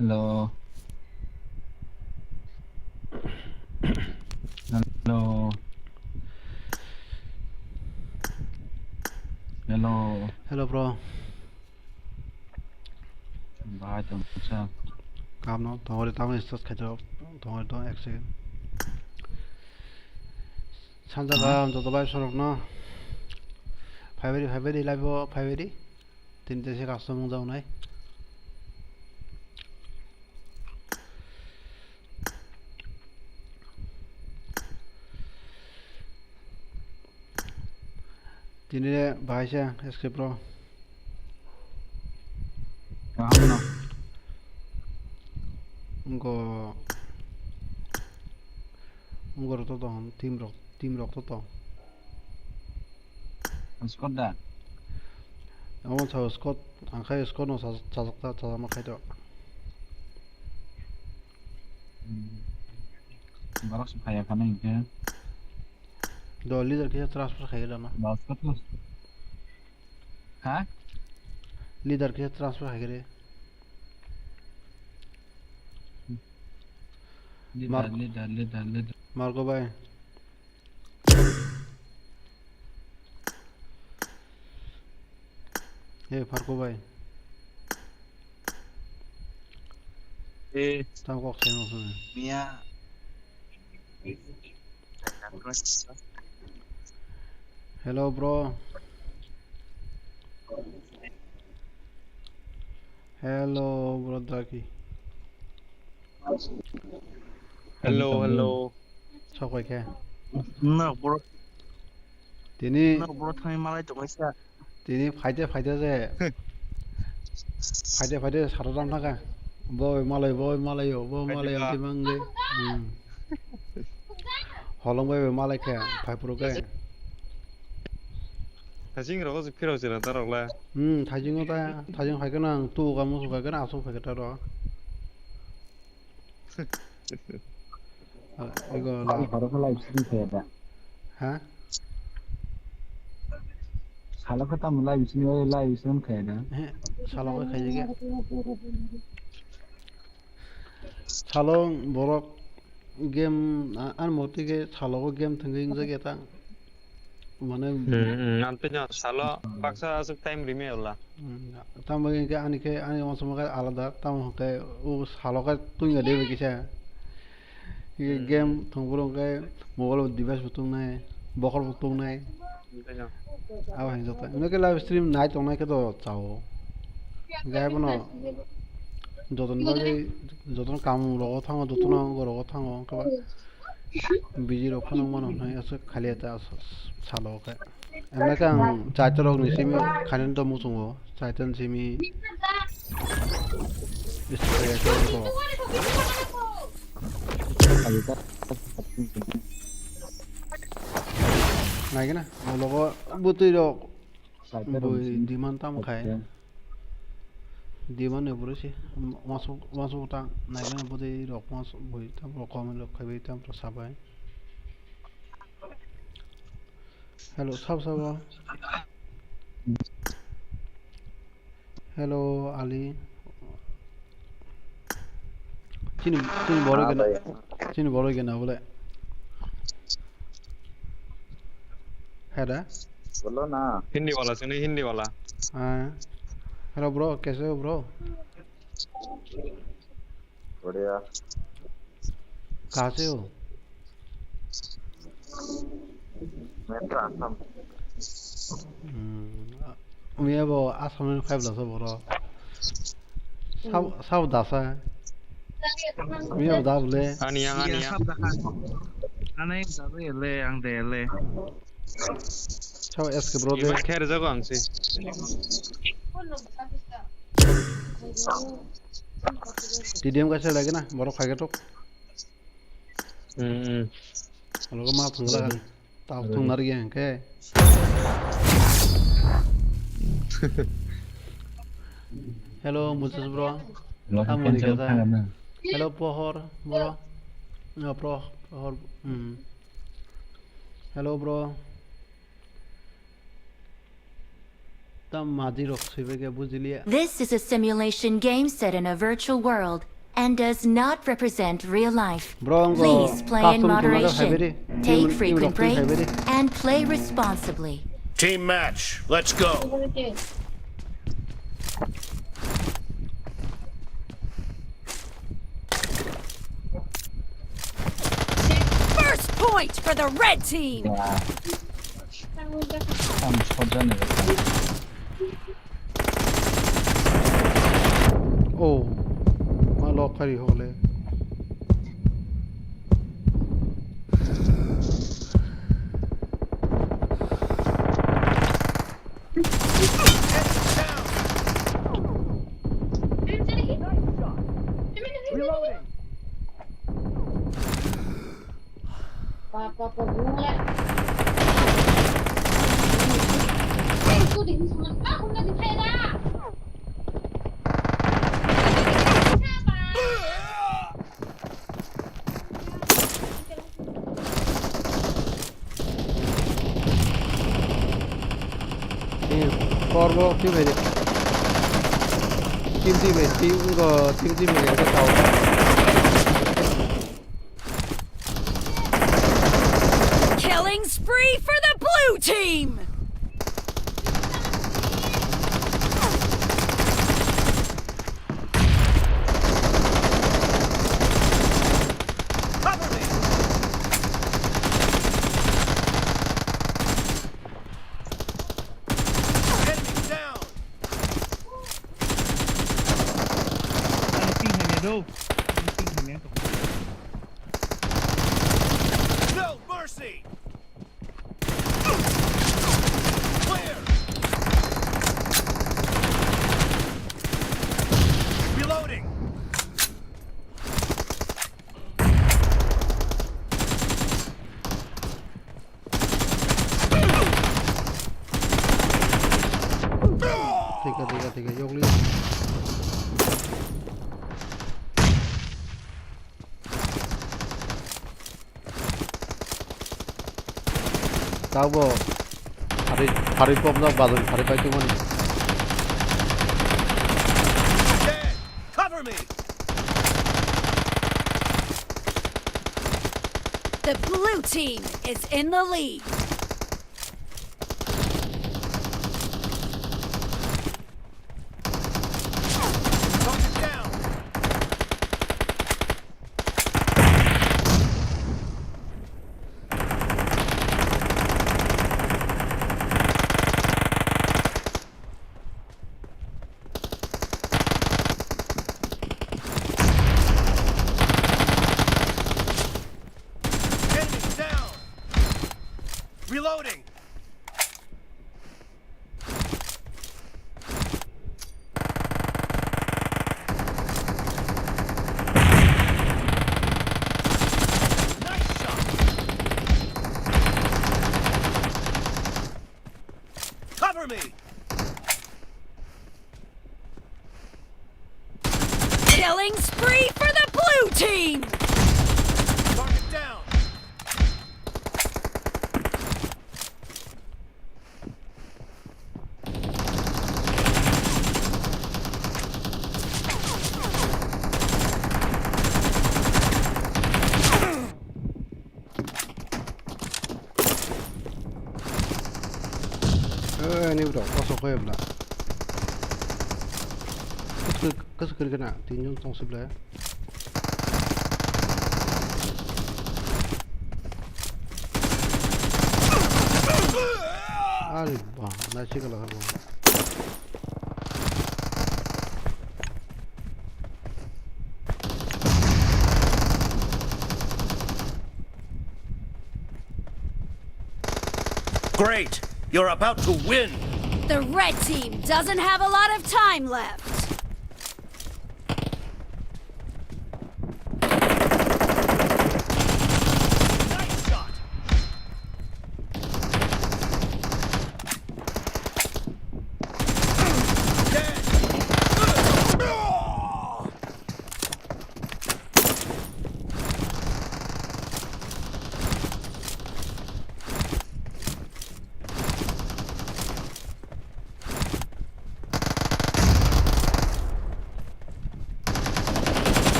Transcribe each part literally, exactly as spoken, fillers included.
Hello. Hello. Hello. Hello, bro. Bai tongsa. Kamno, tongori tamo start khaito, tongori tong ek second. Sanja Ha? Gam joto bai sorok no. Phaibari, phaibari, live o phaibari. Tini tese custom wng jawnai. Tini le bahai se script rw. Kaham no. Wngko, wngko rw to tong, team rok, team rok to tong. Scott da? Omo sao Scott, ang khai Scott no chajak, chajak ta, chajak ma khai to. Hmm. Borok se phaiya khana hinkhe. Do leader khe transfer khai rana. Ba Scott no. Ha? Leader khe transfer khai re. Leader, Mark, leader, leader, leader. Marco bai. Hey, Farko bai. Eh. Tamo kok saimano sini. Mia. Hello, bro. Hello, bro Draki. Hello, hello. Sok pai khe. Nok bro. Tini. Nok bro thangwi malai tongwi sa. Tini phaide phaide je. Phaide phaide saro ram thangkha. Boi malai, boi malai yo, boi malai yo, Phaide ba. Twi mangwi. Hmm. Holong bai bai malai khe, phai phuru khe. Thajing rogo se phirok se na tarok le. Hmm, thajing o ta, thajing phai khe nang tu ka musu phai khe nang asuk phai khe ta ro. Ah, ego la. Salo horo khe live stream khe da. Ha? Salo khe tamo live stream, live stream khe da. He, salo khe khaijak ya. Salo borok game, a-, ani motwi khe salo o game thwngwi wngjak ya ta. Mane hmm, hmm, ang tei no salo baksa aswk time rime wala. Hmm, tamo hinkhe ani khe, ani uansukma khe alada, tamo hinkhe o salo khe tungya de bai kisa. Hmm. Game thwngphuru hinkhe mobile o device bo tungnai, bokhor bo tungnai. Tei no. Abo hinjak ta. Hwnwi khe live stream nai tongnai khe to chao. Hinkhe abono jotono bagwi, jotono kaam rogo thango, jotono rogo thango, hinkhe ba busy rok phano mano hwnwi aswk khali ta salo khe. Emne khe ang chaitor rok ni simi khainani to muchungo, chaitor ni simi. Naigena, ulogo bwtwi rok bui demand tamo khai. Demand ni bwrwi se, wansuk, wansuk ta naigena bwtwi rok, wansuk bui tamo comment rok khaibai tamo sabai. Hello, sabo, sabo. Hello, Ali. Chini, chini borok gena, chini borok gena bole. Heda? Bolo na. Hindi wala, chini Hindi wala. Ah. Hello, bro, kaise ho, bro? बढ़िया। कहाँ से हो? मैं तो Assam. Hmm. Miya bo Assam ni five dasa boro. Sab, sab dasa. Miya bo da bole. Ani yang, ani yang. Sab dasa. Ani da le, ang de le. Chao, S K bro de. Ima kher jago ang se. T D M kaisa lagi na, borok phai khe tok. Hmm, hmm. Alogo ma thangla. Hmm. Tao thung nar yang ke. Hello, Moses bro. Lo Tamo ni cancel kata. Thang na. Hello, Pohor bro. No, Pro, Pohor. Hmm. Hello, bro. Tam maji rok swibai khe bujiliya. This is a simulation game set in a virtual world and does not represent real life. Bro, ang Please play in custom tuna rok moderation. Haibai di. Take Team, team frequent rok twi haibai di. Breaks and play responsibly. Team match, let's go. First point for the red team. Tam sojani. Oh, ma lock kari hole. Kormo twi bai de. Team twi bai, team go, team twi bai ya tao. Killing spree for the blue team! Cover me! Enemy down! Ano ping hamya do. Ano ping hamya to. No mercy! Clear! Reloading! Thika, thika, thika, yokli. Tabo. Hari, hari pop na bazar hari pai tu mani. Cover me! The blue team is in the lead. Target down. Enemy down. Reloading. Nice shot. Cover me. Killing spree for the blue team! Target down! Eh, ni bro, kosok khe bla. Kosok, kosok khe na, tin jon tong se bla. Ari ba, na chikala. Great! You're about to win! The red team doesn't have a lot of time left. Nice shot!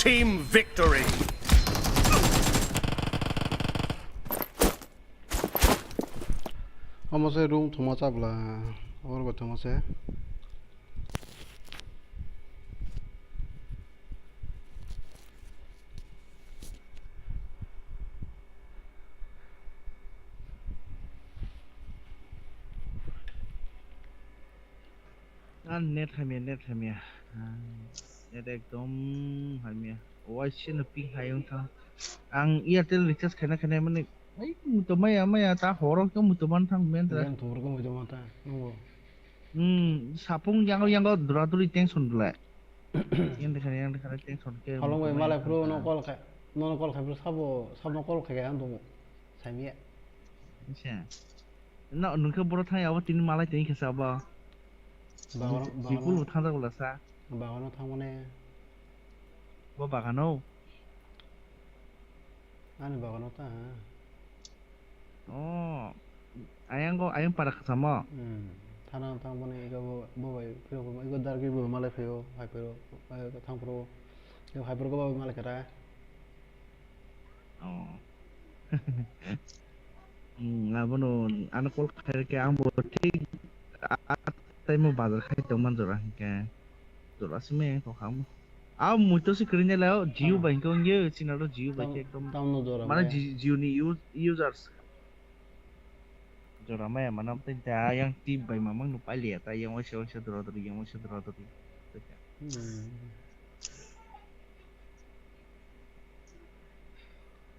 Team victory. Omo se room thwngma chabla. Oro bo thwngma se. Ang net hamya, net hamya. Ang net ekdom hamya. Waise no ping hai wng thang. Ang Airtel recharge khaina khaina mani, ai, muitu maya, maya, ta horo khe muitu man thang men tra. Yang thumru khe muitu man thang. Nungo. Hmm, sapung yango, yango dura duri tension bwlai. Yang dekha, yang dekha tension khe. Halong bai muitu malai maya phuru thang no ta. Call khai, no call khai phuru sabo, sabo call khai ang dungo. Samya. Acha. No, nungkhe boro thang abo tini malai tini khe sabo. Bagano, Jikul bagano, thang jak bwla sa. Bagano thang mane. Bo bagano? Ani bagano ta, ha. Oh, ayang go, ayang para kasamo. Hmm. Thana thang mane igo bo, bo bai phiro, igo dargi bo malai phiro, hai phiro, hai thang phiro. Igo hai phiro go bo malai kata. Oh. Hmm, abono ano call khairokhe ang bo thik a, a time o bazar khai tongma jora hinkhe jora simi kokam. A muitu se kwrwini lao Jio bai hinkhe wngya chini aro Jio bai khe ekdom tamno jora mane maya. Ji-, Jio ni u-, users. Jora maya mano tei da yang tip bai mamang no pailiya ta yang waisa waisa dora dori yang waisa dora dori. Hmm.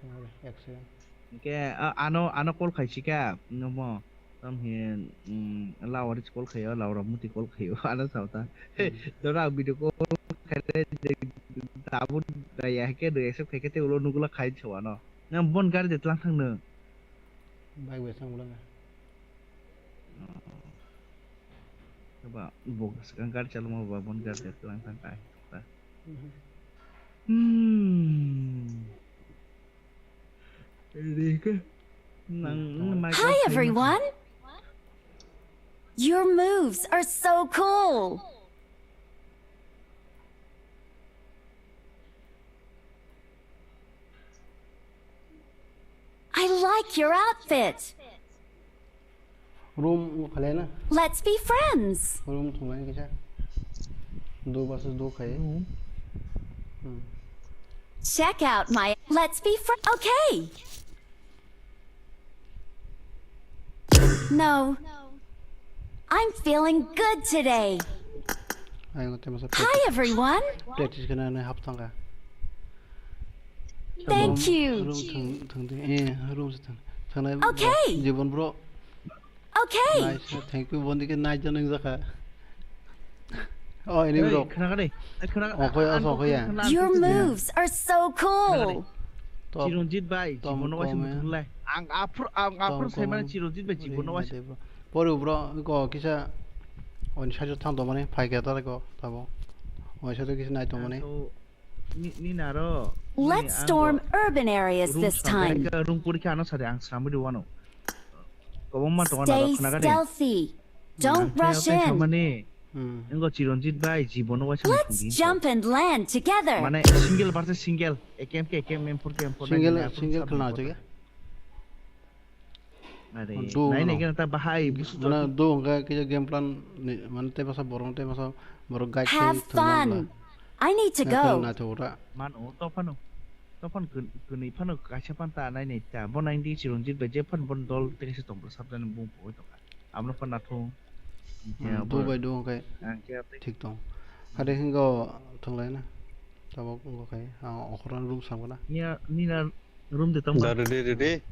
Tongole, ek second. Hingke, a-, ano, ano call khaisika, nomo, tam he, mm, Laura call khaio, Laura muti call khaio, ano sao ta. Hmm. Dora video call khaile, tabun daya ke do accept khaike te ulo nugula khai sao ano. Nang bon gari de tlang thang no. Bike bai sang ulo na. Ba, bo swkang gari chalokma ba, bon gari de tlang thang kai. Mhm. Hmm. Rika. Nang, nang mic off khai. Hi, everyone. Your moves are so cool. I like your outfit. Room o khalai na. Let's be friends. Room thumai kisa. Do versus do khai. Hmm. Check out my. Let's be friends. Okay. No. I'm feeling good today. Ayang te masa. Hi, everyone. Practice kana ne hap thangka. Thank you. Room thang, thang de. Eh, room se thang. Thangnai. Okay. Jibon bro. Okay. Nice. Thank you. Bondike nice jana jakha. Oh, ini bro. Khna kade. Khna. Oh, khoya, so khoya. Your moves are so cool. Chironjit bai, jibono waisa muthunglai. Ang aphur, ang aphur saimani Chironjit bai jibono waisa. Pori bro, ko kisa oni sajo thang domani, phai khe tare ko tabo. Oni sajo kisa nai domani. Let's storm urban areas this time. Room pori khe ano sade ang sramwi rwano. Kobongma tongo na. Stay stealthy. Don't rush in. Engo Chironjit bai jibono waisa. Let's jump and land together. Mane single versus single, A K M khe A K M, M four khe M four. Single, single khna jage. Are, do nai nai kena ta bahai busu mana do hingke kisa game plan ni, mana tei masa borok tei masa borok guide. Have fun. I need to go. Mano tophano, tophano kwnwi phano kaisa phan ta nai nai ta bo nai di Chironjit bai je phan bon dol tei kaisa tong sabjani bung pogoi tongkha. Abno phan nathung. Do bai do hingke thik tong. Hade hingo thonglai na. Tabok wngkha khe, ang okhorno room samgwna. Niya, nina room de tamo. Da, ready, ready.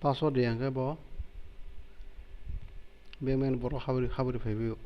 Password riyang khe bo bengmani borok habri habri phaiwi o.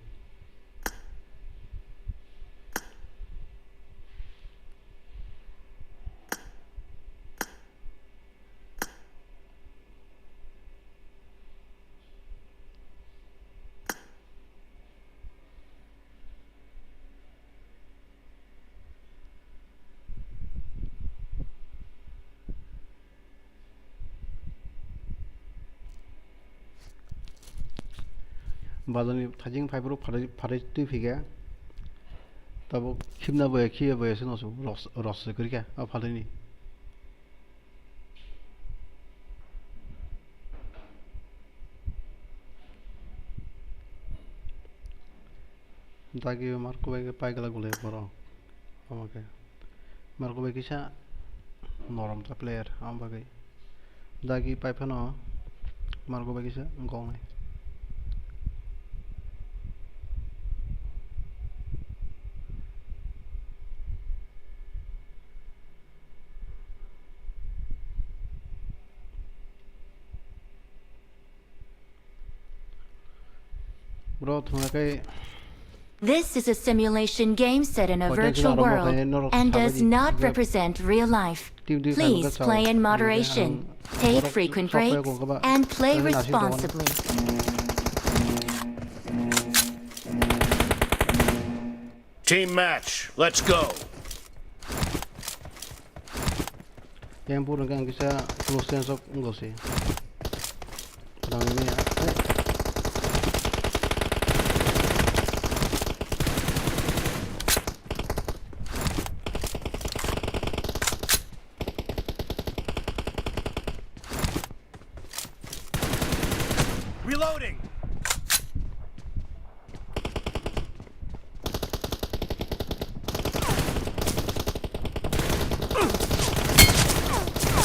Bazar ni thajing phai phuru pharai, pharai twi phikha. Tabuk khibna boya, khiya boya se no se ros, ros se kwrwikha a pharai ni. Dagi Marco bai khe paigwlak le borok. Omo khe Marco bai kisa norom ta player, amo bagwi. Dagi pai phano Marco bai kisa goknai. Bro, thwngna khe This is a simulation game set in a potential virtual arok world khe norok and does sabai di, not game represent real life. Team di Please khe play in moderation, ang take borok frequent sok khe breaks, gong khe ba and play ang nasi tongo. Responsibly. Team match, let's go. Yang puro kang kisa close range of ngosi. Dang ini ya. Reloading.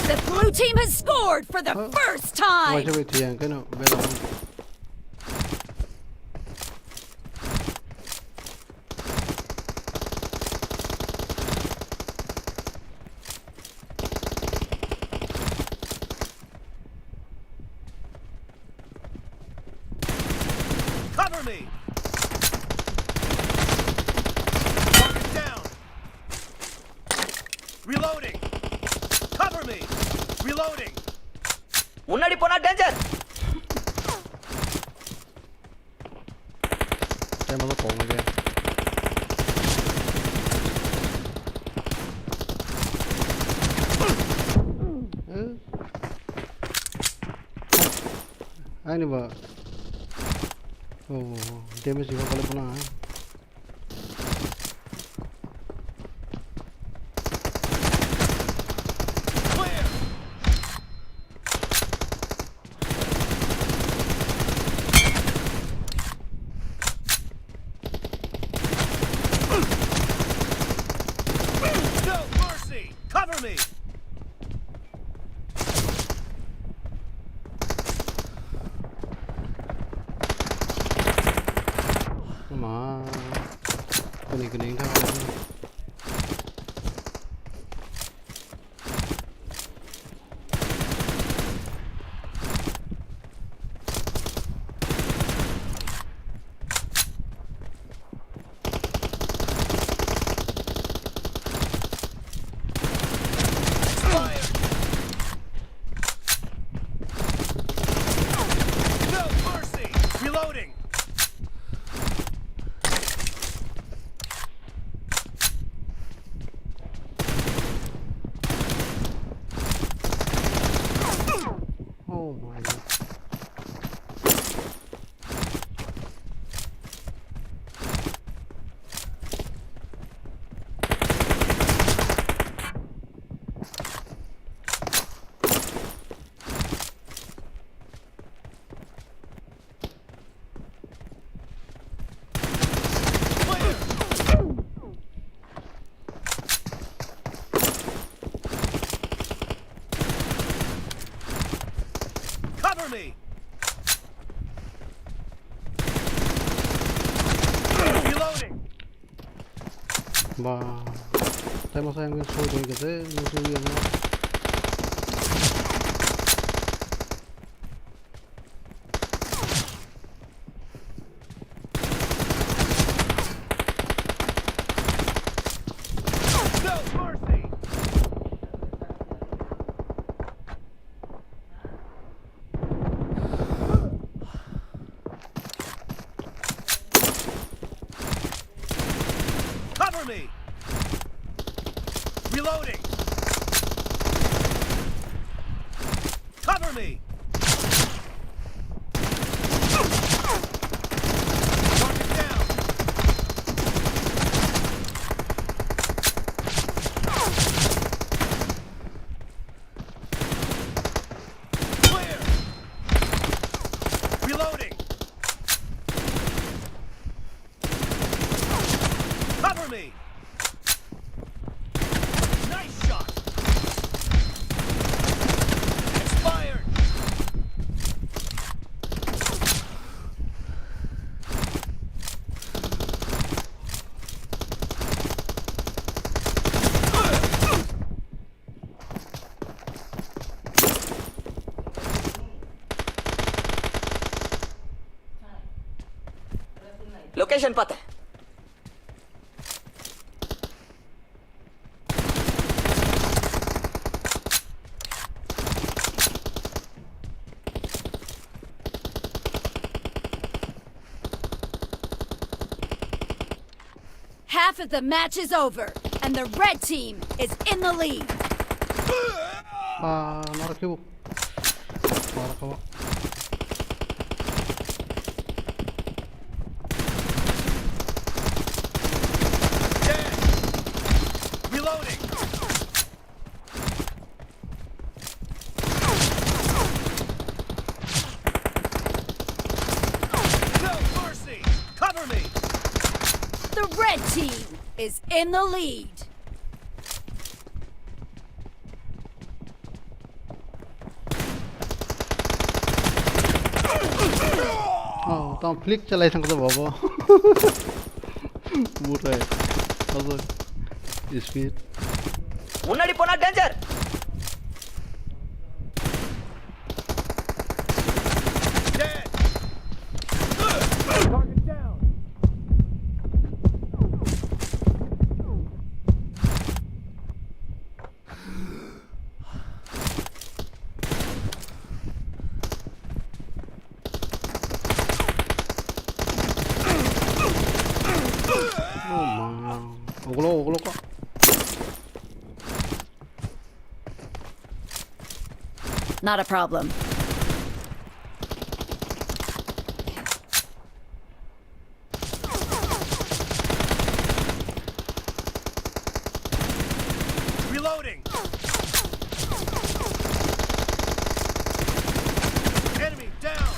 The blue team has scored for the first time. Wait, wait, yeah, kano bela. Cover me! Target down! Reloading! Cover me! Reloading! Munnadi pona danger! Tei mano kok nai de. Ani ba. Oh, damage juga kali puna. No mercy! Cover me! Ma. Kuni kuni engkha. Fire! No mercy! Reloading! Oh my God. Cover me! Reloading! Ba. Tei masa yang soi doi kese, musuh yang na. No mercy! Cover me! Reloading! Cover me! Ten pate. Half of the match is over, and the red team is in the lead. Ah, nara kibo. Nara kawa. Reloading. No mercy. Cover me. The red team is in the lead. Oh, tamo flick chalai thang khe bobo. Burai. Abo speed. Munadi pona danger. Dead. Target down. Oh, ma. Oglo, oglo ko. Not a problem. Reloading. Enemy down.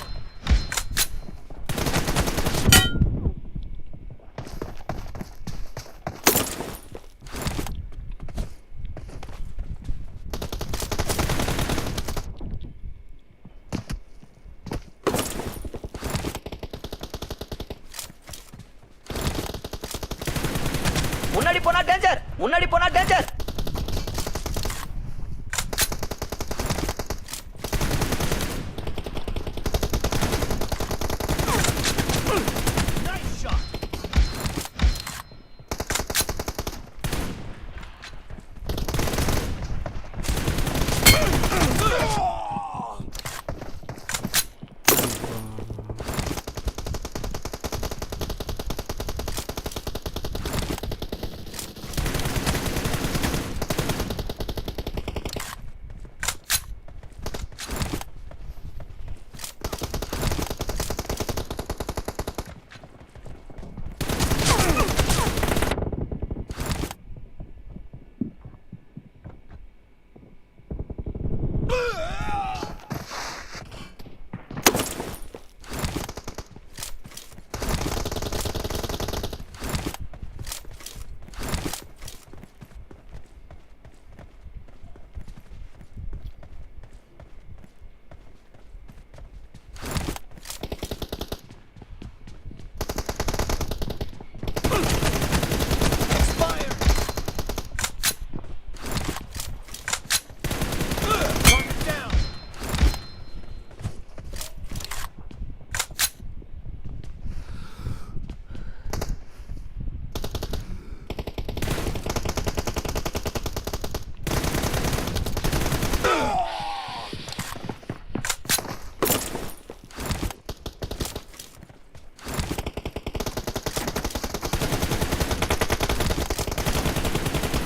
Munadi pona danger! Munadi pona danger! Nice shot!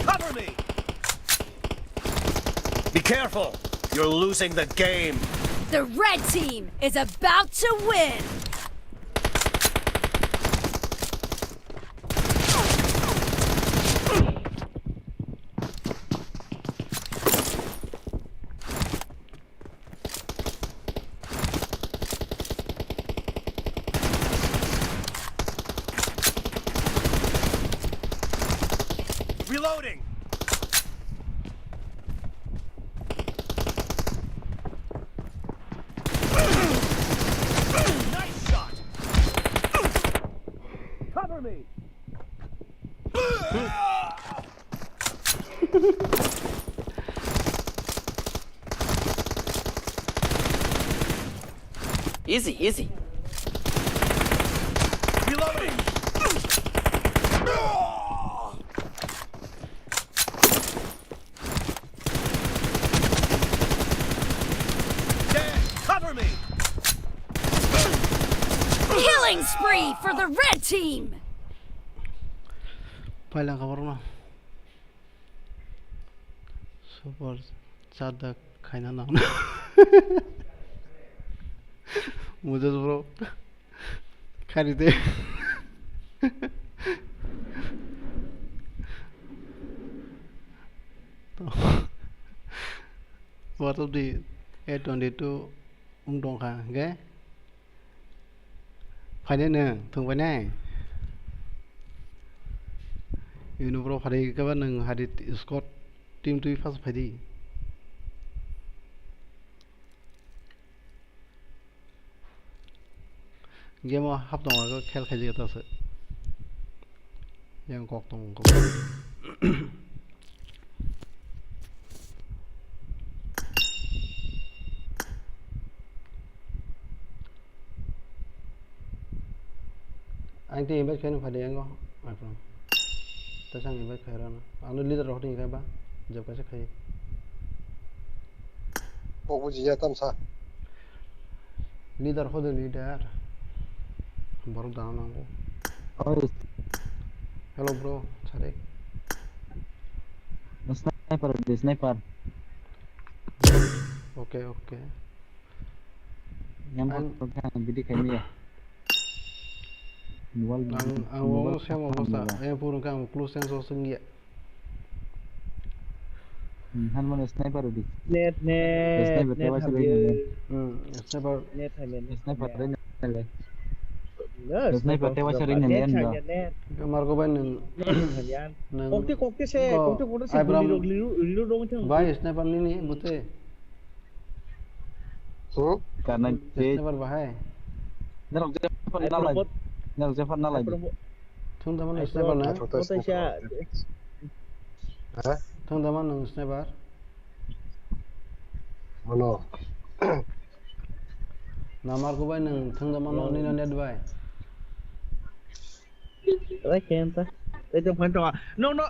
Cover me! Be careful! You're losing the game! The red team is about to win! Reloading! Nice shot! Cover me! Easy, easy. Reloading. for the red team. Pailangkha borokno. Super chada khaina nang. Mujas bro. Khari de. What of the A twenty-two wng tongkha, hwnkhe? Phainai nwng, thwngbainai? Unibro phari khe ba nwng hari squad team twi first phaidi. Game o hap tongo, khel khaijak ta se. Yang kok tongo. Ang tei invite khaino phai de yango, my friend. Tei sang invite khai rano. Ano leader rok tei khai ba, jab kaisa khai. Kok bujiya tamsa. Leader ho de leader. Borok dana nango. Oi. Hello bro, Sadik. Sniper, di sniper. Okay, okay. Yang Ang- Bidi kami ya. Ang, ang wo sem obosta, eh, purung kang close sense o sengya. Hmm, han mano sniper di. Net, net, Sniper net tewa sering hamya. Net. Hmm, sniper. Net hamya, net Sniper hamya. Rin hamya. Net Sniper hamya, tewa sering net hamya, hamya, no. Net. Margo bai nung. Net hamya. Nung. Kokte, kokte se, Go. Kokte, kokte se, Abraham. Guli rok, liru, liru rok thang. Bai, sniper nini, bute. Hmm? Karna je. Sniper bahai. Narok je fan nalai. Narok je fan nalai. Thung dama nung sniper na? Thung dama nung sniper? Mano. Namar ko bai nung thung dama nung nino net bai. Rai kenta. Rai jong phan tonga. No, no.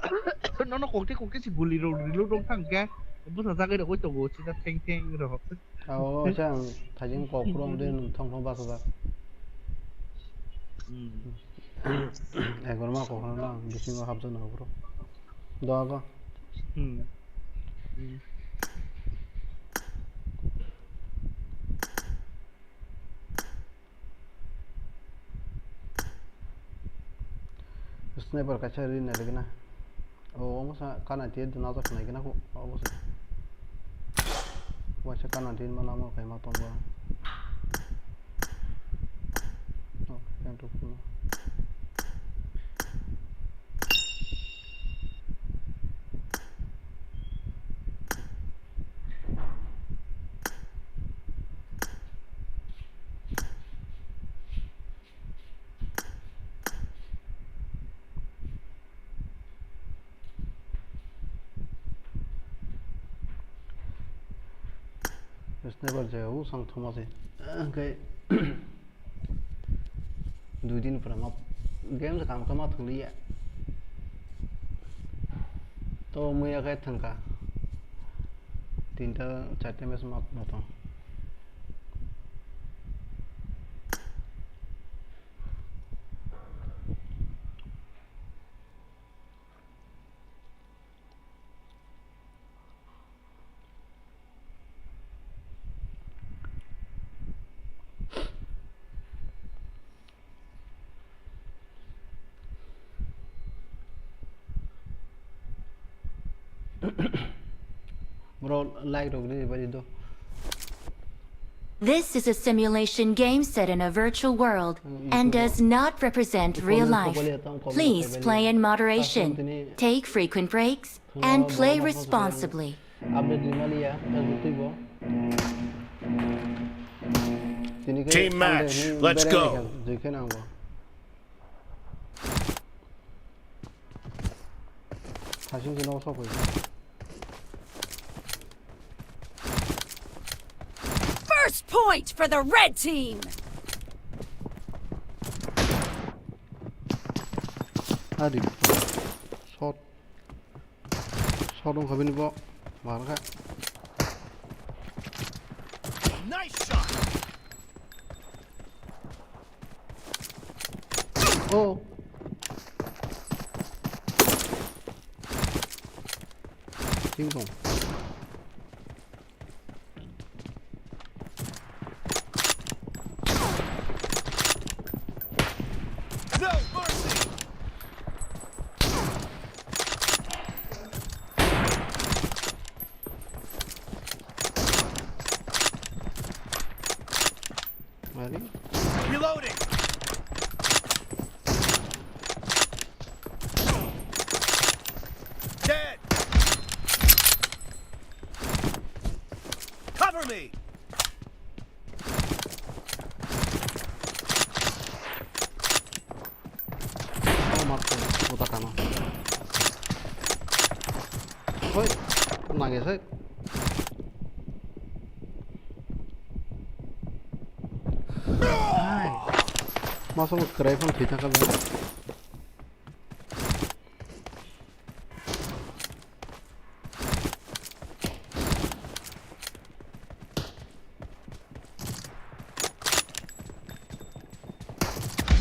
No, no, kokte, kokte si guli ro, rilo rong thang ke. Busa jagai ro koi tongo, sida theng theng ro. Ao, sa ang thajing kok phuru ang de nung thong thong basa jak. Hmm. Ekbar ma kok phuru nang, bisingo hapjak nang phuru. Doa ko. Hmm. Hmm. Sniper kaisa ri nai rwgwna. O, omo sa kana tiye duna jak nai gana ko, obo se. Waisa kana tin ma lama kai ma tongba. O, yang tu kuno. Sniper jaya o sang thoma se. Hwnkhe dui din pura ma game se kam kama thwngli ya. To muya khe thwngkha. Tinta charta match ma ma tong. Bro, like rok di bari do. This is a simulation game set in a virtual world and does not represent real life. Please play in moderation, take frequent breaks, and play responsibly. Update rimaliya, Facebook twi bo. Team match, let's go. Jikhe nango. Hasing sino sok. First point for the red team. Adi. Shot. Shot wngkha bini bo. Mar kha. Nice shot. Oh. Ting tong. No mercy! Mari. Reloading! Dead! Cover me! Oh, matto, puta kana. Hoi, nage sai. Hai. Masa mo krai phang thwi thaka ba.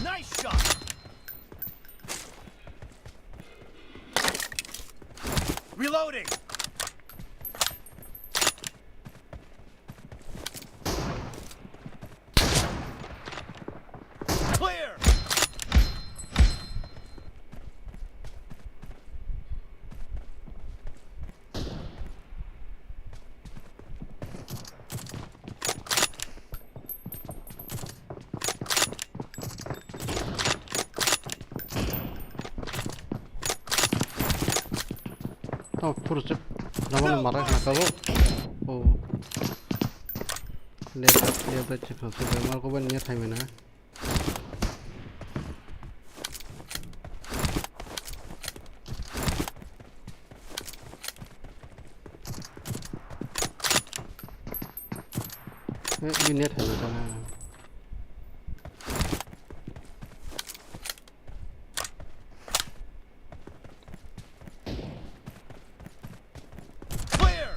Nice shot! Reloading! Clear! Oh, puro chip. Ramon marak na kabo. Oh. Left, left, right, chip, chip, mar ko ban niya thai mena. Eh, ini net hanya sana. Clear!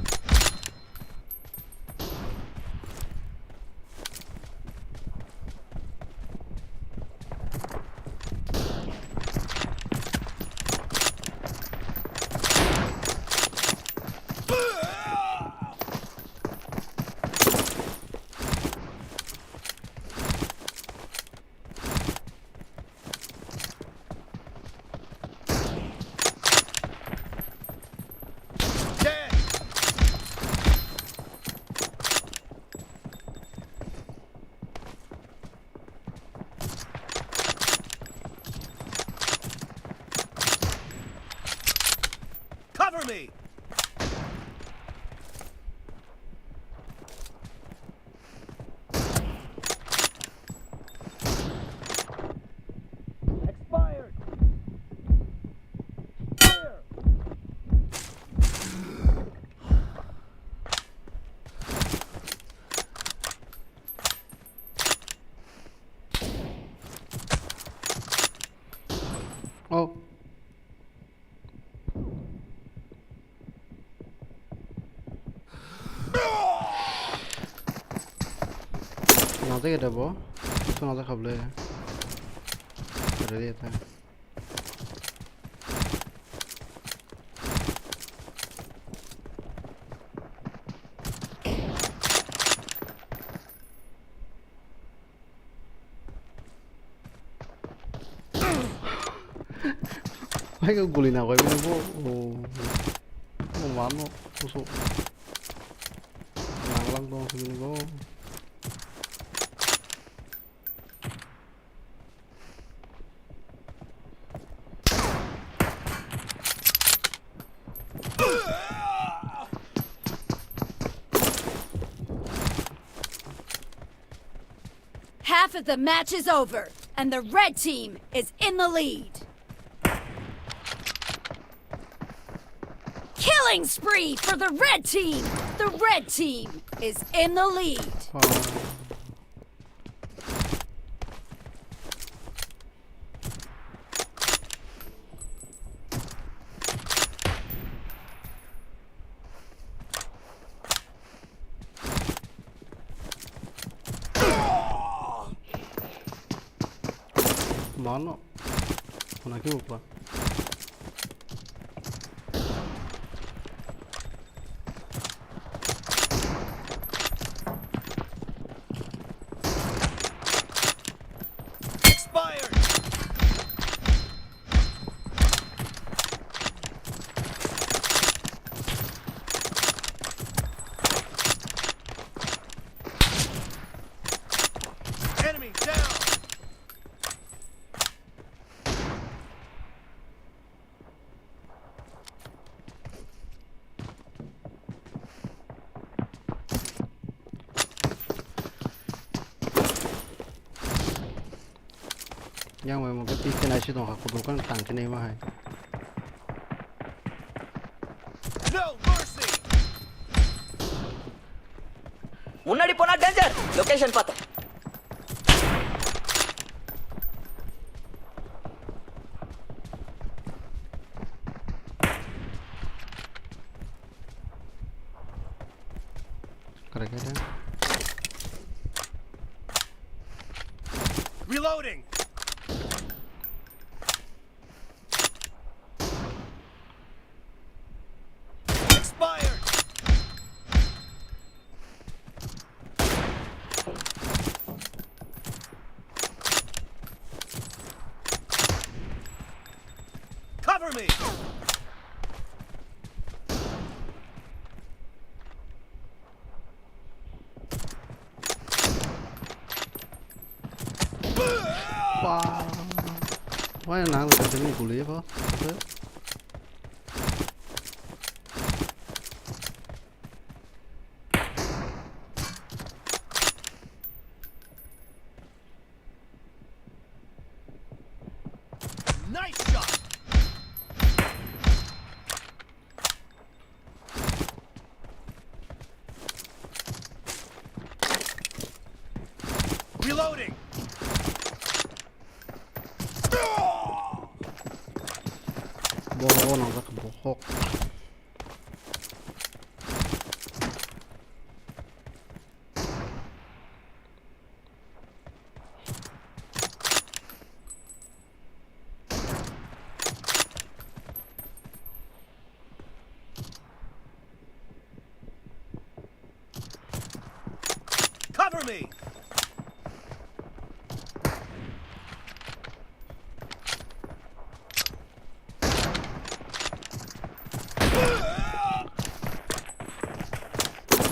Cover me! Expired! Clear! Oh. Najak ya bo. Itu najak kable. Ready ya ta. Hai ka guli na koi bini bo. Oh. Oh, mano. Kuso. Nanglang dong sini bo. Half of the match is over, and the red team is in the lead. Killing spree for the red team! The red team is in the lead. Mano. Phone aki upa. Expired! Enemy down! Yang bai mo ke pi ke nai si tong kha, kudu kan tang ke nai ma hai. No mercy! முன்னாடி போனா danger. Location பார்த்தேன். Correct, correct. Reloading. Expired. Cover me. Wah. Wah, yang nang, sini kuliah, apa? Apa? Nice shot! Reloading! Bohok, oh, nang jak bohok. Cover me!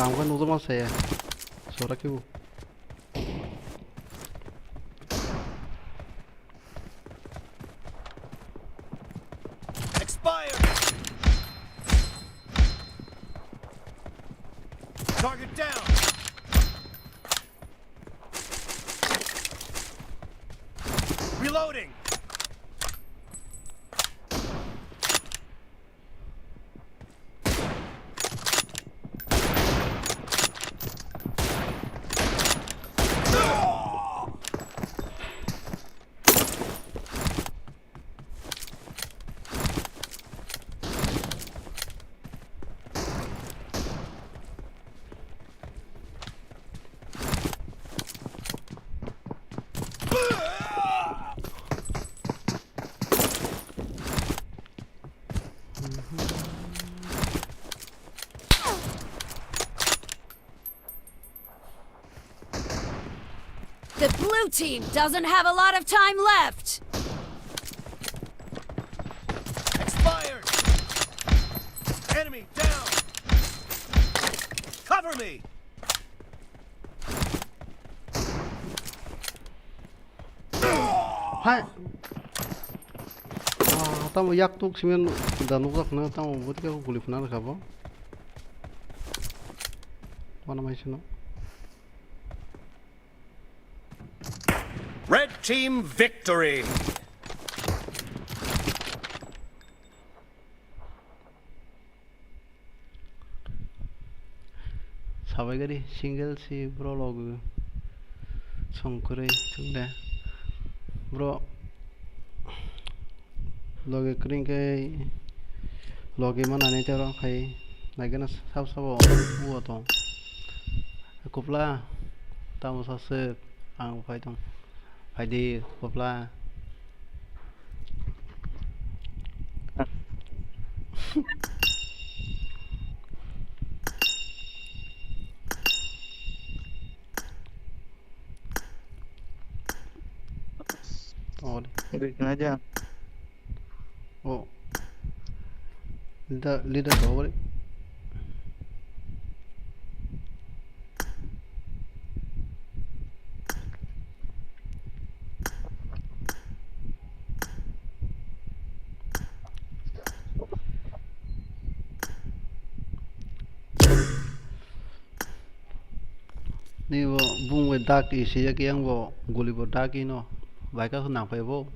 Tangkhe nukjakma se. Sora kibo. Expired! Target down! Reloading! The blue team doesn't have a lot of time left. Expired! Enemy down! Cover me! Hai. Ah, tamo yak tuk simen da nukjak na, tamo buti ka guli phuna kha bo. Wana mai sino. Red team victory. Sabai gari single si bro logi songkwrwi chwngde bro logi kwrwi khe logi manani tei oro khai naigena sabo sabo o tong kupla tamo saswk ang phai tong phaidi kupla. Oh, leader, leader, leader, oh. Ni bo bung bai dak i sijak yang bo guli bo dak ino. Bai ka nang phai bo.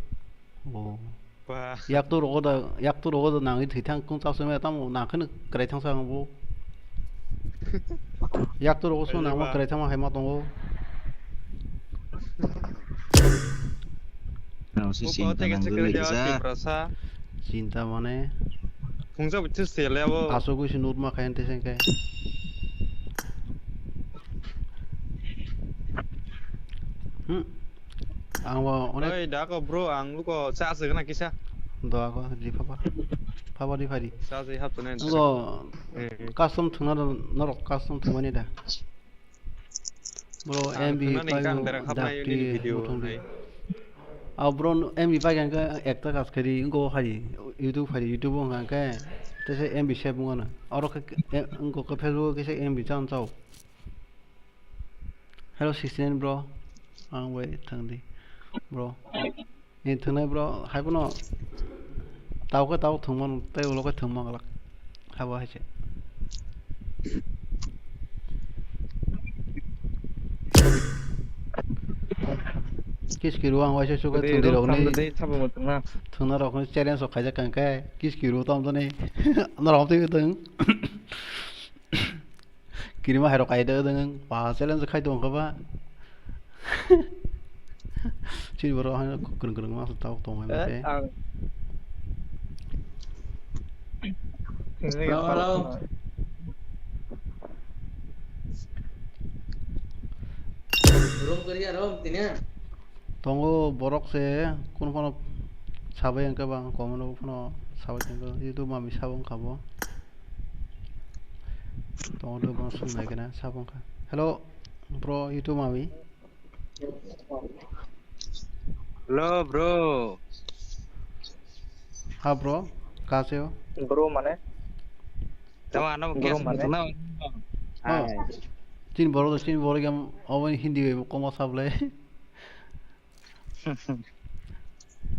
Oh. Ba. Yak tu rogo da, yak tu rogo da nang i thwi thang kung chak soi ma tamo nang kheno krai thang sa bo. Yak tu rogo sung nang ma krai thang ma hai ma tongo. Nang si sinta nang guli kisa. Chinta mane. Khungsa bwtwi se le abo. Aswk wi se nut ma khayan te sengke. Hmm. Ang bo onek. Oi, da ko bro, ang luko sa se gana kisa. Do ko di papa. Papa di phari. Sa se hap to nen. Ngo custom thungna do norok custom thungmani da. Bro, M B payo dakti muthung di. Aw bro, M B pai khe ekta kas khari, ingo hari, YouTube hari, YouTube wng khe, tese M B save wng ano. Oro khe, ingo khe Facebook khe se M B chan chao. Hello, sixty nine bro. Ang bai thang di, bro. Ni thwngnai bro, hai bono tau khe tau thwngmano, tei ulo khe thwngma glak. Habo hai se. Kiski ru ang waisa suka thwngdi rokni. Thwngna rokni challenge rok khaijak kang khe kiski ru tom toni. Norok twi thwng. Kirima hairok kaida deng pa challenge khai tong kha ba. Chini borok haino kwrwng kwrwng ma tong tong hai. Eh, ba khe ang. Hello, hello. Room kariya room tini. Tongo borok se kun phano sabai hwnkhe ba ang comment o phano sabai tongkha YouTube mami sabo wngkha bo. Tongo do bang sung nai kena sabo wngkha. Hello bro YouTube mami. Hello bro. Ha bro, kaha se o? Bro mane? Tamo ano bro mane? Chini borok do chini borok yang obo Hindi bai koma sablai.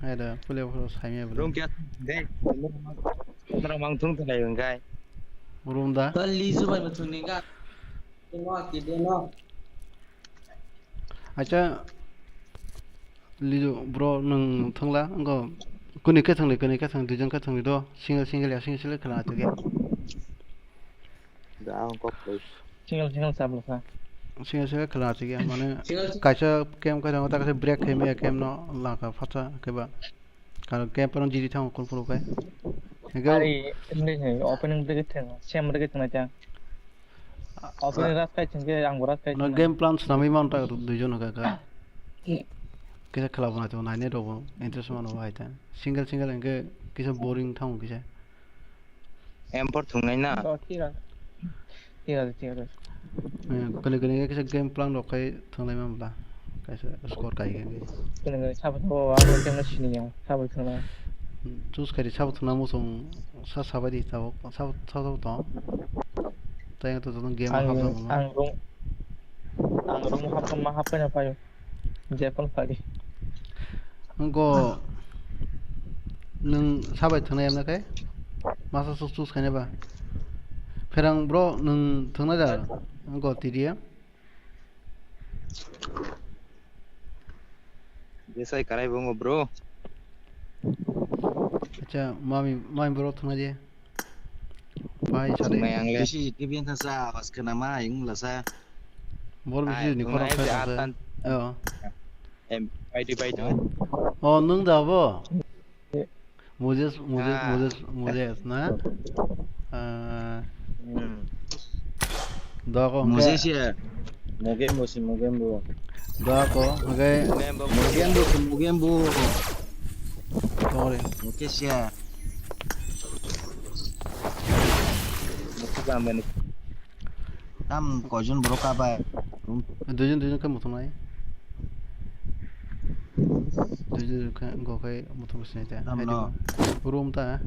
Hai da, pule pule saimya bro. Room kya? Dei. Nara mang thung thung lai gai. Room da. Kali su bai ma thung ni ga. Tengok ki deno. Acha, Lijo bro, nwng thangla, wngkha kuni khe thangli, kuni khe thangli, duijon khe thangli do, single, single ya, single, single khwlana tongya. Da, ang kok please. Single, single sabla kha. Single, single khwlana tongya, mane single, single. Kaisa camp khe thango, ta kaisa break khe maya camp no langkha, phatsa khe ba. Karo camp no jiri thango, kun phuru khe. Hingke ari, hindi hai, opening dege thang, sem dege thang na chang. Opening ras kai chingke ang boras kai no chingke. Game plan swnamwi man ta duijon no kaka. Kisa khela bana to naine rok interest mano hai ta. Single single engke kisa boring thang kisa. M four thungnai na. Oh, thira. Thira, thira. Eh, kani kani kisa game plan rok kai thunglai man bla. Kaisa score kai kai. Kani kani sabo to wa game na sini ya. Sabo thungna. Choose kai sabo thungna musung sa sabai di sabo. Sabo sabo to. Tei ang to joto game ang, hapjak mano. Ang room, ang room hapjak ma hapjak na payo. Jepal pagi. Angko nwng sabai thwngnai emna khe? Masa suk suk sainai ba? Pherang bro nwng thwngnai da? Angko T D M? Desai karai bongo bro. Acha mami mami bro thwngnai de. Pai sade. Thwngnai ang le. Bisi kibin thasa awas kena ma ing lasa. Bor bisi ni khorok thasa. Oh. Em, pai di pai di. Oh, nwng da bo? Moses, Moses, ah. Moses, Moses, na? Ah. Hmm. Dako, Moses ya. Mugembo si Mugembo. Dako, okay. Mugembo, Mugembo si Mugembo. Sorry. Mukesh ya. Tamo koijon borok kabai. Duijon, duijon khe muthungnai. Duijon khe, go khe muthungna sinai ta. Tamo no. Room ta.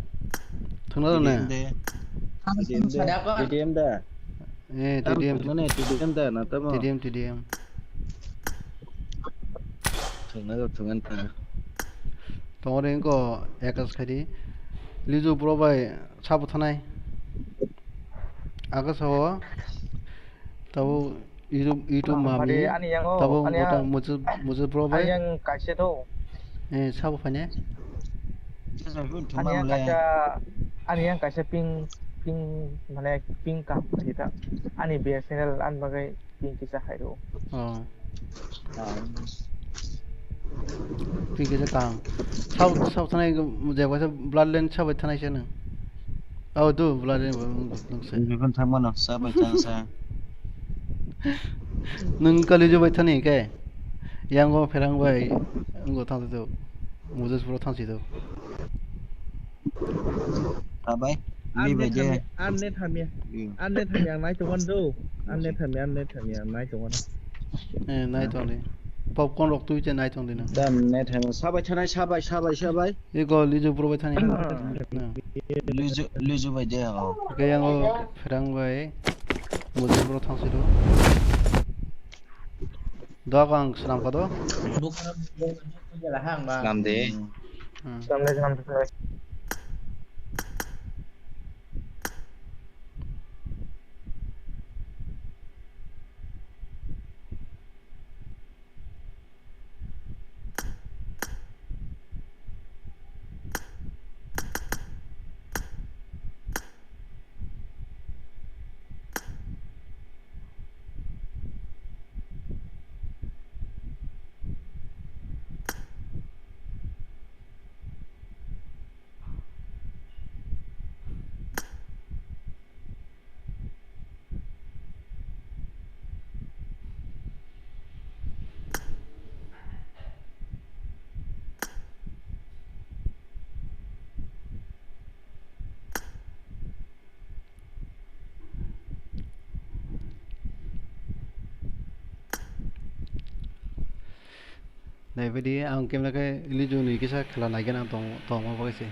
Thwngna rw ne? T D M de. T D M de. T D M da. Eh, Tamo T D M. Thwngna ne T D M da, na tamo? T D M, T D M. Thwngna rw thwngna ta. Tongori wngkha Akash khaidi. Lijo bro bai sabo thanai. Akash o. Tabo YouTube, YouTube mami. Ani yang o, tabo ani yang, mota mujud, mujud bro bai. Ani yang kaisa tho. Eh, sabo phane. Ani yang kaisa, ani yang kaisa ping, ping, mane ping kam kita. Ani B S N L an bagai ping kisa hai ro. Oh. Twi kisa kaham. Sab, sab thanai, je kaisa bloodline sabai thanai se nang. Oh, do bloodline bo nang se. Nang kali jo bai thani ke. Yango pherang bai, ngo thang do. Moses bro thang si do. Abai, an net hamya, an net hamya, an net hamya, ang nai tongo do. An net hamya, an net hamya, ang nai tongo. Eh, nai tong di. Popcorn rok twi te nai tong di nang. Dan net hamya, sabai thanai, sabai, sabai, sabai. Ego Lijo bro bai thani. Lijo, Lijo bai de, oh. Ke yang o pherang bai. Moses bro thang si do. Dok ang swnam ka do? Swnam de. Hmm. Swnam de, swnam de. Naibaidi ang kemla khe Lijo ni kisa khela naigena tong, tongma bagwi se.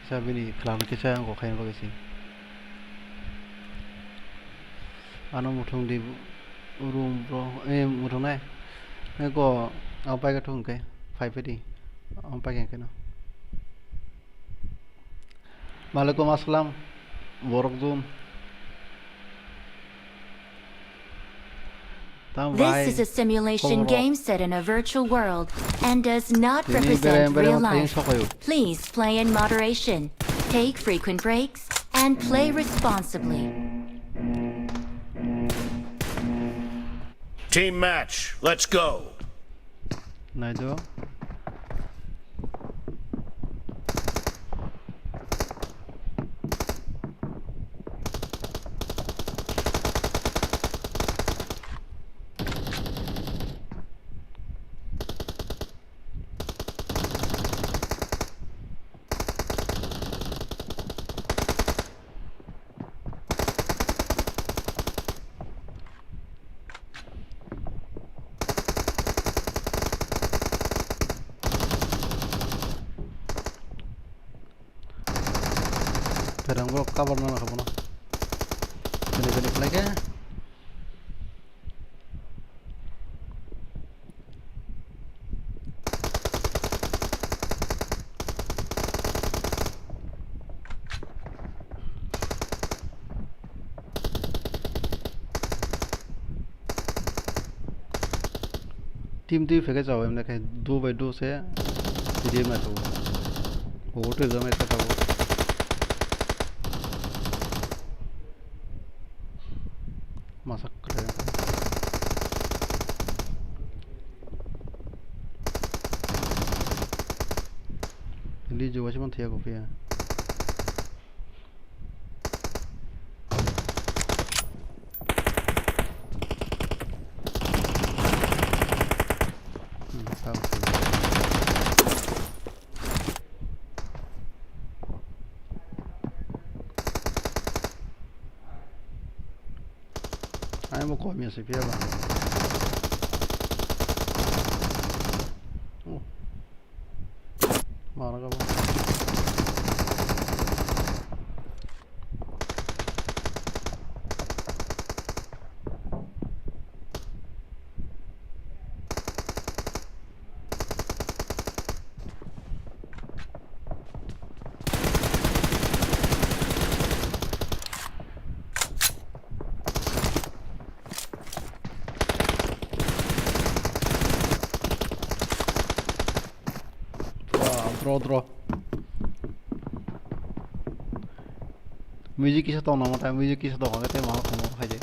Kisa bini khela no kisa ang kok khaina bagwi se. Ano muthung di room bro, eh, muthung nai. Nai ko ang pai ka thung khe, phai phai di. Ang pai khe no. Walaikum assalam, borok jum. This is a simulation game set in a virtual world and does not represent real life. Please play in moderation, take frequent breaks, and play responsibly. Team match, let's go. Naido. Terang bro cover nana khabono. Bini bini khlai khe. Team twi phekhe chao emne khe do by do se T D M naithogo. Obo twi jama ekta tabuk. Masa kwrwi. Lijo waisa man thaya kopia. Hmm, tao. Ai bo kom ya se phiya ba. Oh. Mara ga ba. Wah, draw, draw. Music kisa tong nang, music kisa tong, khe tei ma khamo khaide.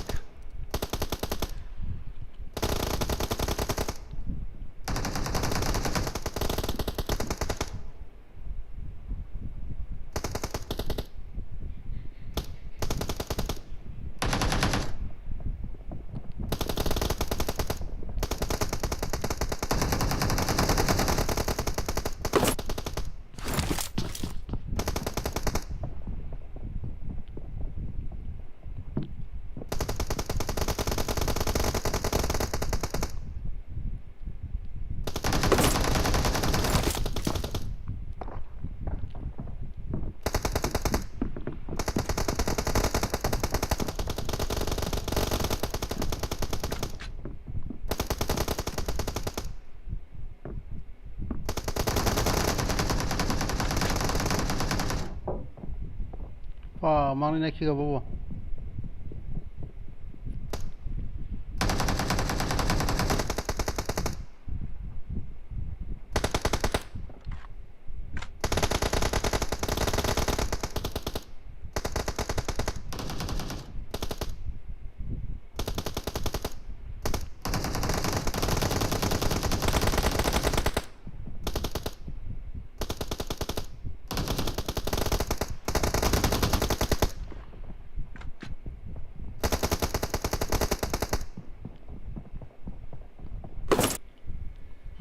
Pa, mangni na khiga bobo.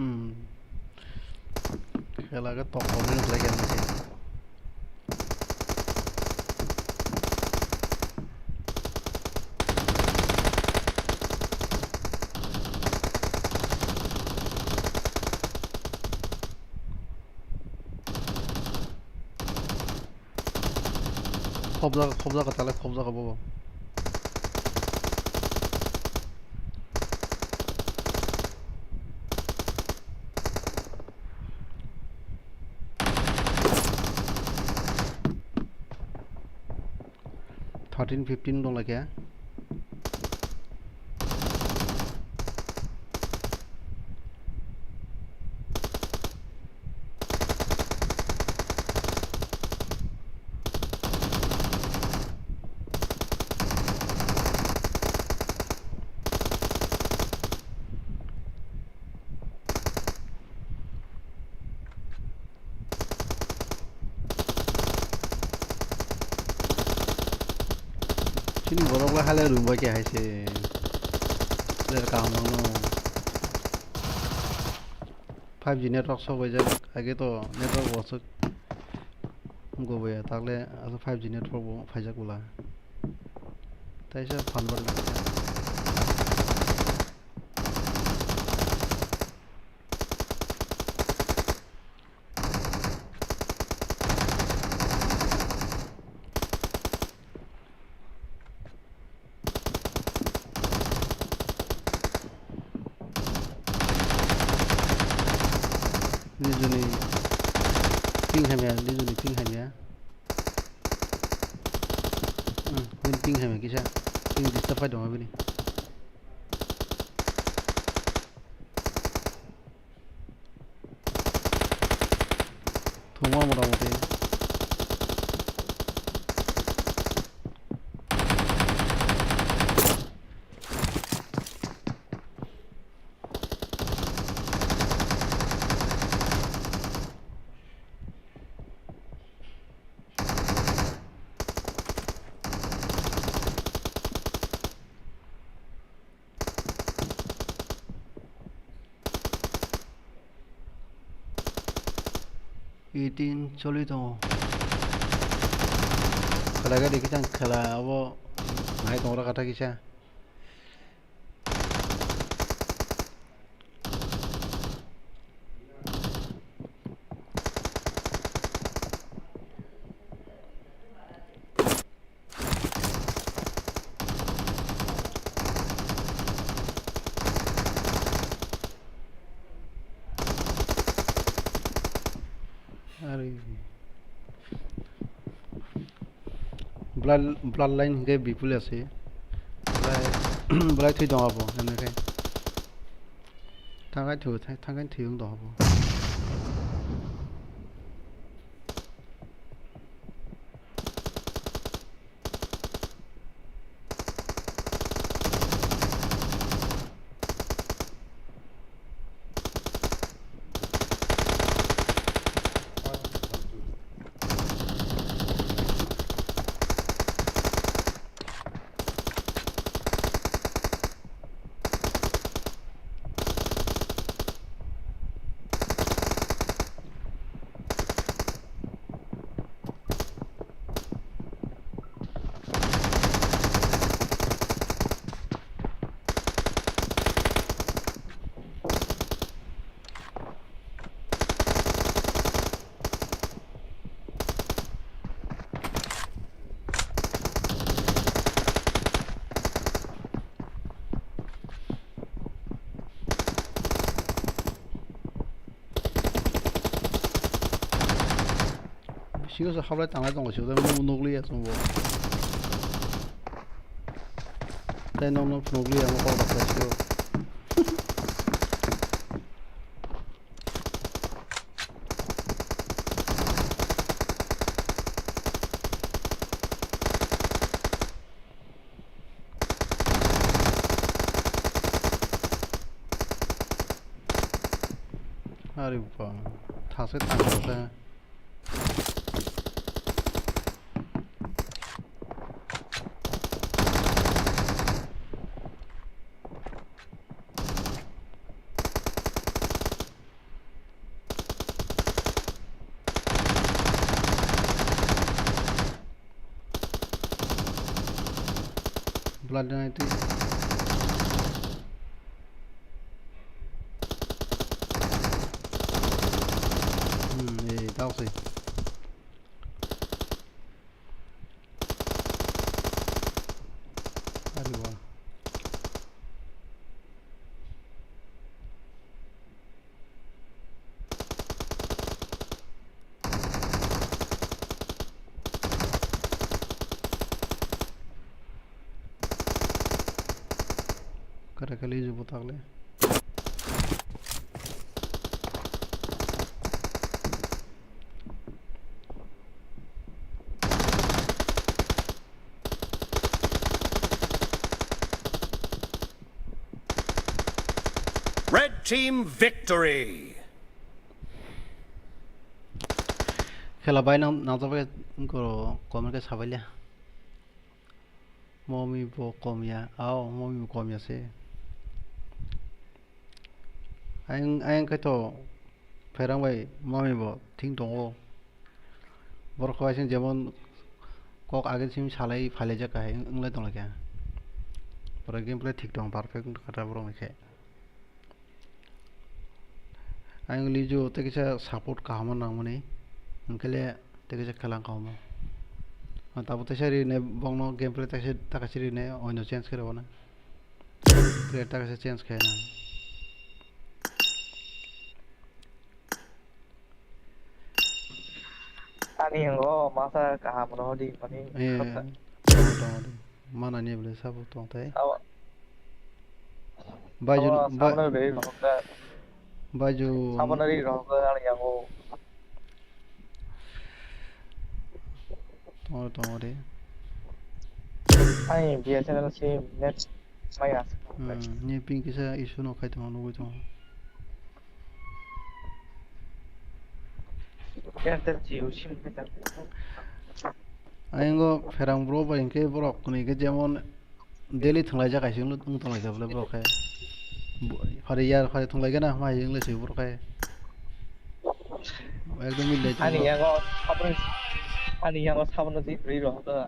Hmm. Khela khe tokol ni khlai khe. Khobjak, khobjak, talai khobjak bo. Thirteen fifteen dong lai khe. Chini borok le hale room bai khe hai se. Le kaham no. Five G network sok bai jak, age to network bo sok. Go bai tak le asa five G network bo phai jak bula. Tai sa phan bar. Nijoni ping hamya, nijoni ping hamya. Hmm, nini ping hamya kisa. Ping disturb pai tongo bini. Thwngma mota moti. Eighteen choli tongo. Khela gari kisa khela abo nai tongo kata kisa. Blood, bloodline hingke bipul ase. Belai, belai thwi tong abo, hwnwi khe. Thangkai thwi, thangkai thwi wng tong abo. Bisingo se hablai tanglai tongo, siyot nukliya chwngbo. Tei nokno phunukliya, omo kok rok siyot. Ari ba, thase thang thase. Blood ninety. Hmm, eh, tao se. Ari ba. Kare kali jubo takle. Red team victory. Khela bai nang, nang jabai ko comment ke sabailya. Momi bo kom ya, ao, momi bo kom ya se. Ayang, ayang khe to pherang bai momi bo thik tongo. Borok khe bai se jemon kok age simi salai phailaijak kahai wng, wng lai tong lai kha. Borok gameplay thik tong, perfect wng kha ta borok ni khe. Ayang Lijo tei kisa support kaham nangmani, hwnkhe le tei kisa khela wngkha omo. Tabuk teisa rinai bokno gameplay teisa taka se rinai, oino change khe rwna. Player taka se change khe na. Ani yango masa kaham no di mani. Eh, khata. Tong, tong, tong. Mana ni bole sabo tong tai. Abo. Baiju, abo ba-, sabo na ri rohok ka. Baiju. Sabo na ri rohok ka ani yango. Tong, tong ri. Ani B S N L si net maya. Hmm, ni ping kisa issue no khai tong, nugui tong. Ayango pherang bro bai hwnkhe borok hwnwi khe jemon daily thwnglaijak kaisa wng tonglaijak bole borok khe. Phari yar phari thwnglaigana hwnwi wnglaisio borok khe. Ekdom milai ani tongma. Yango saboni, ani yango saboni si rwi rohor.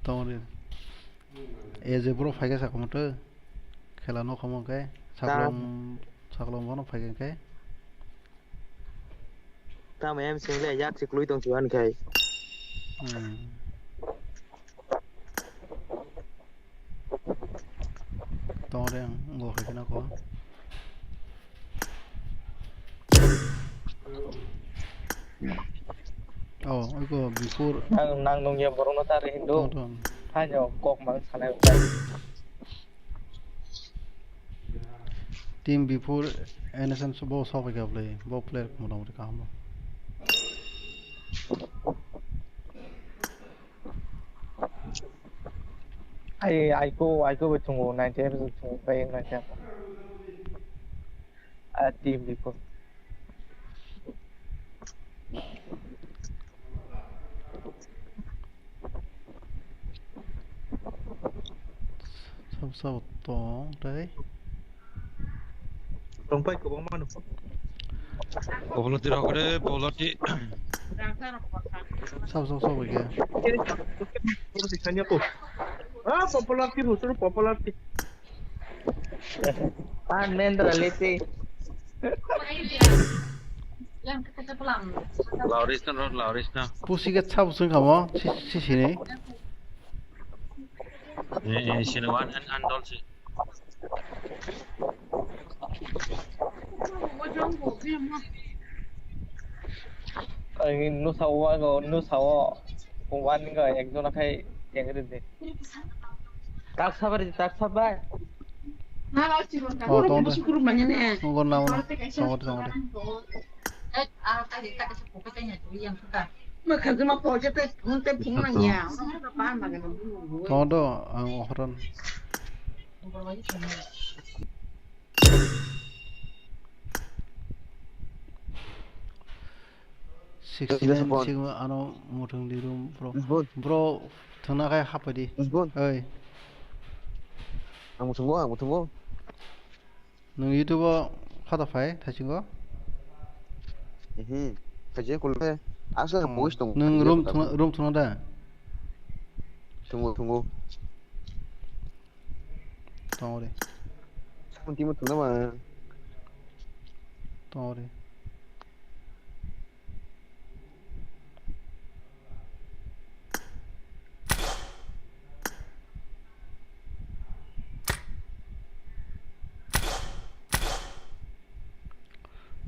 Tongri. E je bro phaikhe sakhumu twi. Khela no khamu khe. Saklom, saklom bono phaikhe khe. Tamo em sing le yak si klui tong chuan khai. Hmm. Tongri ang go khai kheno ko. Oh, iko before. Nang, nang nung ya borok no tari hindu. Tong, tong. Haino kok mang sanai utai. Team before N S M bo sok bai kha bwlai. Bo player motamoti kaham bo. Ai, ai ko, ai ko bai thungo, ninety F thungo, bai ninety F. A team before. Sab sab tong tei. Tongpai kwbangma no. Bawlati rok re, bawlati. Sab sab sab ke. Ah, popularity, husur popularity. Ah, Nendra lete. Laurisna, Laurisna. Pusi ke sab sung kamo, si, si, sini. Eh, eh, sini wan an, an dol si. Ang nusa o, ang nusa o. Wan ga ekjon akhai tengri de. Tak sabar, tak sabar. Oh, tong de. Tong de. Tong de, tong de. Tong de, ang ohron. Sixty nine sing ano muthung di room bro. Bro, thwna khai hapadi. Oi. Ang muthungo, ang muthungo. Nwng YouTube o khata phai thaisingo? Mhm. Khaje kul khe. Asla post tong. Nwng room thwna, room thwna da? Thwngo, thwngo. Tong ore. Timo thwna ma. Tong ore.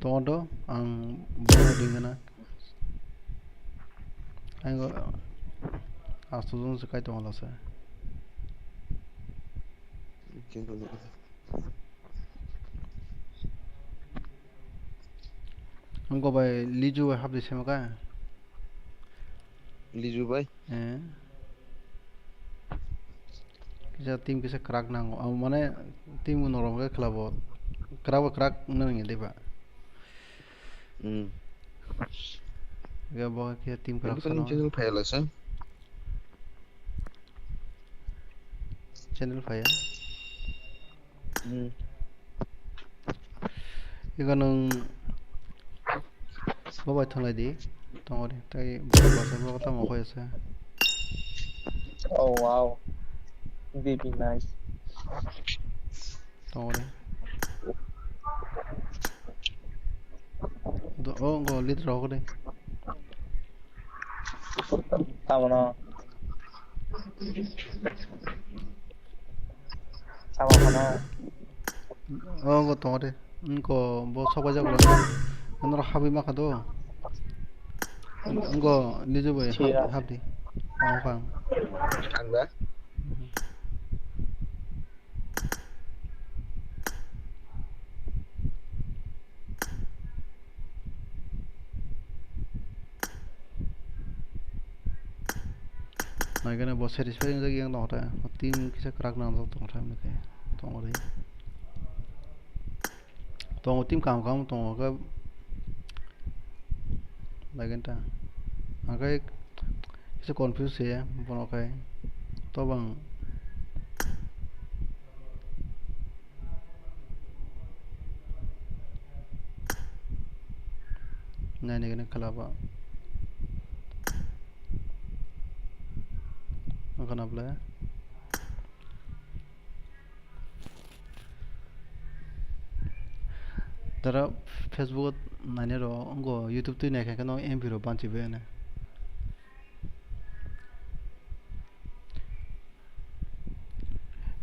Tongo do, ang bono ringana. Ang asto jon se kai tongo lasa. Wngkha bai Liju bai hapdi sema kha. Liju bai? Eh. Kisa team kisa kwrak nango. Amo mane team norok khe khlabo. Kwrak bo kwrak wngna nangya diba? Hmm. Ga bo khe team kwrak sano. Channel phai lasa. Channel phai ya. Hmm. Ego nwng bo bai thwnglai di. Tongori tei bo bai tamo koi ase. Oh wow. Baby nice. Tongori. Do, oh, go lead rok de. Tamono. Tamo kono. Oh, go tongo de. Go bo sobai jago. Noro habi maka do. Go Liju bai hap, hap di. Oh, kang. Ang da? Naikhe bo satisfy wngjak yang tongkha, team kisa kwrak nangjak tongkha, tongri. Tongo team kaham kaham tongo khe. Lagenta. Angkai kisa confuse se bono khai. Tobang. Nai nai gana khala ba. Angkana bwle. Dara Facebook nainai rok wngkha, YouTube twi naikha khe no M B rok banchi bai ani.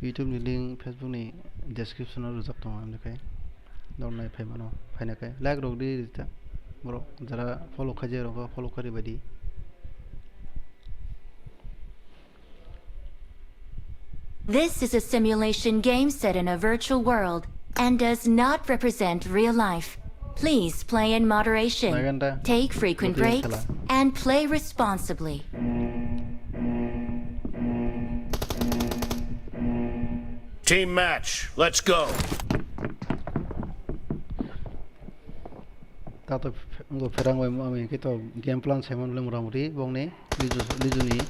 YouTube ni link Facebook ni description o rwjak tongo, amni khai norok nai phai mano, phaina khai like rok di rita borok jara follow khaijak rok follow kharwi bai di. This is a simulation game set in a virtual world and does not represent real life. Please play in moderation, Naganda, take frequent Lucky breaks, Kala. And play responsibly. Team match, let's go. Tato ph-, ngo pherang bai mo ami kito game plan saimon le mura muri bongni Liju, Lijuni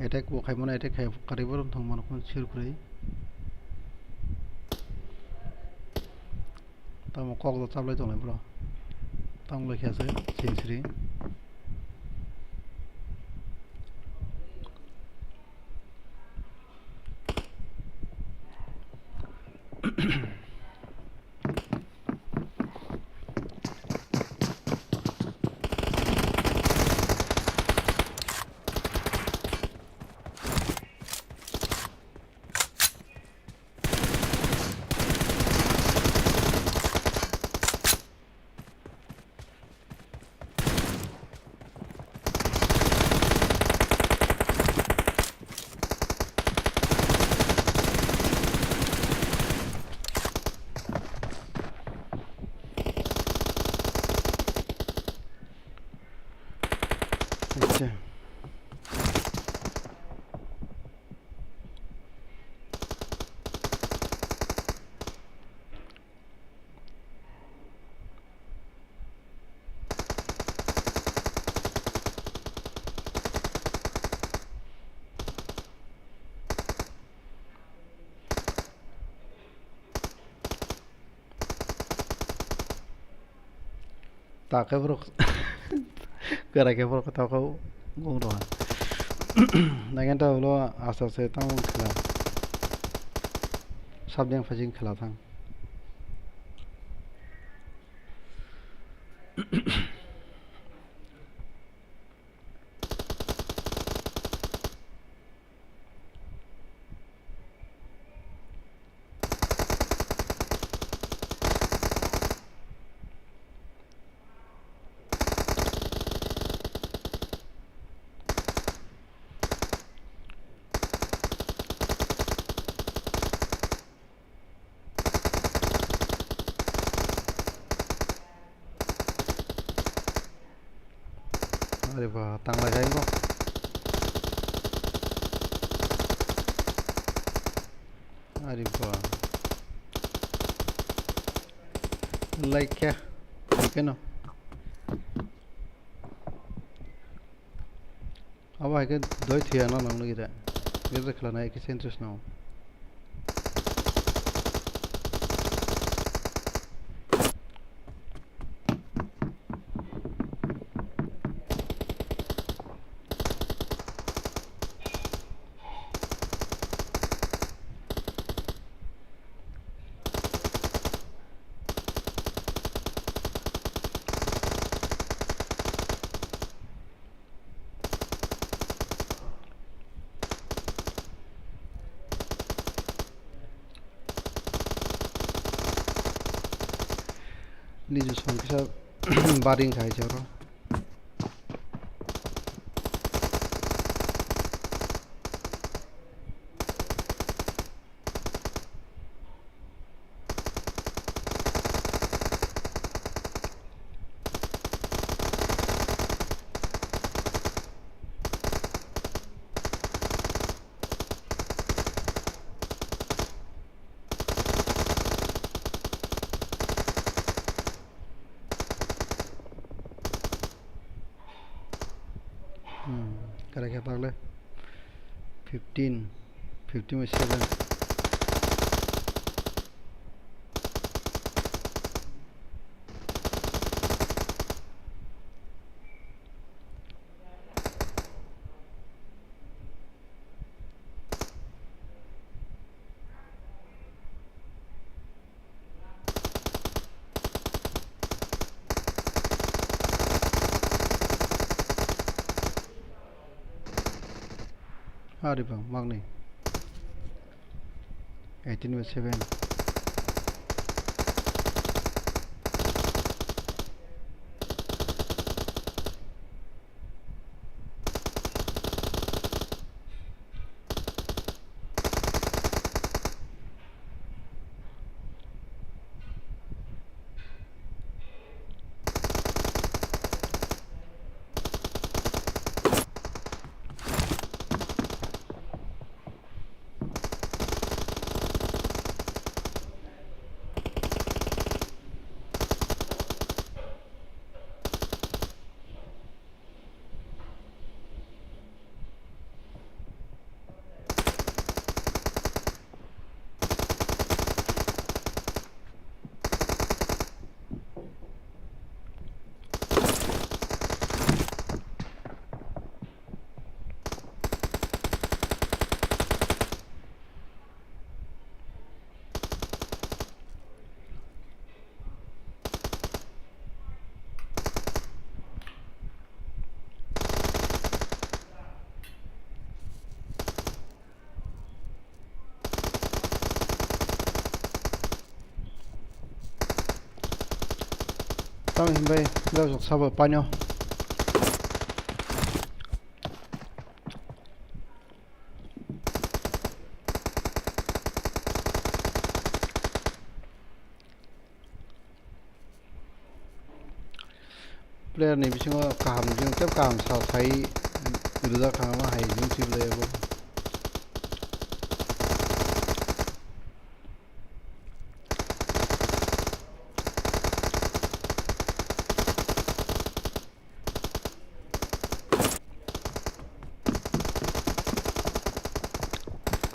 attack bo khaimon attack khai karibo thong mano kon sir kuri. Tamo kok do chaplai tonglai bro. Tamo lai khe se sinsiri. Acha. Ta khe borok kwrai khe borok ta khe wng rw ha. Nangenta ulo asa se tamo khela. Sabjang phajing khela thang. Are ba, tanglai kai bo. Are ba. Like khe. Keno. Abo hai khe doi thuya no nang nugwi da. Bebak khlana ekhe centuries no. Niji song kisa baring khai se oro. Hmm, kare khe pagle fifteen, fifteen by seven. Ari bang, magni. Eighteen by seven. Himbai, jok jok sabo paino. Player ni bisingo kaham ni bisingo tei kaham sa sai rijak kha ma hai wng si belai abo.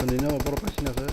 Tini no borok kaisa na khe.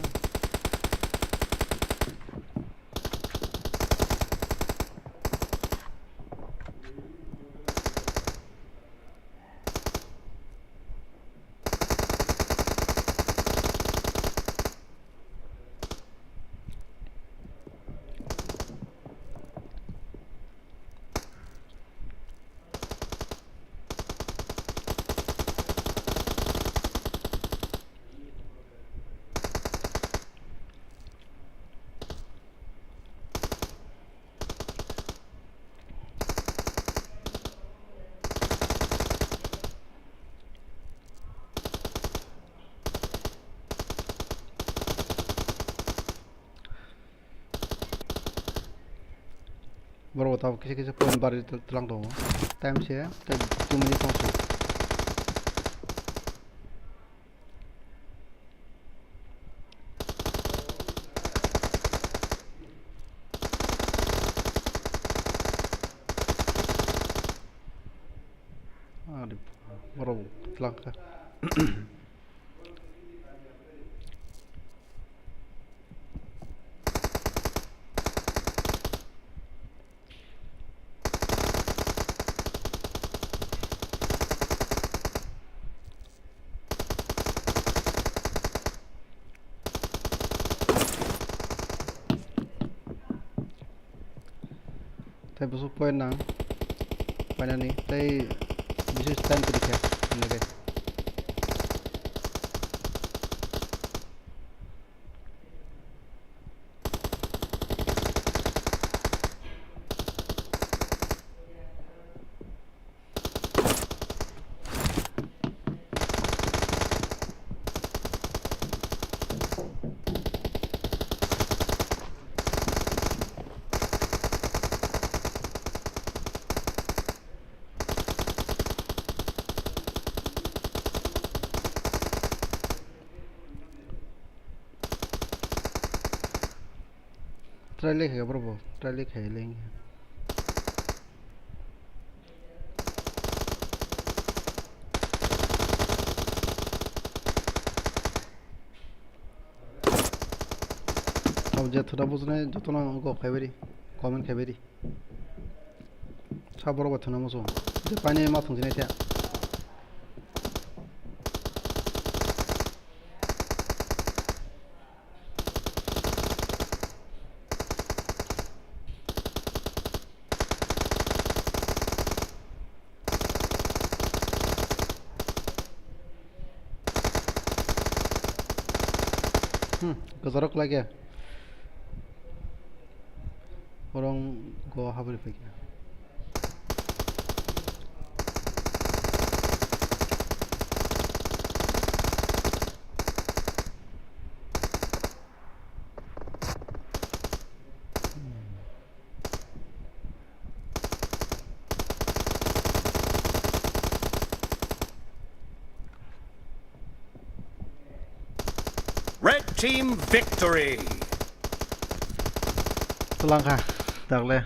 Borok bo tabuk kisa kisa point bari tw-, twlang tongo. Time se tei two minute tong si. Ari, borok bo twlang kha. Tei bwswk point nang painani tei bisi time kwrwi khe hinwi khe. Try le khe bro bo, try le khe le. Abo je thwda bujnai jotono go khaibari, comment khaibari. Sa borok bai thwna muchung. Je paini ma thwng sinai khe. Hmm, gazarok lagi. Orang go habri pagi. Red team victory. Twlang kha, dagle.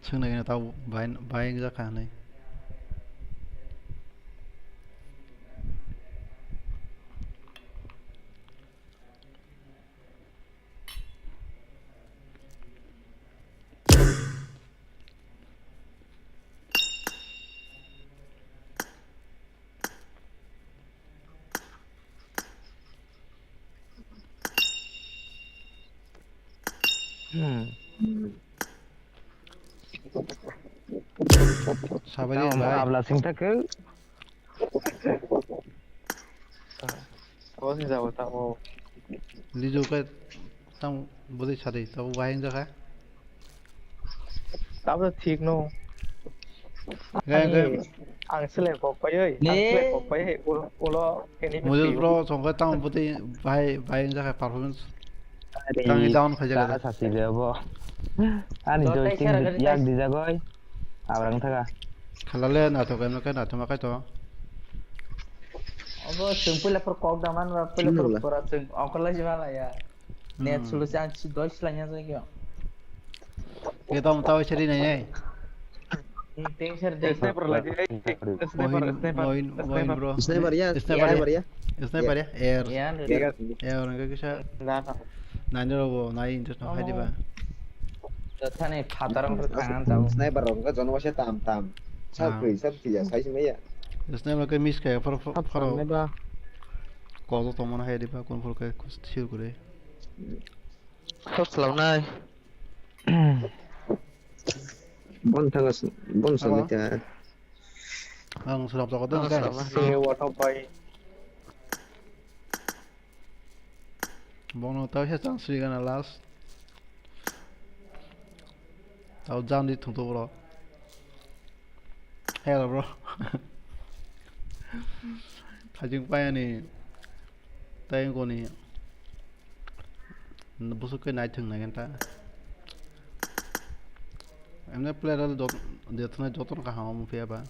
Swngnai khe tau bai, bai wngjakha hinwi. Hmm. Sabai tamo bai. Abla singta ke. Kau sing jabo tamo. Lijo ke tamo bodi sadi tamo bahing jaka. Tabla thik no. Gai, gai. Ani, ang selai kok pai oi, ang Ne. selai kok pai oi, ulo, ulo enemy Mujil free. Bro, songkhe tamo bwtwi bahai, bahai wngkha khe performance. Are, Tangwi down khaijak ta khe. Sasi de bo. Ani Dota joystick isara gari yak guys. Dijak oi. Abrang thaka. Khalale naithok emno khe naithoma khai to. Obo chwng puila phor kok da man ba, puila phor Chwng pura chwng ongkor lai jima la ya. Net Hmm. Sulu se ang si doi slai nya jai kyo. Ye tamo tao seri nai nai. Hmm, ting ser de. Sniper lagi, eh, eh, sniper, Mohin, sniper, Mohin, Mohin sniper. Bro. Sniper ya, Sniper ya. Sniper ya. Sniper ya. Air. Ya, Air. Air, enggak bisa. Nah, nah. Nai ni robo, nai intus no Oh. Hai di ba. Jothani phatar ang tangan tau. Sniper rok wngkha jono waisa tam tam. Sak Ah. Kwrwi, sak twi ya, sai se maya. Sniper khe miss kaya, pharo, pharo, Tam pharo. Sam nai ba. Kozo tongmani hai di ba, kun phoro khe sir kwrwi. Thok swlapnai. Bon thanga s-, bon Hello? Samita. Ang swlap jago Ang dong, swlap guys. Sini wathok bai. Bono tao se chang sri gana last. Tao jam di thung to bro. Hello bro. Khajing payani. Tei goni. Busuk ke nai thung nai ganta. Emne player al jot, jotna joton kaham phiya ba.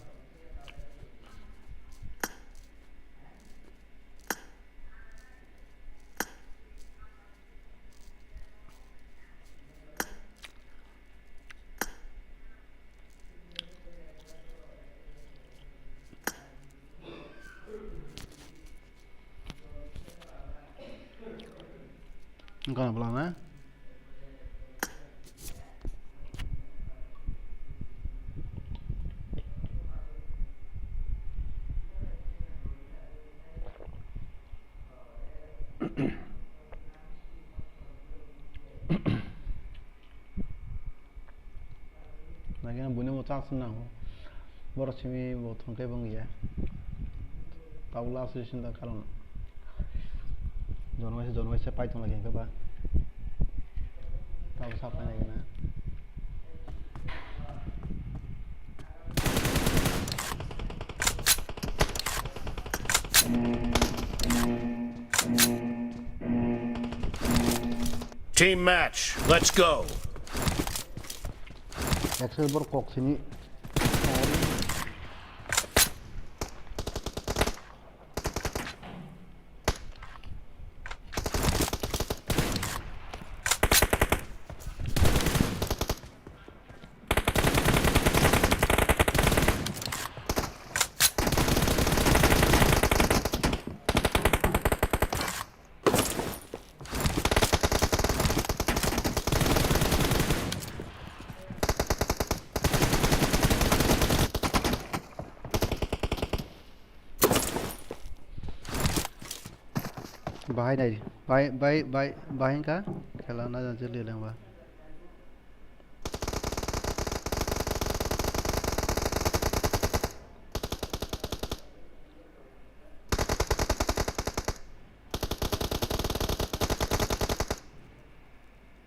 Wngkha na bwlana? Nagina buino bo chance nango. Borok simi bo thongkhe bo wngya. Tabuk last session da karon. Jono waisa, jono waisa pai tongla khe ba. Tabuk sa pai nai gana. Team match, let's go. Axel bor kok sini. Bahai nai, bahai, bahai, bahai, bahai wngkha khela na jang jeli lengba.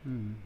Hmm.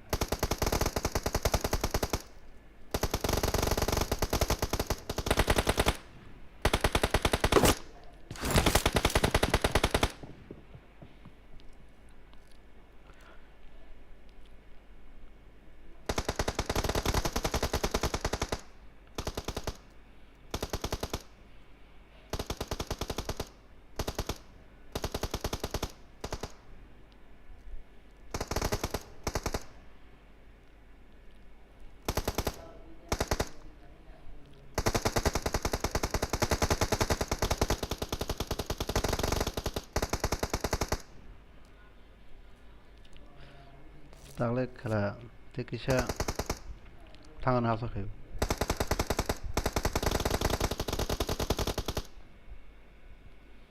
Tagle khela tei kisa thangna hasa khaio.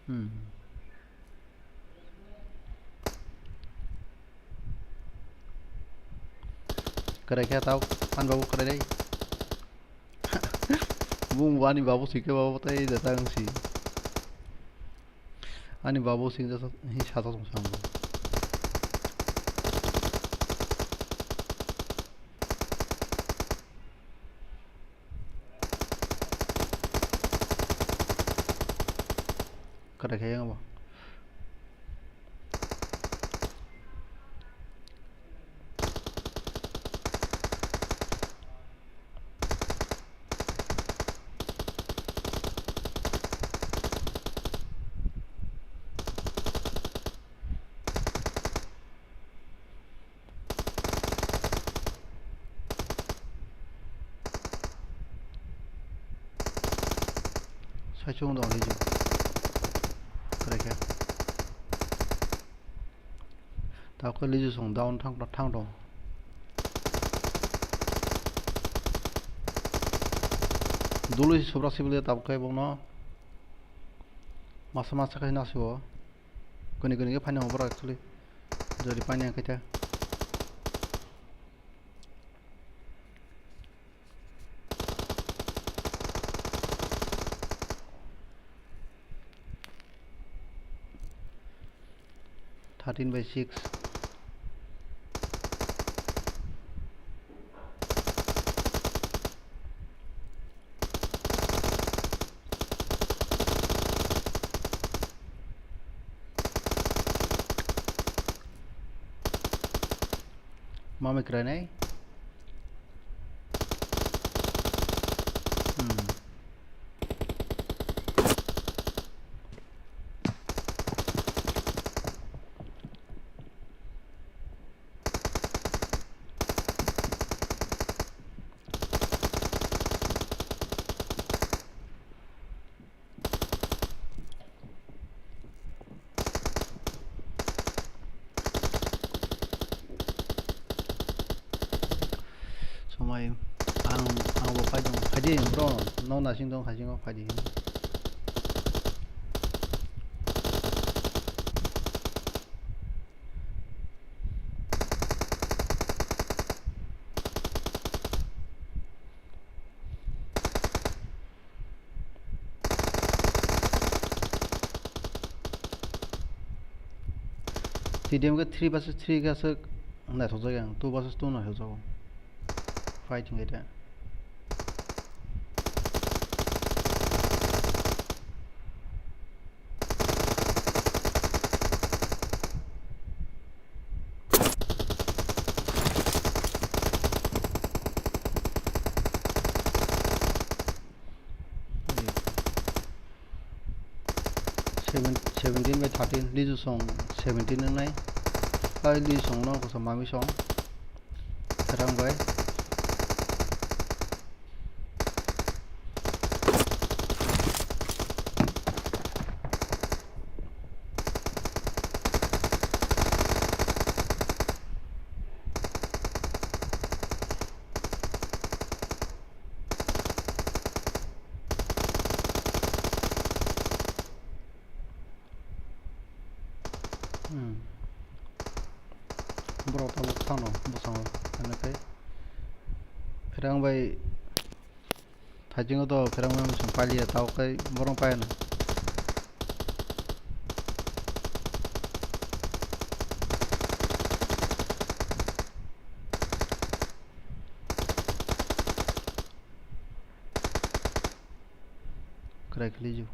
Hmm. Kwrai khe tao, ani babu kwrai dai. Bung bo ani babu si khe babu tei da tang si. Ani babu sing jasa hi sasa song sang. Kwrai khe yang bo. Saichung dong lijo. Kwrai khe. Tabuk khe lijo song down thang, thang dong. Dului subrak sibili tabuk khe bongno. Masa masa khe nasio. Kuni kuni khe phaina hobor actually. Jori paina khe ta. Thirteen by six. Mami krai nai. Hmm. Somai ang, ang bo phai tong, phai di bro, no nasing tong, khasing o phai di. T D M khe three versus three khe aswk naithokjak yang, two versus two naithokjago. Fighting khe ta. Seven, seventeen by thirteen, Lizu song seventeen wngnai. Pai Lizu song no kosom mami song. Therang bai. Hmm. Borok tabuk phano bwskango, hwnwi khe pherang bai thaichungo to pherang bai mwsung pailiya, tabuk khe borok paino. Kwrai khwlaijo.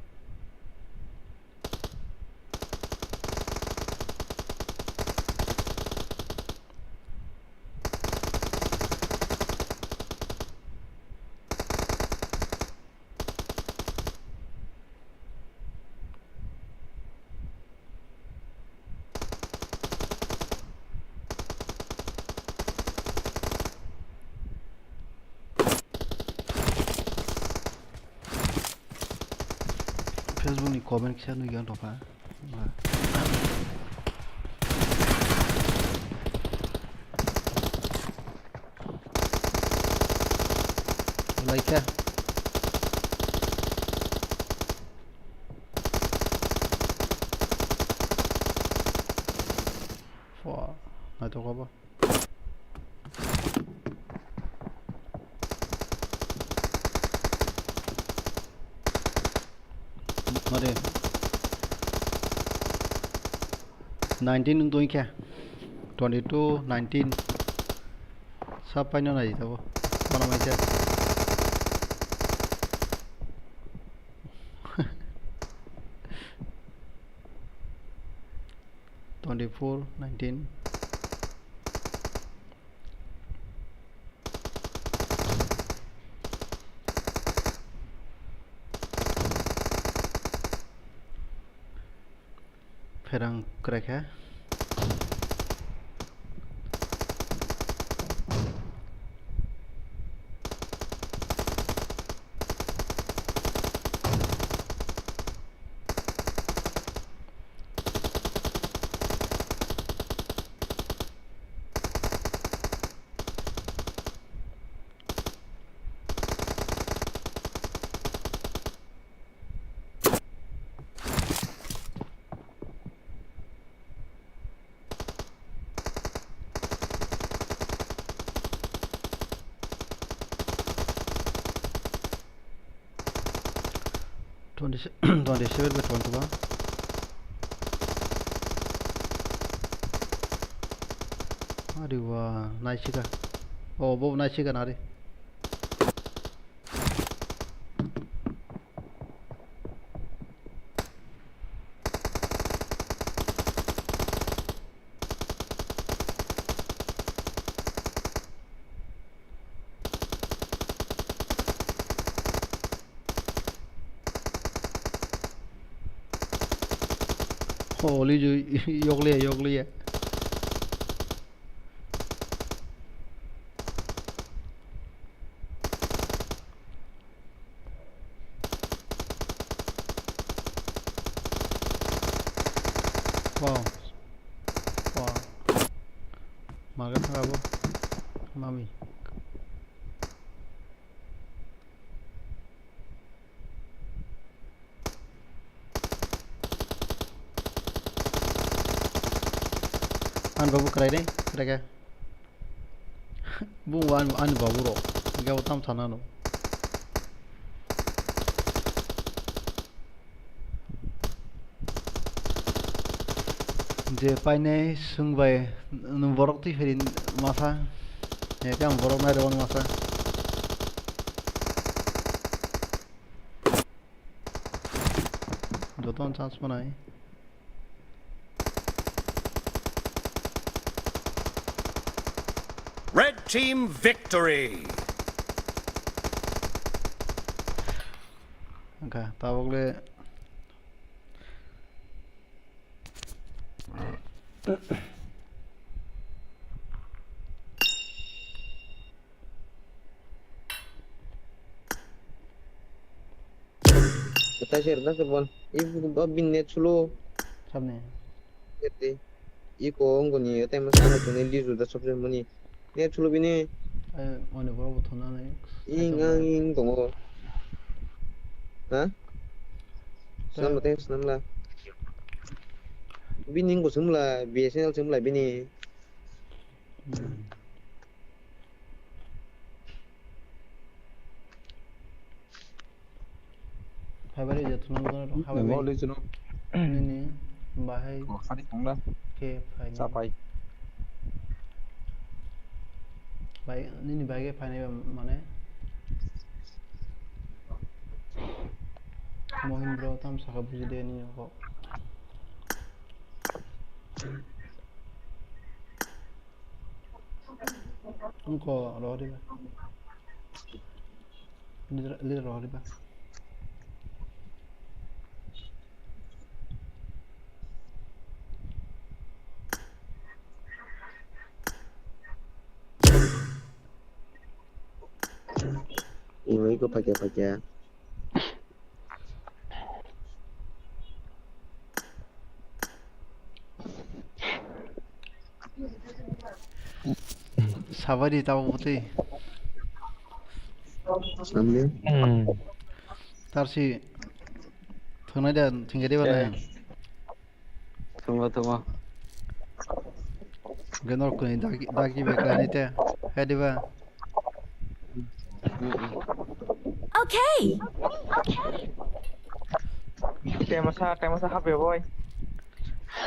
Facebook ni comment kisa nugui ang tongkha. Like khe. Fua, naithoka bo. Mare nineteen wng tong khe, twenty two, nineteen. Sab paino nai tabo. Mana mai khe. twenty-four, nineteen. Pherang kwrai kha. Twenty, twenty-seven by twenty-one. Ari wa, naisika. Oh, bo naisika nari. Holy ju yokliya, yokliya. Wow. Wow. Maga thang abo. Mami. Ani babu kwrai de, kwrai khe. Bung ani, ani babu rok. Hingke bo tam sana no. Je painai swng bai, nwng borok twi phiri masa. Hingke ang borok nai rw masa. Joto chance manai. Red team victory. Wngkha tabuk le. Katai se rwna se bon. I bu-, bu-, bin net slow. Sabni. Ete. I ko ongoni ete mo sa mo tuni lizu da sobse moni. Net slow bini. Ai, oni borok bo thona nai. Ing ang ing tongo. Ha? Te- Snam te snam la. Bini ing bo sum la, B S N L sum la bini. Hmm. Phaibai rw je thwngna mokol rok habai bai. Nini bahai. Oh, hari thangla. Khe phaini. Cha phai. Bai, nini bai khe phainai ba mane. Mohindro tam saka buji de nini kok. Wngkha rohoriba. Leader, leader rohoriba. Iko paikya paikya. Sabai di tabuk bwtwi. Samni. Hmm. Tarsi thwngnai da thwngkhe diba nai? Thwngo, thwngo. Hwnkhe norok kwnwi dagi, dagi bai khlainai te. Hai diba? Okay. Temasa, temasa hapya boy.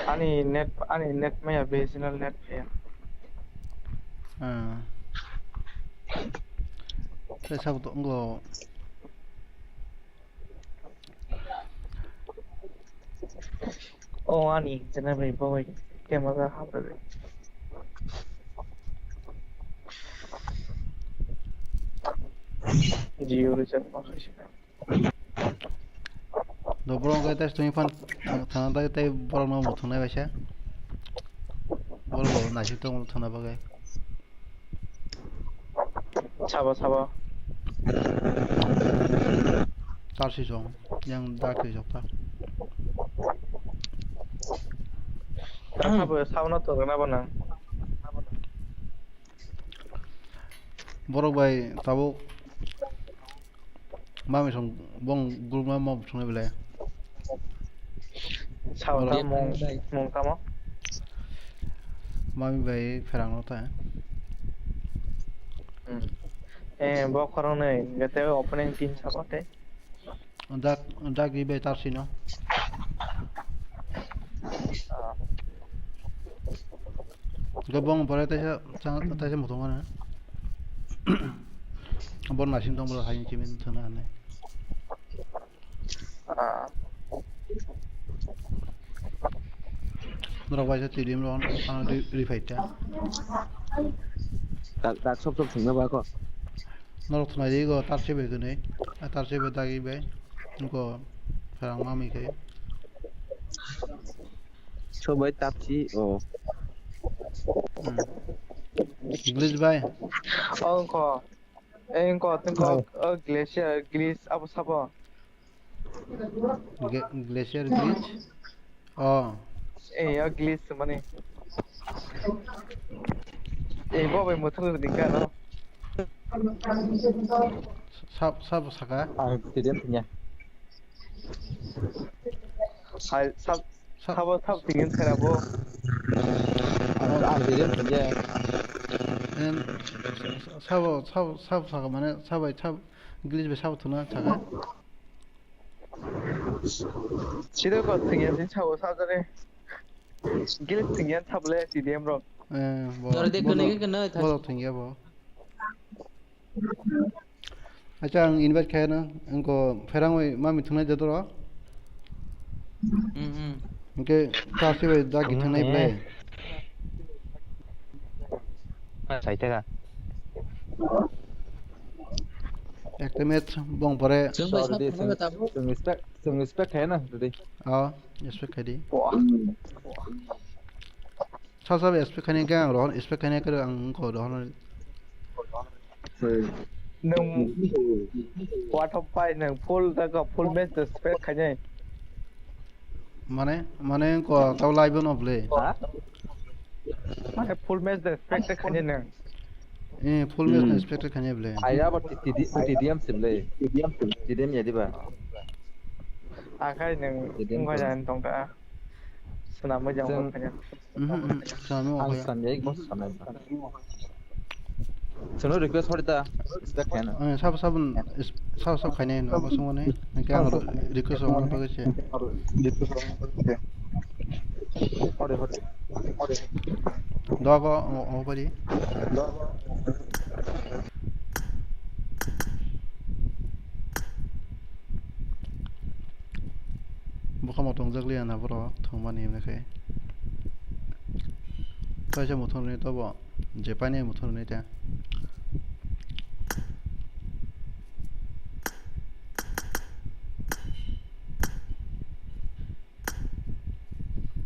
Ani net, ani net maya B S N L net maya. Ah. Tei sabo tongo. O ani channel bai boy. Camera hapre de. Jio recharge ma khaisi. Do borok khe tei twi phan thang, thang, tei, tei borok no muthungnai bai se. Borok bo naising tongo thangna bagwi. Sabo, sabo. Tar si song, yang dak si sokta. Sabo, sabo no to rwna bo nang. Borok bai tabuk mami song bong group ma mo thungnai belai. Sao ta mung, mung tamo? Mami bai pherang no ta. Hmm. Eh, bo khorang nei, gete opening team sabo te. Dak, dak di bai tar sino. Ah. Gabong pore taisa, taisa muthung ana. Bor naising tong bor hai chimin thana ane. Ah. Norok bai sa T D M ro ano ri-, rifai ta. Dak, dak sop sop thungna ba ko. Norok thunai di go tar se bai gwnwi. A tar se bai dagi bai. Go pherang mami khe. Sobai tapsi o. Hmm. English bai. Oh, ko. Eh, ko, tengko, oh, glacier, glitch, abo sabo. Ge-, glacier glitch? Oh. Eh, ya glitch mani. Eh, bo bai muthung ni ka no. Sab, sab saka? Ah, tidak punya. Hai, sab, Sa- sabo sab tingin kara bo. Ang, ang tidak punya. Em, sabo, sabo, sabo saka mane, sabai, sab, glitch bai sabo thuna saka. Sida ko tingin sin sabo sabo jare. Glitch tingin sabo le T D M ro. Eh, bo, Jare de bo, kene bo, kene thas- bo tingin bo. Acha, ang invite khaina, angko pherangwi mami thungnai jotoro. Mm, mm. Hwnkhe, tasi bai dagi thungnai belai. Saitega. Ekta match bong pore. Chwng bai Sorry, sab chwng, thangma tabo. Chwng respect, chwng respect khaina, today. Oh, respect khai di. Wah. Sasa expect khaini khe ang rohor, expect khaini khe ang wngkha rohor. Nwng what of pai nwng full da ka full match expect khaini. Mane, mane ko tau live no play. Ha? Mane full match expect khaini nwng. Eh, full match Hmm. expect khaini play. Aya ba T D, T D M sim le. T D M ya diba. Akhai nwng T D M wngkha sim. Jan tongka. Swnamwi jang Chwng wngkha jan. Mhm, mhm. Swnamwi Ang wngkha. Swnamya, boss swnamya. Chwngno request hor da, respect khaina. Eh, sabo, sabo, is-, sabo, sabo khainai no, abo songmani. Hwnkhe ang request rok mani bagwi se. Hore, hore. Dogo, o, o, bari. Bwkhamo tongjak liya na borok thwngmani hwnwi khe. Kaisa muthung rwni tobo, je painai muthung rwni ta.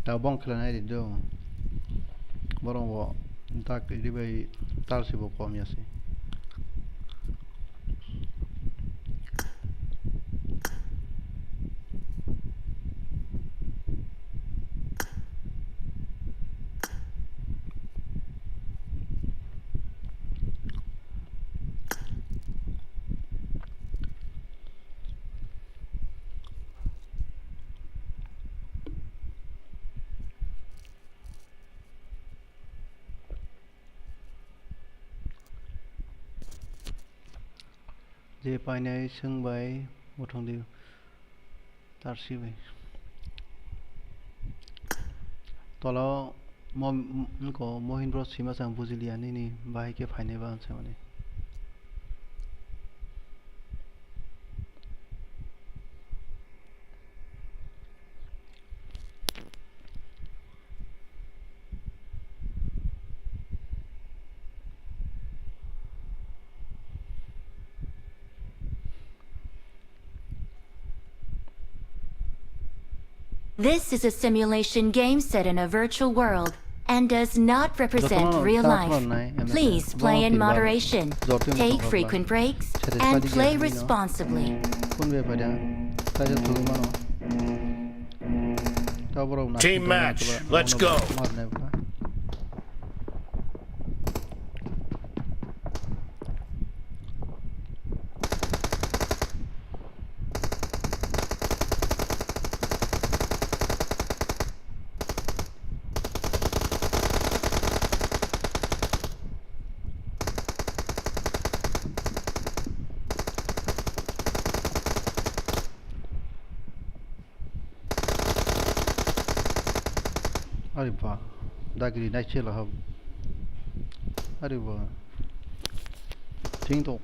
Tabok bong khlai nai di do. Borok bo dak ri bai tal se bo kom ya se. Je painai swng bai muthung di tarsi bai. Tola mo, mo, noko Mohindra sima chang bujiliya nini bahai khe phainai ba ang saimani. This is a simulation game set in a virtual world and does not represent real life. Please play in moderation, take frequent breaks, and play responsibly. Team match, let's go. Ari ba, dagiri nai chela hab. Ari ba, ting tok.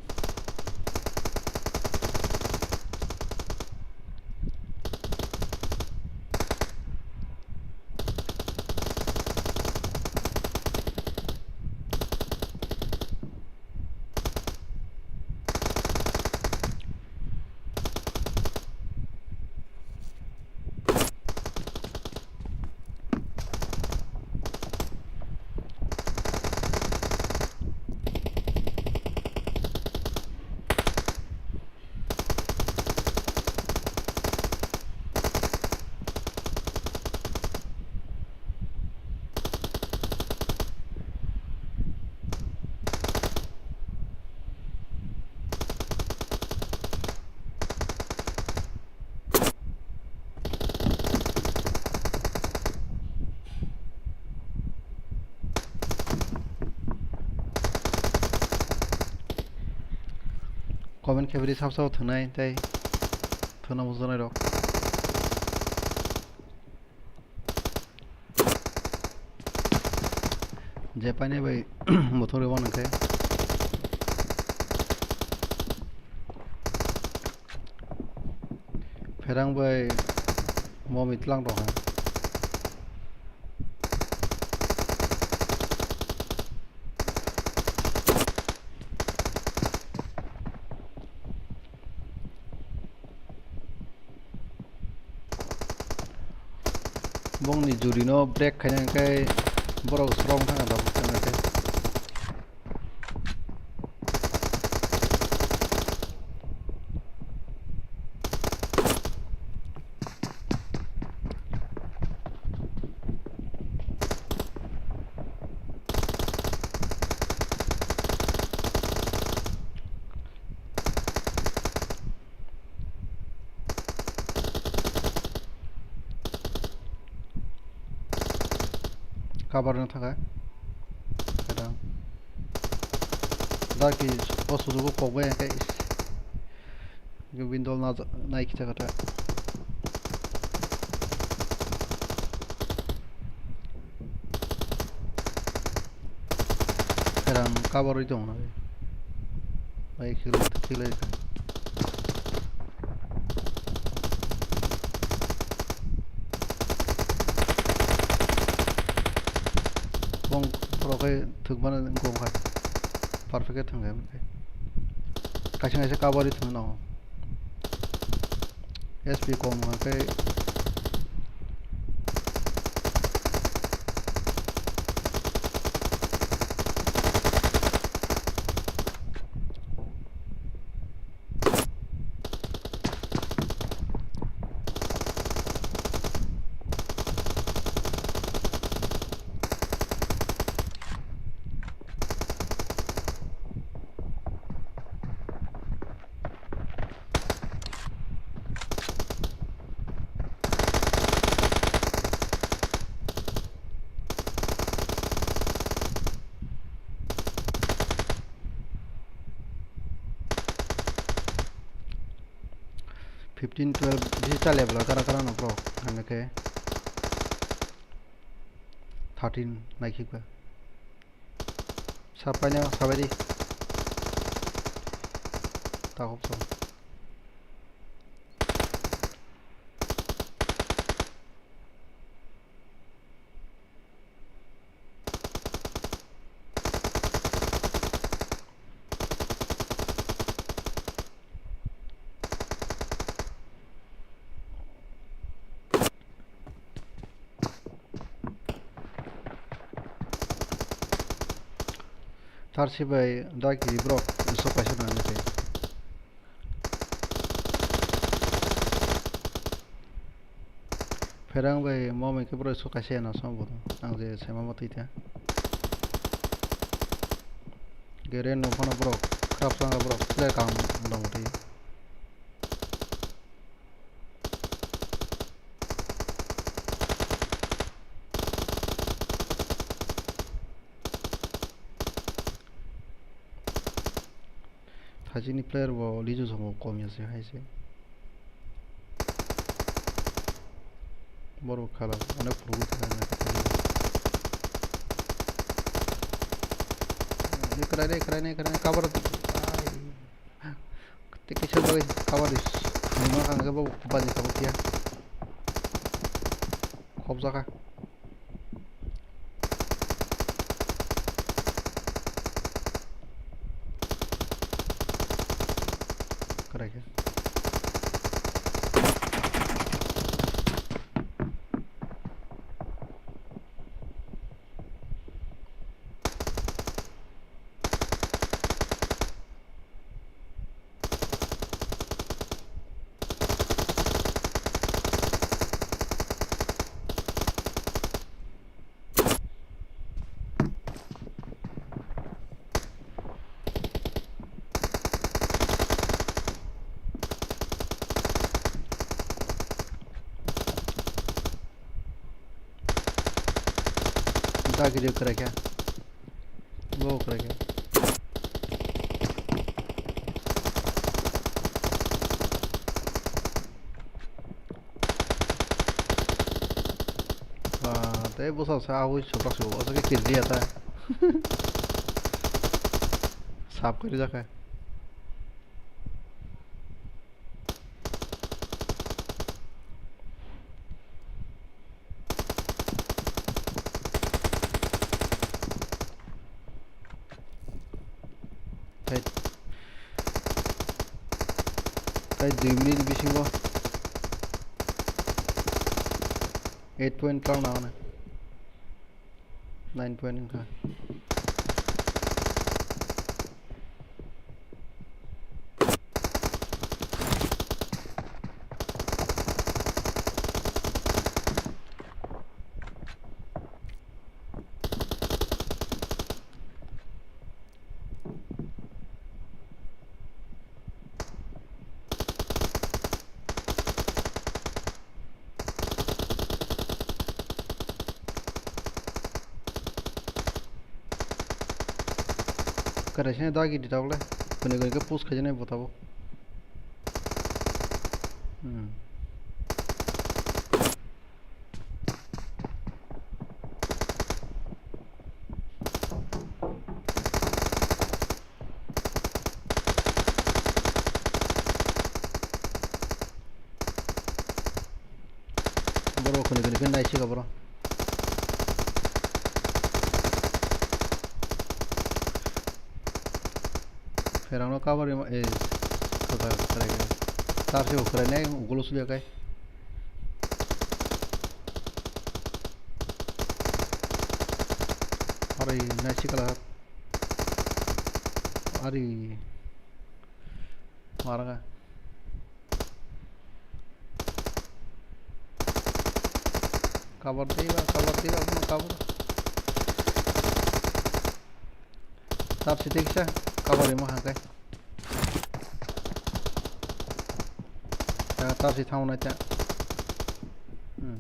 Comment khe bwrwi sab sabo thwngnai tei thwngna muchunai rok. Je painai bai mothor rw mano khe. Pherang bai momi tlang tong kha. Bongni jurino break khaina hwnkhe borok srong thangna bagwi tongnaikhe. Cover no thangkha. Kadang. Daki o sujugo kokbai hwnkhe. Window na nai kicha kata. Kerang cover oi tong nai. Bai khil khilai. Bong pro khe thwk mano wngkha. Perfect khe thwngkha. Kaisa kaisa cover oi thwngno. S P kom hwnkhe. Fifteen, twelve bisi chaliya bwla kara kara no bro, ang khe thirteen naikhe ba. Sapaino sabaidi. Takhuk song. Tarsi bai daki borok sok kaisa nang tei. Pherang bai momoi khe borok sok kaisa no song bodo. Ang je sema motwi ta. Gere no phano borok krap sanga borok player kam mota moti. Thajini player bo Lizu samo kom ya se hai se. Borok khala onek phuru thang na. Ni krai ni krai ni krai cover. Tei kisa bagwi cover di. Nima kang khe bo bani tabuk ya. Khobjaka. Kwrai khe. Dagi de kwrai khe. Bo kwrai khe. Ah, tei bwsa sa awi sopak se o jaga kiri ya ta. Sap kiri jaka. Tei, tei dui minute bisingo eight point twelve na hwnwi. Nine point wngkha. Kwraisa dagi di tabuk le. Kwnwi kwnwi khe push khaijaknai bo tabuk. Hmm. Borok kwnwi kwnwi khe naisika borok. Pherangno cover rima, eh, kwthar kwrai khe. Tar se kwrai nai, ugulo suliya kai. Ari naisika la. Ari. Maraga. Cover diba, cover diba, bono cover. Tar si tiksa, cover imo hangkai. Ta, tar si thauna cha. Hmm.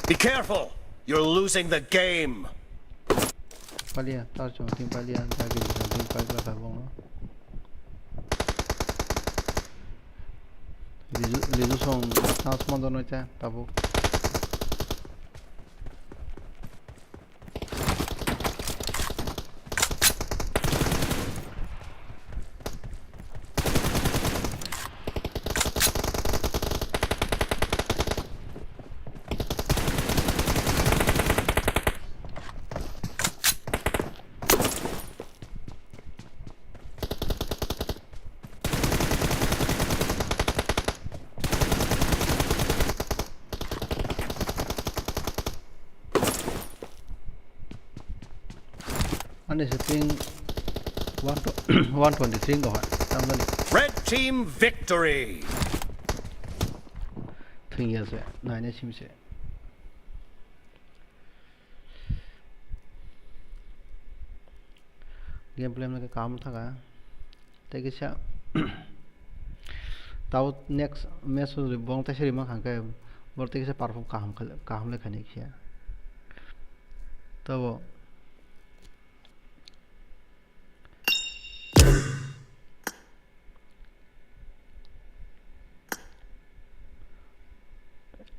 Be careful! You're losing the game! Palia, tar chong ting palia, dagi chong ting palia tabung no. Lizu, lizu song, chance mondo no cha, tabuk. Ani se ping one tw-, one twenty-three wngkha, tamjani. Red team victory. Thwngya se, nainai simi se. Gameplay no kaham thaka. Tei kisa tabo next match o bong teisa rima kha khe, boro tei kisa perform kaham kha-, kaham le khainai kisa. Tabo.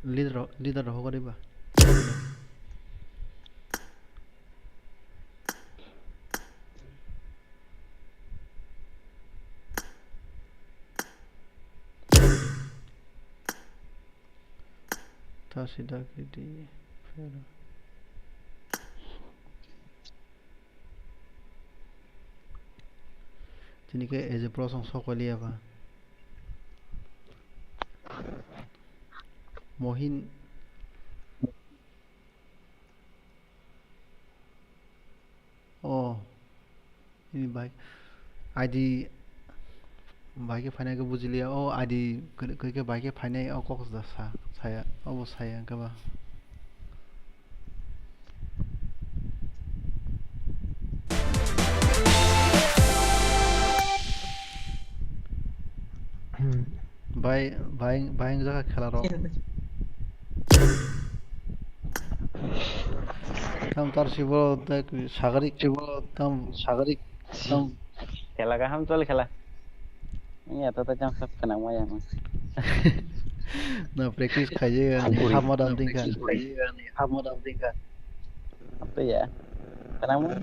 Leader, leader rok hokari ba. Ta sida kidi. Tini khe age prosong sok pailiya ba. Mohin. Oh. Ini bai. I D. Bai khe phainai khe bujiliya. Oh, I D khe, khe bai khe phainai, oh, kok da sa, saya. Obo saya khe ba. Bai, bai, bai, wngjaga khela rok. Tam tar sibo, tak sagari sibo, tam sagari, tam. Khela kaham choli khela. Iya, tata chang sab kena maya. Na practice khaye, hamo dam dingka. Hamo dam dingka. Apa ya? Kena maya.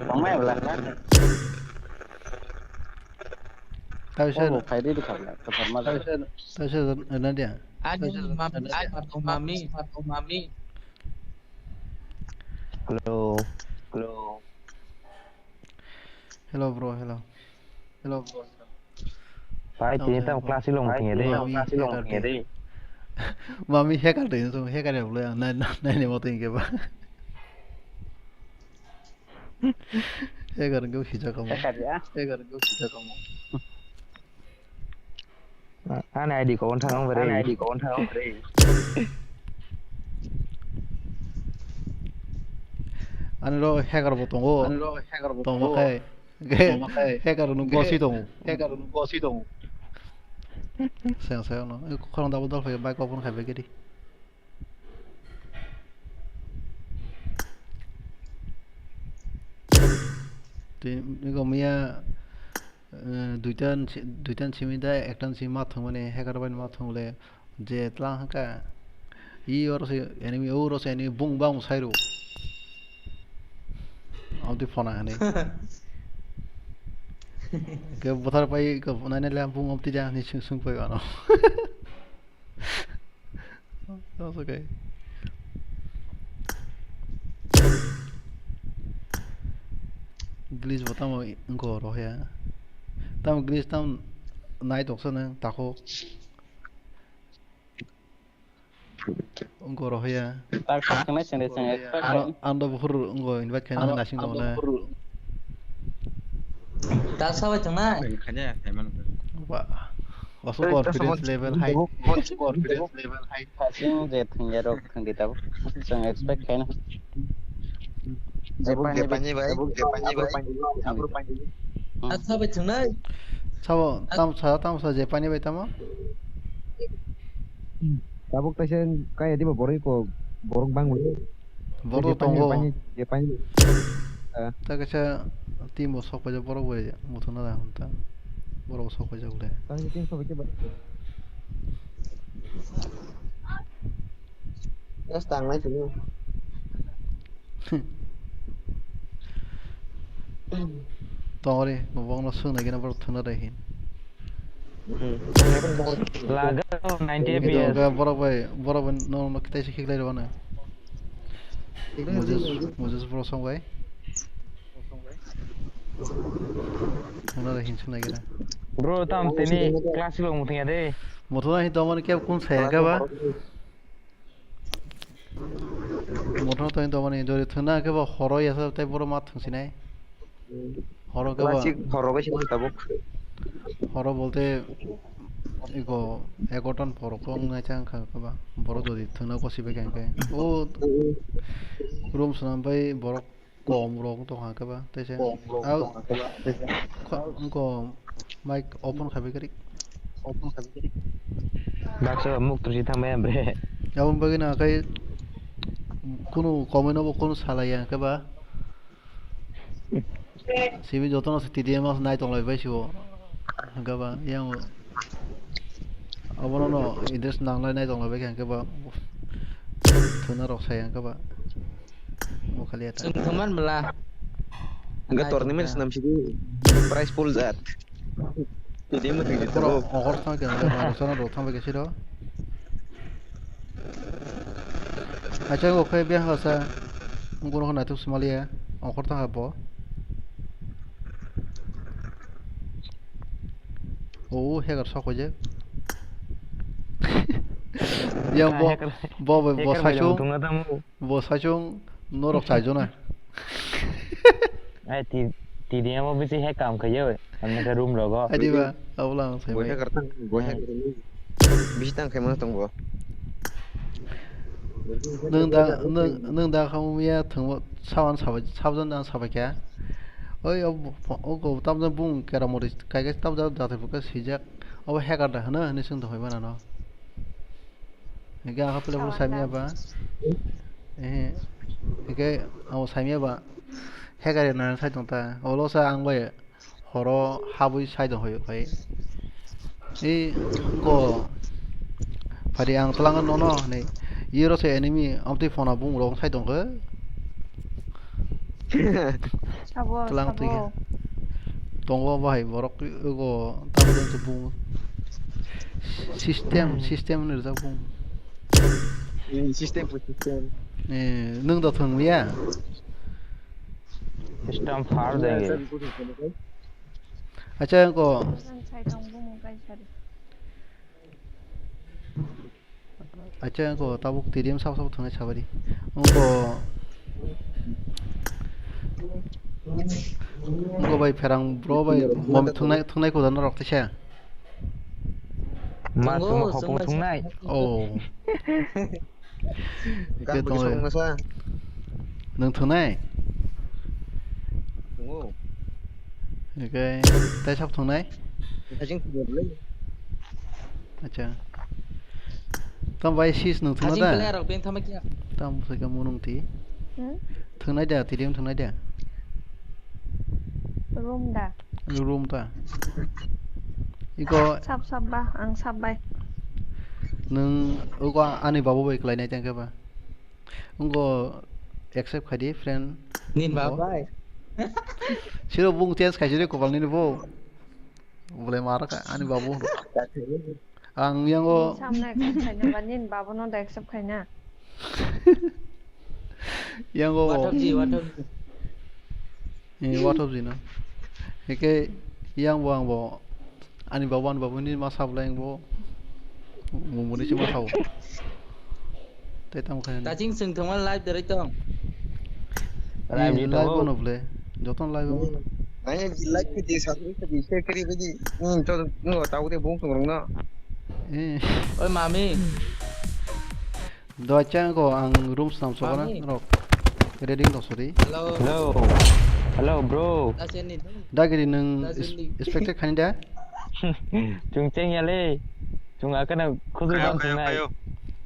Mama ya belah kan. Tahu saya. Oh, khaye di khala. Tahu saya, tahu saya, Nadia. Ani mami, ani mami, mami. Hello. Hello. Hello, bro, hello. Hello, bro. Pai, tini tam class ilong mami, tingya de. Mami hacker de, so hacker ya, bro, na, na, na, ni moto ingke ba. Hacker ke hija kamu. Hacker ya? Hacker ke hija kamu. Ani I D ko on thang bai. Ani I D ko on thang bai. Ani ro hacker bo tongo. Ani ro hacker bo tongo. Tongo khai. Tongo khai. Hacker no gosi tongo. Hacker no gosi tongo. Sayang sayang no. Khorang double dal khai bike open khai bai gedi. Tini miya, eh, duitan si-, duitan simi da, ektan simi ma thwngmani, hacker bai ma thwngle, je tlang hwnkha, i oro se enemy, oro se enemy, bung bang sai ro. Amtwi phone hwnwi. Ke bothar pai, ke nai nai le bung amtwi ja ni sung sung pai ano. That's okay. Glitch bo tamo wngkha oro ya. Tamo glitch tam nai toksa nang tako. Wngkha oro ya. Tak tak nai sengre sengre. Ano, ano buhur wngkha invite khaina nasing tong na. Da sabai tong nai. Khanya ya, khaya mano. Ba. Wasu confidence level high. Confidence level high. Hasing je thangya rok thangdi tabuk. Chwng expect khaina. Tabuk Japani bai, Japani bai. Tabuk bai. Asa bai thangnai. Sabo, tam sa, tam sa Japani bai tamo? Tabuk taisa kaya diba borok ko borok bang. Borok Japani tongo. Japani, Japani. Ah. Ta kaisa team bo sok paijak borok bai muthungna da hwn ta. Borok bo sok paijak le. Tang team sok paijak ba. Yes, tang nai sini. Tongori, bongno sung nai gina borok thwna dai hin. Laga ninety F P S. Borok bai, borok bai no no kitai se khiklai rwna. Moses, Moses bro song bai. Thwna dai hin sung nai gina. Bro, tam tini class lo muthung ya de. Muthung ya hin tongmani khe kun saya khe ba. Motor to hinto mani jori thwna khe bo horo yasa tei boro ma thwngsinai. Horo khe ba. Classic horo khe sini tabuk. Horo bolte ego egotan poro kong nai chang kha khe ba. Boro jodi thwngna gosi bai khe hwnkhe. O room swnam bai borok kom rok tong kha khe ba. Tei se. Kom rok tong kha khe ba. Tei se. Ko, ko mic open kha bai khe rik. Baksa muk tusi thangmaya bre. Aboni bagwi no khe kunu comment no bo kunu salaiya khe ba. Simi jotono se T D M o nai tonglai bai sio. Hwnkhe ba yang abono no interest nanglai nai tonglai bai khe hwnkhe ba thwna rok sai hwnkhe ba. Bo khali eta. Chwng thwngman bwla. Hwnkhe tournament swnam sidi prize pool jat. T D M o thwngdi tabuk. Ongkhor thang khe hwnkhe ba rok sana rok thang bai khe siro. Acha, o khe biyang hasa, ungkunu hwnna tuk sumaliya, ongkhor tangha bo. O, hacker sok hoijak. Yang bo, hacker, bo, bo, bo hacker bai saichung, tongna tamo. Bo saichung, norok chaijona. Ai, ti, T D M o bisi hack kam khayo, ang khe room rogo. Adiba, abula ang sai bai. Bo hacker tang, bo hacker tang. Bisi tang khaimano tong bo. Nwng da, nwng, nwng da khamu ya thwngbo sawan sabai, sabjan ang sabai kha. Oi, o, o, o, tamjak bung kera mori, kai kai tamjak jatai buka sijak. Obo hacker da hwno, hwnwi swng tong phai mano. Hingke ang haphile bo saimya ba. Eh, hingke ang bo saimya ba. Hacker na sai tong ta. Olo sa ang bai. Horo habwi sai tong hoyo khai. Ei, ko. Phari ang tlang nono, nei. Iro se enemy, amtwi phone bung rok sai tong khe. Sabo, tlang twi khe. Sabo. Tongo bahai borok, go, tamo se bung. System, hmm, system ni rijak bung. Hmm, system, system. Eh, nwng da thwng ya? System far de. Acha ko. Ang sai tong bung kai sari. Acha ko tabuk T D M sabo sabo thwngnai sabari. Ko, ko bai pherang bro bai mom thwngnai, thwngnai ko dano rok tisa. Ma thwngma khopung thwngnai. Oh. Hingke tong. Nwng thwngnai? Tongo. Hingke tai sabo thwngnai? Hajing thwngnai. Acha. Tam bai sis nwng thwngna da? Hajing player rok beng thama kya? Tam bwsai ka munung ti. Hmm? Thwngnai da, T D M thwngnai da? Room da. Room ta. Iko sab sab ba, ang sab bai. Nwng uko ani babu bai khlainai tengkhe ba. Wngko accept khai di friend. Nin ba bai. Siro bung change khai siro kopal nini bo. Bolai mara ka ani babu. Ang yango. Samna accept khaina ba nin babu no da accept khaina. Yango. What of the, what of the? Eh, what of the no? Hike yang bo ang bo ani babu ani babu ni ma sab lai bo mumuni si ma sabo. Tei tamo khaina. Taching sing thangma live derai tong. Live di live tongo. Bono ble. Joton live bono. Ai live ke di sa ke di se kri ke di. Hmm, to ngo tau de bung tong rong no. Eh. Oi mami. Doi chang ko ang room snam so na rok. Reading to sori. Hello. Hello. Hello bro. Dagiri nung expected khani da? Chung cheng ya le. Chung akana khudu jam chung nai.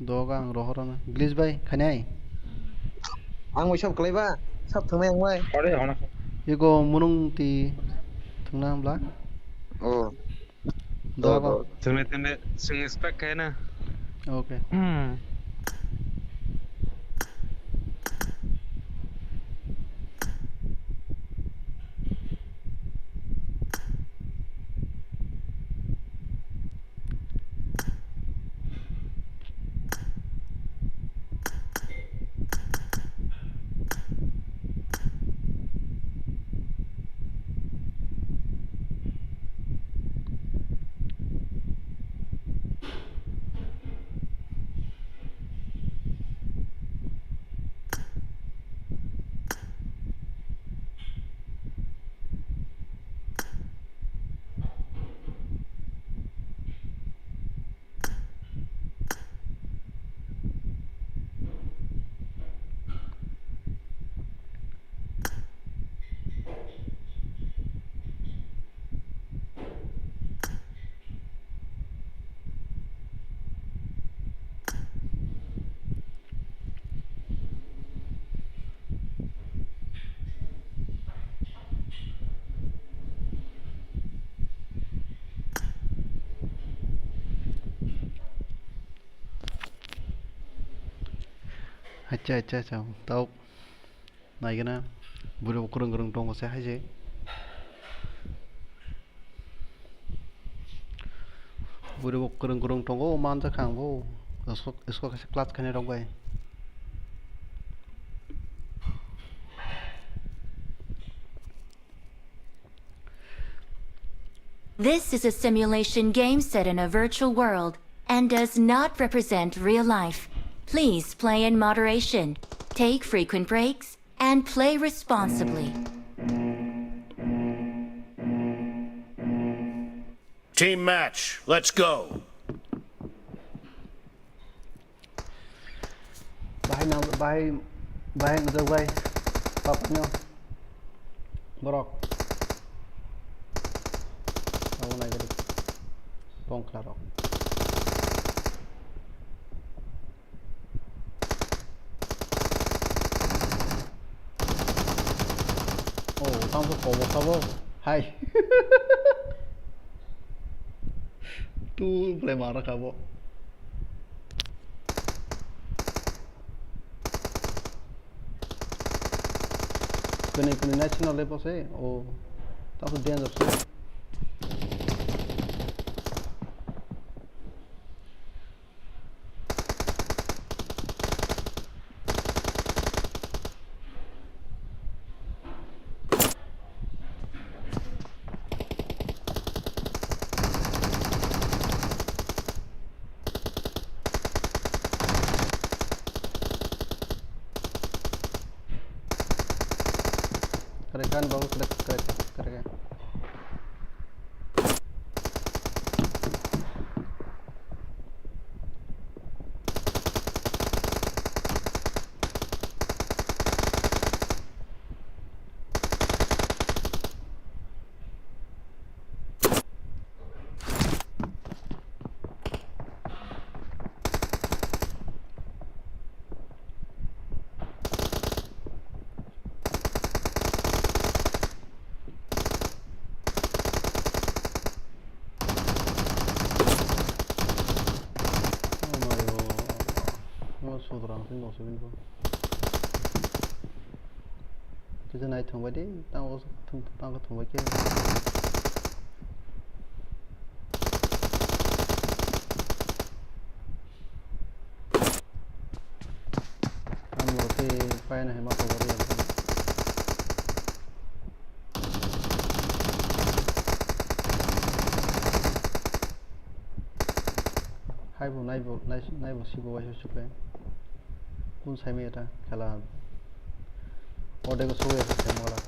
Doga ang rohor na. Glitch bai khani ai. Ang bai sab klai ba. Sab thungnai ang bai. Ore hona. Igo munung ti thungna bla. Oh. Dogo. Chwngno tene chwng expect khaina. Okay. Hmm. Acha, acha, acha. Tau. Naigana. Buru kwrwng kwrwng tongo se hai se. Buru kwrwng kwrwng tongo, manjakha ang bo. Isko, isko kaisa class khainai rok bai. This is a simulation game set in a virtual world and does not represent real life. Please play in moderation, take frequent breaks, and play responsibly. Team match, let's go. Bahai nang, bahai, bahai nang jok bai. Pap nyo. Borok. Abo nai gari. Pongkla rok. Oh, tamo kobo sabo. Hai. Tu play mara kabo. Kene kene national level se. Oh. Tamo danger se. Kare kan babu kare kare kare. Oh my God. Oh, sodra, sini dong, sini dong. Kisa nai thwngbai de, tango thwng-, tango thwngbai khe. Ang bo tei paina hai ma tongmani ang. Hai bo nai bo, nai, nai bo si bo waisa supe. Kun sai me eta khela. Ode ko soi asa sai mola.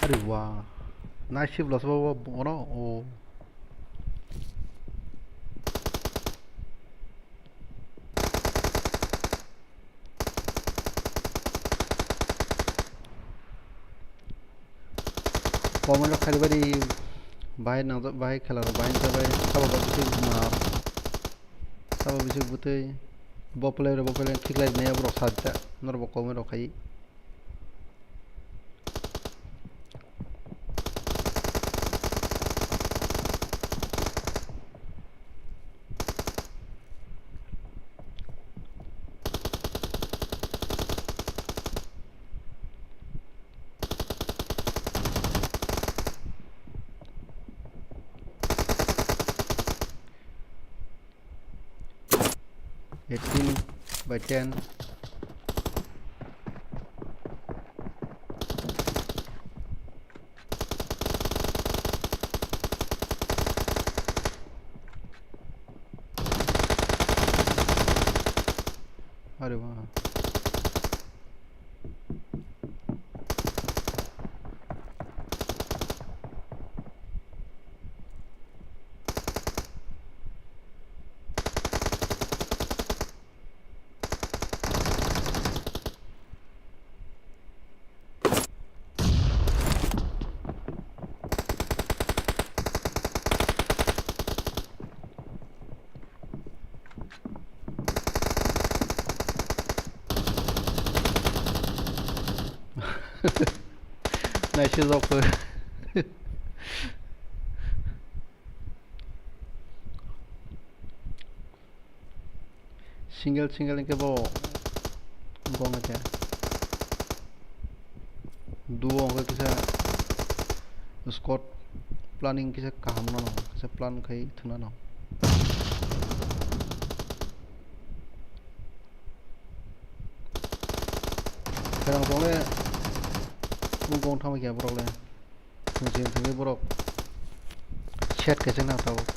Are wa. Night shift los bo, bo, bono, o. Comment rok khaidi bari bahai nangjak, bahai khela rok bahai sa bai sabo bai bwtwi ma sabo bisi bwtwi bo player rok bo player khiklai nai borok sajak norok bo comment rok khai. Eighteen by ten. Naisijak khe. Single single hwnkhe bo wngkha khe. Duo hwnkhe kisa squad planning kisa kaham no, kisa plan khai thwna no. Kherang tong le, bung kong thangma khe borok le. Chwng chwng thangwi borok set kaisa nang tabuk.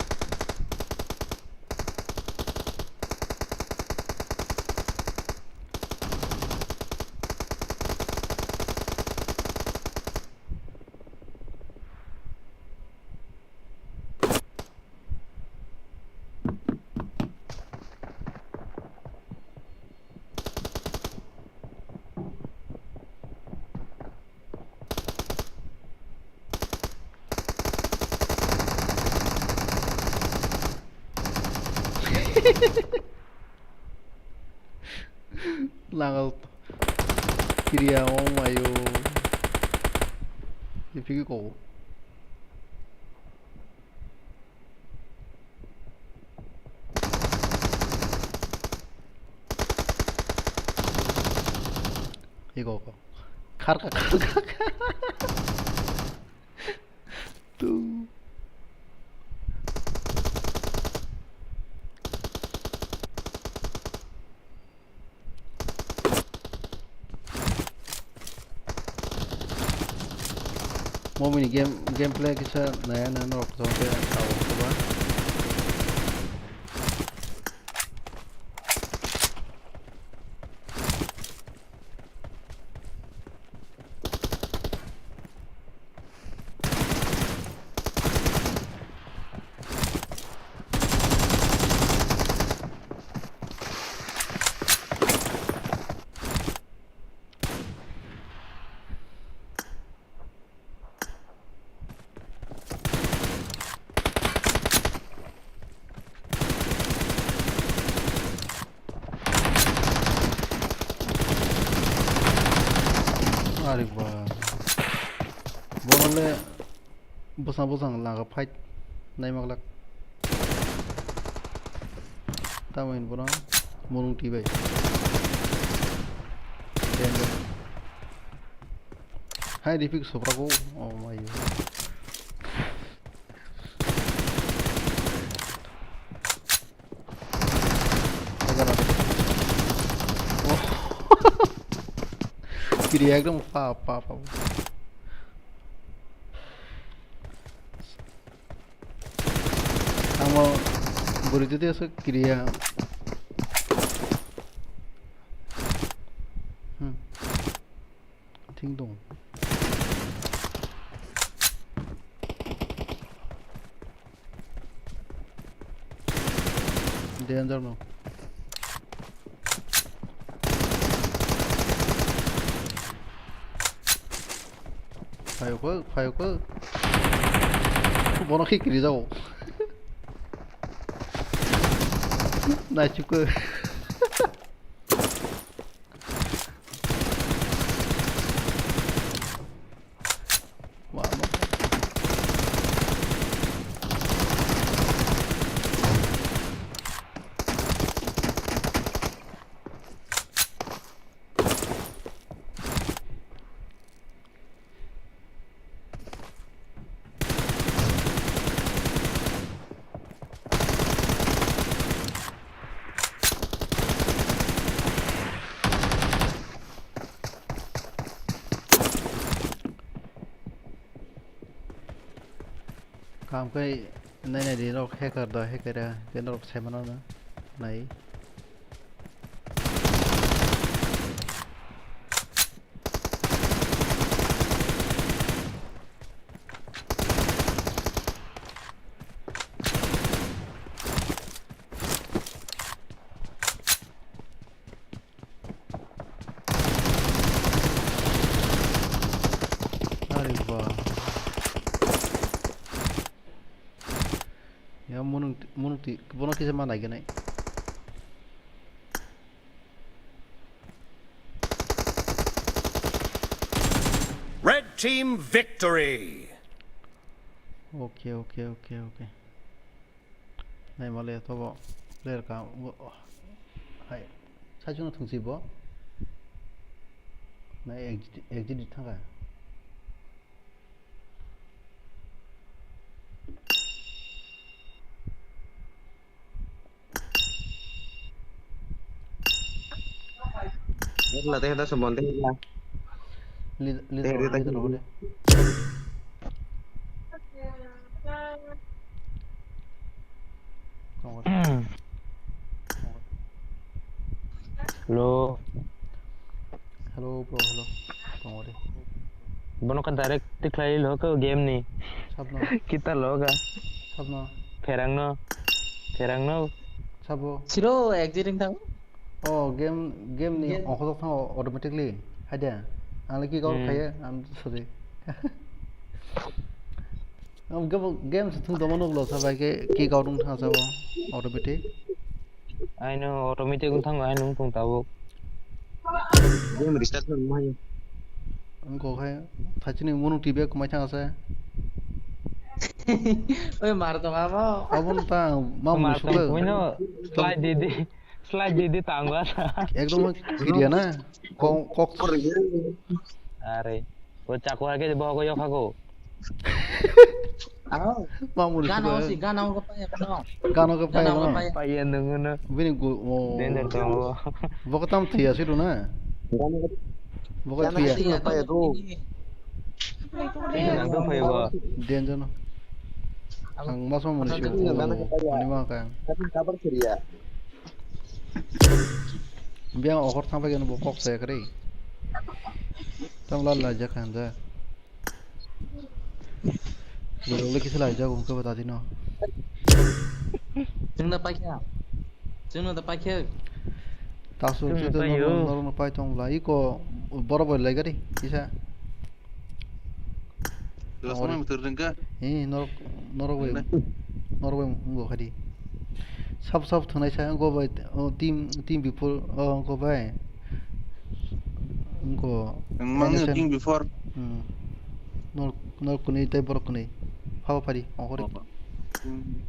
Langal kiriya, oh mayo. Ipiki ko. Iko ko. Kharka, kharka. Tu. Momini game, gameplay kisa naya na norok jong khe tao khe ba. Ari ba. Bono le bwsang bwsang laga fight naimaglak. Tamo hin bono murung twi bai. Danger. Hai Rifik soprago. Oh my God. Kiri ekdom pa pa pa. Ang mau beri itu dia sekiriya. Hmm. Thing dong. Danger no. Phayokho, phayokho. Bono khi kiri jago. Naichukho. Kam khe nai nai di, norok hacker da, hacker ya, khe norok sai mano na nai. Munung, munung ti, bono kisa ma naiganai. Red team victory. Okay, okay, okay, okay. Nai male to bo player ka, bo, oh, hai. Sai chuno thungsi bo. Nai exit, exit thanga. Wala, dehe da, subon, dehe da. Lead, lead, dehe da, lead, dehe da. Hello. Hello, bro, hello. Tongori. Bono ka direct tikhlai lo ka game ni. Sabno. Kita lo ka. Sabno. Pherang no. Pherang no. Sabo. Siro exiting thang. Oh, game, game ni. Game. Ongkhorok thango automatically. Haide. Ang le kick out. Hmm. Khaye, I'm sorry. Ang game, game se thung tongma nuklo, sabai khe kick out wng thang sabo, automatic. Aino automatic wng thango, aino wng thung tabuk. Game restart wng ma hayo. Wngkok hai, thachini munung T V kumai thang asa. Oi, mar tong abo. Abo wng ta, ma muni sukle. Mar tong kumai no, slide di di. Slide di di tangwa sa. Ekdom kiriya na. Kok, kok. Are. O chakwa ke bo ko yok hago. Aro. Ma muni gana sukle. Osi, gana ko pa ya no. Gana ko pa ya no. Pa ya nungu no. Bini gu, o. Danger to. Bo ko tam thiya sidu na. Bo ko thiya. Gana ko pa ya do. Nang to phayo bo. Danger no. Ang mas ma muni sukle. Gana ko pa ya. Ani ma ka. Tapi kabar kiriya. Biang okor thang pai bo kok saya kari. Tam lal la jak han ja. Lo le kisa lai jak ung ke bata dino. Chwng da paikha. Chwng da paikha. Tasu chwng chwng paio. Norok no pai tong lai ko borok bai lai gari kisa. Lasmani mutur dengka. Eh, norok, norok bai, norok bai wngkha di. Sab, sab thwnai sa wngkha bai, o, team, team before, o, wngkha bai. Wngkha. Ang mangni team before. Hmm. Norok, norok kwnwi tei borok kwnwi. Phaba phari, wngkha di. Hmm.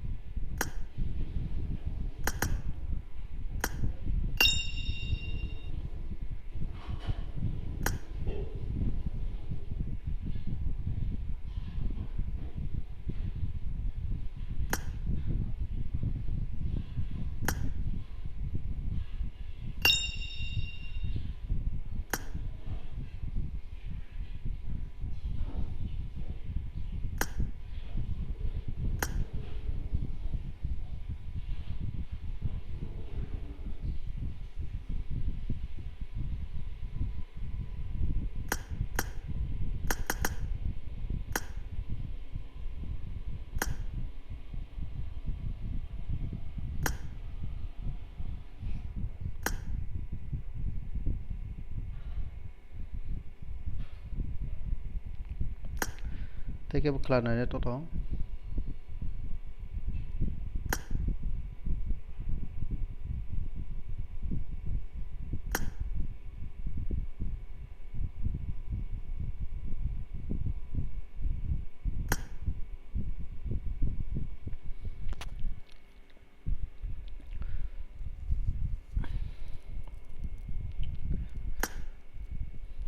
Tei kebo khlai nai toto.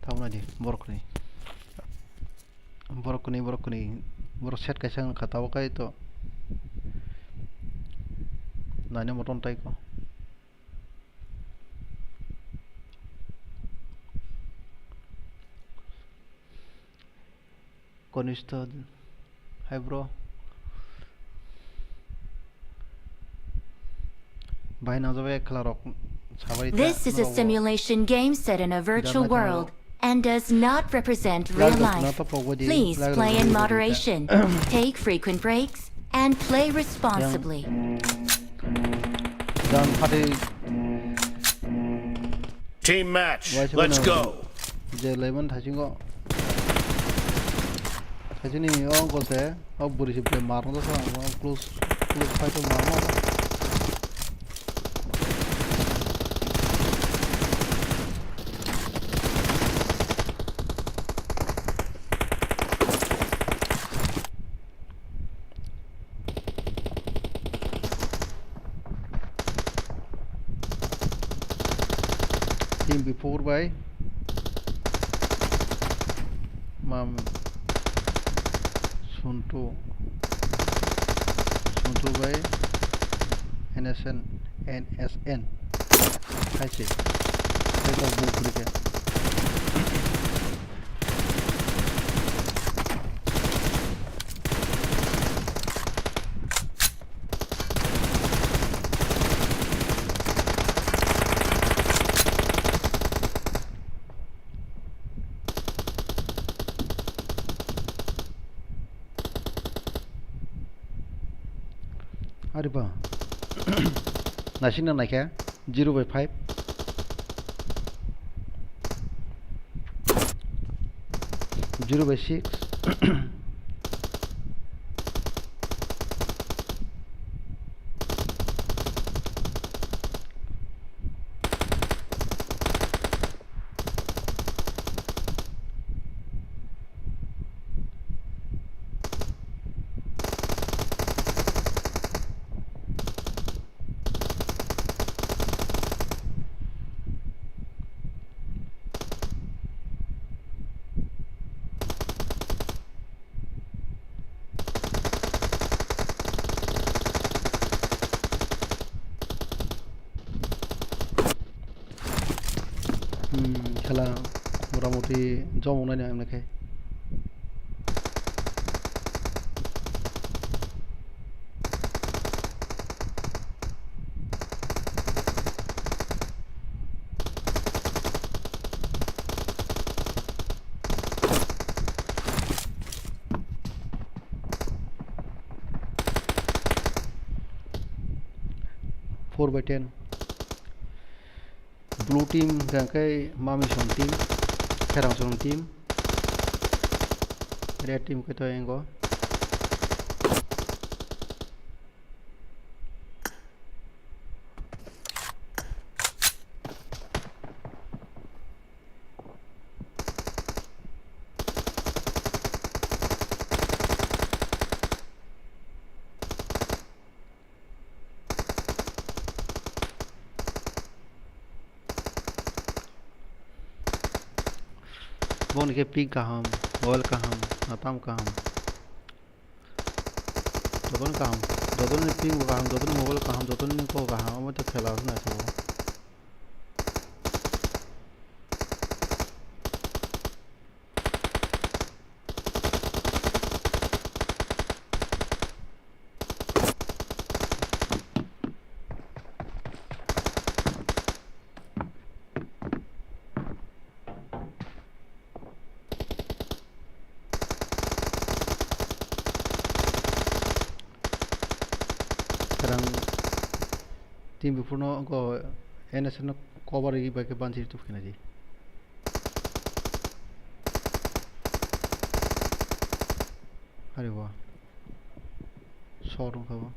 Tamo di borok ni. Borok kwnwi, borok kwnwi, borok set kaisa wngkha, tabuk kai to naina motom tai ko. Konista, hai bro. Bahai nangjabai khwlarok sabai ta. This is a simulation game set in a virtual world and does not represent real life. Please play in moderation, take frequent breaks, and play responsibly. Jan phadi. Team match, let's go. Je eleven thaisingo. Thaisini o gose, o buri si play mar no sa, o close. Fight ma ma. Team B four bai Mam Suntu, Suntu bai N S N, N S N. Hai se. Hai tok buk buri khe. Ari ba. Naising na naikha zero by five. Zero by six. Hmm, khela motamoti jomok nai nang khe. Four by ten. Blue team hwnkha khe Mamisong team, Kherangsong team, red team khe to engo. Boni khe ping kaham, mobile kaham, natam kaham. Jotono kaham, jotono ping bo kaham, jotono mobile kaham, jotono ni kok kaham, omo tei khela rok naisao. Kerang team buphurno wngkha N S N no cover rwui bai khe banchi tubukhe nai di. Hari bo. Shot wngkha bo.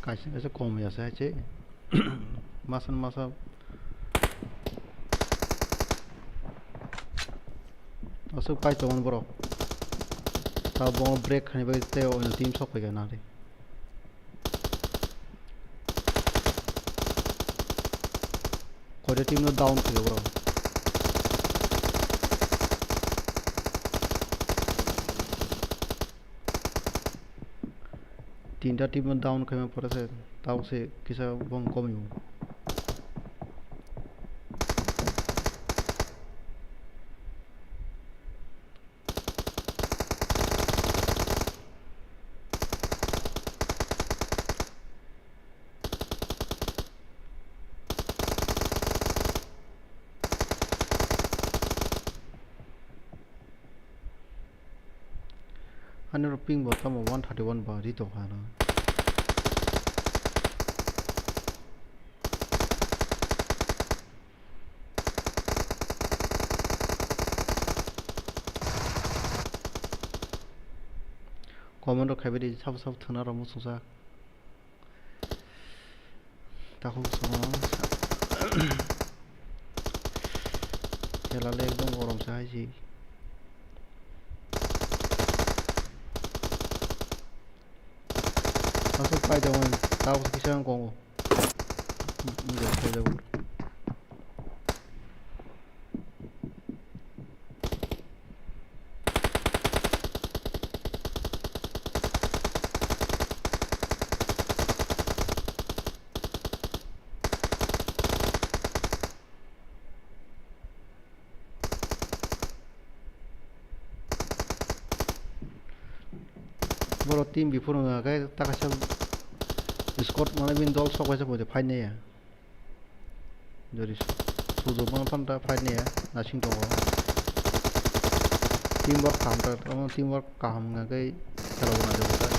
Kaisa kaisa kom ya se hai se. Masa masa. Aswk pai tongo borok. Ta bo break khainai bagwi tei oino team sok paikha nari. Koita team no down khaio borok. Tinta team no down khaima pore se tabuk se kisa bom komiwo. Ani oro ping bo tamo one thirty one ba ri tongkha ano. Comment rok khaibai di, sabo sabo thwna rok muchungsa. Takhuk sono. Khela le ekdom gorom sa hai si. Aswk pai tongmani, tabuk kisa wng kongo. Wng khe phai jago. Borok team biphuru wngkha khe ta kaisa squad mane bini dol sok kaisa poito fight naiya. Jori sujuk mano phano ta fight naiya, nasing tongo. Team work kaham ta, omo team work kaham wngkha khe khela bo najago ta.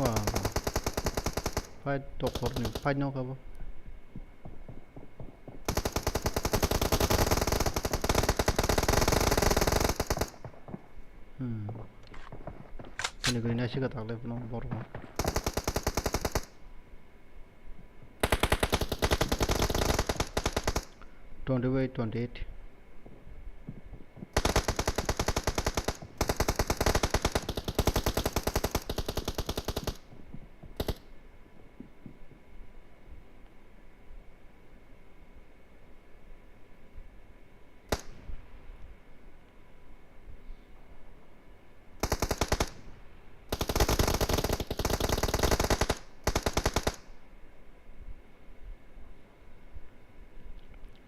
Wah, wah. Fight tokhorni, fight nokha bo. Hmm. Ini gini nasi kata le puno borok. Twenty by twenty-eight.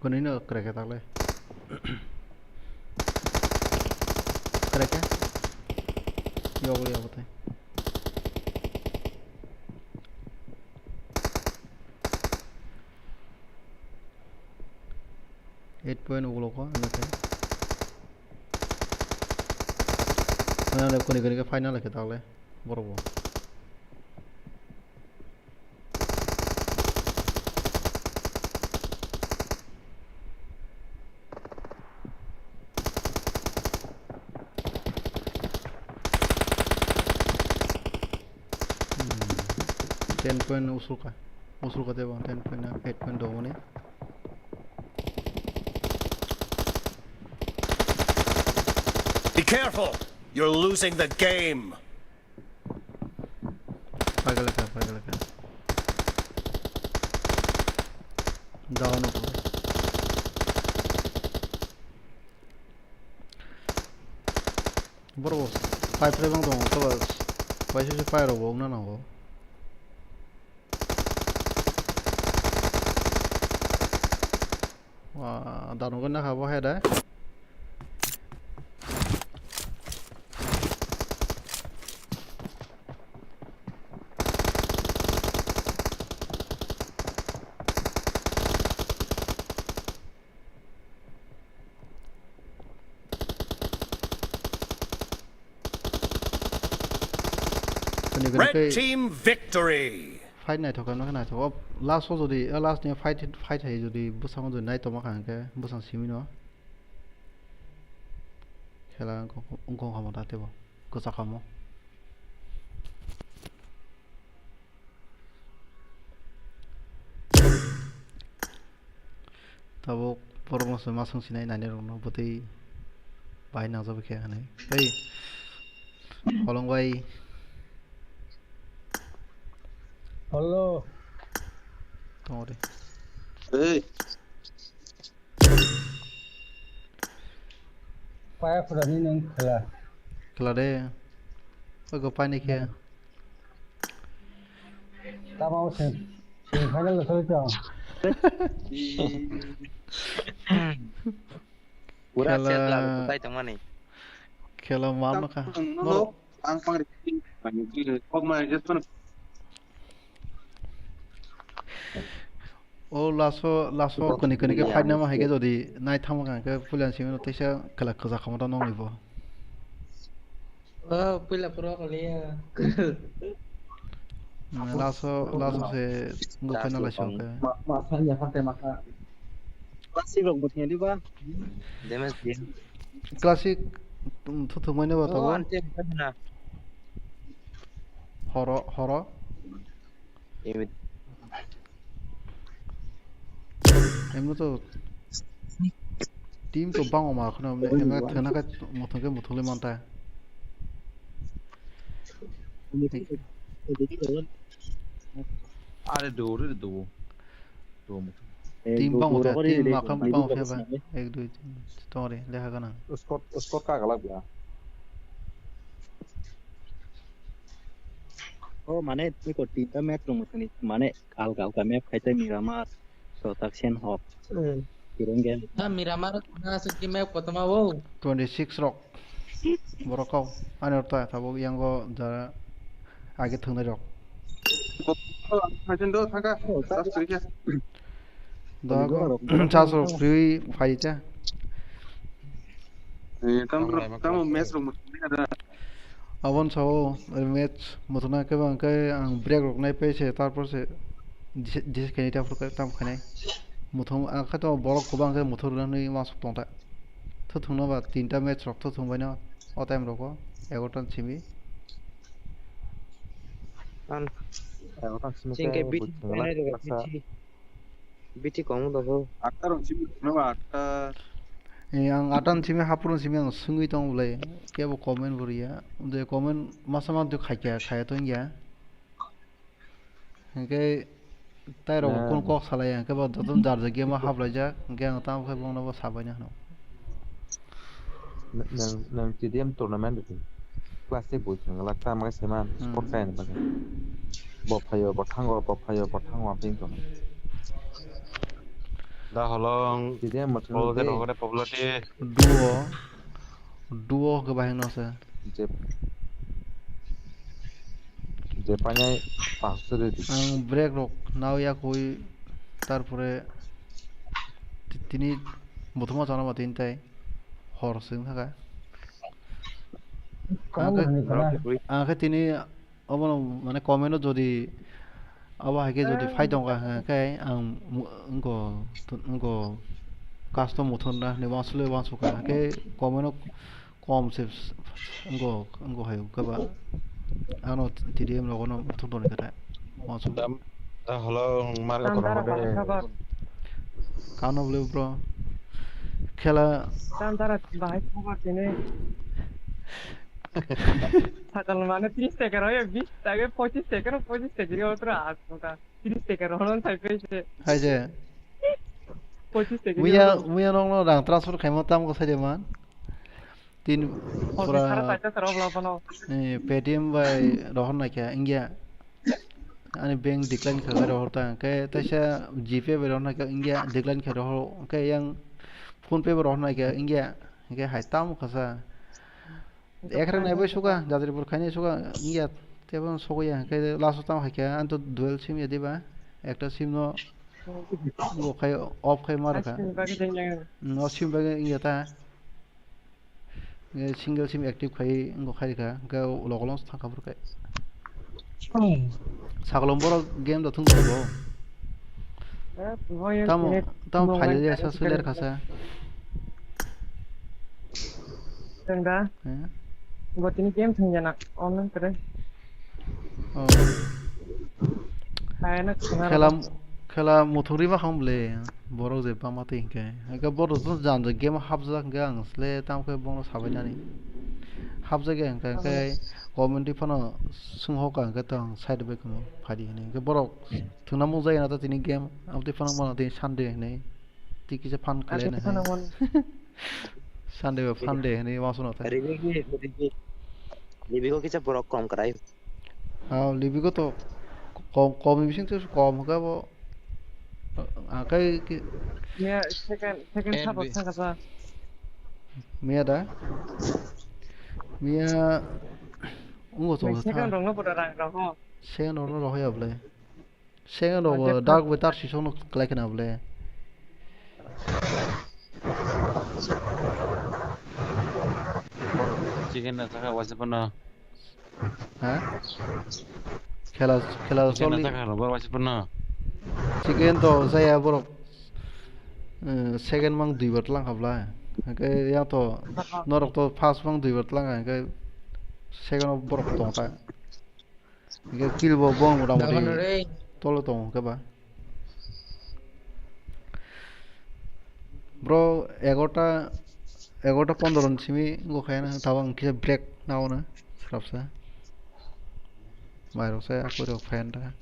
Kwnwi no kwrai khe takle. Kwrai khe? Yokle yabo tei. Eight point ulo ko, ano khe. Ano kwnwi kwnwi khe final khe takle. Borok bo. Hmm. Ten point usulka. Usulka tebo ten point, eight point dongmani. Be careful! You're losing the game! Pagalaka, pagalaka. Down ako. Boro five rebang tongo, to ba waisa se fire rok bo wngna nango. Wa, dano gana kha bo hai da. Red team victory. Fight naithok khe naithok. O last o jodi, o last ni fight, fight hai jodi bwskango jodi naitokma kha hwnkhe bwskang simi no. Khela wngkha, wngkha kha mo ta tebo. Kwchak kha mo. Tabuk borokno se ma swngsinai nainai rokno bwtwi bai nangjak khe hinwi. Tei Holong bai. Hello. Tong de. Hey. Paya khurani nung khela. Khela de. Ogo pani khe. Tamo sen. Sen final lo soi tong. Pura Khela set lagu kutai tongmani. Khela mam no kha. No, no, ang pang ri. Kok ma just O laso, laso koni koni khe fight nama hai khe jodi nai thangma kha khe puila simi no teisa khela khwja khamata nongni bo. Oh, puila pro kaliya. Laso, laso se go final laso khe. Ma, ma, sa ya, ha, te, ma, sa. Classic rok bo thengdi ba? Damage di. Classic, um, thuthuk mane ba tabo? Oh, ante na. Horo, horo. Imi. Emo to team to bango ma khno emo thana ka muthung ke muthung le manta. Are do re do. Do muthung. Team bango ta, team ma kham bango phe ba. Ek dui tin tore le ha gana. Squad, squad ka galak ya. O mane twi ko team ta match rong muthung ni mane alga alga map khai tei Miramar, Sotak, Senhok, Hmm. Kirongen. Ha, Miramar na se ki map kotoma wo? Twenty six rok. Borok kau. Ani orta tabuk yango jara age thwngnai rok. Hajen do thangka. Oh, Tas twi khe. Da ko chas rok twi phai ta. Eh, tam tamo match rok muthung ni ada. Aboni sao match muthungna khe bang khe ang break rok nai pai se, tarpor se dis-, dis khainai, tarpor khe tam khainai. Muthung ang khe to borok kwbang khe muthung rwnani uansuk tong ta. Thuthungno ba tinta match rok thuthung baino o time rogo egaroh ta simi. An. Egaroh ta simi Chingke khe biti buchung la khainai rega kasa. Biti. Biti komo dogo. Atta rok simi no atta. Eh, ang atta ni simi hapur ni simi ang swngwi tong bolai. Kebo comment bo riya. Je comment masa ma duk khaikya, khaya to wngya. Hingke tai rok kun kok salai ya, hingke bo joto jar jar game o haplaijak, hingke ang tamo khe bongno bo sabaina hino. Nang, nang T D M tournament rwdi. Classic bo chwng lak tamo khe saiman, Hmm. sport kaina bagwi. Bo phaio, bo thango, bo phaio, bo thango, abini tongwi. Da holong, T D M mothung o de de. Rogore poblati. Duo, duo khe bahai no se. Je, je painai pangsuri di. Ang break rok nao ya koi, tarpore ti-, tini bothoma chana ma tini tai hor sing thaka. Ang khe, ang khe tini obono mane comment o jodi abo hai khe jodi phai tongkha hwnkhe ang mu-, wngkho, wngkho custom muthunna hinwi uansukle uansukha hwnkhe comment o kom se wngkho, wngkho hai khe ba ano T D M rogono muthung tongni khe ta uansuk. Da holo, mar Tam kotor dara hore. Kano bole bro. Khela. Tam dara bahai khobor tini. Sakal mane tris taka royo, bis taka, pochis taka, pochis taka royo, tra asmuka. Tris taka royo, non sai pese. Hai je. Pochis taka Muya, royo. Muya nong no rang transfer khaimo tam ko sai de man. Tin Pochis pura sara sai ta sara obla bono. Eh, Paytm bai rohor naikha, India. Ani bank decline khe rohor ta, hwnkhe teisa GPay bai rohor naikha, India decline khe rohor, hwnkhe yang PhonePe bai rohor naikha, India, hwnkhe hai tamo khasa. Ekhrang nai bai suka, Jajripur khainai suka, India, tebo sokya, hwnkhe last o tamo haikha, anto dual sim ya diba, ekta sim no, bo khai off khai ma rakha. Sim bagwi jeng jeng. Mm, o sim bagwi India ta. Nge single sim active khai wngkha khai rikha, hwnkhe lokolong thangkha phuru khe. Hmm. Sakolom borok game da thung tongo. Eh, boy, Tamo, net tamo no phai line le sa kare suler kare khasa. Tengda. Eh? Bo tini game thung jana online kare. Oh. Khela, khela muthungri ma kham le, borok je bama twi hinkhe. Hinkhe borok jwng jang jang game hapjak hinkhe ang sle tamo khe bono sabai nani. Habjak ya hwnkha, hwnkhe community phano swnghoka hwnkhe tong side bai kheno phadi hwnwi. Hwnkhe borok thwngna mung jaya na ta tini game, aboni phano mano tini Sunday hwnwi. Tei kisa phan khlai na hai. Sunday ba fun day hwnwi ma swngo ta. Ribiko kisa borok kom kwrai. Ah, Libiko to kom, kom ni bising to kom hwnkha bo. Ah, kai ki Miya second, second N B. Support thangkha sa. Miya da? Miya ungo to. Second rong no bodo rang rong ho. Second rong no rohoya bole. Second rok bo dark bai tar sisok no kwlai khna bole. Chicken na thaka wasi pano. Ha? Khela, khela chicken na choli. Thaka robar wasi pano. Chicken to saya borok. Eh, second mang dui bar tlang kha bla. Hake yang to norok to first mang dui bar tlang kha, hake second of borok tong ta. Hingke kill bo bong mota moti tolo tongo hingke ba. Bro, egarota, egarota pondro ni simi wngkha khe tabang kisa break nao na swrapsa. Mairok se akwirok fan ta.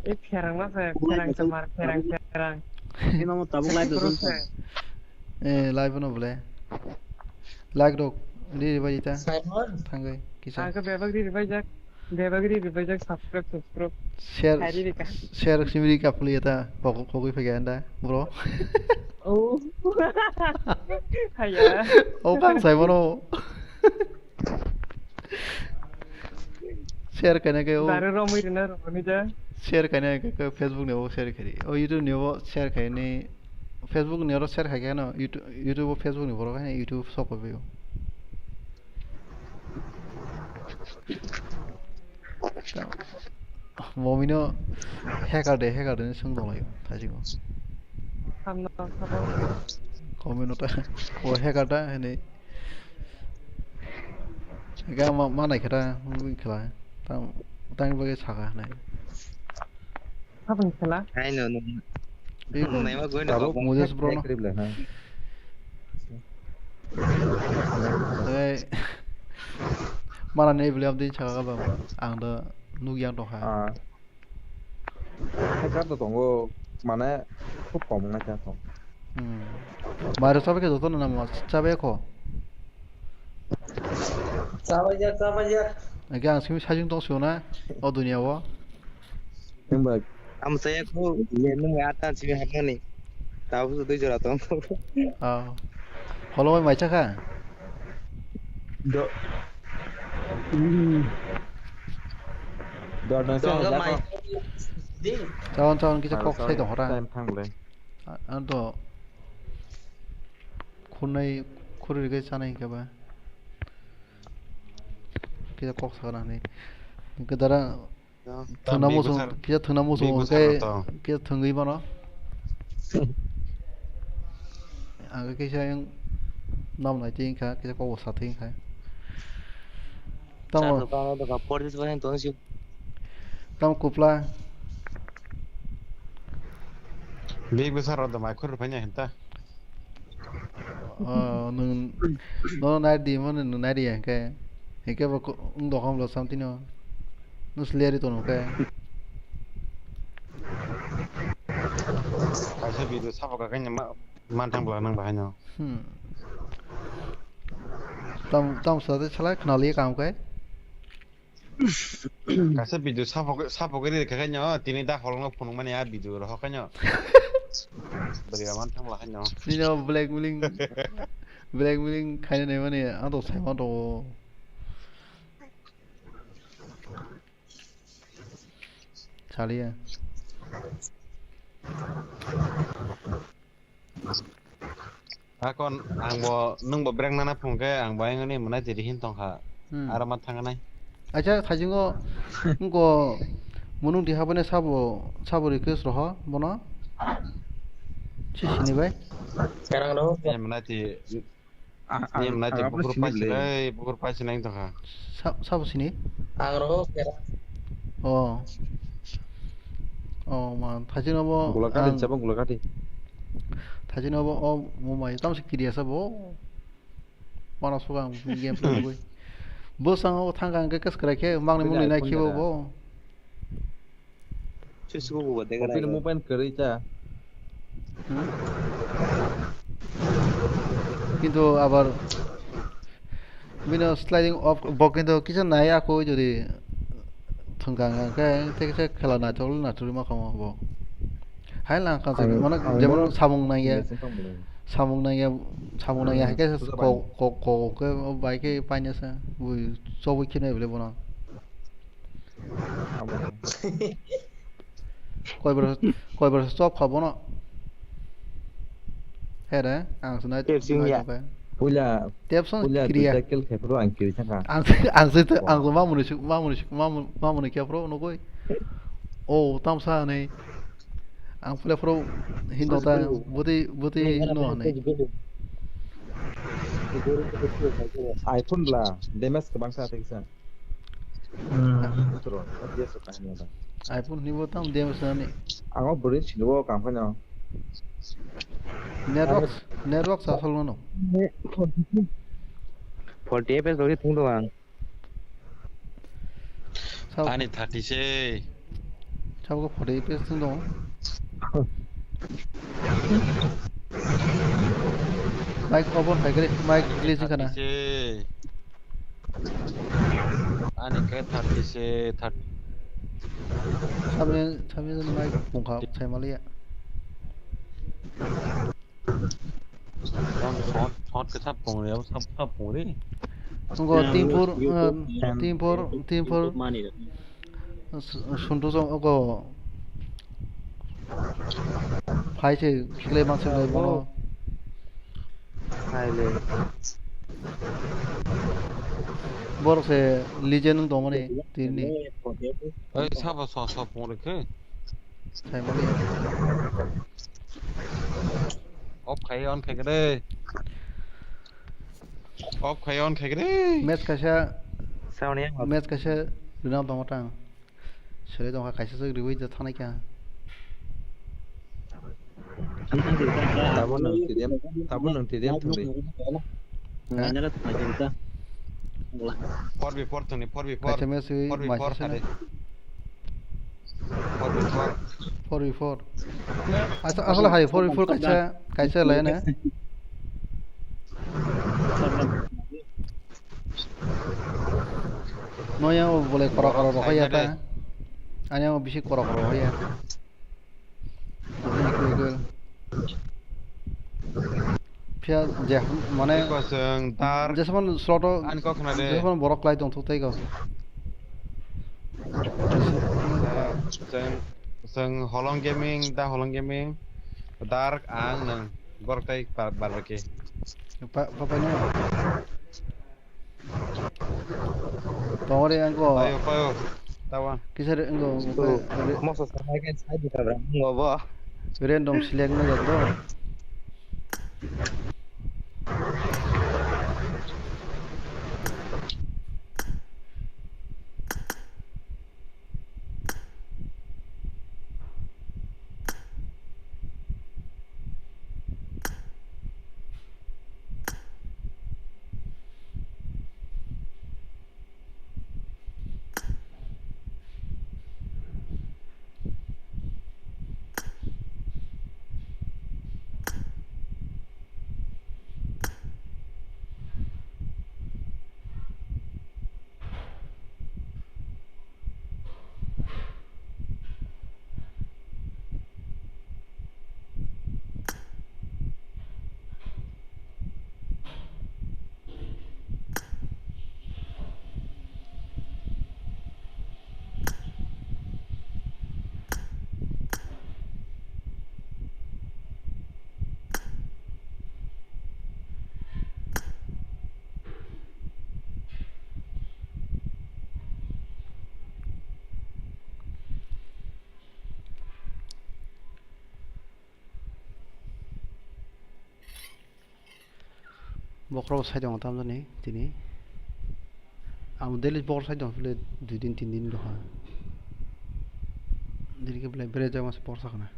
Eh, pherang no se, pherang chamar, pherang, pherang. Ino mo tabuk live do. Eh, live no bole. Like rok ri ri bai ta. Simon. Thangai kisa. Ang khe bebak ri ri bai jak. Bebak ri ri bai jak, subscribe, subscribe. Share, share simi ri ka puli ta. Pokok pokok phege anda, bro. Oh. Haya. Oh, kang Simon o. Share kaina ke o. Dare romwi rina romani ja. Share kaina ke, ke Facebook ni o share kari. O YouTube ni o share kaini. Facebook ni oro share khai khe no YouTube, YouTube o Facebook ni borok haino YouTube sok pai o. Momino hacker de, hacker de swng tong lai thajingo. Comment o ta o hacker da hene. Ga ma, ma nai khe ta, wng khe la. Tang, tang bagwi saka hinai. Habang khe la? Ai no, no. Iko, nai ma goi no, tabuk Moses bro no. Hack ribla, ha. Ei, mana nei bwlai amtwi saka ba, ang da nuk yang tong kha. Ah. Hacker to tongo, mane khub kom wngna khe tong. Hmm. Mairok chabai khe jotono namo chabai kho. Chabai jak, chabai jak. Hingke ang simi sajwng tong sio na o duniya o. Nwng bai. Am saya kho, ye nwng bai atan simi hapmani. Tabo se dui jora tong. Ah. Holomai mai cha kha? Do. Hmm. Dor nang se. Chawan, chawan, kisa kok sai tong hora. Time thang le. A-, ang to khunai, khuri rwgwi chanai hwnkhe ba. Kisa kok sakna hinwi. Hwnkhe dara. Thwngna muchung, kisa thwngna muchung hwnkhe kisa thwngwi mano. Ang kisa yang nam nai twi wngkha, kisa kok bo sa twi wngkha. Tamo. Tamo kupla. Big besar rok da mai khur phanya hinta. Oh, nung, no, nai di mo, nung nai di ya, hingke, hingke bo ko, wng dokham lo samtino, nung sleri tono ke. Kaisa video sabo ka kanya ma, mantang bla nang bahai no. Hmm. Tam, tam sa de chala khnali kam kai. Kaisa video sapok, sapok ri kha khaino, tini da holongno phunukmani a video rohor khaino. Bwrwi rok mantang bla khaino. Nini o blackmailing, blackmailing khaina naimani ang to saima tongo. Chaliya. Akon ang bo, nwng bo breng nana phung khe ang bo ayang ni mwnai tiri hin tong kha. Hmm. Aro ma thang nai. Acha, thajingo, wngko, munung di habane sabo, sabo request roho, bono. Si sini bai. Kerang roho. Ni mwnai ti, ni mwnai ti bukur pai sinai, bukur pai sinai tong kha. Sa-, sabo sini? Ang roho, kerang. Oh. Oh, man, thajingo bo. Gulakati, ang chabo gulakati. Thajingo bo, oh, mo mai, tam se kiri asa bo. Ono suka ang game play nugwi. Bwskango thangkha hwnkhe kwswk kwrai khe mangni mungni nai khibo bo. Switch bo bo dega Opini nai. Mobile kwrwi cha. Hmm? Kintu abar bini sliding off bo kintu kisa nai ako jodi thwngkha hwnkhe tei kisa khela naithok naithok ma kamo bo. Hai lang kha ang, mane ang jemon samung nangya. Samung nangya, samung nangya, hmm, hai khe kok, kok, kok, khe o bai khe painasa, bui chobwi khe nai bole bono. Koi bwrwi, koi bwrwi chop kha bono. He re, ang se nai, tep sing nai ya. Puila, tep song puila kiriya. Cycle khe phuru ang kiri thangkha. Ang se, ang se, ang se mamuni suk, mamuni suk, mamu-, mamuni khe phuru nugwi. O, tamsa nei. Ang pule phuru hindo ta, bwtwi, bwtwi no hinwi. iPhone la damage kwbang sa theksa. Hmm. Utro, yes, kahini ada. iPhone ni bo tam damage nani. Ang o bwrwi sini bo kam khano. Network, network sa sol no. Forty F P S lori thung do ang. Sabo ani thirty se. Sabo ko forty F P S thung dong. Mic open khai kre, mic glitching kana. Thirty se. Ani khe thirty se, thirty. Sabi, sabi mic pungkha sai maliya. Yang short, short ke sab pung re, sab, sab pung re. Ngo team four, uh, team four, team four. Suntu jong ogo. Phai se khle ma se bono. Hai le. Borok se legend wng tongmani team ni. Oi, sabo so, so pung re khe. Sai mani. Off khai on khai kre. Off khai on khai kre. Match kaisa. Sound yang. Match kaisa rina tongma tang. Sele tongkha kaisa swk riwi da thanai kha. Tabuk nang T D M, tabuk nang T D M thangdi. Ha? Four v four thangdi, four v four. Kaisa match wi four v four maisa thangdi. Four v four. Four v four. Asa, asal hai four v four kaisa, kaisa lai na. Noya o bole kora kora roho ya ta. Ani o bisi kora kora roho ya. Phiya je mane jesman slot o jesman borok klai tong thuk tei go. Seng, seng Holong Gaming, da Holong Gaming, Dark ang nang borok tai bar bar ke. Pa pa pa ni. Tongori angko. Payo, payo. Tawan. Kisar angko. Moso sama kan saya di tabrak. Ngobo. Random select na jat do. Bokhorok sai tongo tamjani tini. Ang daily bokhorok sai tongo phile dui din tin din doha. Dini khe belai bere jagma se bokhorok sakna.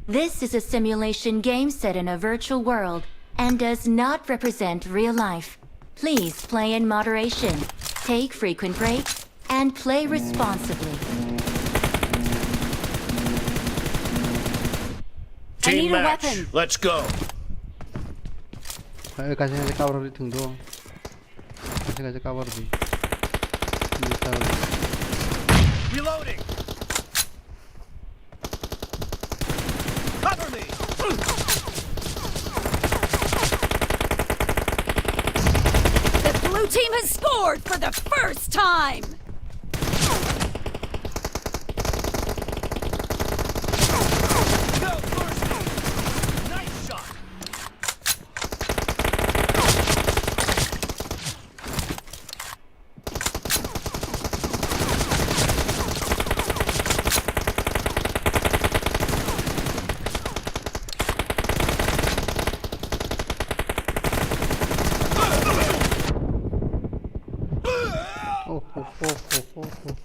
This is a simulation game set in a virtual world and does not represent real life. Please play in moderation, take frequent breaks, and play responsibly. I Team need a match. Weapon. Let's go. Hey, kaisa kaisa cover ri thung do. Kaisa kaisa cover di. Ini cover. Reloading. Cover me. The blue team has scored for the first time. No mercy. Nice shot. Oh, oh, oh, oh, oh, oh.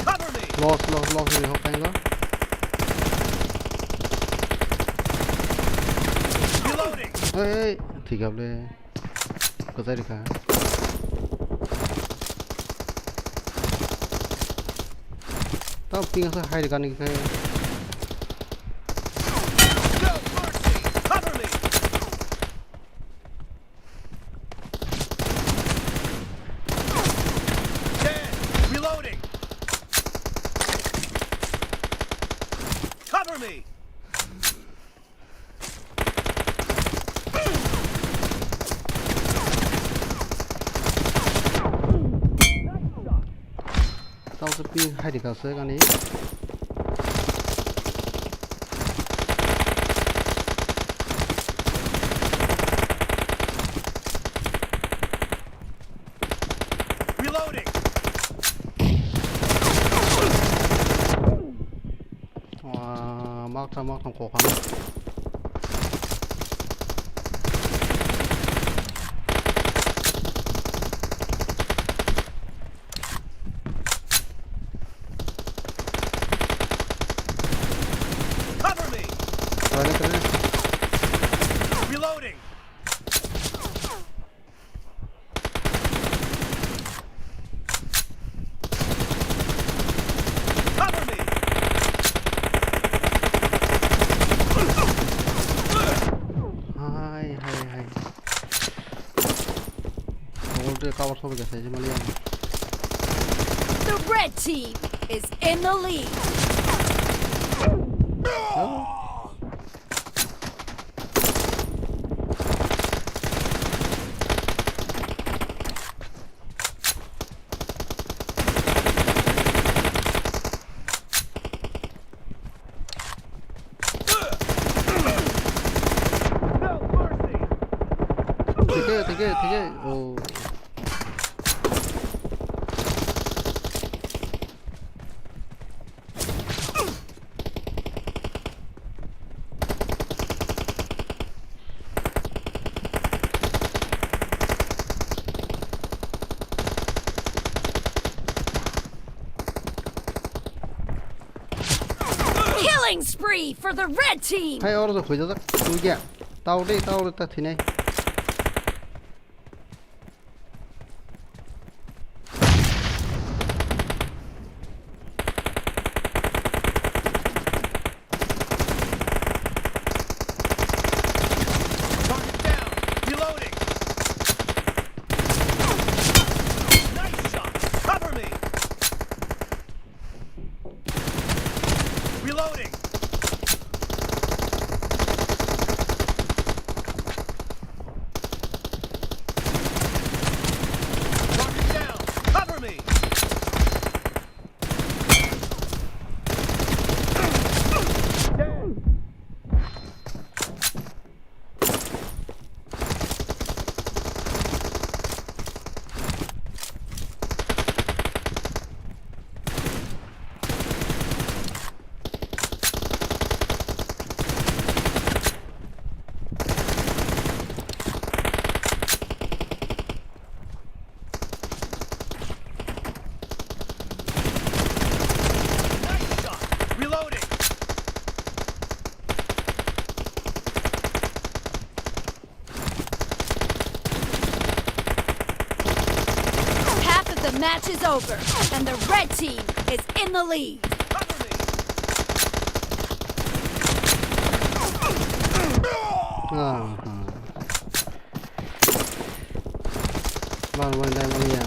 Cover me. Lost, lost, lost, ni hok tango. Reloading. Hey, hey, thik able. Kwchai rikha. Tamo ping asa hai rikha ni khai. No mercy. Cover me. Dead. Reloading. Cover me. Tamo se ping hai rikha se ani. Reloading. Wah, maktham maktham kokano. Cover me. Wala kena. Reloading. Cover me. Hai, hai, hai. Wall de cover sobe gese, je mali ang. The red team is in the lead. Thik hai, thik hai, thik hai. Oh. Killing spree for the red team. Hai, oro to khoi jajak. Tui kya? Tao de, tao de, ta thinai. Target down. Reloading. Nice shot. Cover me. Reloading. Match is over, and the red team is in the lead. Ah, man, man, dai, man, ya.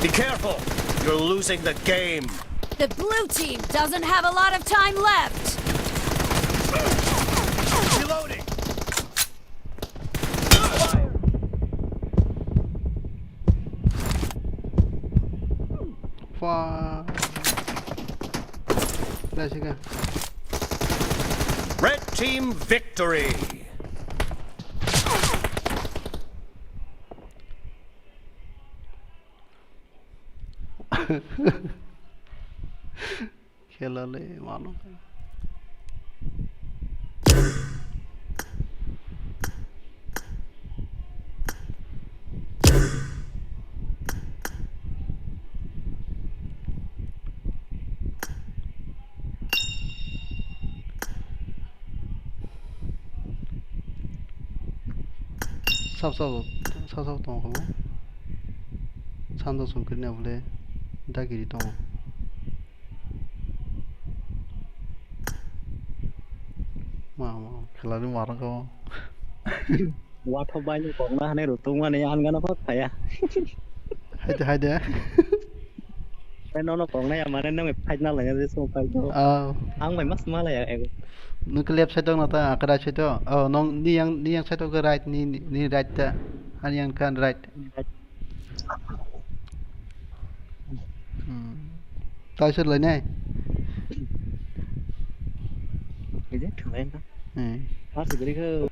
Be careful! You're losing the game! The blue team doesn't have a lot of time left. Reloading! Fuck. Dai, sige. Red team victory! Khela le mano. Sab sab sab sab tong kho. Sando sungkirni abole dagiri tongo. Ma ma khlani marang kho. Wathok bai ni kokna hanai rw tungmani ang gana phak phaya. Haide haide. Bai nono kokna ya mane nang bai fight na laiya je song fight do. Ah, Ang bai mas ma laiya ego. nung ke left side dong nata, ke right side dong. Oh, nong ni yang ni yang side dong ke right ni ni right ta. Ani yang kan right. Hmm. Tai sir lai nai. Ije thunai na. Hmm. Har sigri kho.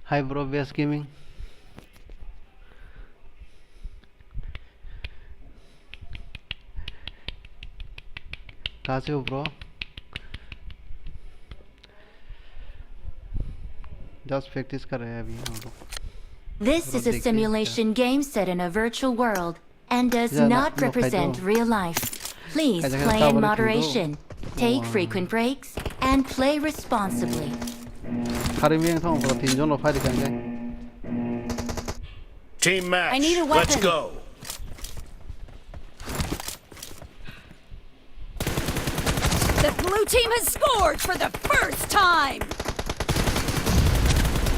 Hi bro, Best Gaming. कहाँ से हो bro? Just practice कर रहे हैं अभी हम लोग। This is a simulation game set in a virtual world and does not represent real life. Please play in moderation, take frequent breaks, and play responsibly. Hari mi yang thong bro, tin jon lo fight kan kai. Team match. I need a Let's weapon. Go. The blue team has scored for the first time.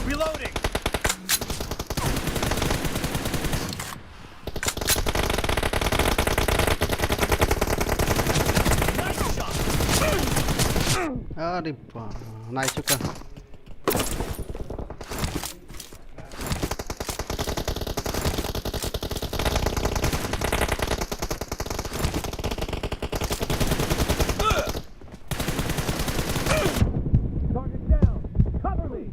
Reloading. Nice shot. Ari pa, nice ka. Target down. Cover me.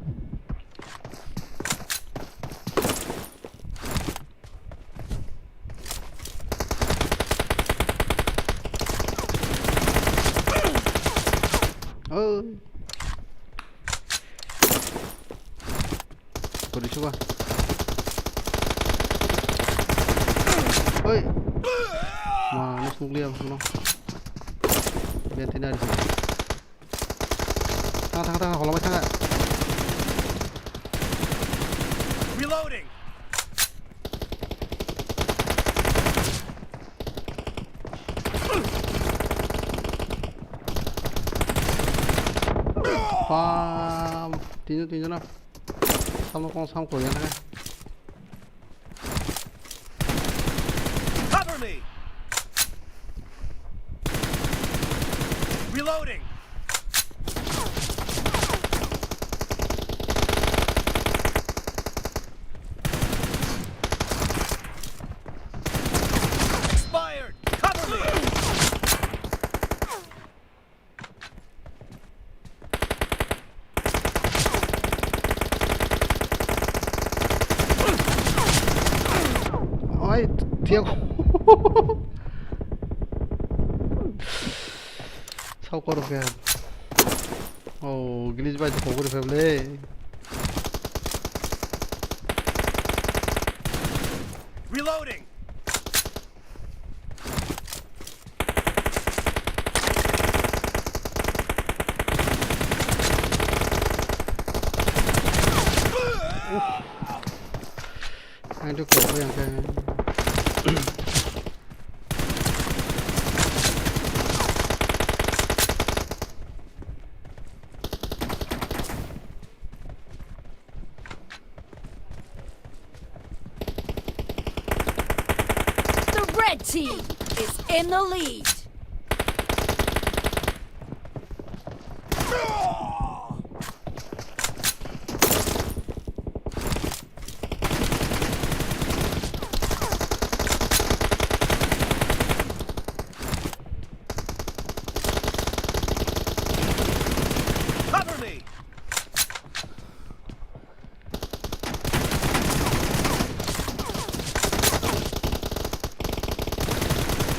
Oh. Kori chuba. Oi. Smoke liya, no. Bentina ri. Thang, thang, thang, holomai thang. Reloading. Bam, tinjon, tinjon na. Samo kong sam kori na. Cover me. Reloading. Expired. Cover me. Oi, thiak. Sao kor khe. Oh, glitch bai to kogri pheble. Reloading. Ang tu kok yang kan. The red team is in the lead. Cover me!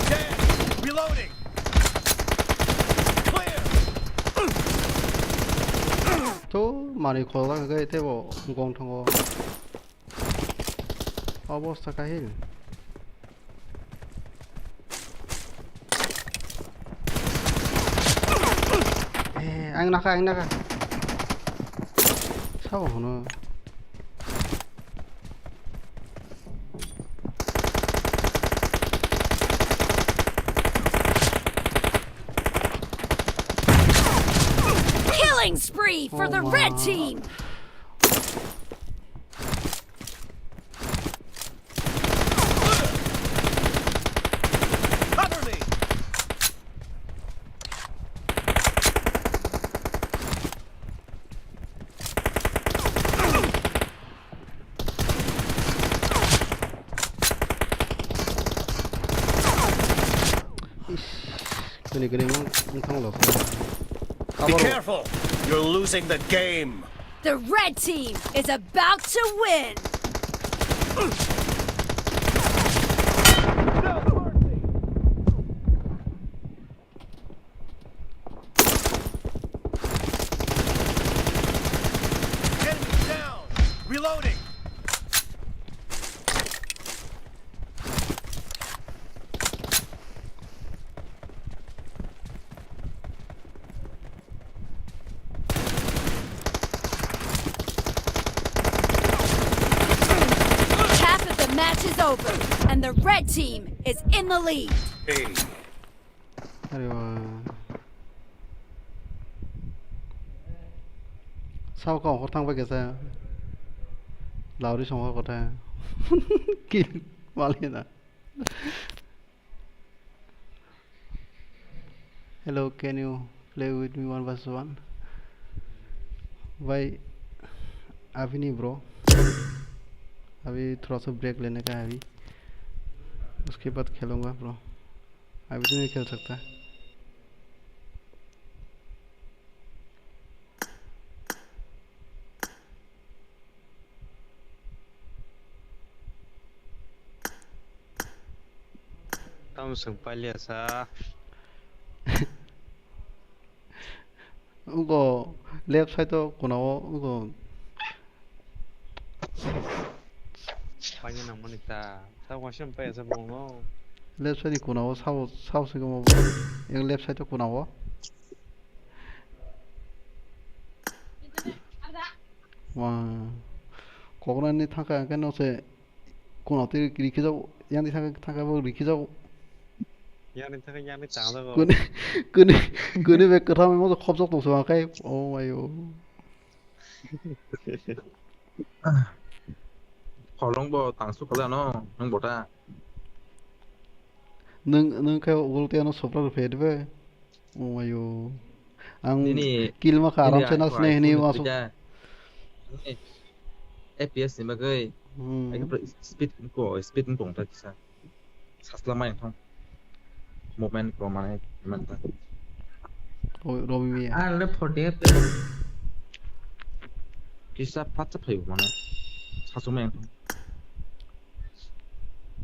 Dead! Reloading! Clear! To mari khola gai tebo gong thango. Obosta kahil. Eh, ang naka, ang naka. Sabo hwnwi. Killing spree for the red team. Cover me! Ish, kani kani wng, wng thang lo. Be careful! You're losing the game! The red team is about to win! Enemy down! Reloading! Half of the match is over, and the red team is in the lead. Hey. Are wa. Sao ka ongkhor thang bai kesa. Lauri songkha kotha. Kill. Malina. Hello, can you play with me one versus one? भाई, अभी नहीं bro, अभी थोड़ा सा ब्रेक लेने का है अभी, उसके बाद खेलूँगा bro, अभी तो नहीं खेल सकता। Tamo chwng pailiya sa. Ugo left side o kuna o ugo. Paina nangmani ta. Ta waisa paiyasa bongno. Left side ni kuna o sao sao se gomo. Yang left side o kuna o. Wa. Kokna ni thangka ang khe no se kuna o twi rikhi jago. Yang di thangka thangka bo rikhi jago. Yang di thangka yang di tang jago. Kuni kuni kuni be kwtham mo khop jok tong se wa kai. Oh my oh. Holong bo tang su khala no nang bota. Nung nung khe ugul te ano sopra rw phe dibe. Oh my oh. Ang nini kill ma kha aram se nas ne hini wasu. F P S ni bagwi. Hmm. Speed ko speed tong ta kisa. Sasla mai thong. Movement ko mane man ta. Oh, Robi mi. Ah, le forty F P S. Kisa patsa phayo mane. Sasu mai thong.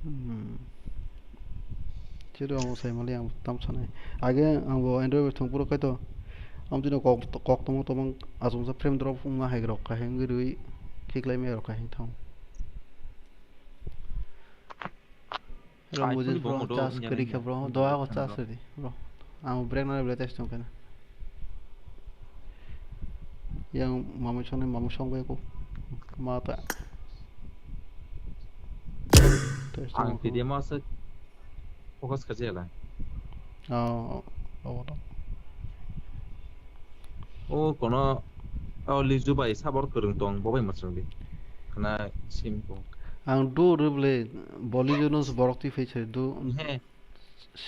Hmm. Chiro ang sai mali ang tam sanai. Age ang bo Android thong puro kaito. Am tino kok kok tong tong asung sa frame drop ma hai rok ka heng rui khiklai me rok ka heng thong. Ram bujis bro, chas kari khe bro, doa ko chas di bro. Ang break na break test tong kana. Yang mamu chone mamu song bai ko. Mata. Test tong. Ang T D M asa focus kha jela. Oh, oh, oh. O kono o Lizu bai sabor kwrwng tong bo bai mwchwng di. Khna sim ko. Ang do rwble boli jono borok twi phai se do. He.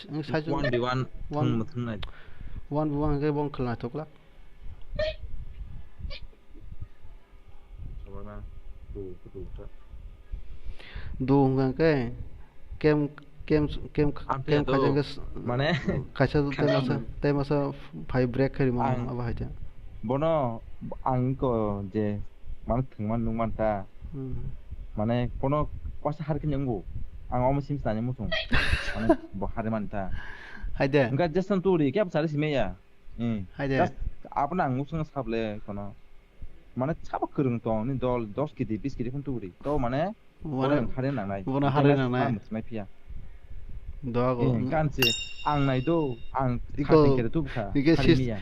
Ang sai one v one one thung thung nai. One v one ke bong khwlai thok lak. Sabana do do ta. Do hwnka ke kem kem kem kem khaijang ke mane kaisa te masa te masa phai break khairi mano abo haite. Bono ang ko je mane thwngman nungman ta. Hmm. Mane kono kwasa har khe nungbu ang omo sim sani muchung. Mane bo hari man ta. Haide. Hwnka Jason turi kya sari sime ya. Hmm. Haide. Just abna ang muchung sable kono. Mane sabo kwrwng tong ni dol dos kg bis kg phun turi. To mane Bono hari nangnai. Bono hari nangnai. Mai phiya. Doago. Kan se ang nai do ang iko khating kere tu bukha. Iko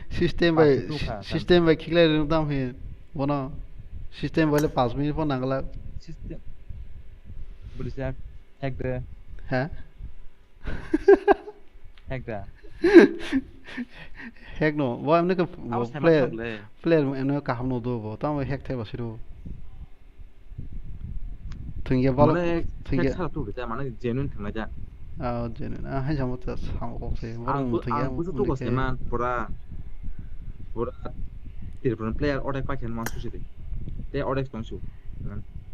system bai system bai khiklai rung tam he. Bono system bai le pas minute pon nangla. System. Budi sak hack de. Ha? Hack da. Hack no. Bo amne ke player player amne kaham no do bo. Tamo hack thai basiro. Thingya bal thingya. Hack sa tu da mane genuine thangnai ja. Ah genuine. Ah hai samo ta samo kok se. Ang thingya busu tu ko se man pura pura Tripura player odek pa khen man susi de. Te odek tong su.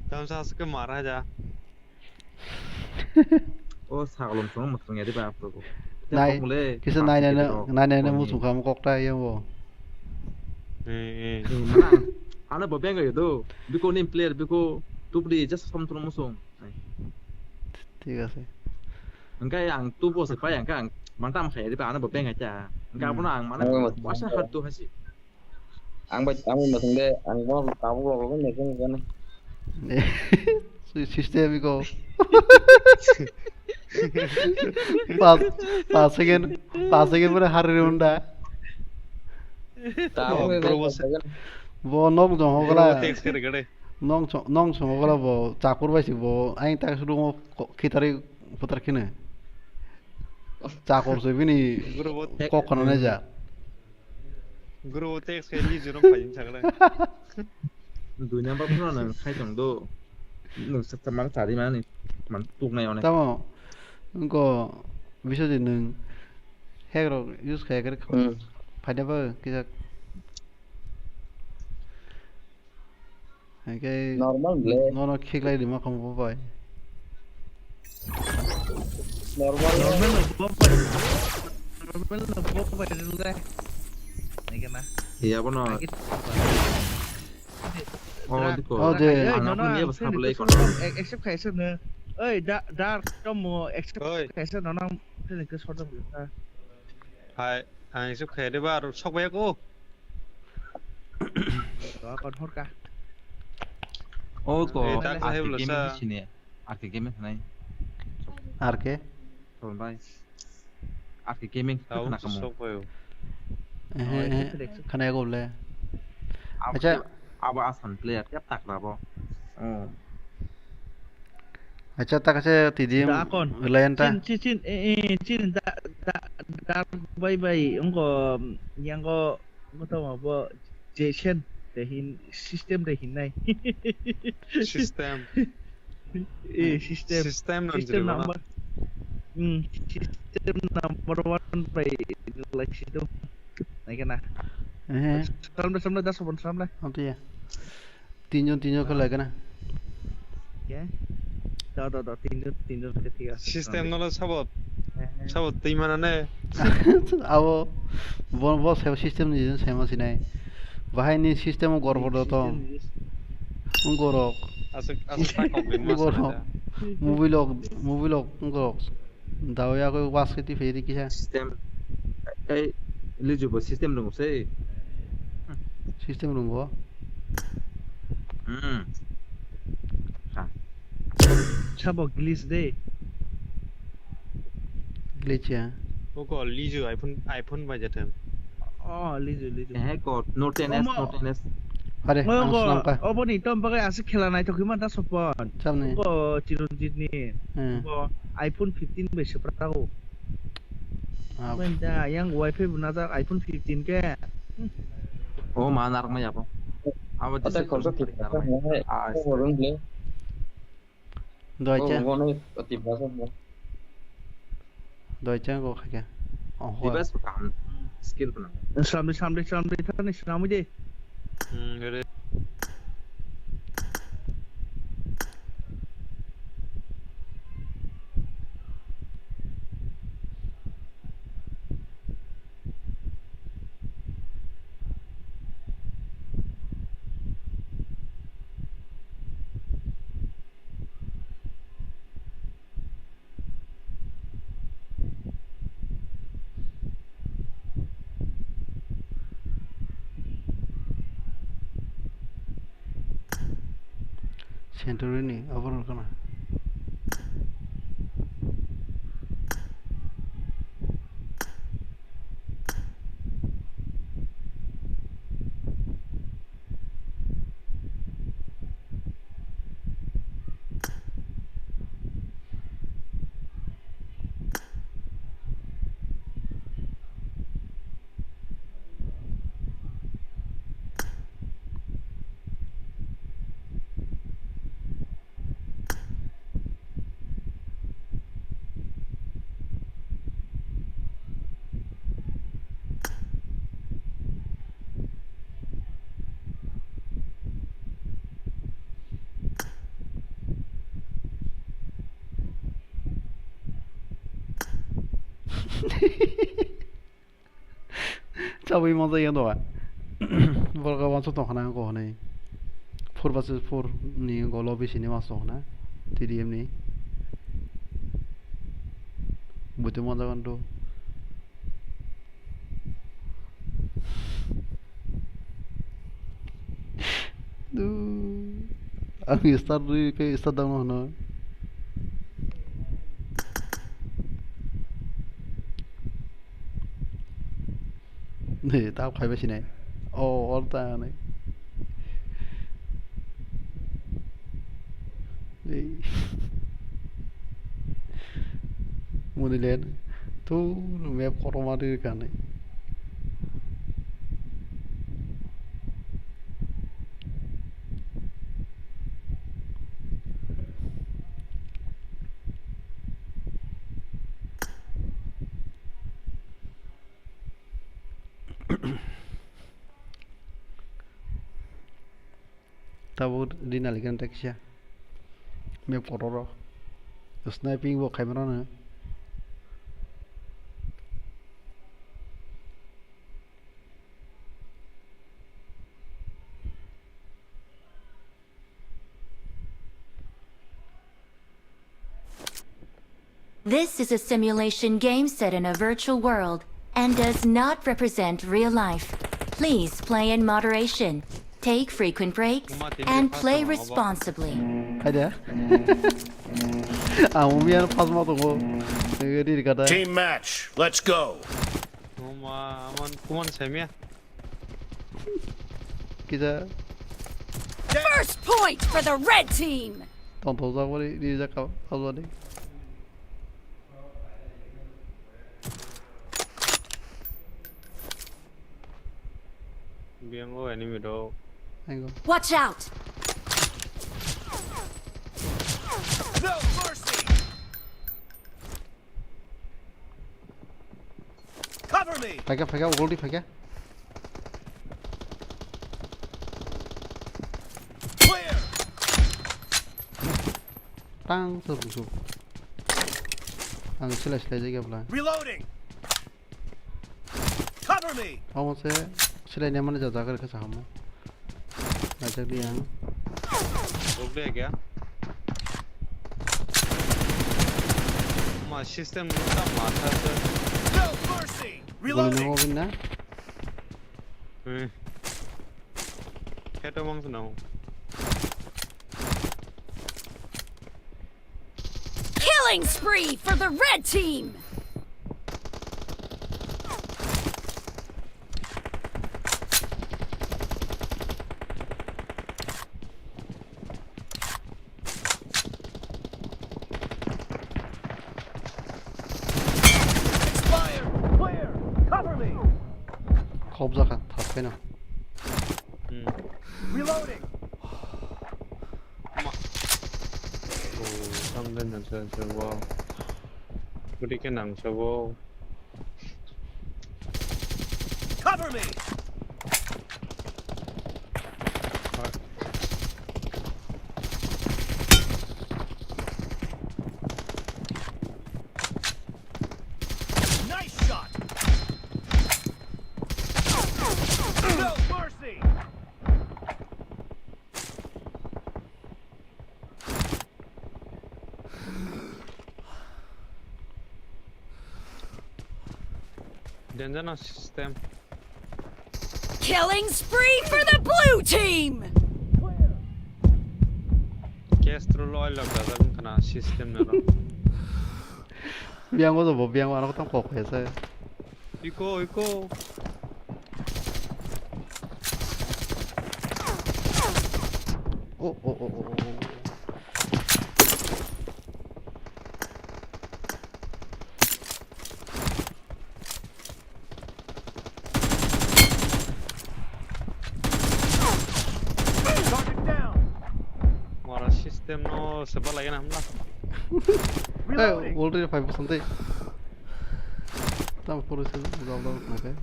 Tam sa ke mara ja. O saglom song motong ya diba afro ko. Nai kisa nai nai nai nai musung kam kok ta yang bo. Mana ano bo benga yo do. Biko nim player biko tupri just som tun musung. Thik ase. Engkai ang tupo se pai engkai ang mantam khai diba ano bo benga cha. Engkai abono ang mana wasa hatu hasi. Ang bai ang bai masung de ang bo tabuk rok rok ni sung kan. System ko. Pas pas second pas second pore hari unda. Tabuk rok. Bo nok jong hogla. Text kare kare. Nong nong song hogla bo chakur bai si bo ain tak sudu mo khitari putar khine. Chakur se bini kok khana ne ja. Guru text khe ni juro phai jin sagla. Dui number phone nang khai tong do. Nung sakta mang chari mani man tuk nai one. Tamo. Ko bisa di nung hack rok use khai kare. Hmm. Phaida ba kisa. Hingke normal le. Nono khiklai rima khamu bo bai. Normal. Normal no bo bai. Normal no bo bai le. Nike na. Iya bono. Agi. Oh, diko. Oh, de. Oi, ang nono, aku niya ang basa sini belai ke kono. Sodom, eh, accept khai sini. Oi, da, da, kamu accept khai sini, nono, sini ke sodom kita. Hai, ang accept khai de baru sok bai aku. Doa kon hor ka. Oh, ko. Eh, tak sahib lo sa. Game sini. Ake game nai. Arke? Bai. Arki gaming Tau khna kamo. Sok bai. Ehe, Oh, ehe. Itu direct. Khana yago le. Abo Acha. Abo Assam player ya takra bo. Oh. Acha, ta kase T D M Da akon. Lion ta. Chin, chin, chin, eh, eh, chin, da, da, da, bai, bai, wngko, yango, wngko tamo bo, Jason, de hin, system de hinnai. System. Eh, system. System no System jilbana. Number. Hmm, system number one bai, like, situ. Naikana. Eh. Salam, salam, das pon, salam. Abdi ya. Tinjon, tinjon khe lai gana. Ke? Da, da, da, tinjon, tinjon khe thik ase. System no lo sabot. Eh. Sabot twi mana ne. Abo, bo, bo sebo system ni jin sema sinai. Bahai ni system o gorbo do tong. System ni jin. Ungorok. Aswk, aswk ta complain ma Ungorok. Sana da. Mobile lok, mobile lok ungorok. Dawi agoi was khe twi phai ri kisa. System. Ei, Liju bo system rung se. System rung bo. Hmm. Ha. Sabo glitch de. Glitch ya. Oko Liju iPhone, iPhone bai jateng. Oh, Liju, Liju. Eh, ko, no ten S, Omo. No ten S. Are, Omo ang ko, slam ka. Obo ni tom bagai aswk khela naithok hima da sopon. Sabni. Ko Chiranjit ni. Hmm. Ko iPhone fifteen bai se prago. Ah. Bai da, yang wifi bo najak iPhone fifteen ke. Oh, ma narak ma yabo. Abo Ata jese khoroksa khoroksa tipra narak ma. Hai, Ah, khoroksa le. Doi cha. Oh, bono tipra sa. Doi cha go kha kya. Oh, ho. Device bo kaham skill bo nango. Samdi, samdi, samdi, thani samdi de. Hmm, gare. Century ni obo rwkha na. Chabwi manjak ya doga. Borok o uansuk tongkha na wngkha hwnwi. Four versus four ni wngkha o lobby sini uansuk tongkha na T D M ni. Buti manjak anto. Du. Ang start rwi khe start down hwno. Nei, ta phaibai sinai. Oh, or ta nei. Ei. Muni len. Tu map kotorma rwi kha nei. Tabuk rina ligan teksa. Map kotor o. Sniping bo khaimano no. This is a simulation game set in a virtual world and does not represent real life. Please play in moderation, take frequent breaks, and play responsibly. Hai de. Ang umi ano phasma tongo. Nini gata. Team match. Let's go. Mama, aman kuman semia. Kisa. First point for the red team. Tong tong jak wari di jak ka phasma di. Biango enemy do. Thank you. Watch out! No mercy! Cover me! Phaikha, phaikha, ugoldi phaikha. Clear! Tang, sir, busu. Ang silai silai jai gabla. Reloading! Cover me! Omo se silai ne mani jaga rikha sa hamo. Najak di ang. Rok de kya? Ma system ta matha se. No mercy! Goli na Reloading! Mo bin na. Eh. Heto mang se na. Killing spree for the red team! Expired! Clear! Cover me! Khobjakha, thak khaina. Hmm. Reloading! Ma. Oh, tamde nang sa sa wow. Budi ke nang sa wow. Cover me! Nice shot! No mercy! Danger no system. Killing spree for the blue team! Castro lo oil log dajak wngkha na system no. Biang o jobo, biang o ano kotong kok khe se. Iko, iko. Oh, oh, oh, oh, oh. Target down. Mora system no sebar lagi na hamla. Hey, reloading. Already five percent. Tam puro se jawab jawab na kai.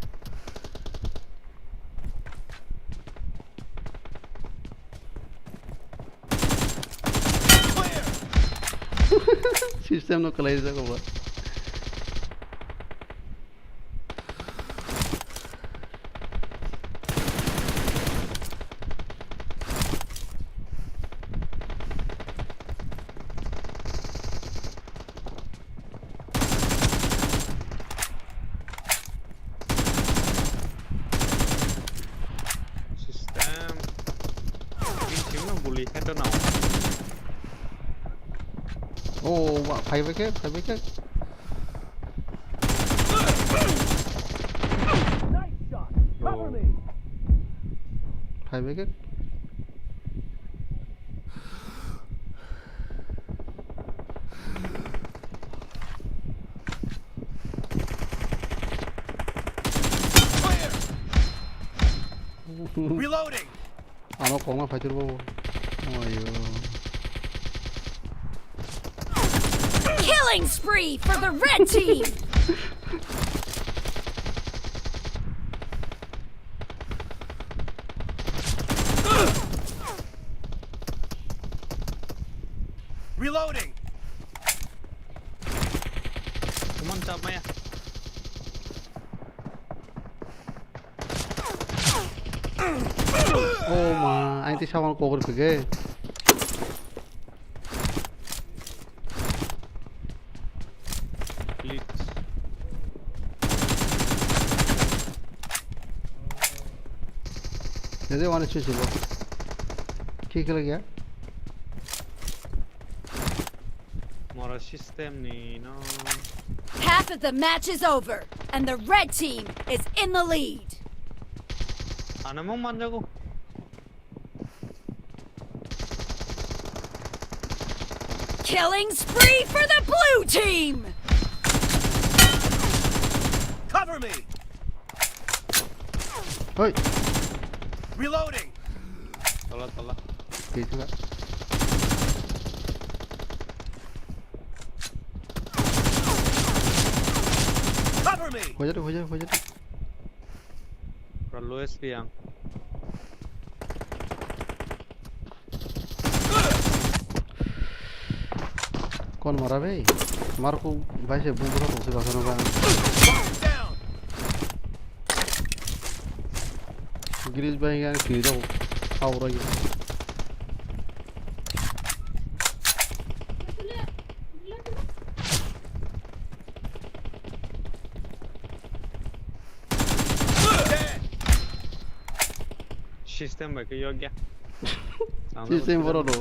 System no kalai jago ba. System. Ini sih mah bully head now. Oh, wa, five K, five K. Nice shot. Cover me. Five K. Reloading. Ano kokno phaitor bo. Ayo. Killing spree for the red team. Reloading. Come on, chap maya. Oh ma, aing tei sawan kokor pige. Please. Nede wane chuchi bo. Ki kala gya? Mora System ni no. Half of the match is over, and the red team is in the lead. Ano mong manjago. Killing spree for the blue team! Cover me! Hoi. Reloading! Tola, tola. Tei thangkha. Cover me! Hoi jadu, hoi jadu, hoi jadu. Pura low H P ang. Kon mara be? Marko bai se bubura tongse basano ba. Girish bai ang kiri daw. Aura giri. System bai khe yokya. System borok rw.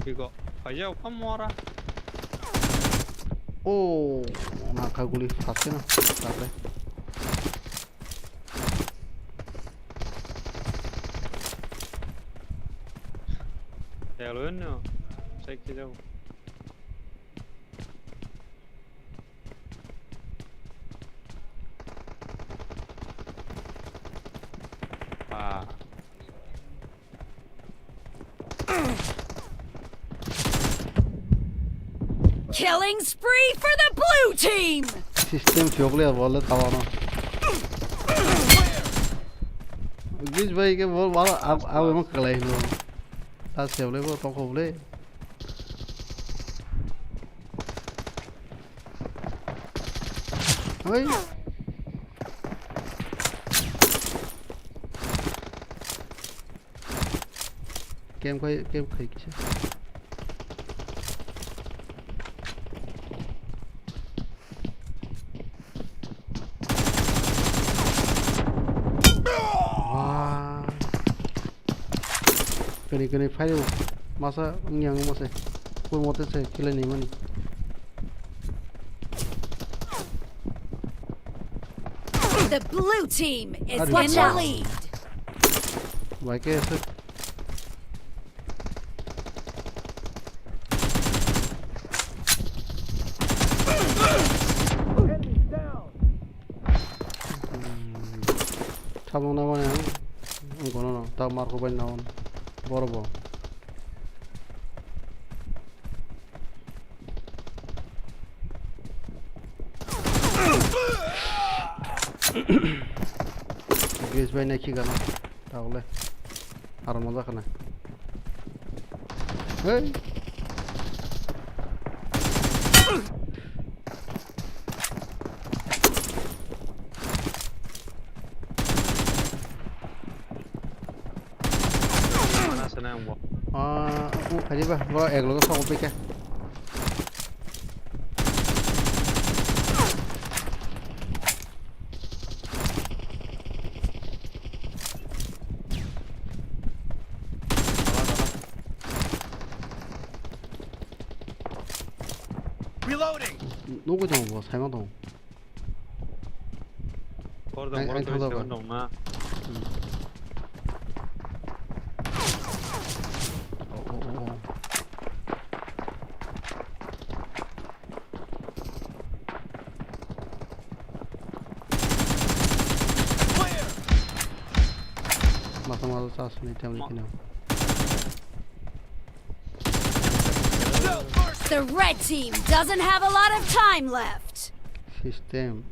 Iko, kaya uka mora. Oh, nakha guli phaskhe na, takle. Telo no, check it out. Ah. Killing spree for the blue team! System phiyok le bol le tawano. Gis bai ke bol bal ab ab mo kalai no. Ta se le bo to ko le. Oi. Kem khai, kem khai kisa. Wah. Kani kani phai o. Masa wngya wngma se. Koi mote se khelai ni mani. The blue team is in the lead. Bai ke se. Tamo na mani ang gono no ta marko bai na on boro bo. Guys bai na ki gana. Taole. Aro moja khana. Hey. Mana sana yang bo. Ah, aku kali bah, bo ek logo sok pika. Reloading. Nugui tongo bo, saima tongo. Bor dong, bor dong, seven dong na. Hmm. Oh, oh, oh, oh. Masa masa chas ni tam ni kino. The red team doesn't have a lot of time left. System.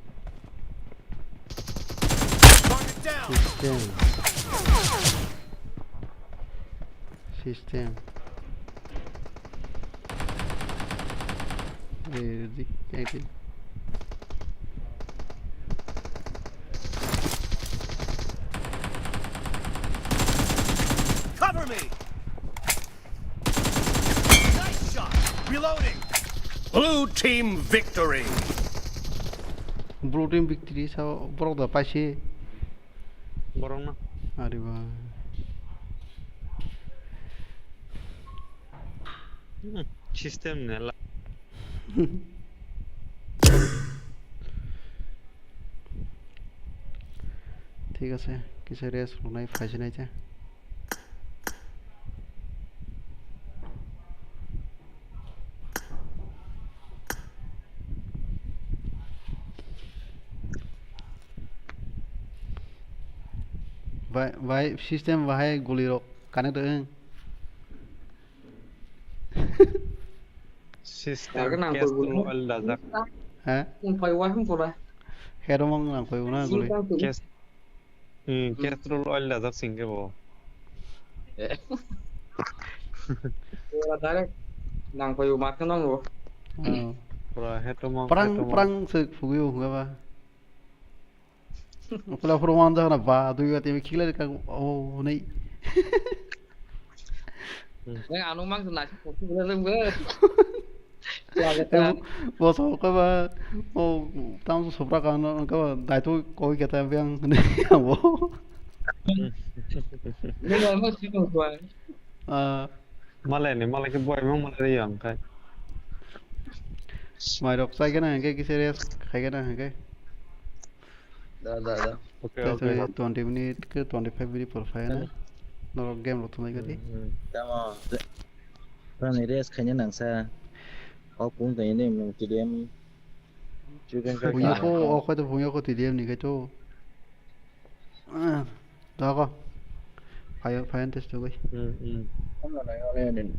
System. System. Eh, di, eh, di. Cover me. Blue team victory. Blue team victory sa borok da paise. Borok na. Ari ba. Hmm, system ne la. Thik ase, kisa rest rwnai phaisinai te. Bai, bai, system bahai guli rok connect wng. System Lagi nang case koi to guli. All dajak. Ha? Nang koi waham pura. Heromong nang koi una guli. Case Hmm, Kestrel oil dajak singke bo. Eh. Pura direct nang koyo ma kheno bo. Oh. Pura hetomong, Prang, hetomong. Prang se phugwi bo hwnga ba. Pura pura wan jagana ba, dui ba temi khiklai ka, oh, nei. Nang ano mang na si kopi bela reng be. Bo, bo so ka ba, o tam so sopra ka no ka ba, dai to koi ka ta biang ne bo. Nang ano si ko ba. Ah, Malai ni, malai ke boy mang malai yang kai. Mai rok sai ka na ke kise rest khai ka na ke. Da, da, da. Okay, okay. Twenty minute ke twenty five minute por phai na. Norok game rok thumai gadi. Hmm, hmm. Tamo. Rani rest khaina nangsa. O pung tani ne mung T D M. Chicken kai Punya ka. Ko, o koi to punya ko T D M ni kai to. Ah, da ko. Phai, phai antes to goi. Hmm, hmm. Tamo na nai ole din.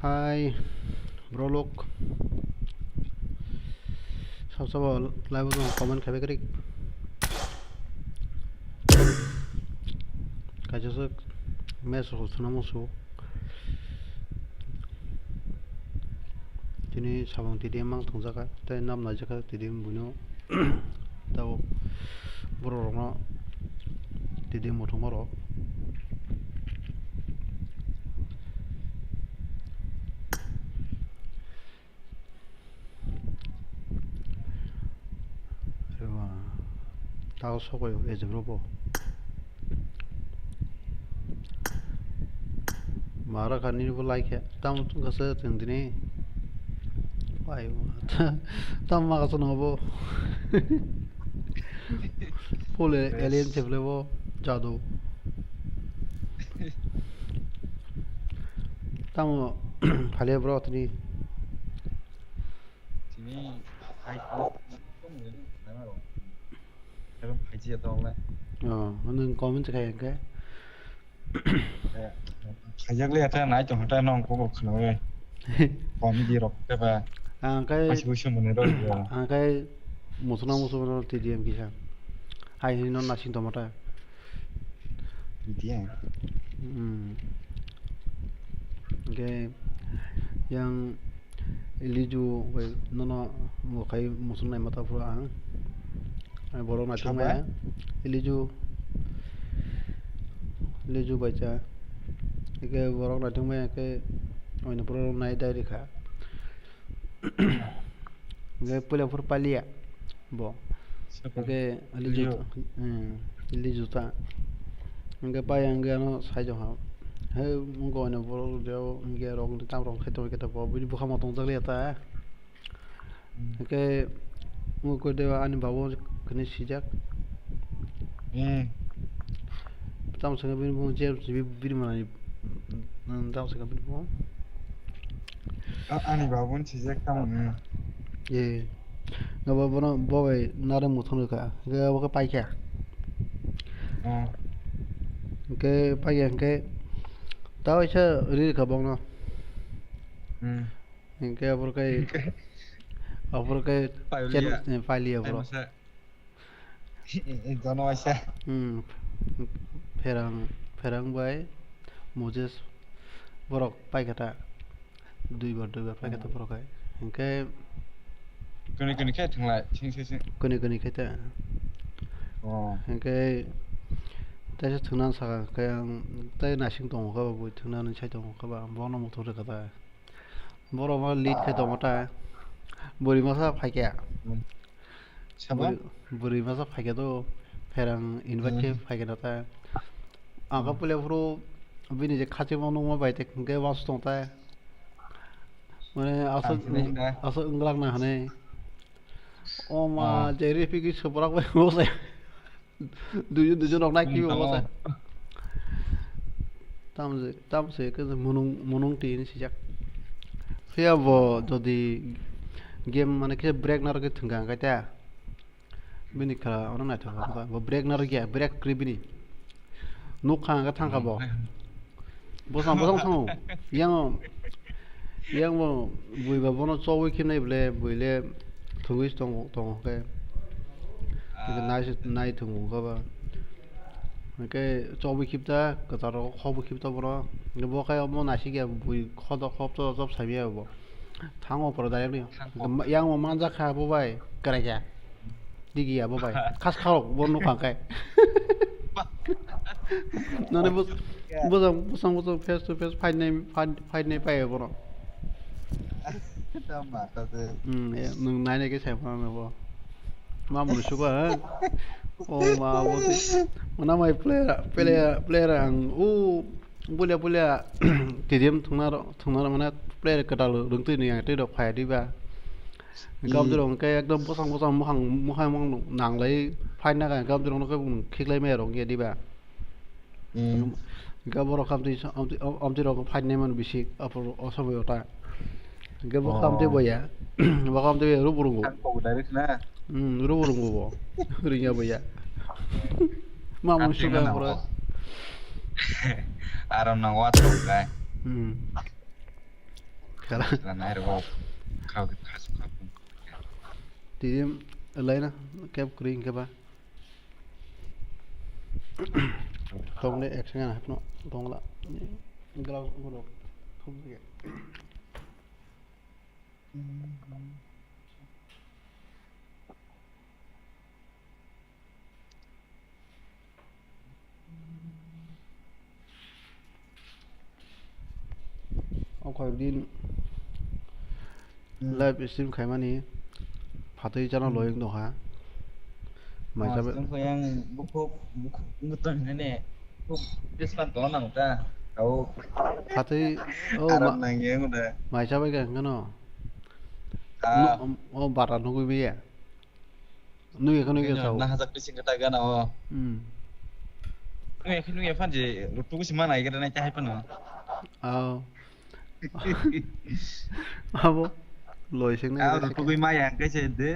Hai, bro lok. Sab sabo live o comment khabe krik. Kaisa se match rok thwna musu. Tini sabang T D M mang thangjakha, tei nam naijakha T D M buino. Tabuk borok rokno T D M muthungma rok. Eba, tao sokoi o ejebro bo. Mara kha nini bo like khe. Tamo tungkha se tong dini. Bai ma. Tamo ma kaso no bo. Pole alien se bo jado. Tamo phale bro tini. Tini hai ko. Tamo hai je to le. Oh, nung comment khai ke. Khajak le ata nai tong hata nong ko ko khna we. Comedy rok te ba. Ang kai Asi usu mone ro. Ang kai musuna musu no T D M kisa. Hai hino nasing tomata. T D M. Hmm. Oke. Yang Iliju bai nono mo khai musun nai mata phuru ang. Ai borok nai Saba? Tongmaya. Iliju. Iliju bai cha. Eke borok nai tongmaya ke oino phuru nai dai rikha. Eke puila phuru palia. Bo. Saka. Hingke Lijo. Lijo ta, hmm, Lijo ta. Hingke pai hingke ano sai jong ha. He, wngkha oino borok rok, hingke rok ni tam rok khe tongwi khe bo bini bwkha ma tongjak liya ta. Hmm. Hingke wngkha de ani babo kani sijak. Hmm. Tamo saka bini bung James bi-, bini manani, hmm, tamo saka bini bung. A-, ani babun sijak tamo, hmm. Ye. Gabo bono bo bai nareng muthung rwkha. Hingke abo khe paikha. Hmm. Hingke paikha hingke tao isa ri rwkha bongno. Hmm. Hingke aboro khe, hingke aboro khe pailiya. Chat, eh, pailiya borok. Paimasa. Jono waisa. Hmm. Pherang, Pherang bai Moses borok paikha ta. Duibar, duibar paikha ta borok hai. Hingke kuni kuni khe thanglai, sing sing sing. Kuni kuni khe ta. Oh. Hingke taisa thwngna saka khe ang tei naising tongo khe bo bui thwngna nung sai tongo khe ba bono muthung rwkha ta. Borok ma lead khe tongma ta. Bwrwi masa phaikha. Hmm. Sabo? Bwrwi, bwrwi masa phaikha do. Pherang invite khe phaikha na ta. Ang kha puila phuru bini je khachima nungma bai te hwnkhe wansuk tong ta. Mane aswk, aswk wnglak na hwnwi. O ma, je refugee swprak bai bo se. Duijon, duijon rok nai kibo bo se. Tamse, tamse khe munung, munung twi hinwi sijak. Phiya bo jodi game mane khe break narwk khe thwngkha hwnkhe ta. Bini kha ono naithok kha bo break narwk ya, break kwrwi bini. Nuk kha hwnkhe thang kha bo. Bwsang bwsang thango. Yang, yang bo bui ba bono chobwi khe nai bwle, bui le thwngwi tong, tong khe. Nai se, nai thwngwi kha ba. Hwnkhe chobwi khip ta, kwcharo khobwi khip ta bono. Bo khe omo naisik ya bui khodo khob to job saimya bo. Thango poro direct ni. Yang bo manjak kha bo bai, kwrai kha. Digi ya bo bai. Khas kharok bo nuk kha kai. Nani bus-, busang, busang, busang face to face fight nai, fight, fight nai pai bono. Tama ta de. Hmm, ya, nung nai nai ke sai bono bo. Ma munu suka, ha? O ma bo de. Mana mai player, player, player ang u bulia bulia T D M thungna ro, thungna ro mana player kwtal rungtwi ni ang tei rok phai di ba. Gabjrong khe ekdom bosong bosong mohang, mohang mohang nanglai phaina khe gabjrong no khe bung khiklai maya rok ya diba. Hmm. Ga borok khamtwi sa-, amtwi, am-, amtwi rok phainai mano bisi aphuru o somoi o ta. Ga bo khamtwi boya. Bo khamtwi boya rubu rungu. Ang kok direct na. Hmm, rubu rungu bo. Ringya boya. Ma mun suka bro. Aram nang wat rok kai. Hmm. Kala. Kala nai rw. Khao de khas khao. Tidi laina kep kring keba. Tong de action hapno tongla. Glau glau. Thum ge. O koyekdin live stream khaimani phatwi chana loyang dongha. Maisa bai. Tongkha yang bukhuk bukhuk wngwi tongmani bukhuk disma tongna nang ta. Au. Phatwi o aram ma-, nang yang da. Maisa bai kha hwnkhe no. Ah. Nu-, o bara nugwi biya. Nugya khe nugya sao. Na hajak bising khe ta gana o. Hmm. Nugya khe nugya phan je rutugo si mana igera nai ta hai phano. Ao. Abo loi sing nai. Ao rutugwi maya hwnkhe se de.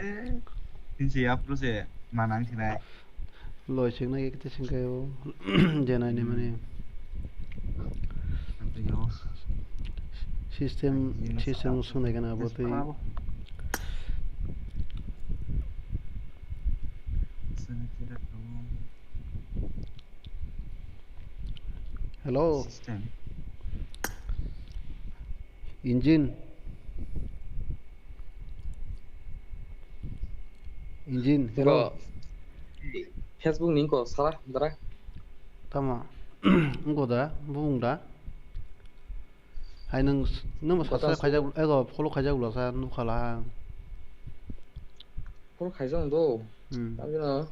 Tin se yapro se manang sinai. Loi sing nai kete sing khe o. Jenai ni mani. System, system sung nai gana abo tei. Hello. System. Engine. Engine, hello. Bo Facebook ni ko sala dara. Tamo. Ngo da, bung da. Hai nung, nung subscribe khaijak, ego follow khaijak bwlasa nukha la. Follow khaijak do. Hmm. Tamjino.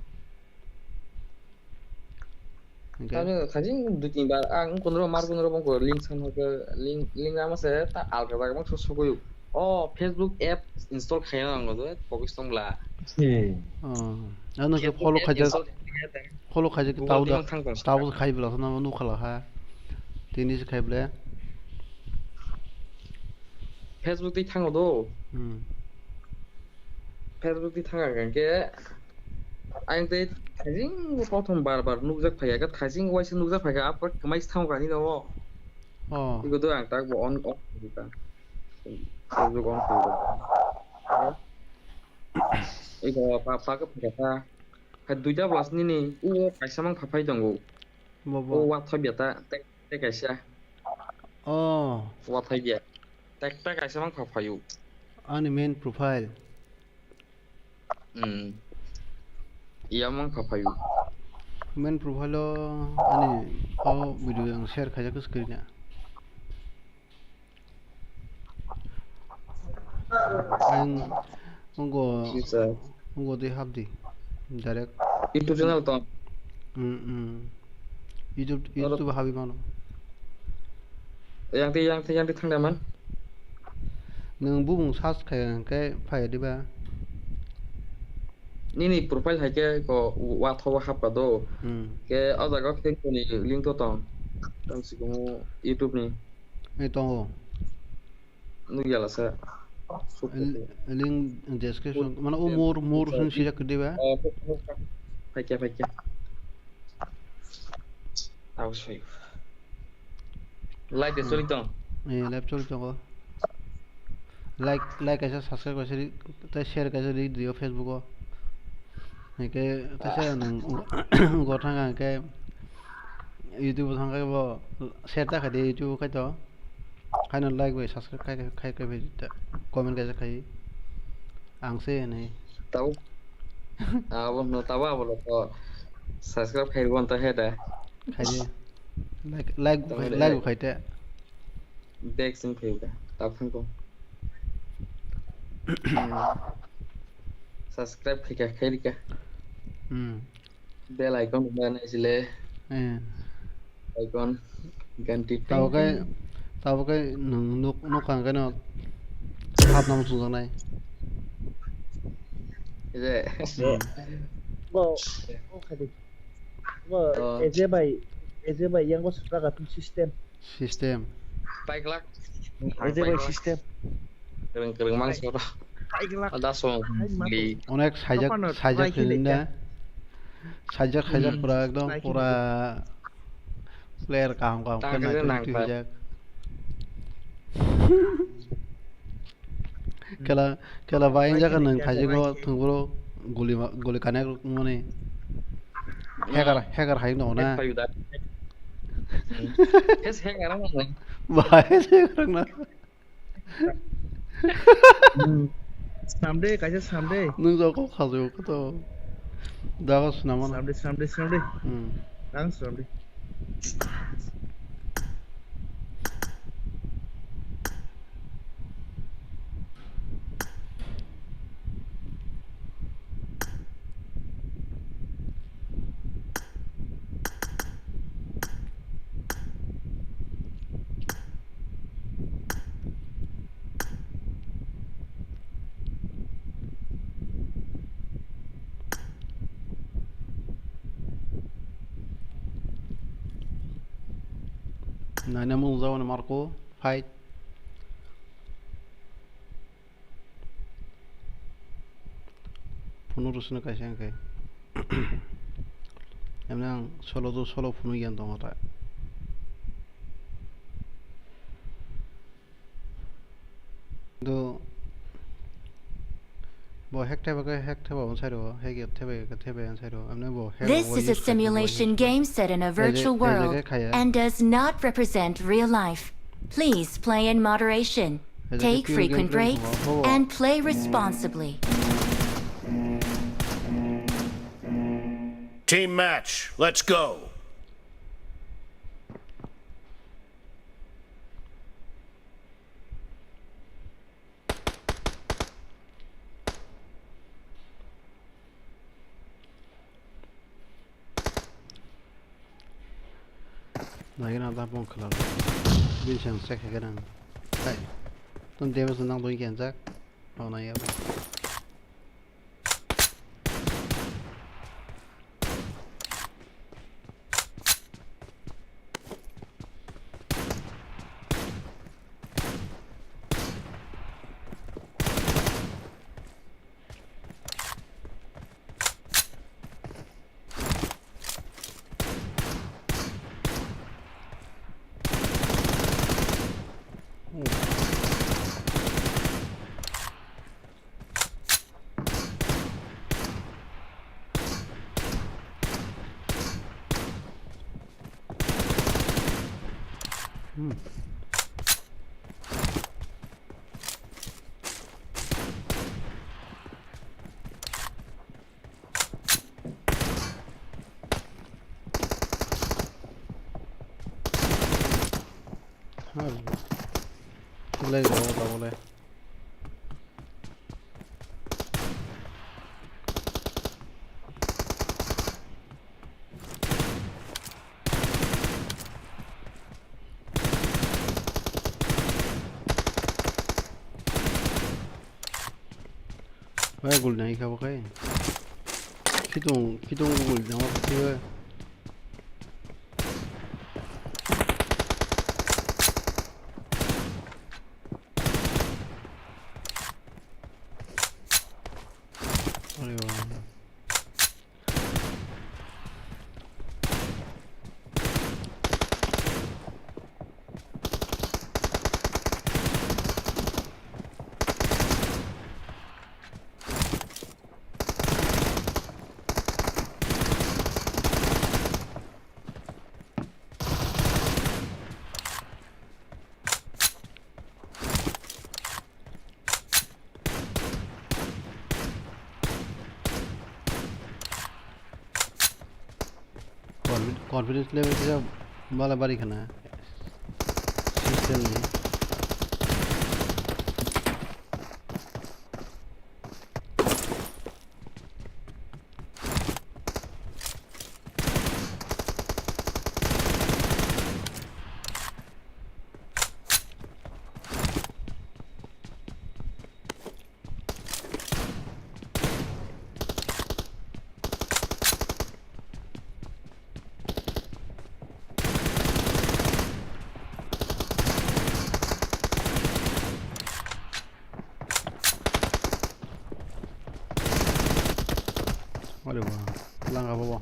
Hingke? Tamjino khaijing dui tin bar ang kunro mar kunro bongko link san hoke link, link ama se ta alka jaga bangso sogoi. O Facebook app install khaina nango do pokis tong bla. Oh. Ano ke follow khaijak. Install khaina tang. Follow khaijak Google tau da. Tau khai bwlasa no nukha la ha. Tini se khai ble. Facebook twi thango do. Hmm. Facebook twi thang ang khe ang tei thajing prothom bar bar nukjak phai kha, thajing waisa nukjak phai kha, apor kwmai se thango kani no. Oh. Iko do ang tak bo on, on kha. Facebook on kha. Iko pa, pa khe phai kha. Hai duita plus nini, o kaisa mang pha phai tongo. Bo, bo. O wa thoi bia ta, te, te kaisa. Oh. Wa thoi bia. Tekta kaisa mang pha phayu. Ani main profile. Hmm. Iya mang pha phayu. Main profile o ani o video ang share khaijak screen a. Ang Wngo, wngo de hapdi, direct. YouTube channel tong. Mm, mm. YouTube, YouTube habi mano. Yang te, yang te, yang te thang man. Nwng bumung search khai hwnkhe phai diba? Nini profile hai khe ko watho hapka do. Hmm. Ke o jaga khe koni link to tong. Tang sikumo YouTube ni. Ei tongo. Nukya lasa. Link description, mane o more, more sung sijak diba? Phaikya, phaikya. Tabuk soi. Live de choli tong. Eh, live choli tongo. Like, like kaisa, subscribe kaisa ri, tei share kaisa ri diyo Facebook o. Hingke tei se nwng go thang khe YouTube thang khe bo share ta khai di YouTube khai to. Haino like bai subscribe khai, khai, khai, khai, comment kaisa khai. Ang se hinwi. Tabo. Abo no tabo abo lo ko subscribe khai gon ta he da. Khai di. Like, like khai, like khai te. Back sing khai ka. Tabo thang ko. Subscribe khai ka, khai ka. Hmm. Bell icon ba nai sile. Eh. Icon ganti. Tabo kai, tabo kai nwng nuk, nuk kang kai no. Hat nam sung nai. Ije. Bo, bo, khai di. Bo, oh. Eje bai, eje bai yang bo sukra ka system. System. Paiklak. Eje bai system. Kereng kereng mangso. Paiklak. Ada song. Onek sajak, sajak kini da. Sajak, sajak pura ekdom pura player kaham kaham kena nang tu hijak. Kela, kela bai jaka nang thaijigo thwngphuru guli ma, guli connect mani. Hacker, hacker hai no na. Hes hacker ang. Bai hacker na. Samde, kaisa samde. Nung jok kok khajo ko to. Dago swnamano. Samde, samde, samde. Hmm. Ang samde. Nai nai mung jao ni Marco fight. Phunuk rwsino kaisa hwnkhe. Emni ang solo do solo phunuk yan tongo ta. Do bo hack theba khe hack theba on side o, hack ya theba khe theba on side o. Emni bo hack This bo is a use khai simulation bo game set in a virtual world and does not represent real life. Please play in moderation. Take frequent breaks and play responsibly. Team match, let's go. Nagina da bong khlalo. Bin sang check hagen ang. Hai. Ton damage nang doi genjak. Nang nai ya. Hmm. Belai rw tabole. Bai gul nai kha bo khai. Khitung, khitung gul nai kha bo. Ore baba. Confi-, confidence level kisa bala bari khana system ni. Ore ba, langa bobo.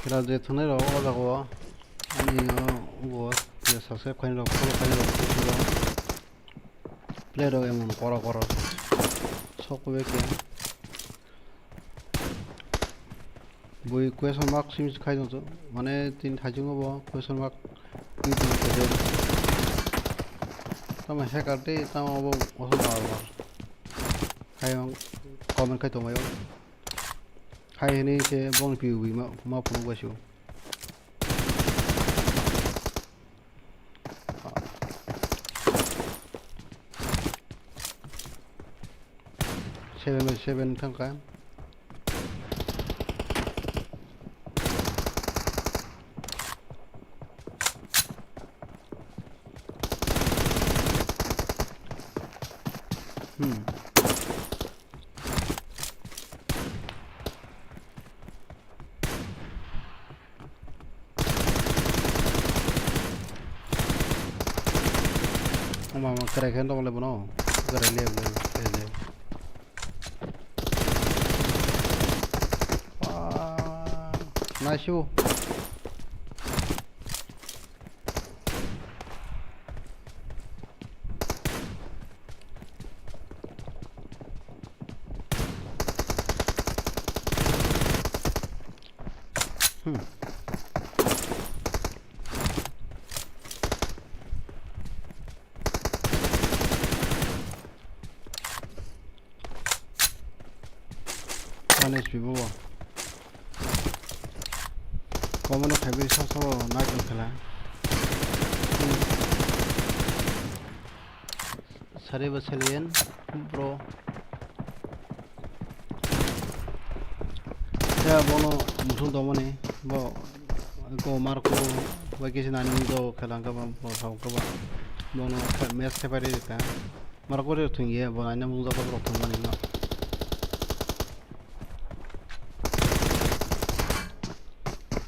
Kira je thwnai rok o jaga o ani o bo je subscribe khainai rok, follow khainai rok, player rok emon kora kora sok bai khe. Bui question mark sim khai tong mane tin thaichung bo question mark. Tamo hacker tei tamo bo oso bar bar. Hai comment khai tong maio. Hai hini se bong piu bi ma ma phunuk bai su. Seven by seven thangkha. Hmm. Mama kare khen tong le bono. Kare le le le. Ah, nice you. Hmm. One H P bo. Komono khaibai sa sa nai tong khala. Sari ba salian bro. Ya bono muthung tongmani bo ko marko bai kisi nani mudo khala ka ba bo sa ka ba. Bono match khe pai rika. Marok bori thwngya bo aina mung jagao borok thwngmani no.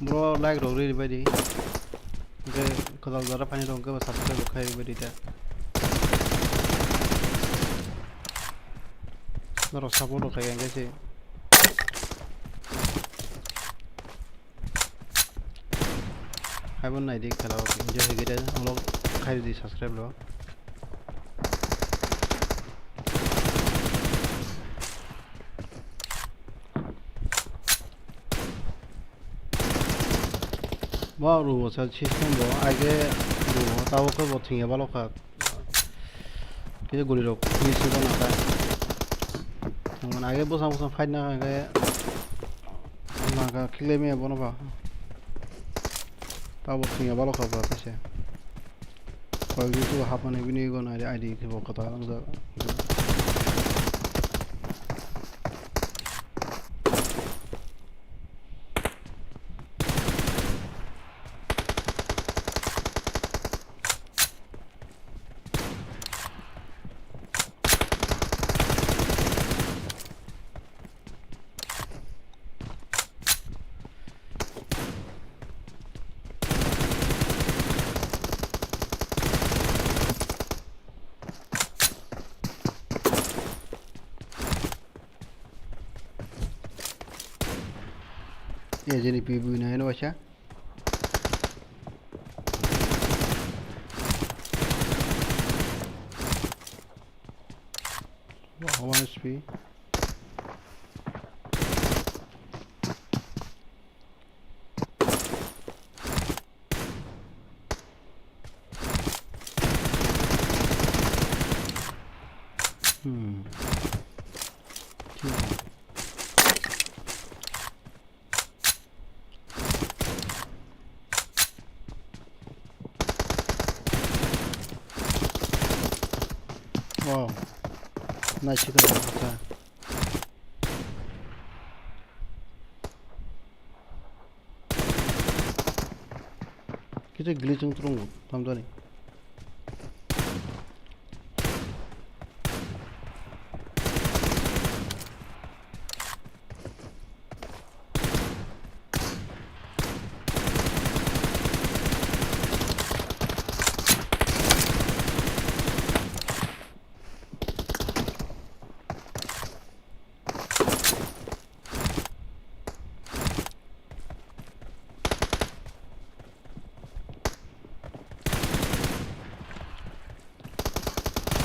Bro like rok ri bai di. Hwnkhe kwtal jora phaini rok hwnkhe bo subscribe rok khai bai di ta. Norok support rok khai hwnkhe se. Haibo naidi khela o enjoy hwnkhe de ulo khai di subscribe rok. Bo rumo sa system bo aige rumo tabo khe bo thwngya balokha. Kisa guri rok miss wngkha nangkha. Tongmani age bwsang bwsang fight nangkha hwnkhe nangkha khiklai maya bono ba. Tabo thwngya balokha bwrwi kaisa. Koyekjwk hapmani bini ego naidi I D khe bo kwtal wngjak. Ejeni P B na hino waisa. One H P. Hmm. Wow. Nice chicken. Kisa glitch wng tongo, tamjani.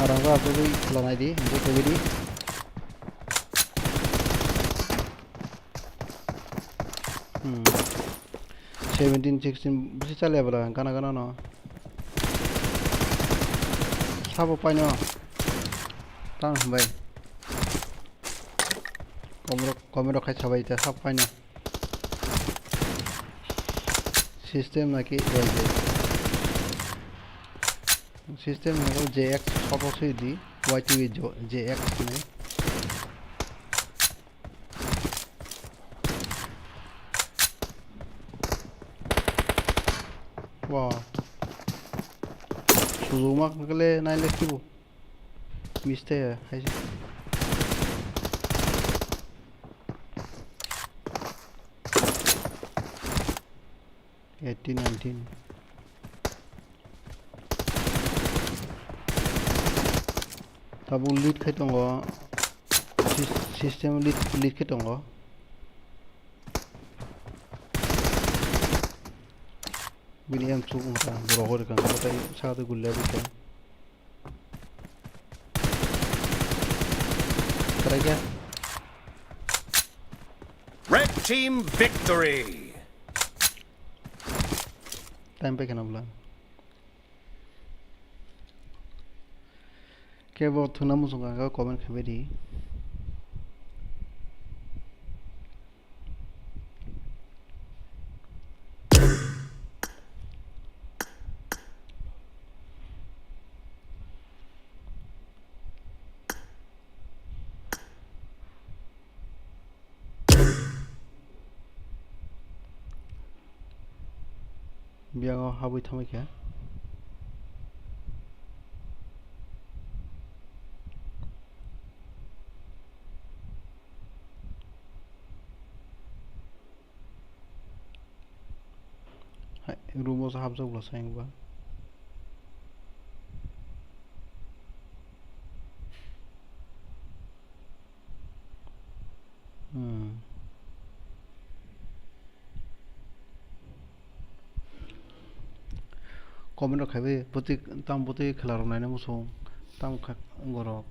Rangba asugwi khwlanai di, enjoy khaibai di. Hmm. Seventeen, sixteen bisi chale bwla, gana gana no. Sabo paino. Tang hambai. Komrok, komrok khai sabai ta sabo paino. System naki L J. System naki J X sabo sui di. Y T V jo-, J X nai. Wow. Sujuma kele nai le kibu. Miste ya, hai se. Eighteen, nineteen. Tabuk lead khai tongo. Sys-, system lead, lead khai tongo. Bini M suk wngkha, borok hori kha, kotai sakhe gulya bikha. Try khe. Red team victory. Time paikha na bwla. Kebo thwngna muchung kha, comment khaibai di. Biyango habwi thangbai kha. Hai, room o se hapjak bwla sayang ba. Hmm. Comment rok khaibai, bwtwi, tamo bwtwi khwla rok naina muchung, tamo kha, borok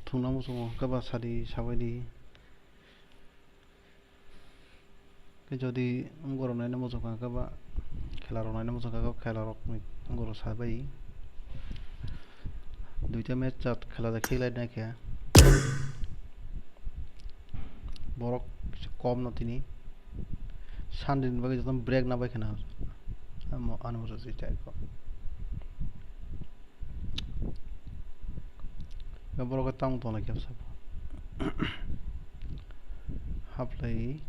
thwngna muchungo, hwnkhe ba sadi, sabai di. Khe jodi borok naina muchung kha, hwnkhe ba khwla rok naina muchung kha, hwnkhe ba khwla rok ni borok sabai. Duita match chat khwla da khiklai nai khe. Borok kisa kom no tini. Sunday ni bagwi jotono break na bai khana. Amo, ano rwjai chai kho. Ga borok tang tong lai khe bwsa. Haplai.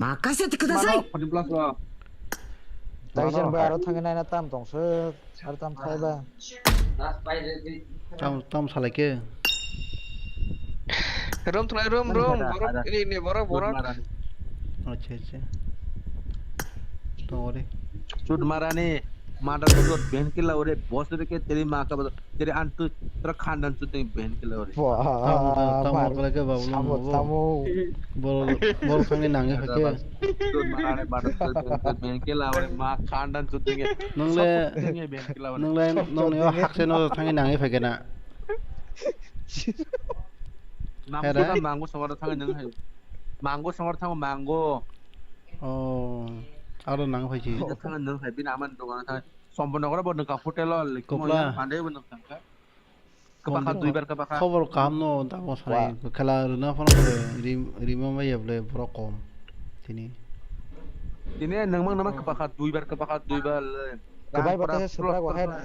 Makase te kudasai. Mano, forty plus lo. Taijen bai aro thangwi naina tam tong sir. Aro tam thai ba. Tam, tam salai khe. Rom thulai rom, rom. Borok, ini, ini, borok, borok. Acha, acha. Tong ore. Chut marani. Mada tu ben kila ore. Bos de ke teri ma ka. Teri antu tra khandan chuteng ben kila ore. Wah, tamo, tamo, tamo, mar-, kala ke babu tamo, lomo, tamo. Bol, bol khange nange hake. Chut marani mada tu ben kila ore ma khandan chuteng. Nongle, nongle, nongle o hakse no thangi nange phai kena. Hera? Mango songor thangi nang hai. Mango songor thango mango. Oh, aro nang phai chi. Thangi nang hai bini aman dogan thangi. Sombonogoro bo nokha hotel o, like, Kopla. Mande bo nokha. Kwbakha, duibar kwbakha. Khobor kaham no tamo sanai. Wa. Khela rwna phano rim-, rima maya bole borok kom. Tini. Tini nangmang nangmang kwbakha, duibar kwbakha, duibar le. Kwbai bo tei supra bo hai na.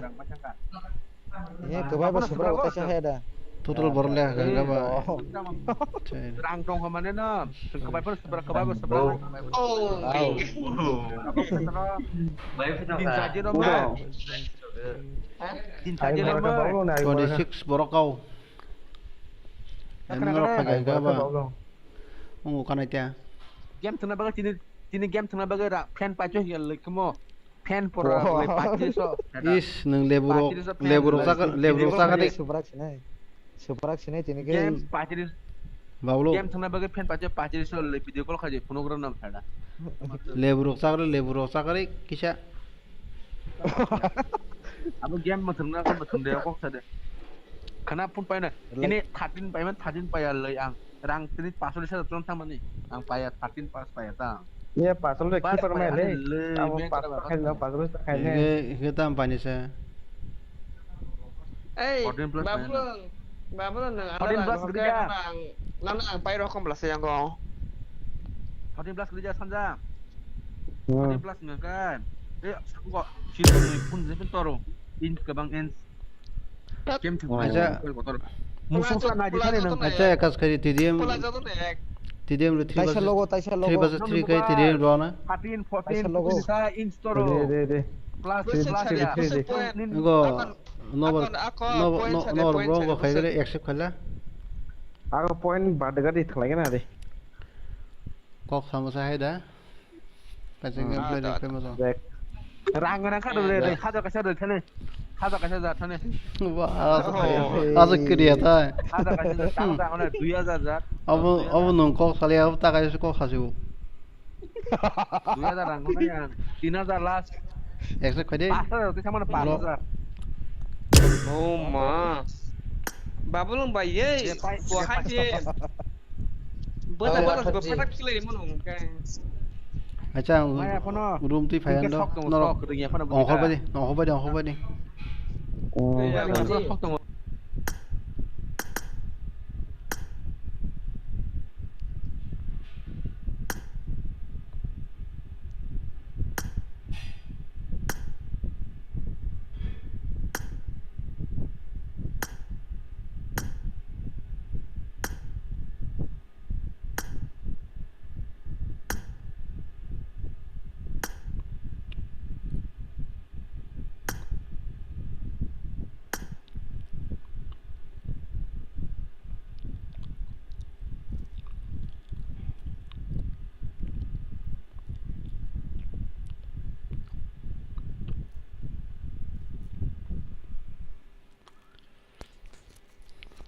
Eh, kwbai bo supra bo tei hai da. Total borok le hakha ba. Rang tong mane na. Kwbai bo supra, kwbai bo supra. Oh. Tin char din ma. Tin char din ma. Twenty six borok kau. Nang rok hakha ba. Ungu kanai ta. Game thangna bagwi tini, tini game thangna bagwi ra friend pacho hiya lekmo. Fan pora le paitris o. Is, nwng lebu rok, paitris o fan. Lebu rok chakha, lebu rok chakha de. Suprak sinai. Suprak sinai tini ke. Game paitris. Bablo. Game thangna bagwi fan paitris, paitris o le video call khaji phone gram nam phada. Lebu rok chakha, lebu rok chakha kisa. Abo game mo thangna ko mo thangde kok sade. Khana phone paina. Ini thirteen paiman, thirteen paya lei ang. Rang tini pasol sa tron thamani. Ang paya thirteen pas paya ta. Iya, pasol le keeper mai le. Abo pasol khai lo, pasol sa khai le. Ige, ige tam pani se. Ei, fourteen plus Babulung, Babulung nang fourteen plus gede ya. Nang nang pai rokom belas yang go. Fourteen plus gede ya sanja. Fourteen plus nang kan. Eh, kok sini pun pun toro. In kebang in. Game thang. Acha. Musu sa na di thani nang. Acha, ekas kari T D M. T D M ro three versus three kai T D M ro na. Thirteen, fourteen, sa in store. De, de, de. Plus, plus ya. Go. Nobar, nobar, nobar bro go khai gare accept khala. Ako point bad gari thalai na de. Kok sama sa hai da. Kaisa gameplay rikhe moto. Rang rang kha rw le, khaja kaisa rw thani. Khaja kaisa ja thani. Wah, aso kiriya ta. Khaja kaisa ja, tang tang na dui hajar ja. Abo, abo nung kok sali, abo ta kaisa kok khasibo. Dui hajar rang ko ya. Tin hajar last. Ekso khade. Pas hajar, tei samana pas hajar. Oh ma. Babulung bai ye. Bo hai je. Bwtha bwtha bo phatak khilai mano hwnkhe. Acha, room twi phai ang do. Norok ongkhor bai di, ongkhor bai di, ongkhor bai di.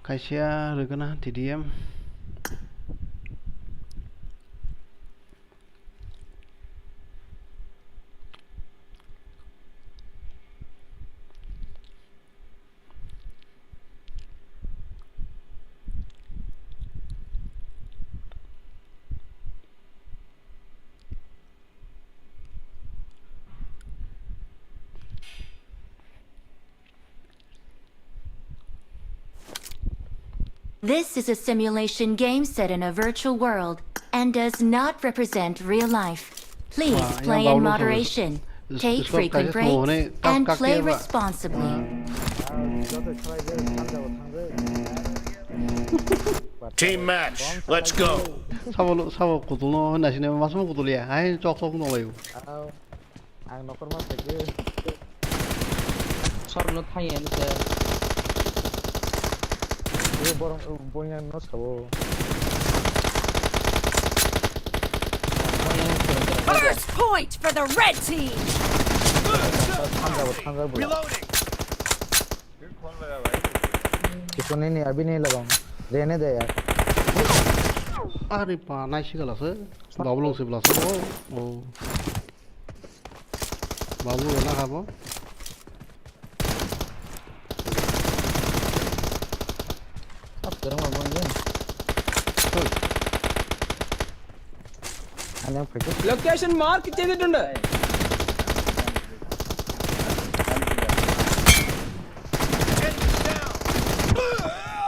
Kaisa rwgwna T D M. This is a simulation game set in a virtual world and does not represent real life. Please play in moderation, take frequent breaks, and play responsibly. Team match, let's go. Sabo, sabo kutulno naisine masmo kutulia. Hai chok chok no layo. Ang nokorma phaikhe. Sorno thangya ni se. Yo borong, boyang no sabo. First point for the red team. Thanjabo, thanjabo. Reloading. Kiko nini abhi nahi lagao. Rehne de yaar. Are pa, naisi gala se. Babu long se bla se. Oh, oh. Babu wala habo. Ap kerang babu ni. Hoi. Ani ang phaikhe. Location mark kitte de tunda.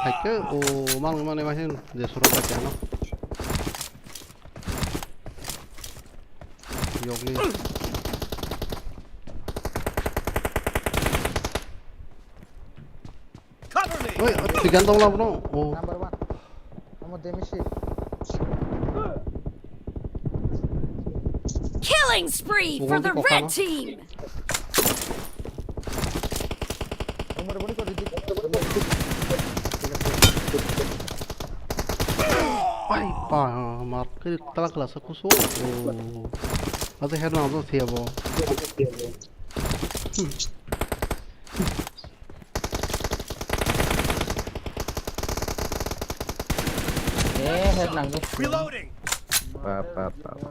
Phaikhe o mang mang ni ma hin je suru ba chano. Yogni. Cover me. Oi, tigan dong la bro. Oh. Number one. Omo damage si. Killing spree for the red team. Umar boni ko didik. Ai pa, mat kiri tala kala sa kuso. Oh. Asa head nang asa siya bo. Eh, head nang. Reloading. Pa, pa, pa, pa.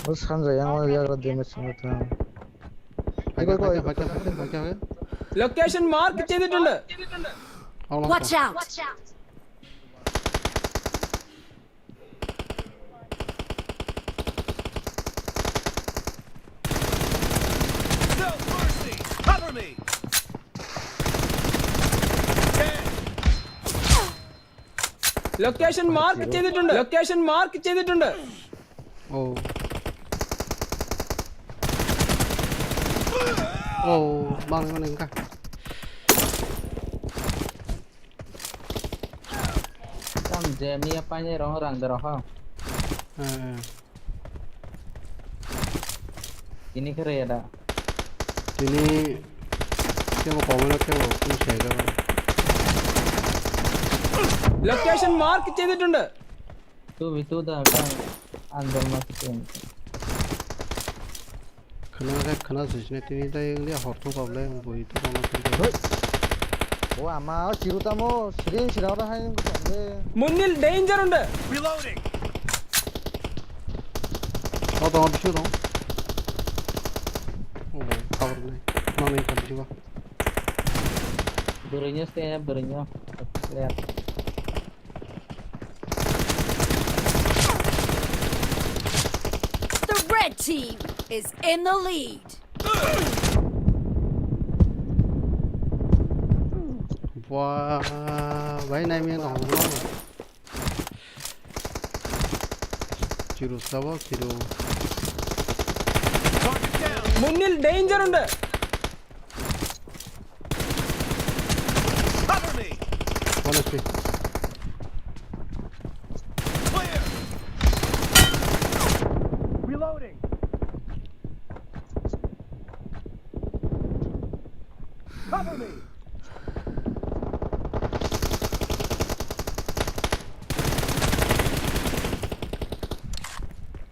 Bus kan jaya yang lagi ada damage sama tuh. Location mark ചെയ്തിട്ടുണ്ട്. Watch out. No mercy. Cover me. Location mark ചെയ്തിട്ടുണ്ട്. Location mark ചെയ്തിട്ടുണ്ട്. Oh. Oh, bang, bang, bang. Tam je mi apa ni rong rang dero ha. Eh. Ini kere ya da. Ini kemo komen kemo pun saya kan. Location mark ചെയ്തിട്ടുണ്ട്. Two v two da kan andar ma kitu. Khana khe khana swijne tini tai wngya hor thung kok le bui thung kok le. Hoi. O ama o chiru tamo siring sira ora hai nung kok le. മുന്നിൽ danger ഉണ്ട്. Reloading. O tong bisu tong. O cover le. Nang ni kam bisu ba. Bwrwino se bwrwino. Player. The red team is in the lead. Wah, bai nai mi ang tong. Chiru sabo, chiru. മുന്നിൽ danger ഉണ്ട്. Cover me. One H P. Clear. Reloading. Cover me.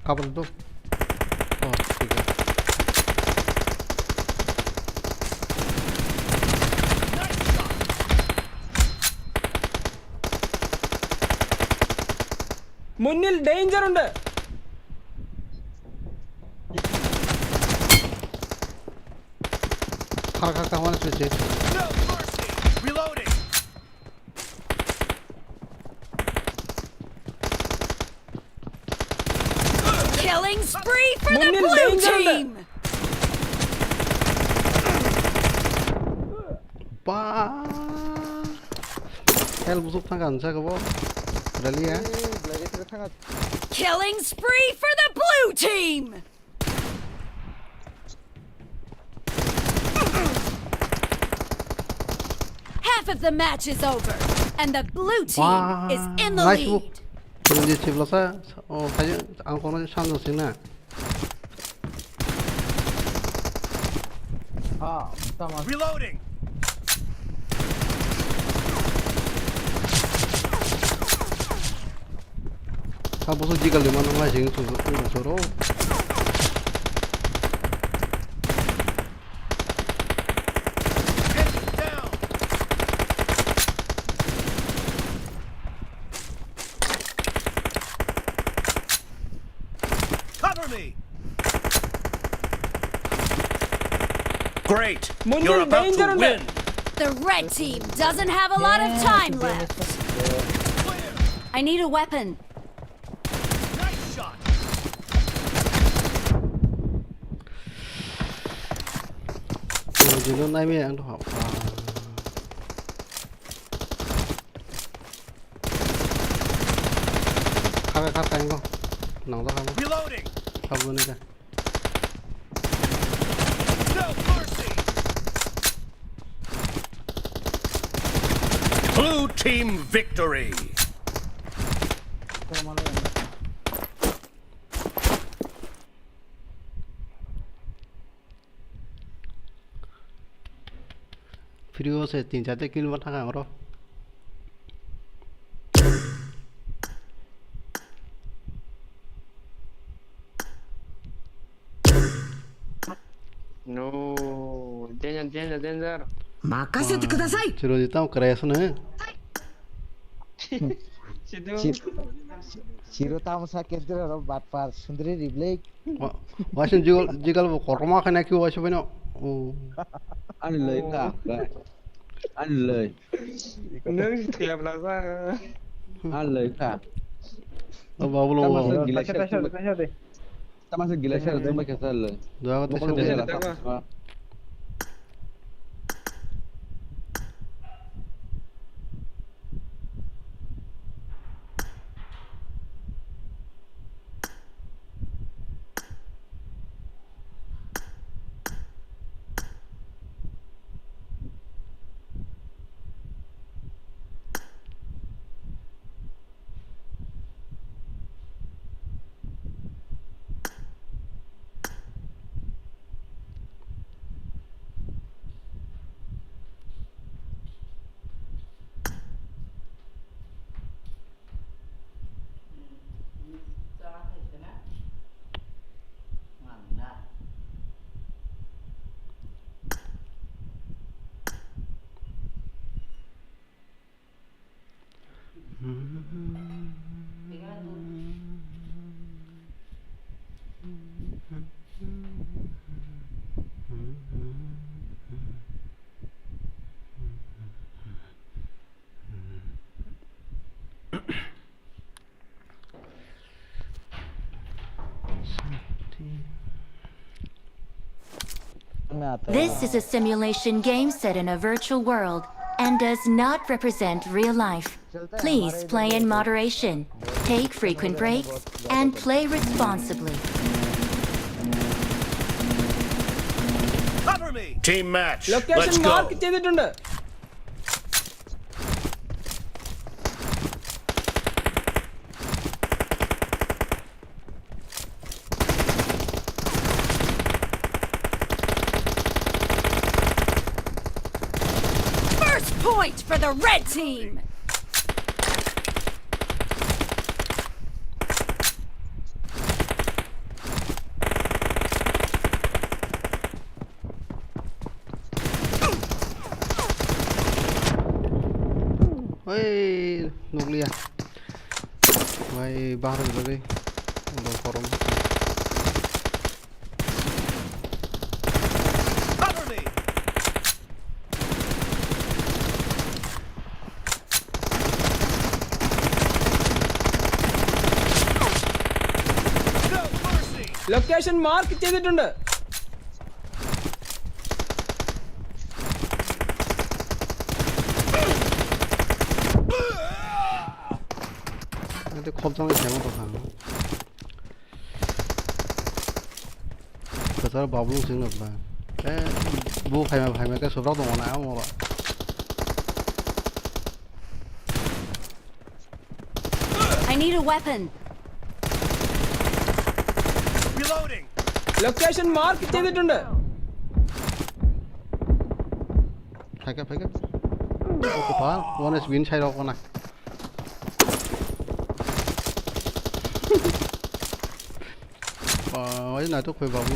Cover do. Oh, ठीक है. മുന്നിൽ danger ഉണ്ട്. Khar khar khar, one switch. No mercy. Reloading. Killing spree for the blue team. Ba. Hel busuk thang kan sa kabo. Rally ya. Killing spree for the blue team. Half of the match is over, and the blue team is in the lead. Nice move. Chilung je chibla sa, o, khayo, ang kono sanjo singna. Ah, tama. Reloading. Abo so jigal de mano ngai jeng su su ro. Cover me. Great. You're about to win. The red team doesn't have a lot of time left. I need a weapon. Nice shot. Jino nai me ang to hap. Kha kha kha ko. Nang da kha. Reloading. Kha bo ni da. No mercy. Blue team victory. Free o se tin char ta kill ma thang ang oro. No, danger, danger, danger. Makase te kudasai. Chiro di tamo kare asana. Sido. Chi-, chiro tamo sa kendra ro batpar sundri riblek. Wa-, waising jigal, jigal bo korma khana ki waising bino. Oh. Ani loi ka. Ani loi. Nang si tiap lasa. Ani loi ka. Oh, babulo. Tamo sa gila. Tamo sa gila share thumbai khe chal le. Doya khe tamo sa gila share. This is a simulation game set in a virtual world and does not represent real life. Please play in moderation, take frequent breaks, and play responsibly. Cover me! Team match. Location Let's go. Mark ചെയ്തിട്ടുണ്ട്. First point for the red team. Oi, nukliya. Bai, bahar jagwi. Udah korom. Cover me. No mercy. Location mark ചെയ്തിട്ടുണ്ട്. Ate khopjagwi khaima tongkha. Kwcharo babulung sing nukla. Eh, bu phaima phaima khe subrak tongo na amo. I need a weapon. Reloading. Location mark ചെയ്തിട്ടുണ്ട്. Phaikha, phaikha. Oke, pa, one is win side rok na. Oi, na to khoi babu.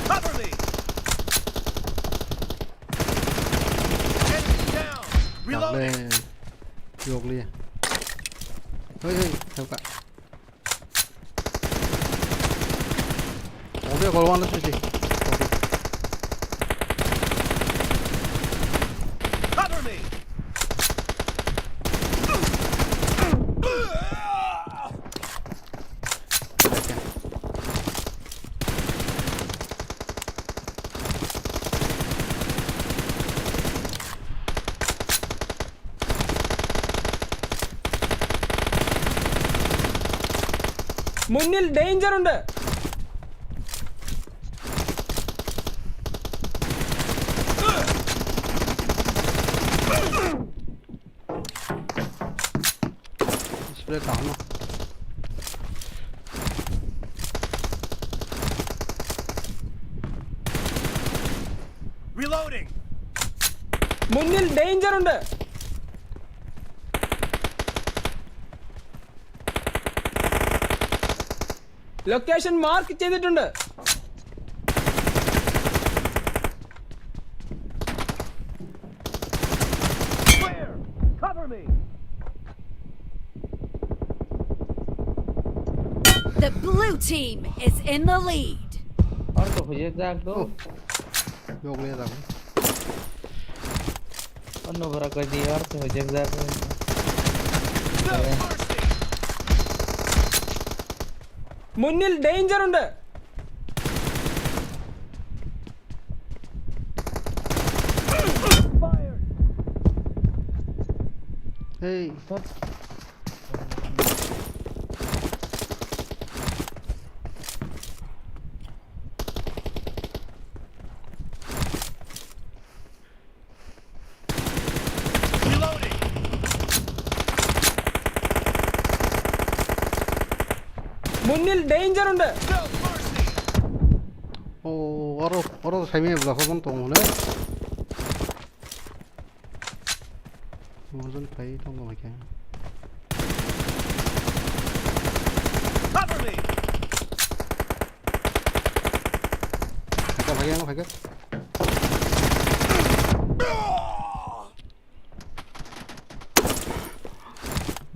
Cover me. Enemy down. Reloading. Yokli. Hoi, hoi, help ka. Obe gol one susi. Cover me. മുന്നിൽ ഡേഞ്ചർ ഉണ്ട്. Spray kahno. Reloading. മുന്നിൽ ഡേഞ്ചർ ഉണ്ട്. Location mark ചെയ്തിട്ടുണ്ട്. The blue team is in the lead. Or to hujek jak do. Yok ne tak. Ono bora koi di or to hujek jak. മുന്നിൽ ഡേഞ്ചർ ഉണ്ട്. Hey. മുന്നിൽ ഡേഞ്ചർ ഉണ്ട്. Oh, oro oro saimaya bwla hobon tong hwnwi. Hobon phai tong hwnwi khe. Phaikha, phaikha, phaikha.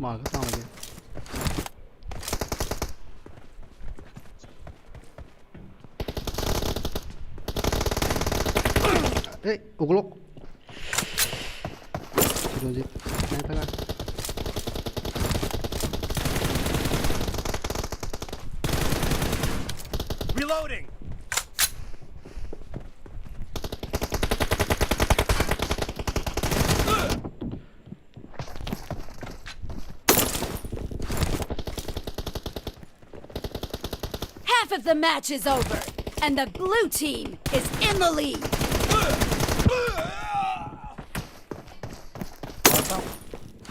Ma khe tang lai khe. Ei, uklok. Sirojit, nai thaka. Reloading! Half of the match is over, and the blue team is in the lead.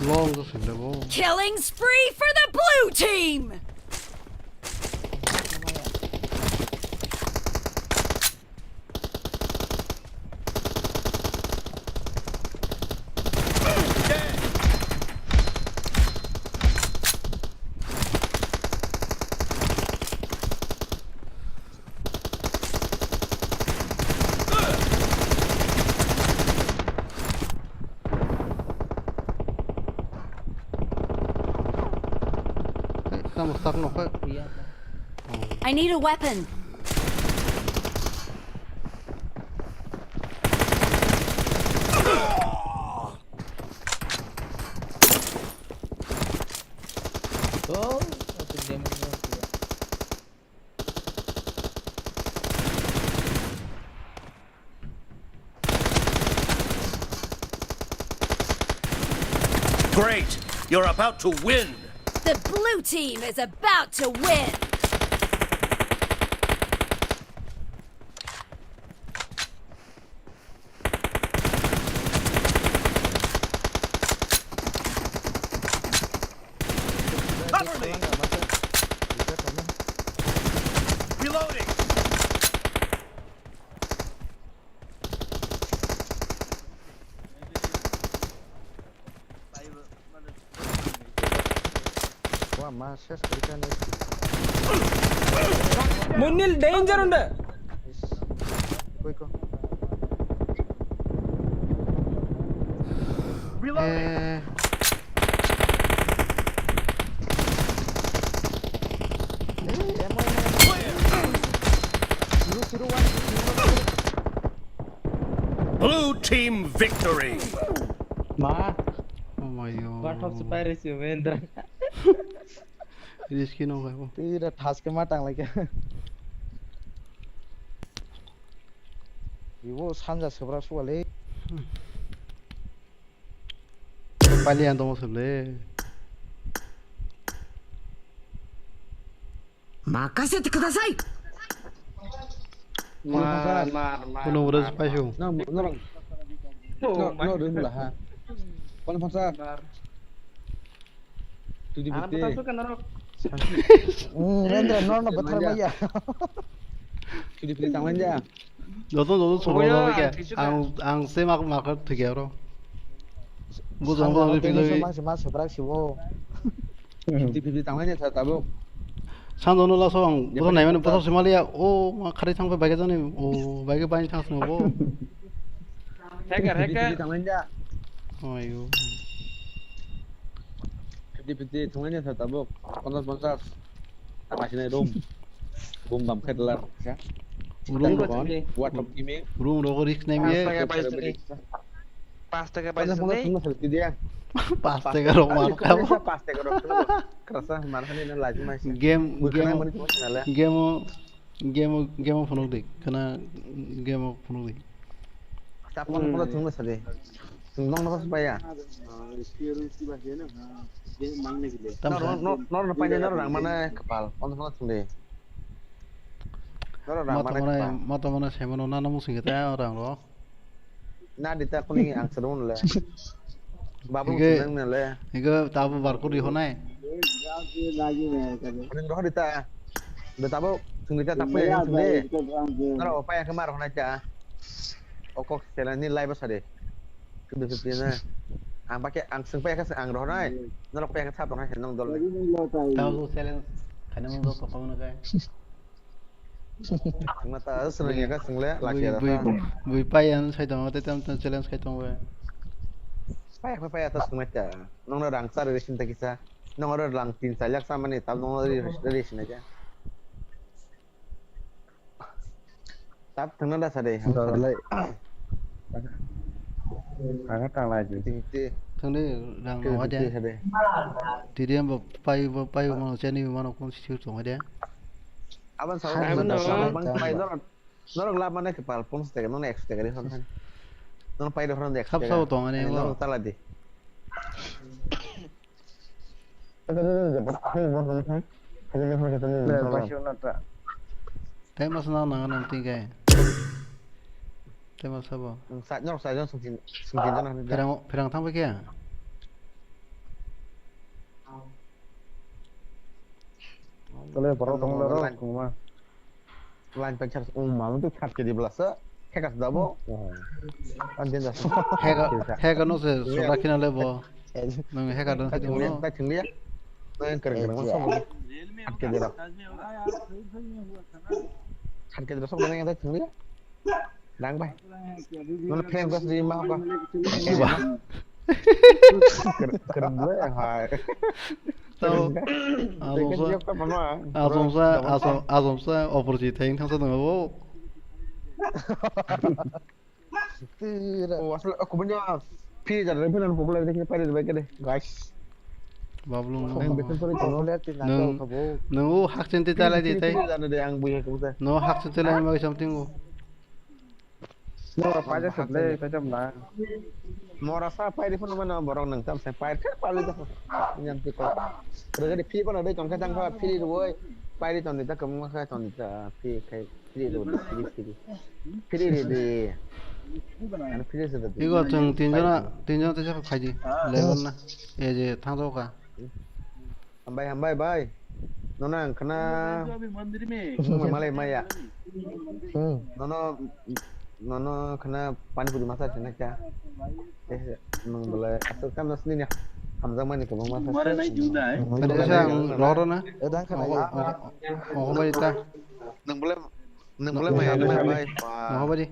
Long to sing da bo. Killing spree for the blue team! Hey, tamo start no khe. I need a weapon. Oh, satu game ini. Great! You're about to win! The blue team is about to win. Cover me! Reloading! Wah, ma ses kari kan es. മുന്നിൽ ഡേഞ്ചർ ഉണ്ട്. Koi ko. Reloading! Eh, Siru siru wan. Blue team victory! Ma, oh my god. what of Spyro si Mendra? Risky no khe bo. Tira thaske ma tang lai khe. Ibo sanja sebra suale. Pali ang tongmo sable. Makasete kudasai. Mar, mar, mar. Kuno ura paisho. No, no, no, no, rimula ha. Pon pon sa. Tudi Ana bitte. pata suka norok. Hmm, Rendra, no, no, bathar maya. Tudi bitte tanglan ja. Joto joto solo Oyo, joto ke. ang thisuka. Ang ang se mak mak thik aro. Bu jong Sanja bu no pilo. tengso mang se ma sebrak sibo. Tudi bitte tanglan ja sa tabo. Sanjono laso ang bothor naimani bothor se maliya. O ma khari thangbai baige jani. O baige baini thang swngo bo. Hacker, hacker. Tanglainda. Ayo. Fifty fifty thanglainda sa tabuk. Ponchas ponchas. Tama sini room. Boom bam khe dala. Room rogo. What of gaming? Room rogo risk naimiya. Pas taka paisa ni. Pas taka paisa ni. Pas taka rok mar. Pas taka rok. Kerasa mar hani na lagi mas. Game game game game game phunuk di. Kana game phunuk di. Tapon phunuk thung na sadi. Thung nong nong paya. Tam no no no no paya no rang mana kepal. On phunuk thung di. No rang mana kepal. Mata mana semo no nana musing kita orang lo. Na dita kuni ang serung le. Babu seneng ne le. Igo tabu barku di honai. Ning roh dita. Be tabu sung dita tapu yang sung de. Nara opa yang kemar honai ta. Okok sela ni lai basa de. Kudu kudu na. Ang pakai ang sung pakai ang roh nai. Nara opa yang sap roh nai seneng dol. Tabu challenge. Kana mung do ko pamna kai. Mata aswrwng ya ka swng le, lakia bui, da bui, ta. Bui pai ang sai tongo, tei tam tam challenge khai tongo. Pai, pai, pai, ata swng mai ta. Nong no rang chari resin ta kisa. Nong oro rang tin char lakh sa mani, tam nong ri, resin aja. Tap thangna da sa de. Dor lai. Aga tang lai di. Fifty fifty. Thangni rang no aja. Fifty fifty sa de. T D M bo pai, bo pai, bo mano, chani bo mano, kon si tongo de. Aban sa. Hai, abang mano. Bang pai, norok, norok lab mana kepal pon sete, nong ekso taka ri hon han. Nong pai ro hon ekso taka. Sab sao tong ani. Ani bo. Nong tala di. Tei masa nang nang nang tingkai. Tei masa bo. Sa, norok sa, sungkin, sungkin jana. Perang, perang thang pai khe. Tole borok tong line, tongma. Line pen char, um, mamu tu khat ke di belasa. Hekas dabo. An din das. Heka, heka no se sura kina le bo. Nang heka don khat ke di no. Ta chinglia. Ta yang kereng kereng masa. Khat ke di rak. Khat ke di rak sok nang ta chinglia. Dang bai. Nono prank gas di ma ba. Wah. Ker-, kerem dulu ya, hai. Tahu. Kerem gas. Asomsa, asomsa, asom-, asomsa oporsi thayeng thangsa dong bo. Oh, asal aku punya. Pi jar re pinan popular dikhe pari bai kade, guys. Bablung. Nang betul pari kono. Popular ti na kabo. Nang o hakchen te talai de tai. Pi jar de ang buya ko ta. No hakchen te lai ma something o. Mora paja seble, paja mla. Mora sa pai di phone mana borok nang tam sai pai khe pali da. Nyam ti ko. Rega di phi kono dei tong kha tang kha phi di woi. Pai di ton di ta kam kha ton di ta phi khai phi di woi phi di. Phi di di. Ano phi di se da. Igo tong tin jona, tin jona te sa khai di. Level na. E je thang do ka. Hambai, hambai, bai. Nono ang khna malai maya. Hmm. Nono, nono khna pani puri masa chana kya? Eh, nung bela asal kam nas ni hamjang mani kabo masa. Mara nai juda, eh. Tadi sa ang roro na. Eh, dang khna. Oho, oho, oho, bai ta. Nung bela, nung bela maya khna bai. Oho, bai di.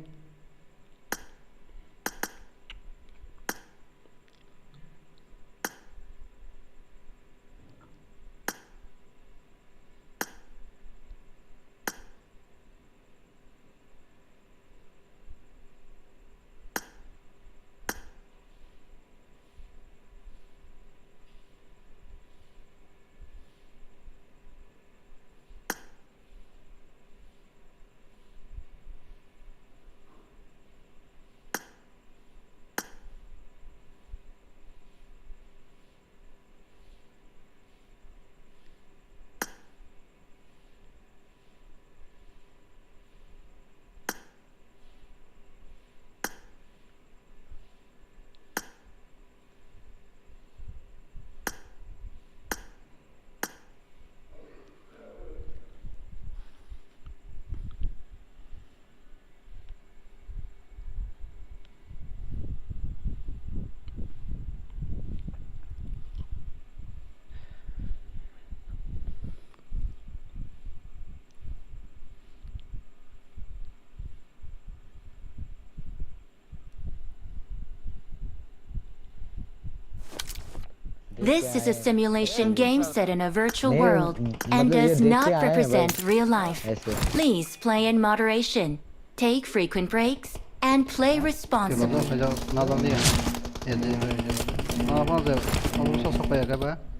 This is a simulation game set in a virtual world and does not represent real life. Please play in moderation, take frequent breaks, and play responsibly.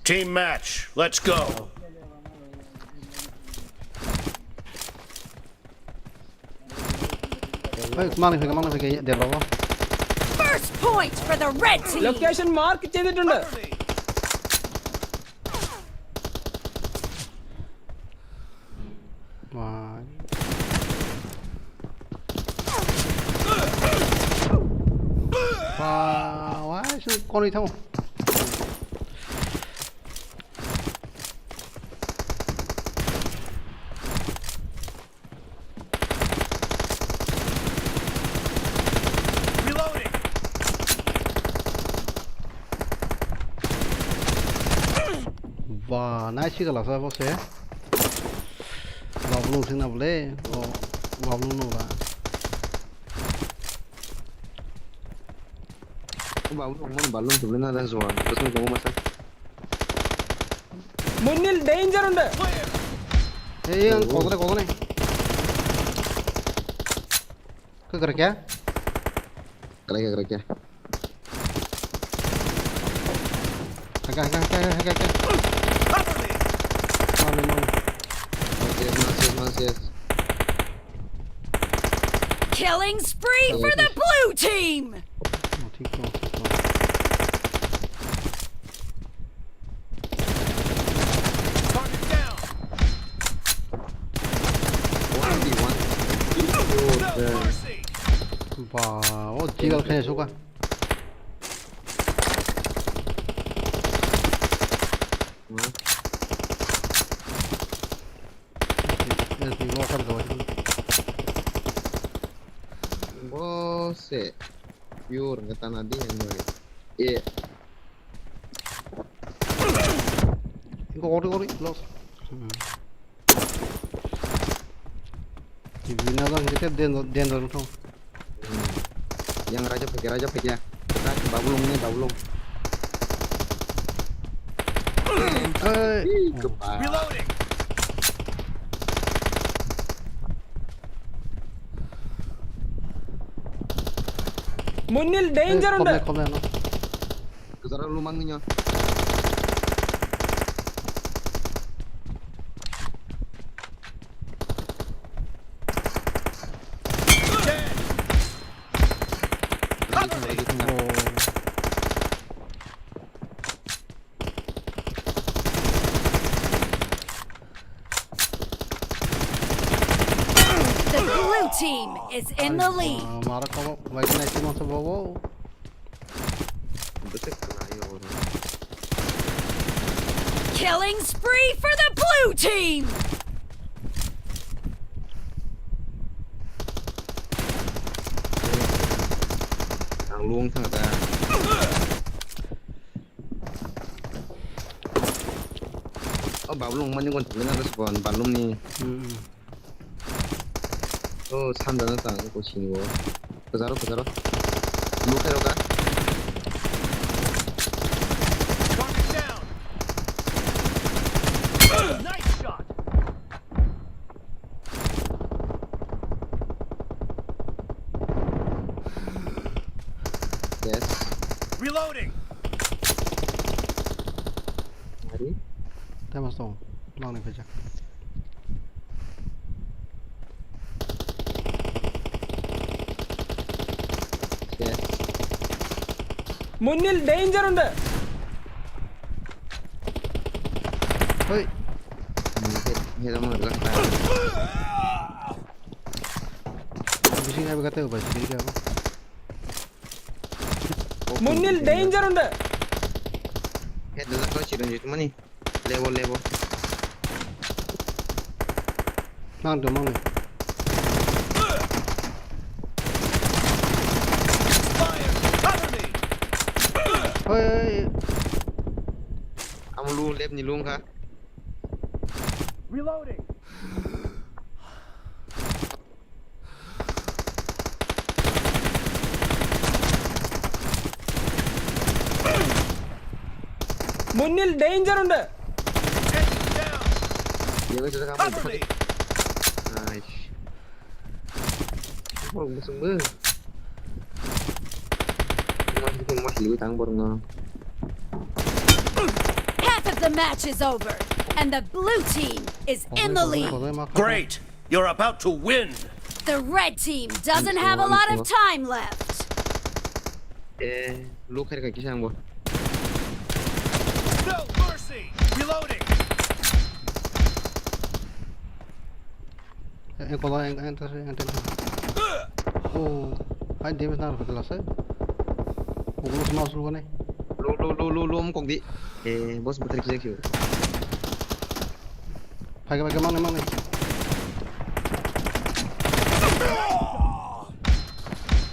Team match, let's go. Hey, mani phika, mani phika, debra bo. First point for the red team. Location mark ചെയ്തിട്ടുണ്ട്. Wah. Wah, wah, su koni tamo. Reloading. Ba, nice kill asa bo se. Babu nung sing na bole. O, babu nung ba. Babu nung man balung tu na da zuan. Terus nung masa. Munil danger unde. Hey, yang kokone, kokone. Kekar kya? Kekar kya, kekar kya? Haga, haga, haga, haga, haga. Mami, mami. Mas yes, mas yes, mas yes. Killing spree for the blue team. Oh, thik no, thik no. Target down. One v one. No mercy. Ba, o jigal khe suka. One. L P mo kar do. Bo se. Pure nge tana di yang nge. E. Go, go, go, lost. Hmm. T V na lang kita den, den dong thong. Hmm. Yang raja pakai, raja pakai. Kita babulung ni babulung. Hey. Ih, kepala. Reloading. Munil danger unde. Khobnai, khobnai, no. Kejara lu mangni nyo. Cover me. Oh. The blue team is in the lead. Ah, mara kamo, wai kena isi masa bobo. Killing spree for the blue team. Ang luang thang ta. O babulung mani gon thangna resbon balum ni. Hmm. O sanda na tang ko sini bo. Kejaro, kejaro. Lu kero ka. Nice shot. Yes. Reloading. Hari. Tama song. Mang ni pejak. Yes. Munil danger unde. Hoi. Hit, hit mo gak ta. Bising abi kata ba sih ka. Munil danger unde. Hit da ko chiron jit mani. Level, level. Mang do, mang do. Fire! Cover me! Oi, oi, oi. Ang lu left ni lung kha. Reloading. Munil danger unde. Yang itu sekarang. Nice. Borok bosong be. Mas itu mas liu tang borok no. Half of the match is over, and the blue team is in the lead. Great! You're about to win! The red team doesn't have a lot of time left. Eh, lu khair ka kisang bo. No mercy! Reloading! Eh, kola enter enter. Oh, hai damage na rwkha lase. Ulo sma usul kone. Lu lu lu lu lu mukok di. Eh, bos betul kisang sih. Phai phai mang mang.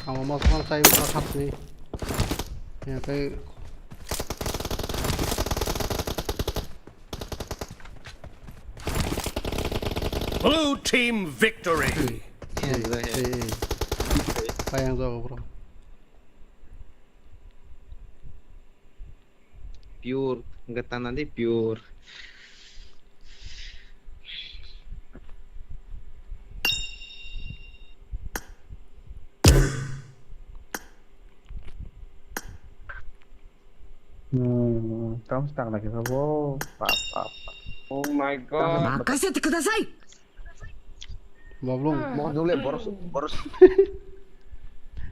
Ang mas mas sai ba khat ni. Ya kai. Blue team victory! Payang jago bro. Pure, enggak tanah di pure. Hmm, tam stang lagi sabo. Pap, pap, pap. Oh my god. Makasih kudasai. Bablung. Mohon dulu ya, boros, boros.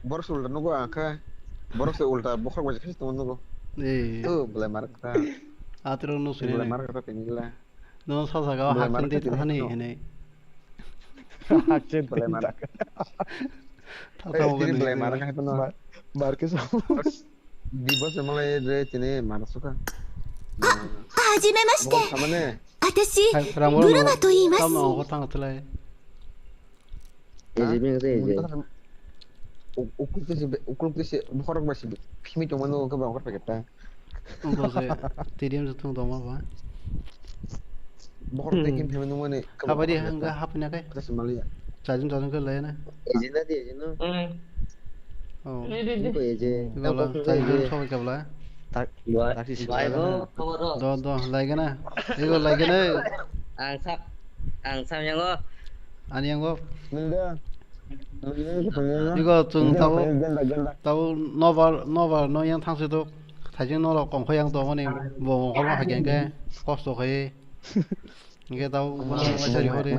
Boros ulta nugo angka. Boros ulta bokhok baje kasi teman nugo. Eh, Tuh, belai marka. Atro no sini. Belai marka tapi nila. No sa sa ga Belai haksan marka de tapi thani no. Ini. Hacet Belai marka. Thasa mo Ini belai gani. Marka itu no. Marcus. Di bos yang mulai dari sini marka suka. Hajime mashite. Bukan sama nih. 私、 Hai, rangブルマと言います。 Tamo ko tang tlai. Hah? Eji beng se eji. Muntah sem-, u-, ukul tu si be-, ukul tu si bokhorok ba si be-, khimi tongmani o khe ba bokhorok packet ta. Ongko se stadium se thung tongma ba. Bokhorok tei khimi tongmani khe ba Habadi bokhorok packet hanga ta. Hapna kai. Kata si mali ya. Chajun chajun ke lai na. Eji na di eji no. Oh. Ko eji. Iko la chajun chok ke bla. Bai bai ko khobor rok. Do do lai gana. Iko lai gana. Ang sa ang samyango. Ani ango. Nunda. Nunda. Iko chung tabo Ganda ganda. Tabo nobar nobar no yang thang se do. Thajin no rok kong khoyang to mani bo hor ma hagen ke kosto khai. Hingke tabo bono waisa rihori.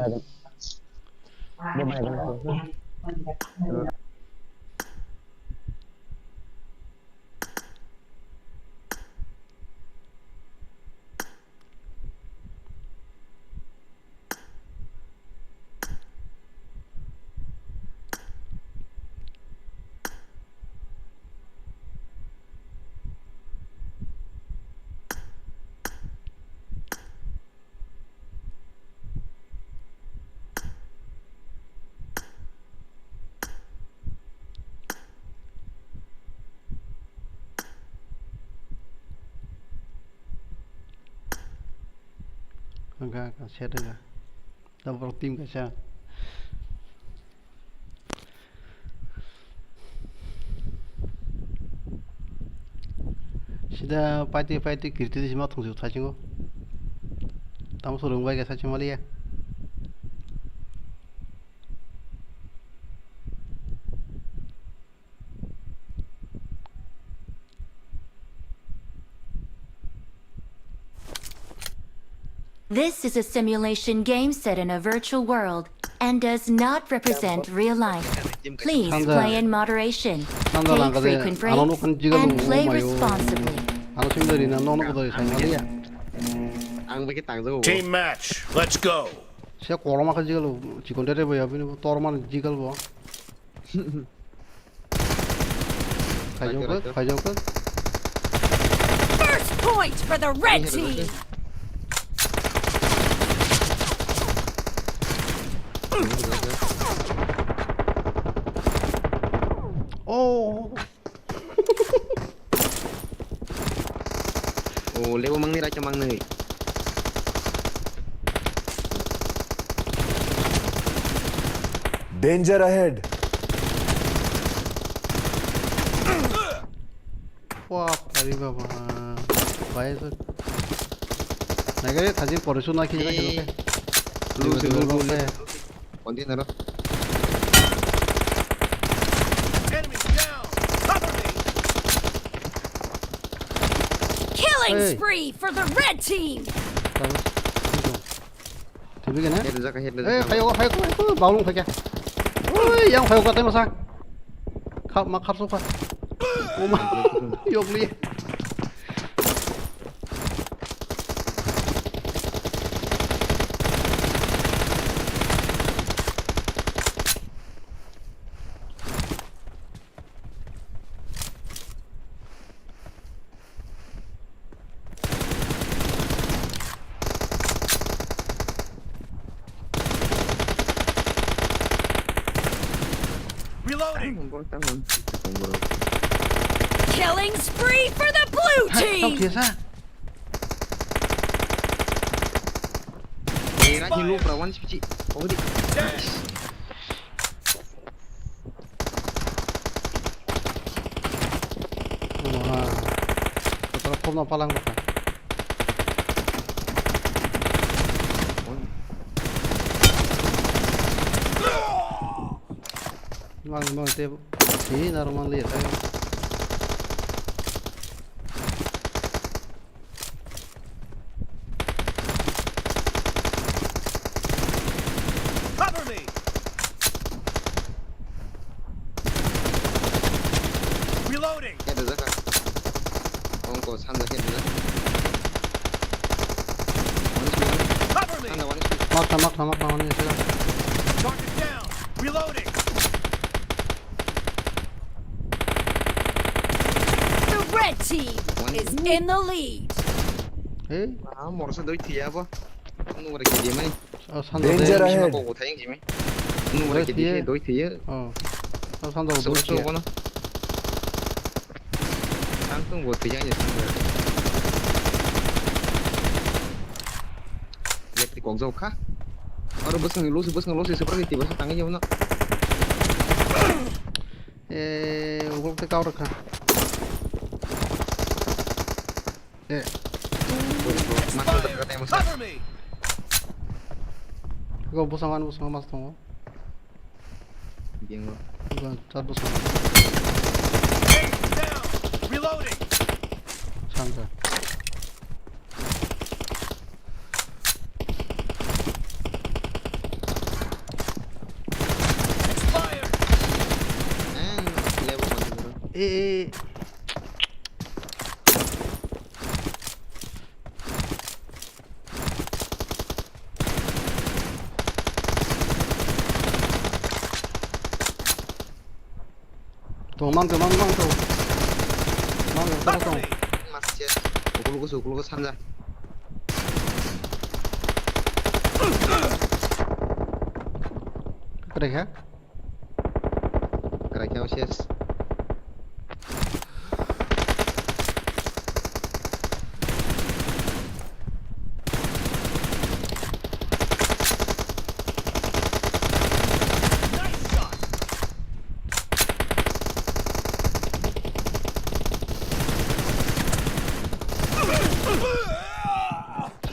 Hwnkha hwnkha set wngkha. Tabuk team kaisa. Sida paitwi paitwi kirti sima thungsio thaisingo. Tamo swrwng bai khe saichung maliya. This is a simulation game set in a virtual world and does not represent real life. Please play in moderation, take frequent breaks, and play responsibly. Ano simi dari na nono ko dari sai maliya. Ang bagi tang jago. Team match, let's go! Sia koroma kha jigalo chikon dere boya bini torman jigal bo. Khaijok khe, khaijok khe. First point for the red team. Oh. O lebu mangni racha mangni. Danger ahead. Wah, tari baba. Bahai se. Naikhe thajin porisu na khe. Hey. Khe. Lu se, lu, lu, lu se. Container o. Enemies down. Cover me. Killing Hey. spree for the red team. Tabu. Tibi gana? Head jaka, head Eh, jaka. Phayo, phayo, phayo, baulung phaikha. Oi, yang phayo katai masa. Khap ma khap sokha. Oma. Yokli. Reloading. Ang bor tang on. Ang bor. Killing spree for the blue Hai, team. Tau kisa. Eh, rajin lu perawan sih. Oh, di. Nice. Wah. Kotor kono palang buka. Mang mang te si normal ya. Cover me. Reloading. Khe rijak kha. Ongko sanja khe rijak. One HP. Cover me. Sanja one HP. Makna, makna, makna, one HP. Target down. Reloading. The red team One is in the lead. Hey. Ah, morsa doi thiya bo. Nung ore kedi mai. Oh, sanja Danger doi. Ahead. Ko ko thayang jimai. Nung ore kedi thiya. Doi thiya. Oh. Oh, sanja doi thiya. Bono. Ang tung bo twijang ya. Electric kok jok kha. Aro bwswng losi, bwswng losi, super ni tiba sa tangwi jabo na. Eh, ugok te kau rakha. Eh. Masuk dekat yang masuk. Cover me. Go bwswng, ano bwswng mas tongo. Bingo. Go, char bwswng. Reloading. Sanja. Expired. Eh, level one. Eh, eh. Tong, mang tong, mang, mang tong. Mang tong, mang tong. Mas chest. Ukulugo, ukulugo sanja. Kere kha? Kere kha, chest.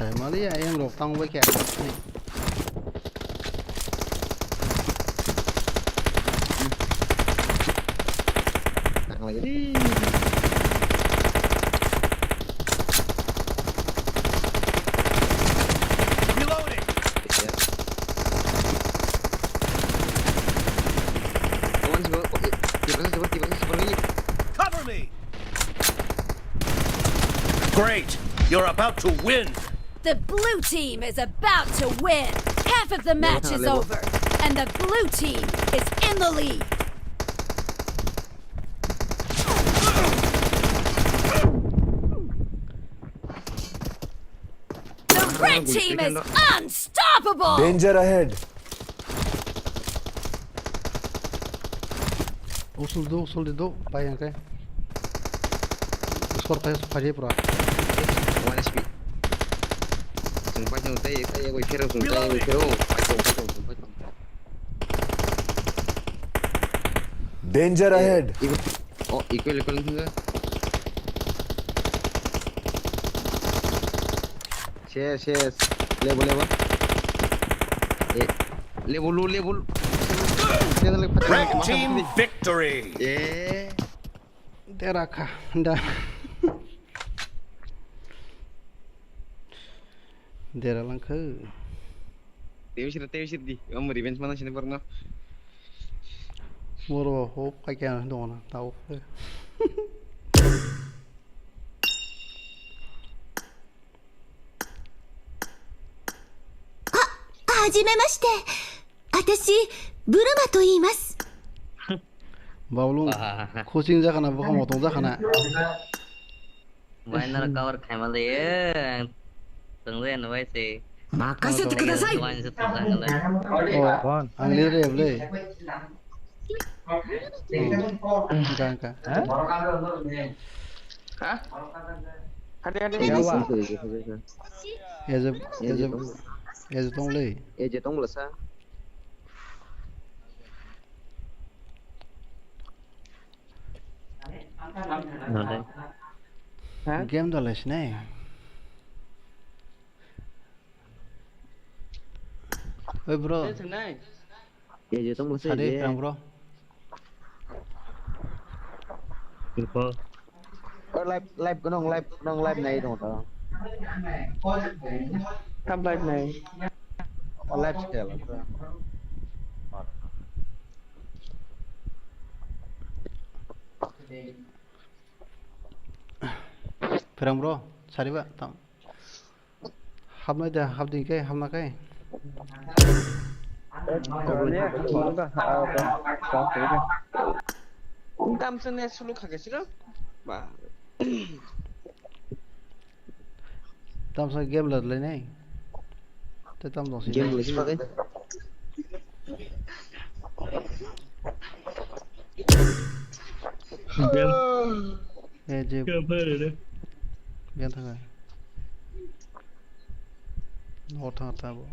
Thai mali ya, yang rok tang bai khe. Nang lagi. Reloading. Iya. Kawan, coba, oke. Tiba, tiba, tiba, tiba lagi. Cover me. Great. You're about to win. The blue team is about to win. Half of the match is over, and the blue team is in the lead. The red team is unstoppable. Danger ahead. Usul do, usul do, pai yang kai. Score kai, score kai pura. One H P. Sung pai sung tai, tai, wai kero sung tai, wai kero. Pai sung, pai sung, pai sung. Danger ahead. Oh, equal, equal. Yes, yes. Level, level. Eh, level, level. Red team victory. Eh. Dera kha, da. Dera lang kha. Tebisir, tebisir di. Om revenge mana sini porno. Moro ho kai kya dong na tau. Ha, hajime mashite. Atashi, Buruma to iimasu. Bablung, ah, coaching jakana, bokha motong jakana. Bai nara cover khaima le, eh, ang tongde no bai se. Makasete kudasai. Bai se tongde no bai. Oh, ang le re ble. Hmm. Engka, engka. Ha? Hadi, hadi. Yawa. Eje, eje, eje tong le. Eje tong le sa. Nade. Ha? Game dole sinai. Oi, bro. Tei thangnai? Ye, ye, tong sade, je. Rang, bro. Info. Oh, live, live, gunung live, gunung live nai dong to. Tam live nai. Oh, live scale. Pherang bro, sariba tam. Hapnai da, hapdi khe, hapna khe. Tam sene sulu khage silo. Ba. Tamsa game lad lai nai. Te tam dong si. Game lad lai. Game. Eh, je. Game pha re re. Game thang. Nor thang ta bo.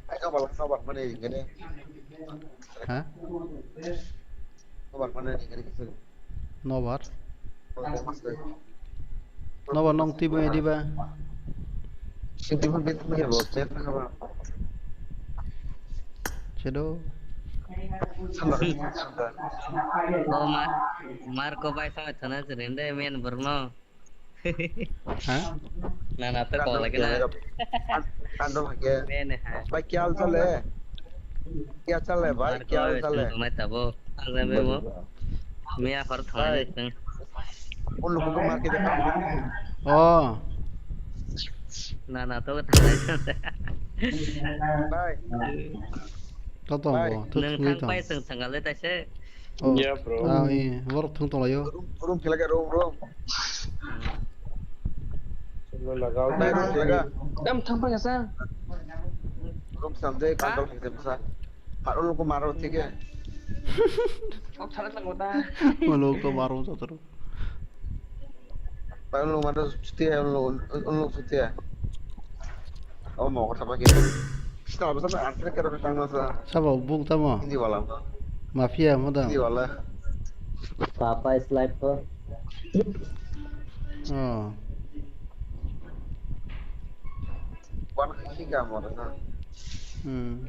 Ai ka bala ka bala mane gane. Ha? Nobar. Nobar nong twibo ediba. Chedo. O ma, Marco bai sama thana chirinde men borno. Ha? Na, na, to call lagi na. Kando bhai ke. Mene hai. Bhai, kya hal chal hai? Kya chal hai, bhai? Kya hal chal hai? Mai tabo. Ang mai mo. Miya har thang. Bhai. Hai tang. Un logo ko maar ke dekha. Oh. Na, na, to thang. Bhai. To to. Bhai. Bo, to nang thang pai sang sang le ta se. Oh. Yeah, bro. Ah, eh, borok thung tong laio. Room, room khela ga, room, room. Chalo, lagao. Bhai, room khela ga. Dam thang phai sa. Room samde, control khela sa. Paro loko maro thik hai. Kok thala thala kota. Loko maro jotro. Paro loko maro chuti hai, loko, loko chuti hai. Oh, mau kata pakai. Sabo bung tamo? Hindi wala. Mafia mo da. Hindi wala. Papa slide ko. Oh. Wan kasi ka mo na. Hmm.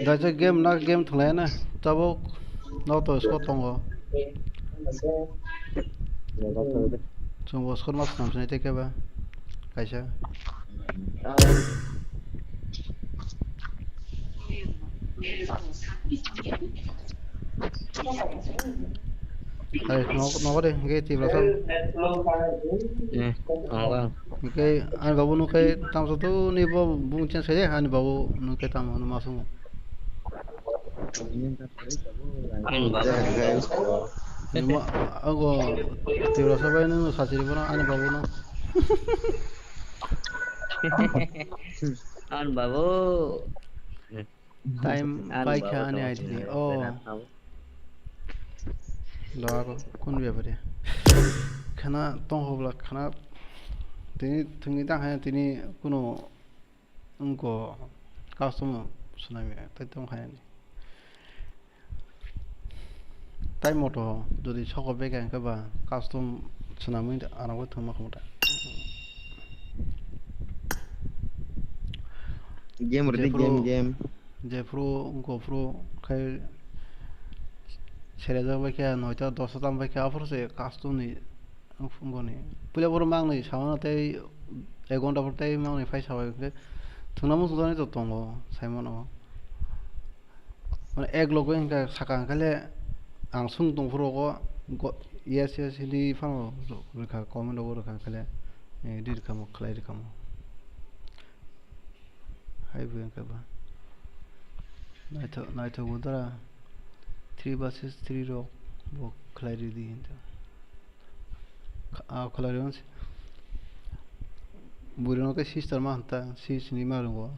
Daisa game na game thwnglaina. Tabuk noto score tongo. Chwngbo score ma swnam sinai tei khe ba kaisa. Hai, nogo de, hingke Tiprasa. Eh, nogo. Hingke ani babu nukhe tamsa tuni bo bung chen saye, ani babu nukhe tamo hwnwi ma swngo. Ani babu. Ani ma-, ago Tiprasa bai nung sachiri bono ani babu no. Ani babu. Time paikha ani I D di. Oh. Lo ako, kun bepar ya? Khana tong hobla khana tini thungni tang hai tini kuno wngko custom swnamya tei tong hai ani. Tai moto jodi soko beka hwnkhe ba custom swnamwi anogoi thwngma khumta. Game rwdi, jephru, game, game. Jephru, gopru khai serejak bai khe noita dosta tam bai khe aphuru se custom ni phungoni. Puila boro mangni samano tei ek ghonta pore tei mangni phai sabai hwnkhe thwngna muchungjaknai to tongo saimano. Mane ek logo hwnkhe saka hwnkhe le ang swng tong phuru go, go, yes, yes, hindi phano rwkha, comment rogo rwkha hwnkhe le, eh, di rwkha mo, khlai rwkha mo. Hai bo hwnkhe ba. Naithok, naithok bo dara. Three versus three rok bo khlai rwdi hinto. Kha-, ah, khlai rwmani se. Bwrwi no khe sister ma hwn ta, sis hinwi ma rwngo.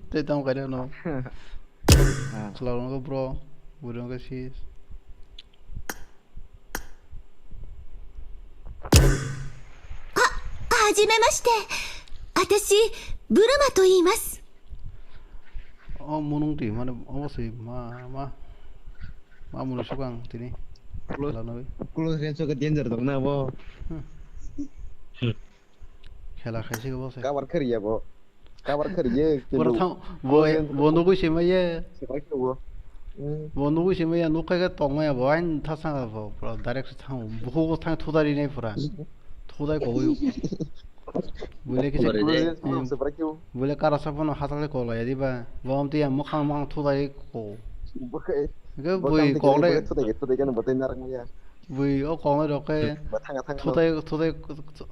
Tei tamo kaitor no. Ah. Chwla rok no khe bro, bwrwi no khe sis. Ha-, はじめまして。私、ブルマと言います。 O munung twi mane omo se ma, ma, ma munu sukang tini. Close, Lanawi. Close range o khe danger tong na bo. Hmm. Khela khaisi bo se. Cover khariya bo. Cover khariye, Pura kintu thang, bo, close range bo nugui se maya. Se bai khe bo. Hmm. Bo nugui se maya, nuk khai khe tong maya bo, ain thasang bo, pura direct se thang, buhu thang thudari nai pura. Thudai kogwi. Buile kisa, Bore de. Bore de, bore de, bore de. Buile karasa phano hathale kola ya diba. Bom tiya mukhang mukhang thudai ko. Bokhe, Ge bokhe bui amte kiri kogle. Bokhe thudai ge, thudai ge no botoi narang ya. Bui o kogle roke. Ba thanga thanga no. Thudai, thudai,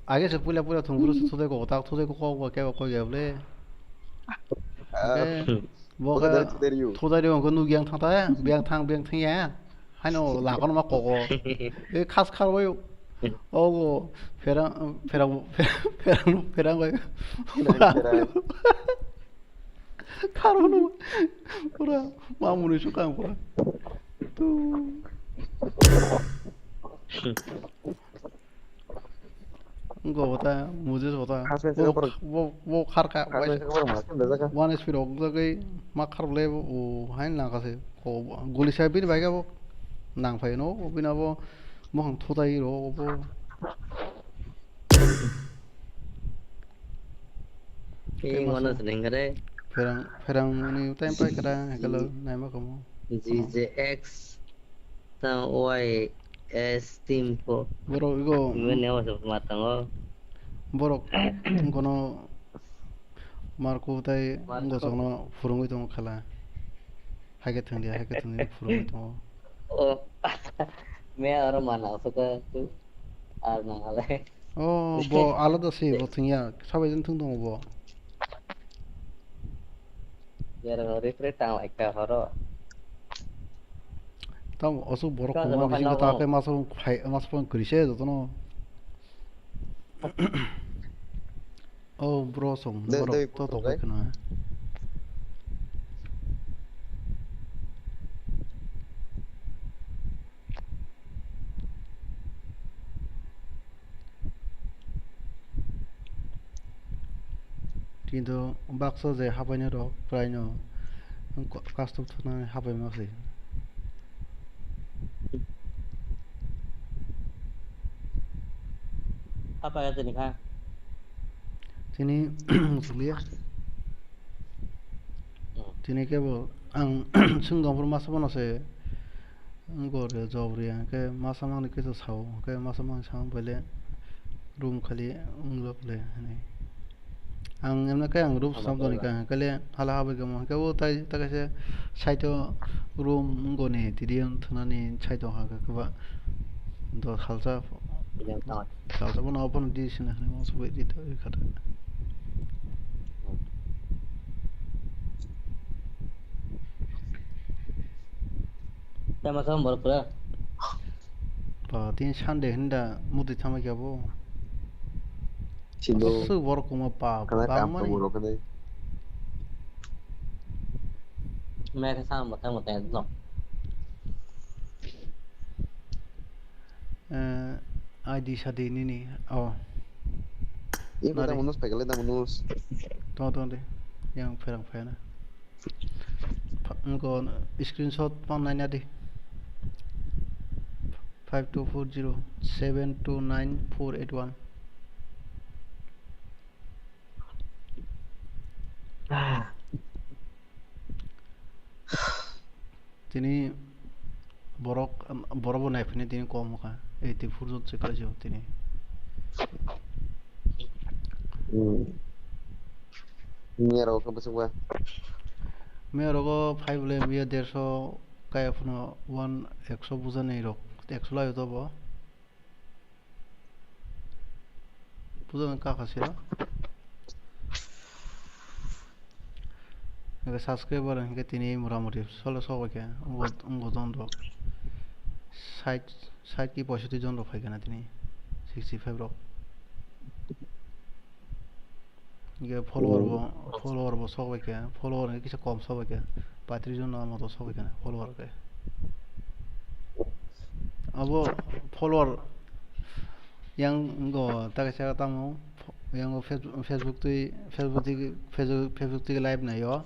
age se puila puila thung bro thudai ko tak thudai ko ko ke ko ge ble. Ah. Ge. Bo Bo ka kadar tu dari yu. Thudai ri wngkha nuk yang thang ta, biyang thang, biyang thang ya. Haino lakon ma koko. E khas khar bai. O bo pherang, pherang, pherang, pherang bai. Pherang, pherang. Khar no. Pura ma muni sukang pura. Tu. Wngkha bo ta, Moses bo ta. Khasni Bo, saka borok, bo, bo kharka, khasni bai-, saka borok ma sanda jaka. One H P rok jagwi ma khar ble bo, o, hain langkha se. Ko, guli sa bini bai khe bo nang phai no, o bini abo mukhang thutai ro, bo. Tei Tei masa. Ngono se neng kare. Pherang, pherang ni time pai kara, hekalo, naima kamo. G J X. Tang Y S team po. Borok igo. Ibo neo se ma tango. Borok kono Marco tai Marco. Gosokno phurungwi tongo khala. Haikhe thangdi, haikhe thangdi phurungwi tongo. O. Me aro mana soka tu. Ar nangale. O, bo alada se, bo thwngya. Sabai jon thwng tongo bo. Jero refresh tang lai kha horo. Tamo aswk borok kwbangma bisingo ta khe masa phai, masa phang kwrwi se jotono. O bro song, de, borok de, to to de. Khwna. Kintu baksa je habainai rok praino custom thwngnani habaima se. Apa ya tini kha? Tini musulia. Hmm. Tini kebo ang sung dongphuru masa bono se. Gore jobri hwnkhe masa mangni kisa sao, hwnkhe masa mangni samung paile room khali wngla pole hinwi. Ang emne khe ang room swnam toni kha, hwnkhe le hala habwi kamo, hwnkhe o tai ta kaisa side o room wngoni tidi ang thwnani side o hakhe khe ba do salsa. Salsa bono ophano di sina hinwi uansukwi di to ri kha ta. Tama kha borok pura. Ba, tin Sunday hinda mudi thama kya bo. Sino. Aswk borok kuma pa, kana pa kam mani. Tamo rok ne. Me kha sam mata mata no. Eh, I D sadi nini. Oh. Iko nari. Tamo nus pegale tamo nus. Tong tong de. Yang pherang phena. Pha-, nokho screenshot pang naina di. five two four zero seven two nine four eight one. Tini borok, borok bo naiphani tini kom kha. Eighty four jon se kaijak tini. Hmm. Miya rogo khe bwswk ba? Miya rogo phai bole miya derso kaya phano one ekso buja nei rok. Ekso lai to bo. Puja nang kaka sila. Hingke subscriber hingke tini motamoti solo sok bai khe, wng, wng jon rok. Sait, sait ki poisoti jon rok phai khe na tini. Sixty five rok. Hingke follower bo, follower bo sok bai khe, follower hingke kisa kom sok bai khe, paitris jon no moto sok bai khe follower khe. Abo follower yang go ta kaisa tamo, yang go Facebook, Facebook twi, Facebook twi, Facebook, Facebook twi live naio,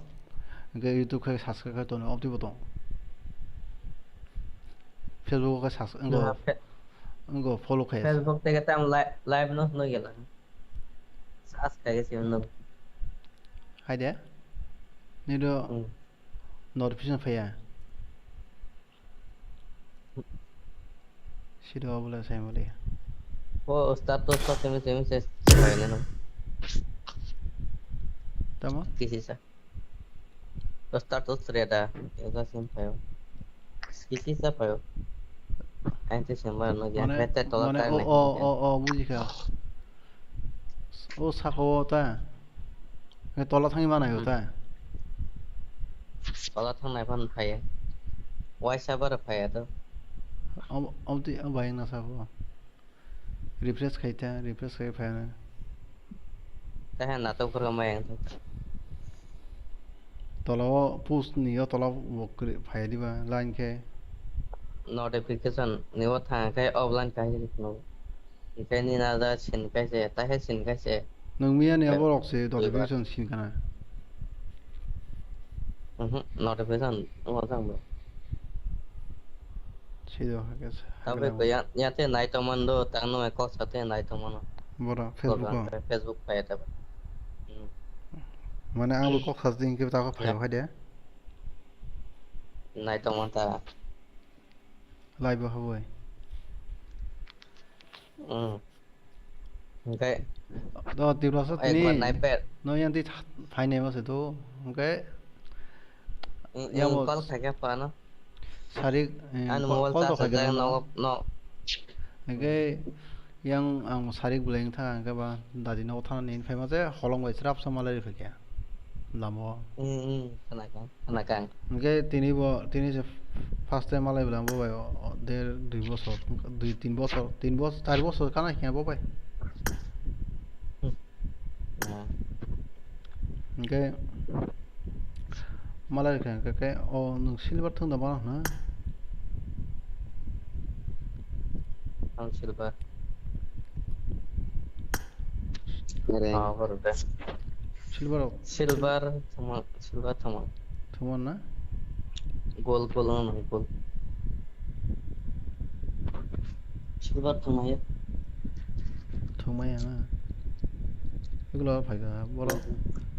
hingke YouTube khe subscribe khe tono, obtwi bo tong. Facebook khe subs-, ngo, ngo follow khe. Facebook twi tam live, live no no gela. Sas khaigwi se hwnno. Hai de? Nini do notification phaiya? Sida obo le sai mali. O status to simi simi se se phaina no. Tamo? Kisi sa. Status reda, ega sim phaio. Kisi sa phaio. Ain te sim ba no gyan. Mane, mane, o, o, o, o, buji kha. O saka o ta. E tola thangwi manaio ta. Tola thangnai phan phaiya. Waisa bara phaiya to. Om, om ti, o bai na sabo. Refresh khai ta, refresh khai phai na. Tahe natok phuru mai ang. Tola o push ni o tola o phai di ba line khe. Notification ni o thang khe offline khai di no. Hingke nini ada sin kaise, tahe sin kaise. Nwng miya ni abo rok se notification sin kana. Mhm, notification wng thang bo. Sido hake. Tabe ko ya, ya te nai tongmano, tangno kok sa te nai tongmano. Bora, Facebook o. Facebook phai ta. Hmm. Mane ang bo kok sa ding ke ta ko phai hai de. Nai tongmano ta. Live o haboi. Hmm. Hingke do Tiprasa tini no yang ti phainai ma se do. Hingke yang bo call khaikha phano. Sarik, eh, ani mobile call to charge khaikha no, no. Hingke yang ang sarik belai wngkha hingke ba dadi nogo thana nini phaima se holong bai srap sa malai rikha khe. Lama o. Hmm, hmm, khana kha, khana kha. Hingke tini bo, tini se first time malai bwlai bo bai, o, o, der, dui bosor, dui, tin bosor, tin bosor, char bosor kana hiya bo bai. Hmm. Ah. Hingke malai rikha hingke ke, o, nwng silver thung da mano hwna? Ang silver. Reng. Ah, horo de. Silver rok. Silver thwngma, silver thwngma. Thwngma na? Gol, gol, ano, gol. Silver thwngma ya. Thwngma ya na. Igulo phai ga, boro.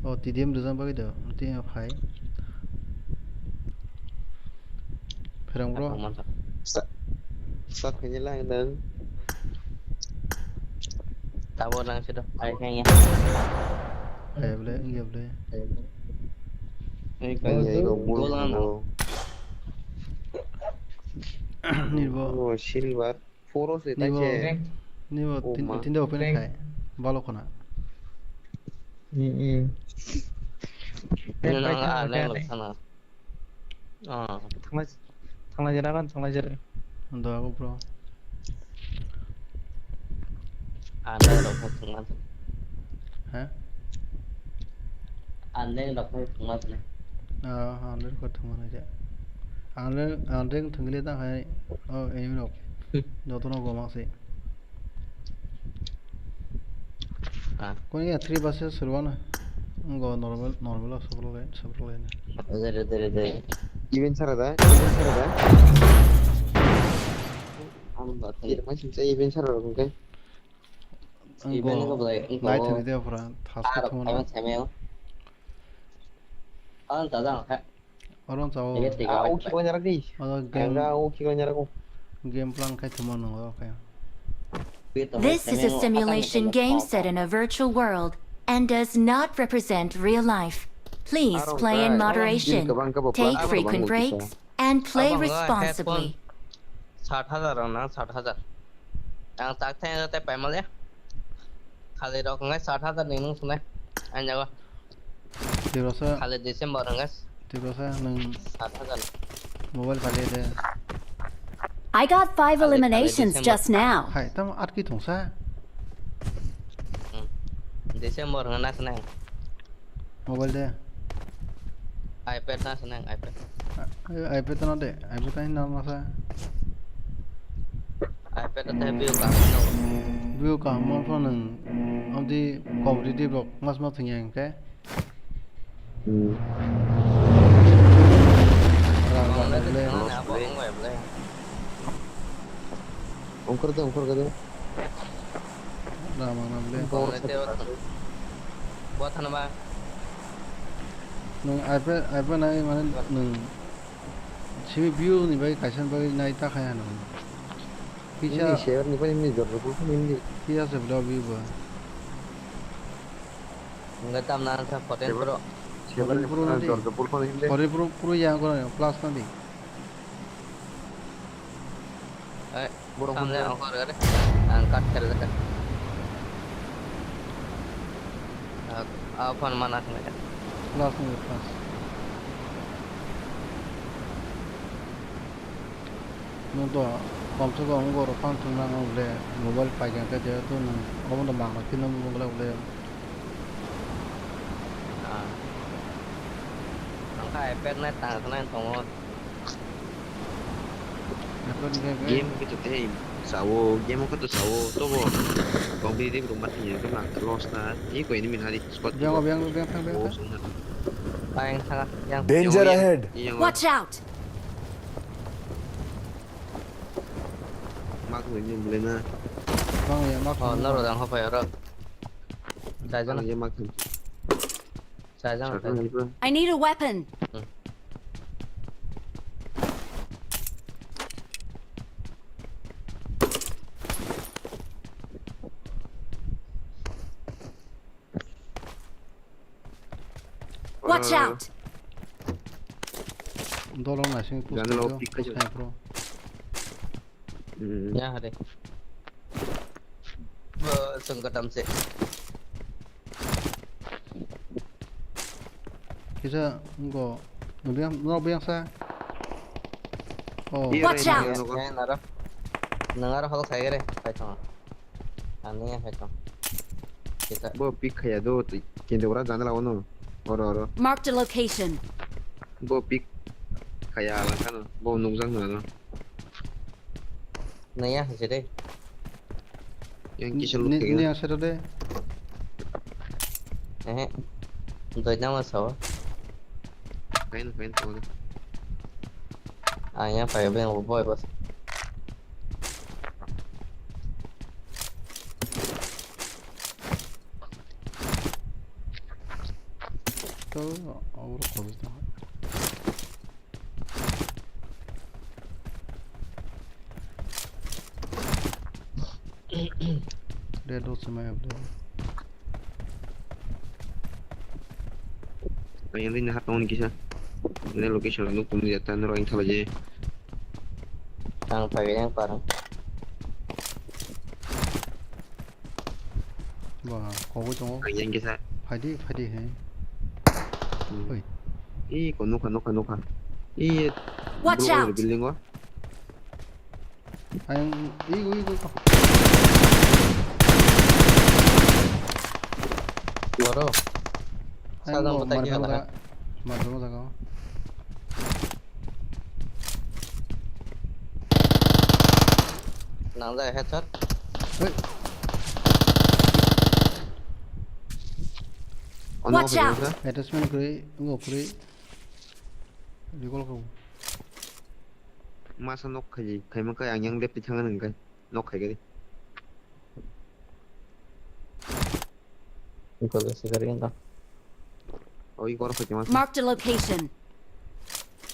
Oh, T D M rijak bagwi do, T D M phai. Pherang bro. Sa, sa khaini lang dang. Tabo nang sida, ai khaini. Ai ble, iya ble. Ai khaini. Ai khaini, go, go, go. Nirbo. Oh, silver. Four se nibo, taise. Nibo tin, tinta open khai. Balo khona. Hmm, hmm. Nang a nang lok sana. Ah. Thanglai, thanglai jera kan, thanglai jera. Ando aku bro. Anda rok thangma. Ha? Anda rok thangma. Ah, anda rok thangma na ja. Anda, anda thangile ta hai. Oh, ini rok. Jotono goma se. Ah. Kung ya three versus one. Ngo normal, normal sobrole, sobrole na. Dere, dere, dere. Even sara da, even sara da. Event sara rok hwnkhe. Event wngkha belai, wngkha nai o. Thani de pura, thas khe thumano. Ang oro chao. Ah, o khikla nyarak di. Oro game, o khikla nyarak o. Game plan khai thumano, okay. This is a simulation game set in a virtual world and does not represent real life. Please play in moderation, take frequent breaks, and play responsibly. Sat hajar rok nang, sat hajar. Ang tak thai te pai male. Khali rok ngai sat hajar ni nung sunai. Ang jago. Tirosa. Khali December ngai. Tirosa nung. Sat hajar. Mobile khali de. I got five eliminations just now. Hai, tam at ki thongsa. Hmm. December ngai na sunai. Mobile de. iPad na sanang, iPad. A-, iPad no de, iPad no na masa. iPad no te view ka no. View ka mo phone nang, amdi competitive rok mas ma thung yang ke. Hmm. Ongkor de, ongkor de. Rama na ble. Bor se. Bua thana ba. Nung iPad, iPad nai mane nung simi view ni bai kaisa bai nai ta khaya nung. Kisa. Ini share ni bai ni jor jor pul ni. Kisa se vlog view ba. Nggak tam na sa fourteen Pro. Share ni pura jor jor pul ni. Fourteen Pro pura yang ko plus na di. Eh, borok samne hwnjak. Ongkor gare. Ang cut kare gare. Ah, ah, phone mana khnai. Plus ni plus. Nwng to kom se kom ungor phone thwng nang ble mobile pai khe jehetu nwng obo no mangna phino mobile ble. Ah. Ang kha iPad nai tang khnai tongo. Game khe to tei sao, game khe to sao, tobo competitive rok ma thangya khe ma loss na, tei koi ni min hari squad. Biang, biang, biang, thang, biang, thang. Yang thang, yang. Danger ahead. Watch out! Mak ni ni bule na. Bang ya, mak. Oh, naro dang hopai oro. Dai jana. Ang ye mak. Charger. I need a weapon. Watch out! Dolong nasing push. Jani lo pick khaijak. Sniper. Hmm. Ya, hade. Bo, sung katam se. Kisa, ngo, no biang, no biang sa. Oh. Watch out! Nang aro hol khai gere, khai thong. Ani ya khai thong. Kisa. Bo pick khaya do, kende ora jana la ono. Oro, oro. Marked a location. Bo pick khaya lang kano, bo nukjak no. Naya hai se de. Yang kisa ni, ni yang sero de. Eh. Doi nama sao. Kain, kain, kain. Ah, yang pai beng boy bos. To, aur kol da. Red dot se maya ble. Ang yang ni hat tong ni kisa. Ni location lo kum ni jata nro ing thaba je. Ang thagi yang parang. Ba, kogoi tongo. Ang yang kisa. Phaidi, phaidi he. Hmm. Oi. Ih, ko nukha, nukha, nukha. Ih, watch out! Building o. Ang, ih, ih, ih, ih. Boro. Ang sadang bo batai marbo kaya jaga, marbo jaga. Nang jai headshot. Hey. Watch out. Attachment kwrwi, wngkha kwrwi. Recall kho. Masa nok khai, khai ma khai ang yang left thang nang khai. Nok khai gari. Iko le sigari enda. Oi, kor khai masa. Marked a location.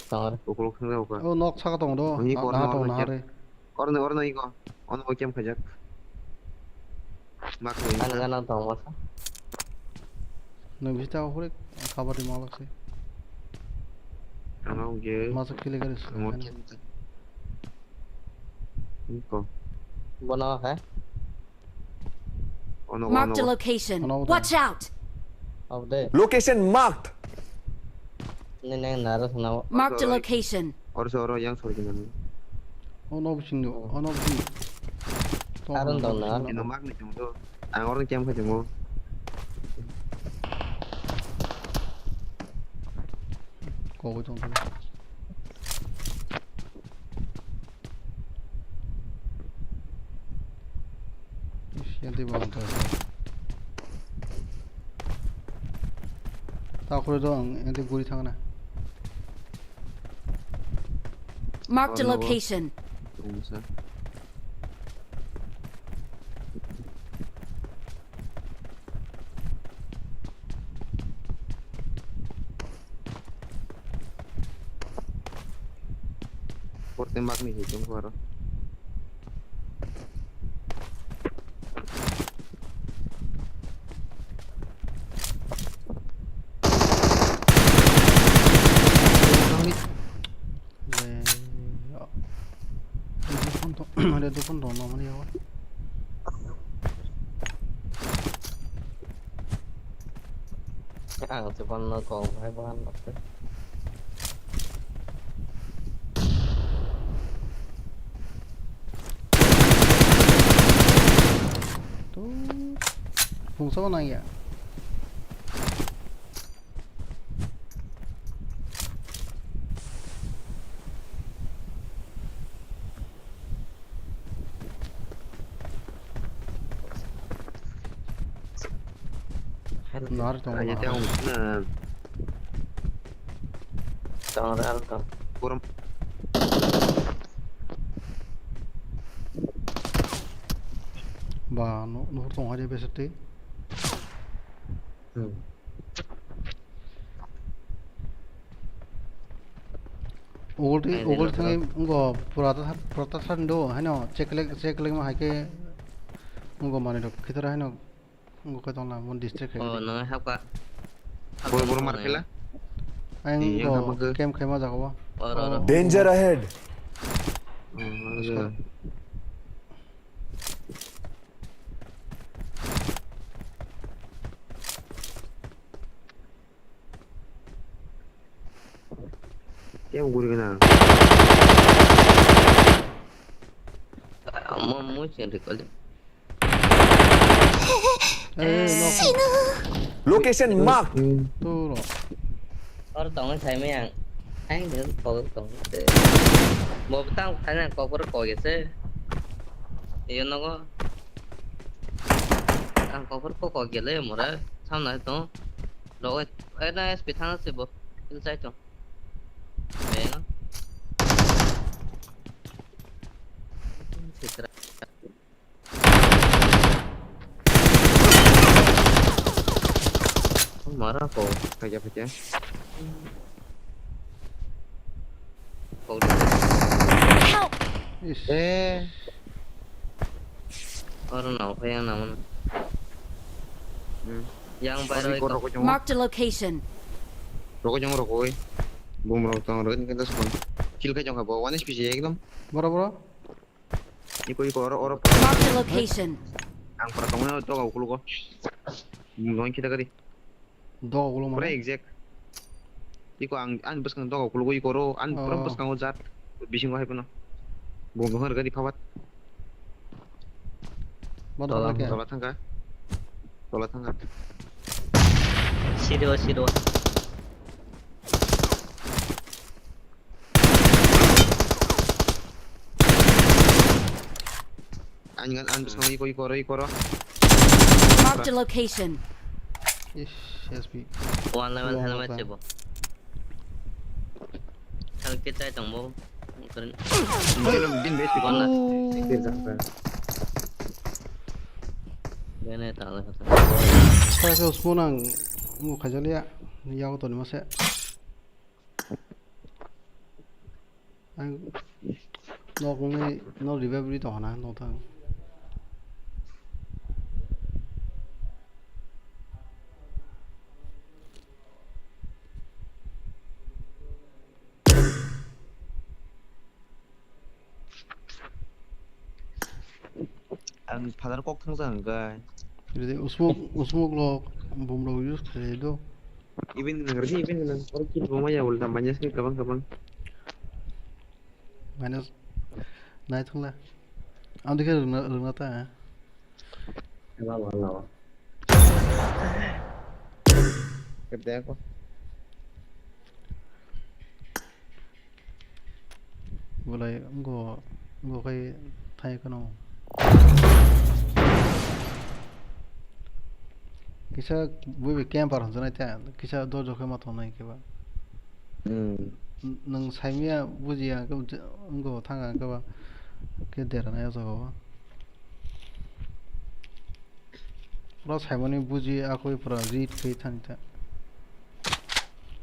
Tangare. Ukulok thang jao ka. Oh, nok saka tong do. Oi, kor na nok tong na khai. Hare. Orno, orno iko. Ono kem khajak. Mak ni. Ano gana tong masa. Nung bisi ta hore kabadi malak se. Ano ge. Masa kile gari se. Ano kem ta. Iko. Bono hai. Ono, Marked a ono. Location. Ono, ono. Watch out! Of the Location marked. Nene naro sana. Marked a location. Oro so oro yang sor gina. Ono bising do. Ono bising. Aron dong na. Ino mak ni tong do. Ang oro kem kha tong. Ko ko tong. Ish, yan tei bang ta. Ta khore do ang, yan tei guri thang na. Marked a location. Porte magni hai tong aro. Le, ya. Ada dukun tu, ada dukun tu, nama dia. Ang si pan no kong hai ban no. Tu, bungsa mana ya? Nar tong. Aja tong. Tong ral tong. Kurum. Ba no no tong aja besete. Hmm. Ugol twi, ugol thangwi wngkha, pura ta, pura ta sando, haino cheklek, cheklek ma hai khe wngkha manwi rok, khitor haino wngkha khe tongla, mon distract khai. Oh, nang hapka. Boro, boro mar khela? Ang go camp khai ma jaga o. Oro, oro. Danger ahead. Oh, oro. Kebo guri gana. Mo, mo, chen ri kali. Eh, no. Location marked. Tu ro. Or tong sai me yang. Ang de ko tong. Bo tang thana ko por ko ge se. Yo no go. Ang ko por ko ko ge le mora. Sam na to. Lo, eh, na S P thang se bo. Inside to. Beng. Sitra. Mara ko. Kaya kaya. Ko. Help! Ish. Eh. Oro no, kaya na mana. Hmm. Yang bai roi ko. Marked a location. Rokoi jong rokoi. Bum rok tong rokoi ni kanta sukon. Kill kai jong kha bo one H P je ekdom. Boro boro. Iko iko oro oro. Marked a location. Ang para tong na to ga ukulugo. Bum rok kita kadi. Doga ulo mane? Pura exact. Iko ang, ang bwskang doga ulo iko ro, ang pura bwskango jat. Bisingo hai phano. Bung bung harga di phawat. Tola thangka. Tola thangka. Siro, siro. Ang, ang, ang, bwskango iko, iko, ro, iko, ro. Marked a location. Ish, S P. One level helmet sebo. Helmet khe chai tongbo. Din besi gonna. Bene tala kata. Saya ke usmo nang mo khajalia, yago toni mase. Ang nok ni no revive ri tong na no tang. Ang father kok thang jang gai. Jadi usmuk usmuk lok bumrok use khlai do. Even nang rdi even nang or ki boma ya ulta manya sini kabang kabang. Minus nai thung la. Ang dikhe rungna rungna ta. Hello hello. Kep de ko. Bolai ngo ngo kai thai kono. Kisa bui camper hwnjanai ta kisa dojo khe ma tongnai khe ba. Hmm. Nwng saimya bujiya khe wngkhe bo thangkha khe ba khe deranai o jaga o. Pura saimani buji akoi pura read khe thani ta.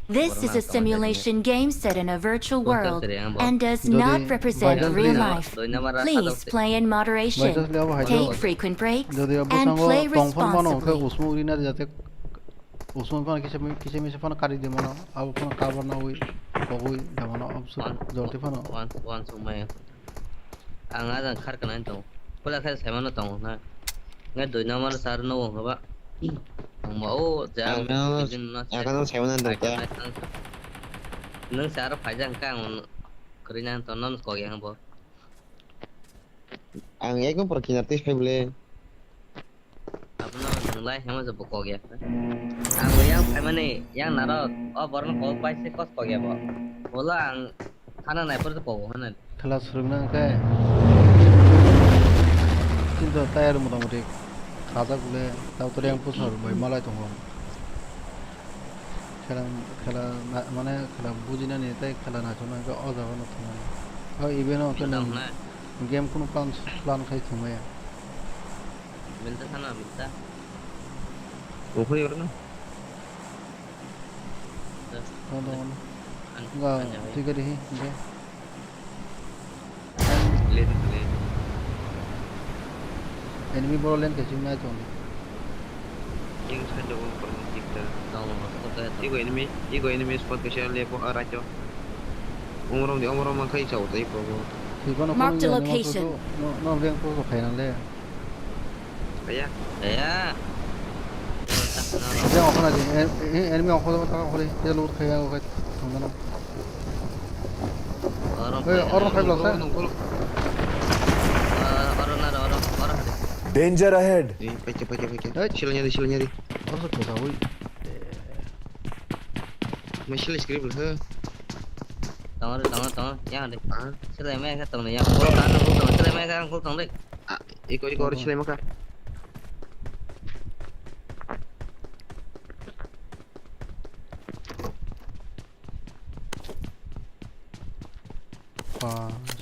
This is a simulation game set in a virtual world and does not represent real life. Please play in moderation, take frequent breaks, and play responsibly. Usmung rina jate usmung phano kisa kisa misa phano kari de mano, abo phano cover na ui, pogui de mano, absur jorti phano. Wan wan sung maya. Ang ajang khar kana tong. Pula khai sai mano tong na. Ngai doi na mano sar no wong ba. Ang ma o ja. Ang no sai mano tong ta. Nang sar phai jang ka ang kri nang ton non ko yang bo. Ang ekdom pura kinar twi phai bole. Abono nwng lai hema se bo kok ya. Ang bo yang phaimani yang narok o borok no kok bai se kos kok ya bo. Bolo ang thana nai por se kok hana. Thela swrwngna hwnkhe chini tayar mota moti khajak bole tabo to yang pusa rok bai malai tongo. Khela khela mane khela bujinani tei khela naisoknai hwnkhe o jaga no thangmani. O event o hwnkhe nwng game kunu plan plan khai thangmaya. Milta sana milta. Ukhuri orno. Ono ono. Enggak, tiga deh, enggak. Late, late. Enemy boro lane kaiching nai tong. Ego enemy, ego enemy spot kaisa lepo araito. Umrom di umrom mangkai chao tai probo. Mark the location. No, no, rank ko khaina le. Kaya. Kaya. Yang okona di, enemy okona ta okori, ya lut kaya okai. Oro khai blok sa. Oro na oro oro. Danger ahead. Pakai pakai pakai. Silanya di silanya di. Oro sa kosa bui. Masih script lah. Tong tong tong ya de. Silai mai ka tong ya. Ko ka ko tong silai mai ka ko tong de. Iko iko oro silai maka.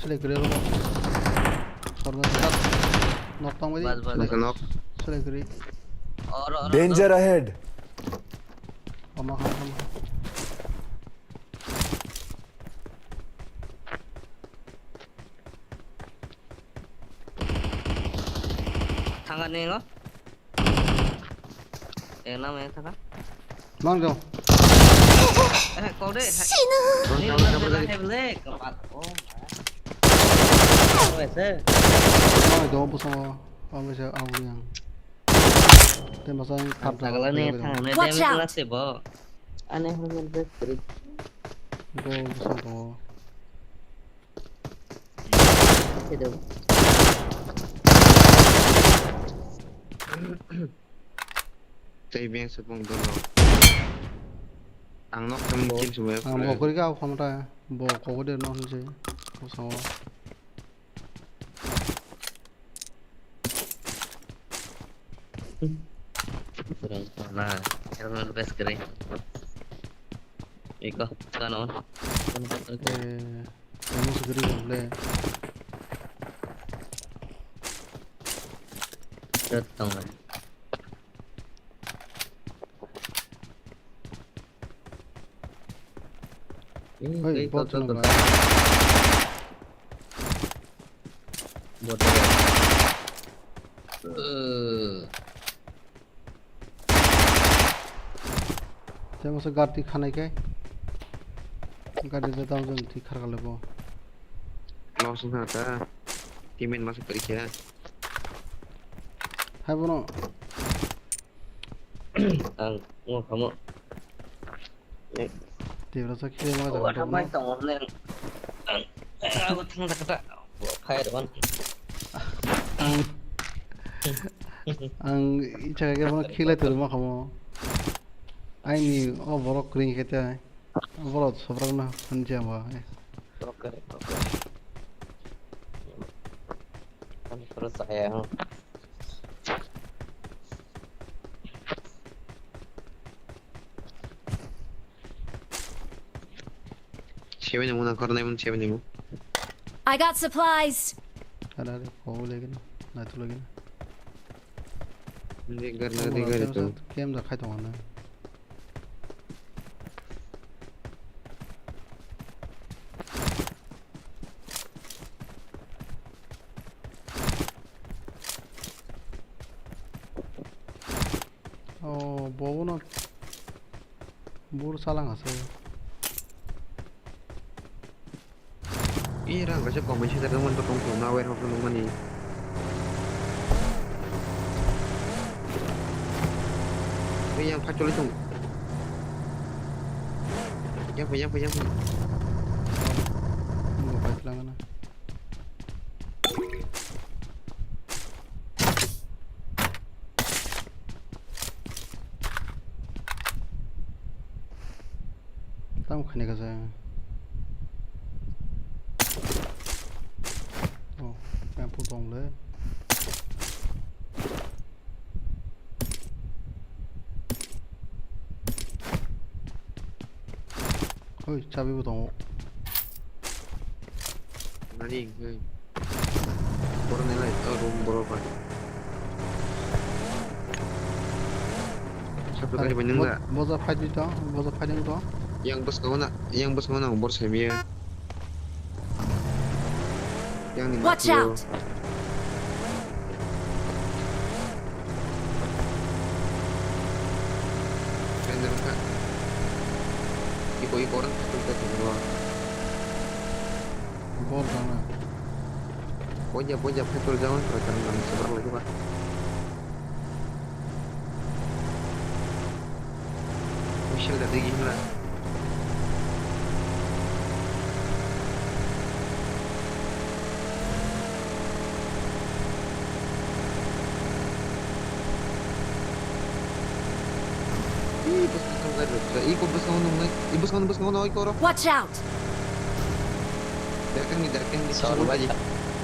Silai kwrwi rw. Sorgo tak. Nok tang bai. Bas bas. Silai kwrwi. Oro oro. Danger ahead. Ama khan ama. Thangani ngo. Eng nam eng thaka. Mang jong. Eh, kau deh. Sino. Ini lu kena hebat lek, kepat. Oh. Oh, ese. Mang jong busong. Mang bisa aku yang. Tem masa yang khap. Thangani thangani. Watch out. Aneh banget deh. Go busong to. Tei beng se bong dono. Ang nok tam kim sumai. Ang bo kori ka khomta bo kogode no hinse. Ko sango. Kurang sana. Kurang best kere. Iko kano. Kano kano. Tamo sugri gameplay. Jot tongo. Oi, bot chwng ba. Bot. Tei masa gari twi khanai khe. Gari da down zone twi khar kale bo. Loss wngkha ta. Teammate masa kwrwi khe. Hai bono. Ang wngkha mo. Tibra sa khile ma jaga. Wah, tong mai tong ne. Ang, ang, aku thang tak tak. Fire one. Ang icha ke bono khile tu ma khamo. Aini o borok kring kete. Borok sobrak na hanjia ba. Oke, oke. Kan terus saya. Seven mo na kar nai mo seven mo. I got supplies. Ara re, ko legi na, na tu legi na. Hindi gar na, hindi gar ito. Kem da khai tong na. Oh, bobo no. Bur salang ase. Ih, rang kaisa komai sijak nang mani tong tong na wer hok nang mani. Ih, yang pacol itu. Yang pun, yang pun, yang pun. Nunggu fight lang na. Tamo khaina kaisa. Oh, tempo tong le. Oi, chabi bo tongo. Nani, oi. Borok ni lai, oh, room borok bai. Sabto kari bai nung da. Boja fight di to, boja fight di to. Yang bwskango na, yang bwskango na bor sai miya. Yang ni. Watch out. Render ka. Iko, iko orang satu kita dulu. Bor dana. Boja, boja, petrol jangan, kalau jangan seberang lagi, Pak. Michel dari gimana? Ih, bwskango gari rok. Ih, ko bwskango nungnai. Ih, bwskango, bwskango nungnai, ih, koro. Watch out! Derkang ni, derkang ni, sound bai,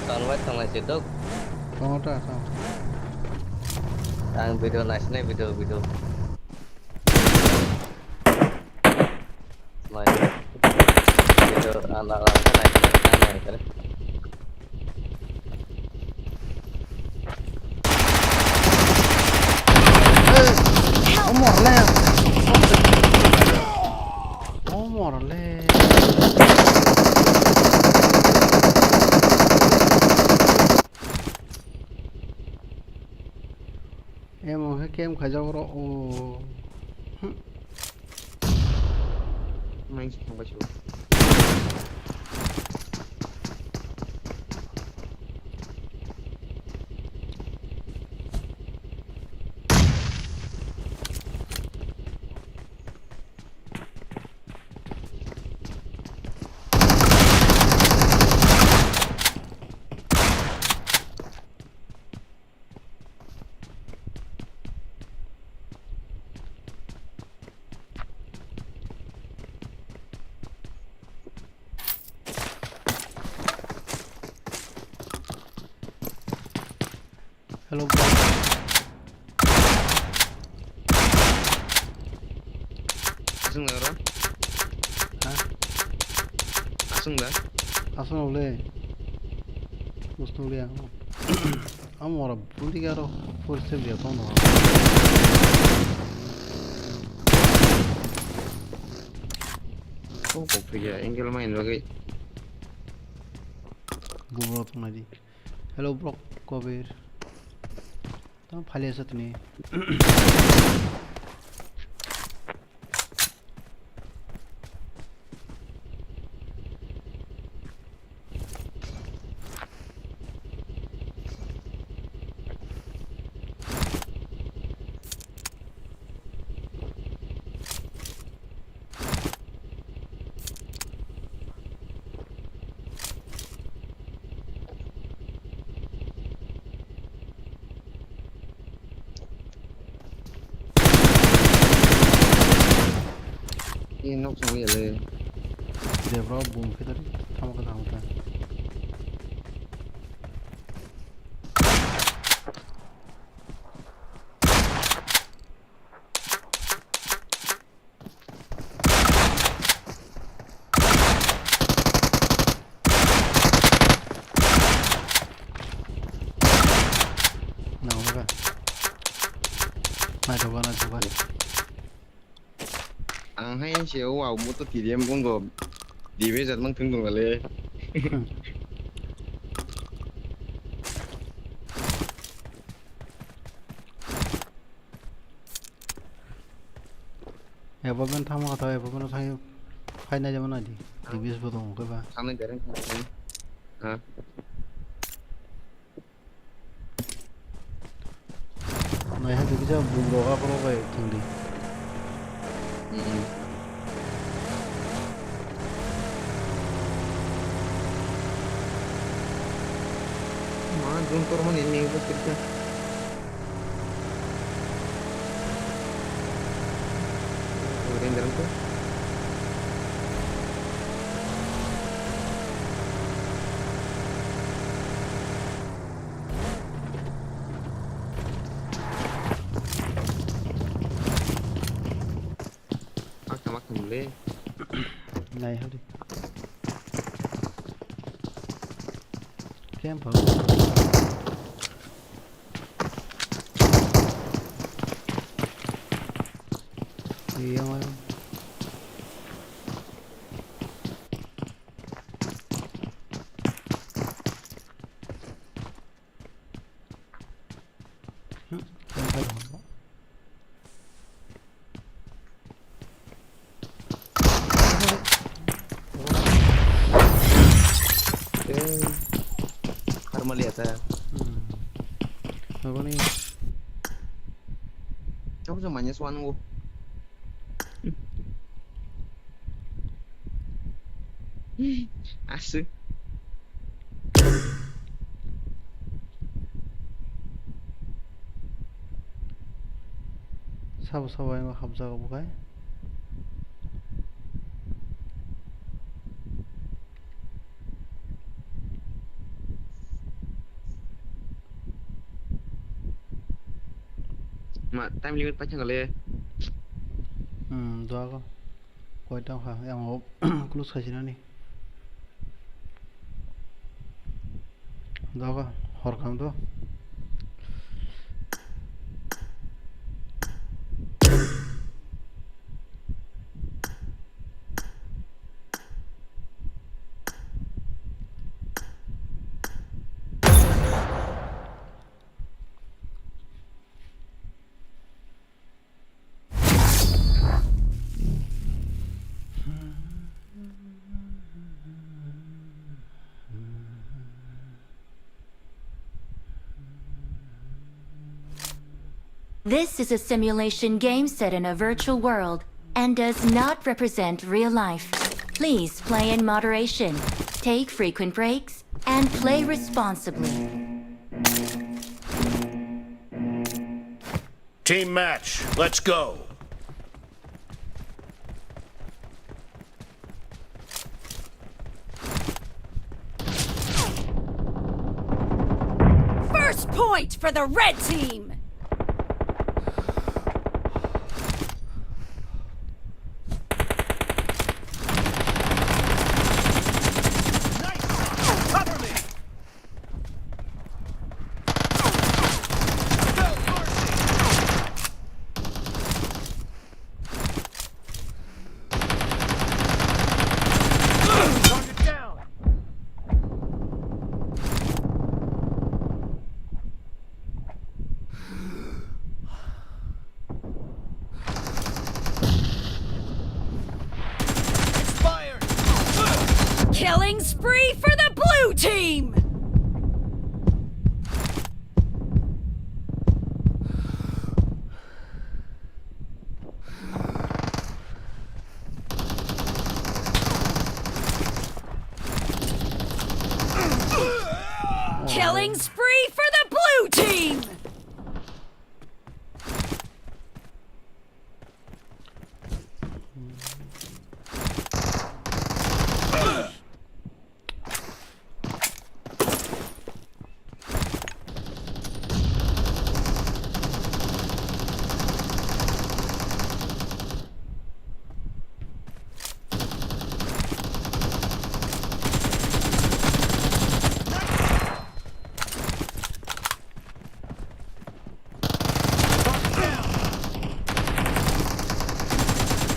sound bai thanglai se dok. Tong ta, tong. Ang video naisinai, video, video. Mai. Video ana ana nai nai nai. Omor le. Omor le. Emo he kem khaijak oro o. Nice, thangbai se. Hello, bro. Aswng da oro? Ha? Aswng da? Aswk le. Bus nukliya. Amo ora bundi garo force se biya tong no. Kok kok piya angle main bagwi. Bubro tongnai di. Hello bro, Kobir. Tamo phali asa tini. Ini nok song ya le. Debra bung kita di tamo kata tamo kata. Nang ba? Nai thoka, nai thoka. Ang hai se o au mo to T D M bung go. Dibe jat mang thung thung le. Apartment thangma kha tho, apartment thang phai nai jama nai di. T V S bo tongo khe ba. Thangni bereng thangni. Ha. Nai ha dikhe ja bung rok aphuru bai thang di. Hmm. Ma jung tormani ni bo kirkhe. Makha makha mole. Nai hadi. Camp ho. Iya, man. Hmm, camp ho. Harmali ata. Hmm. Aboni. Coba coba minus one go. Aswk. Sabo sabo ayang hapjago bo khai. Ma, time limit paithakgale. Hmm, doago. Koita wngkha, yang o close khaisinani. Doago, hor kaham to. This is a simulation game set in a virtual world and does not represent real life. Please play in moderation, take frequent breaks, and play responsibly. Team match, let's go! First point for the red team! Killing spree for the blue team!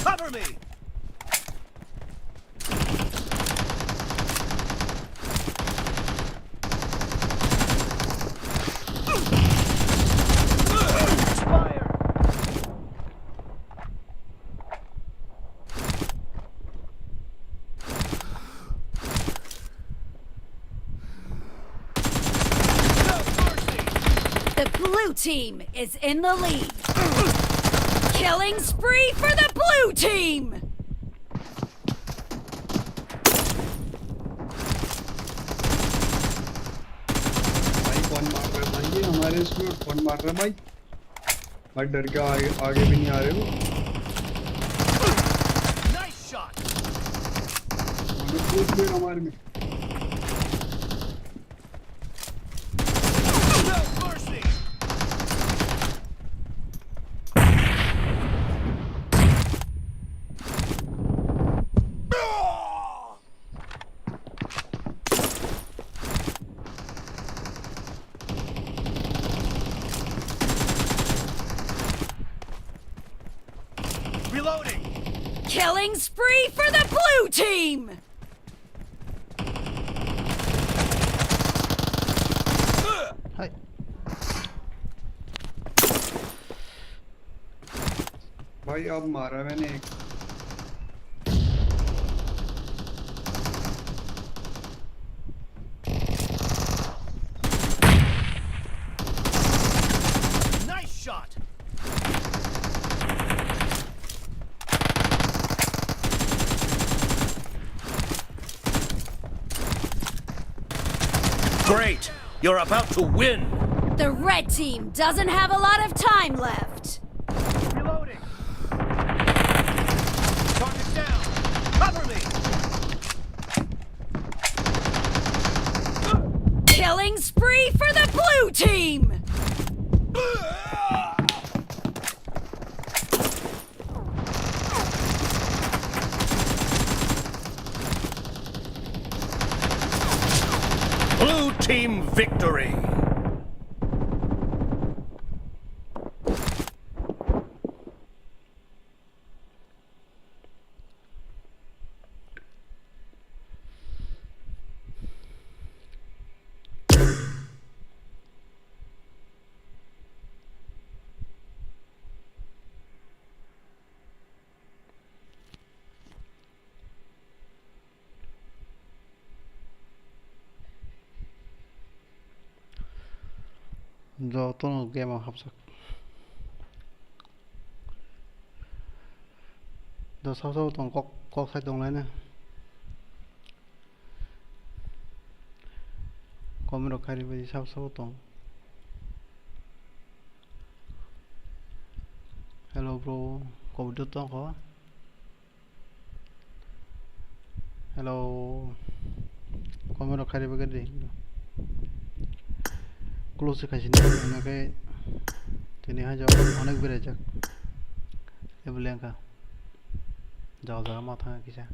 Cover me! The blue team is in the lead. Killing spree for the blue team! भाई, कौन मार रहा है भाई? ये हमारे इसमें कौन मार रहा है भाई? भाई, डर के आगे, आगे भी नहीं आ रहे हो। Nice shot! उन्होंने पूछ लिया हमारे में। No mercy! Reloading! Killing spree for the blue team! Hai. भाई, अब मारा मैंने एक। Nice shot! Great! You're about to win! The red team doesn't have a lot of time left. Reloading. Target down. Cover me. Killing spree for the blue team. Blue team victory. Jotono game o hapjak. Do sabo sabo tong kok, kok sai tong lai na. Comment rok khairi bai sabo sabo tong. Hello bro, kobor do tong kho. Hello. Comment rok khairi bagwi di. Close khaisini, hwnkhai tini hai jagao onek berajak. Ebole wngkha. Jaga jaga ma thangkha kisa.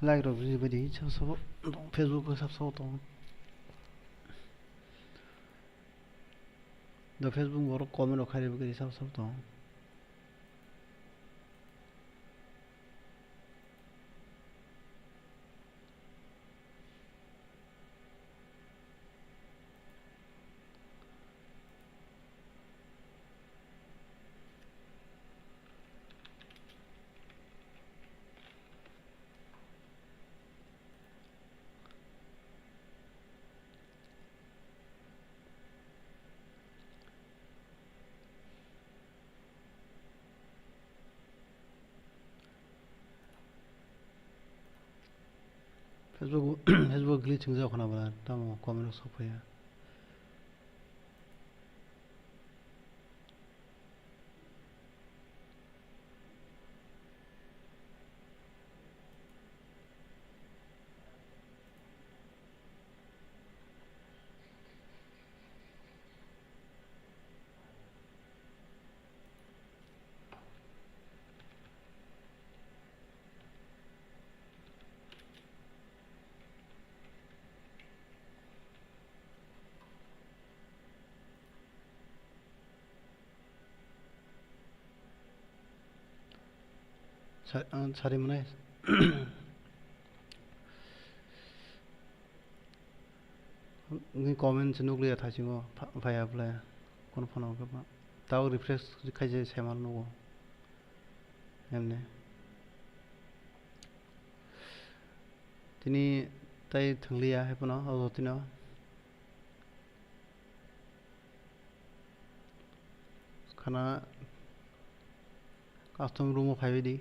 Like rok ri bai di, sabo sabo tong, Facebook o sabo sabo tong. Do Facebook borok comment rok khairi bagwi sabo sabo tong. Facebook, Facebook glitch wngjak khna bwla, tamo comment rok sok phaiya. Sa-, ang sari mwnai. Ni comment se nukliya thaisingo pha-, phaiya bwle. Kono phano hwnkhe ma. Tao refresh khaise saimal nugo. Emne. Tini tai thwngliya hai phano o tino. Khana custom room o phaibai di.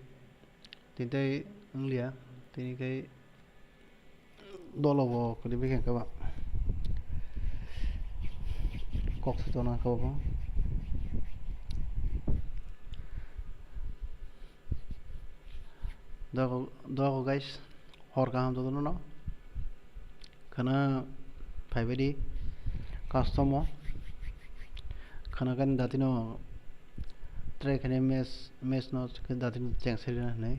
Tini tai wngliya. Tini kai dolo bo kwrwi bai khe ba. Kok se tona khe bo. Dogo, dogo guys, hor kaham jotono no. Khana phaibai di custom o. Khana kani datino try khainai match, match no datino cheng serina hinwi.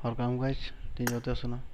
Hor kaham guys, tini joto sono.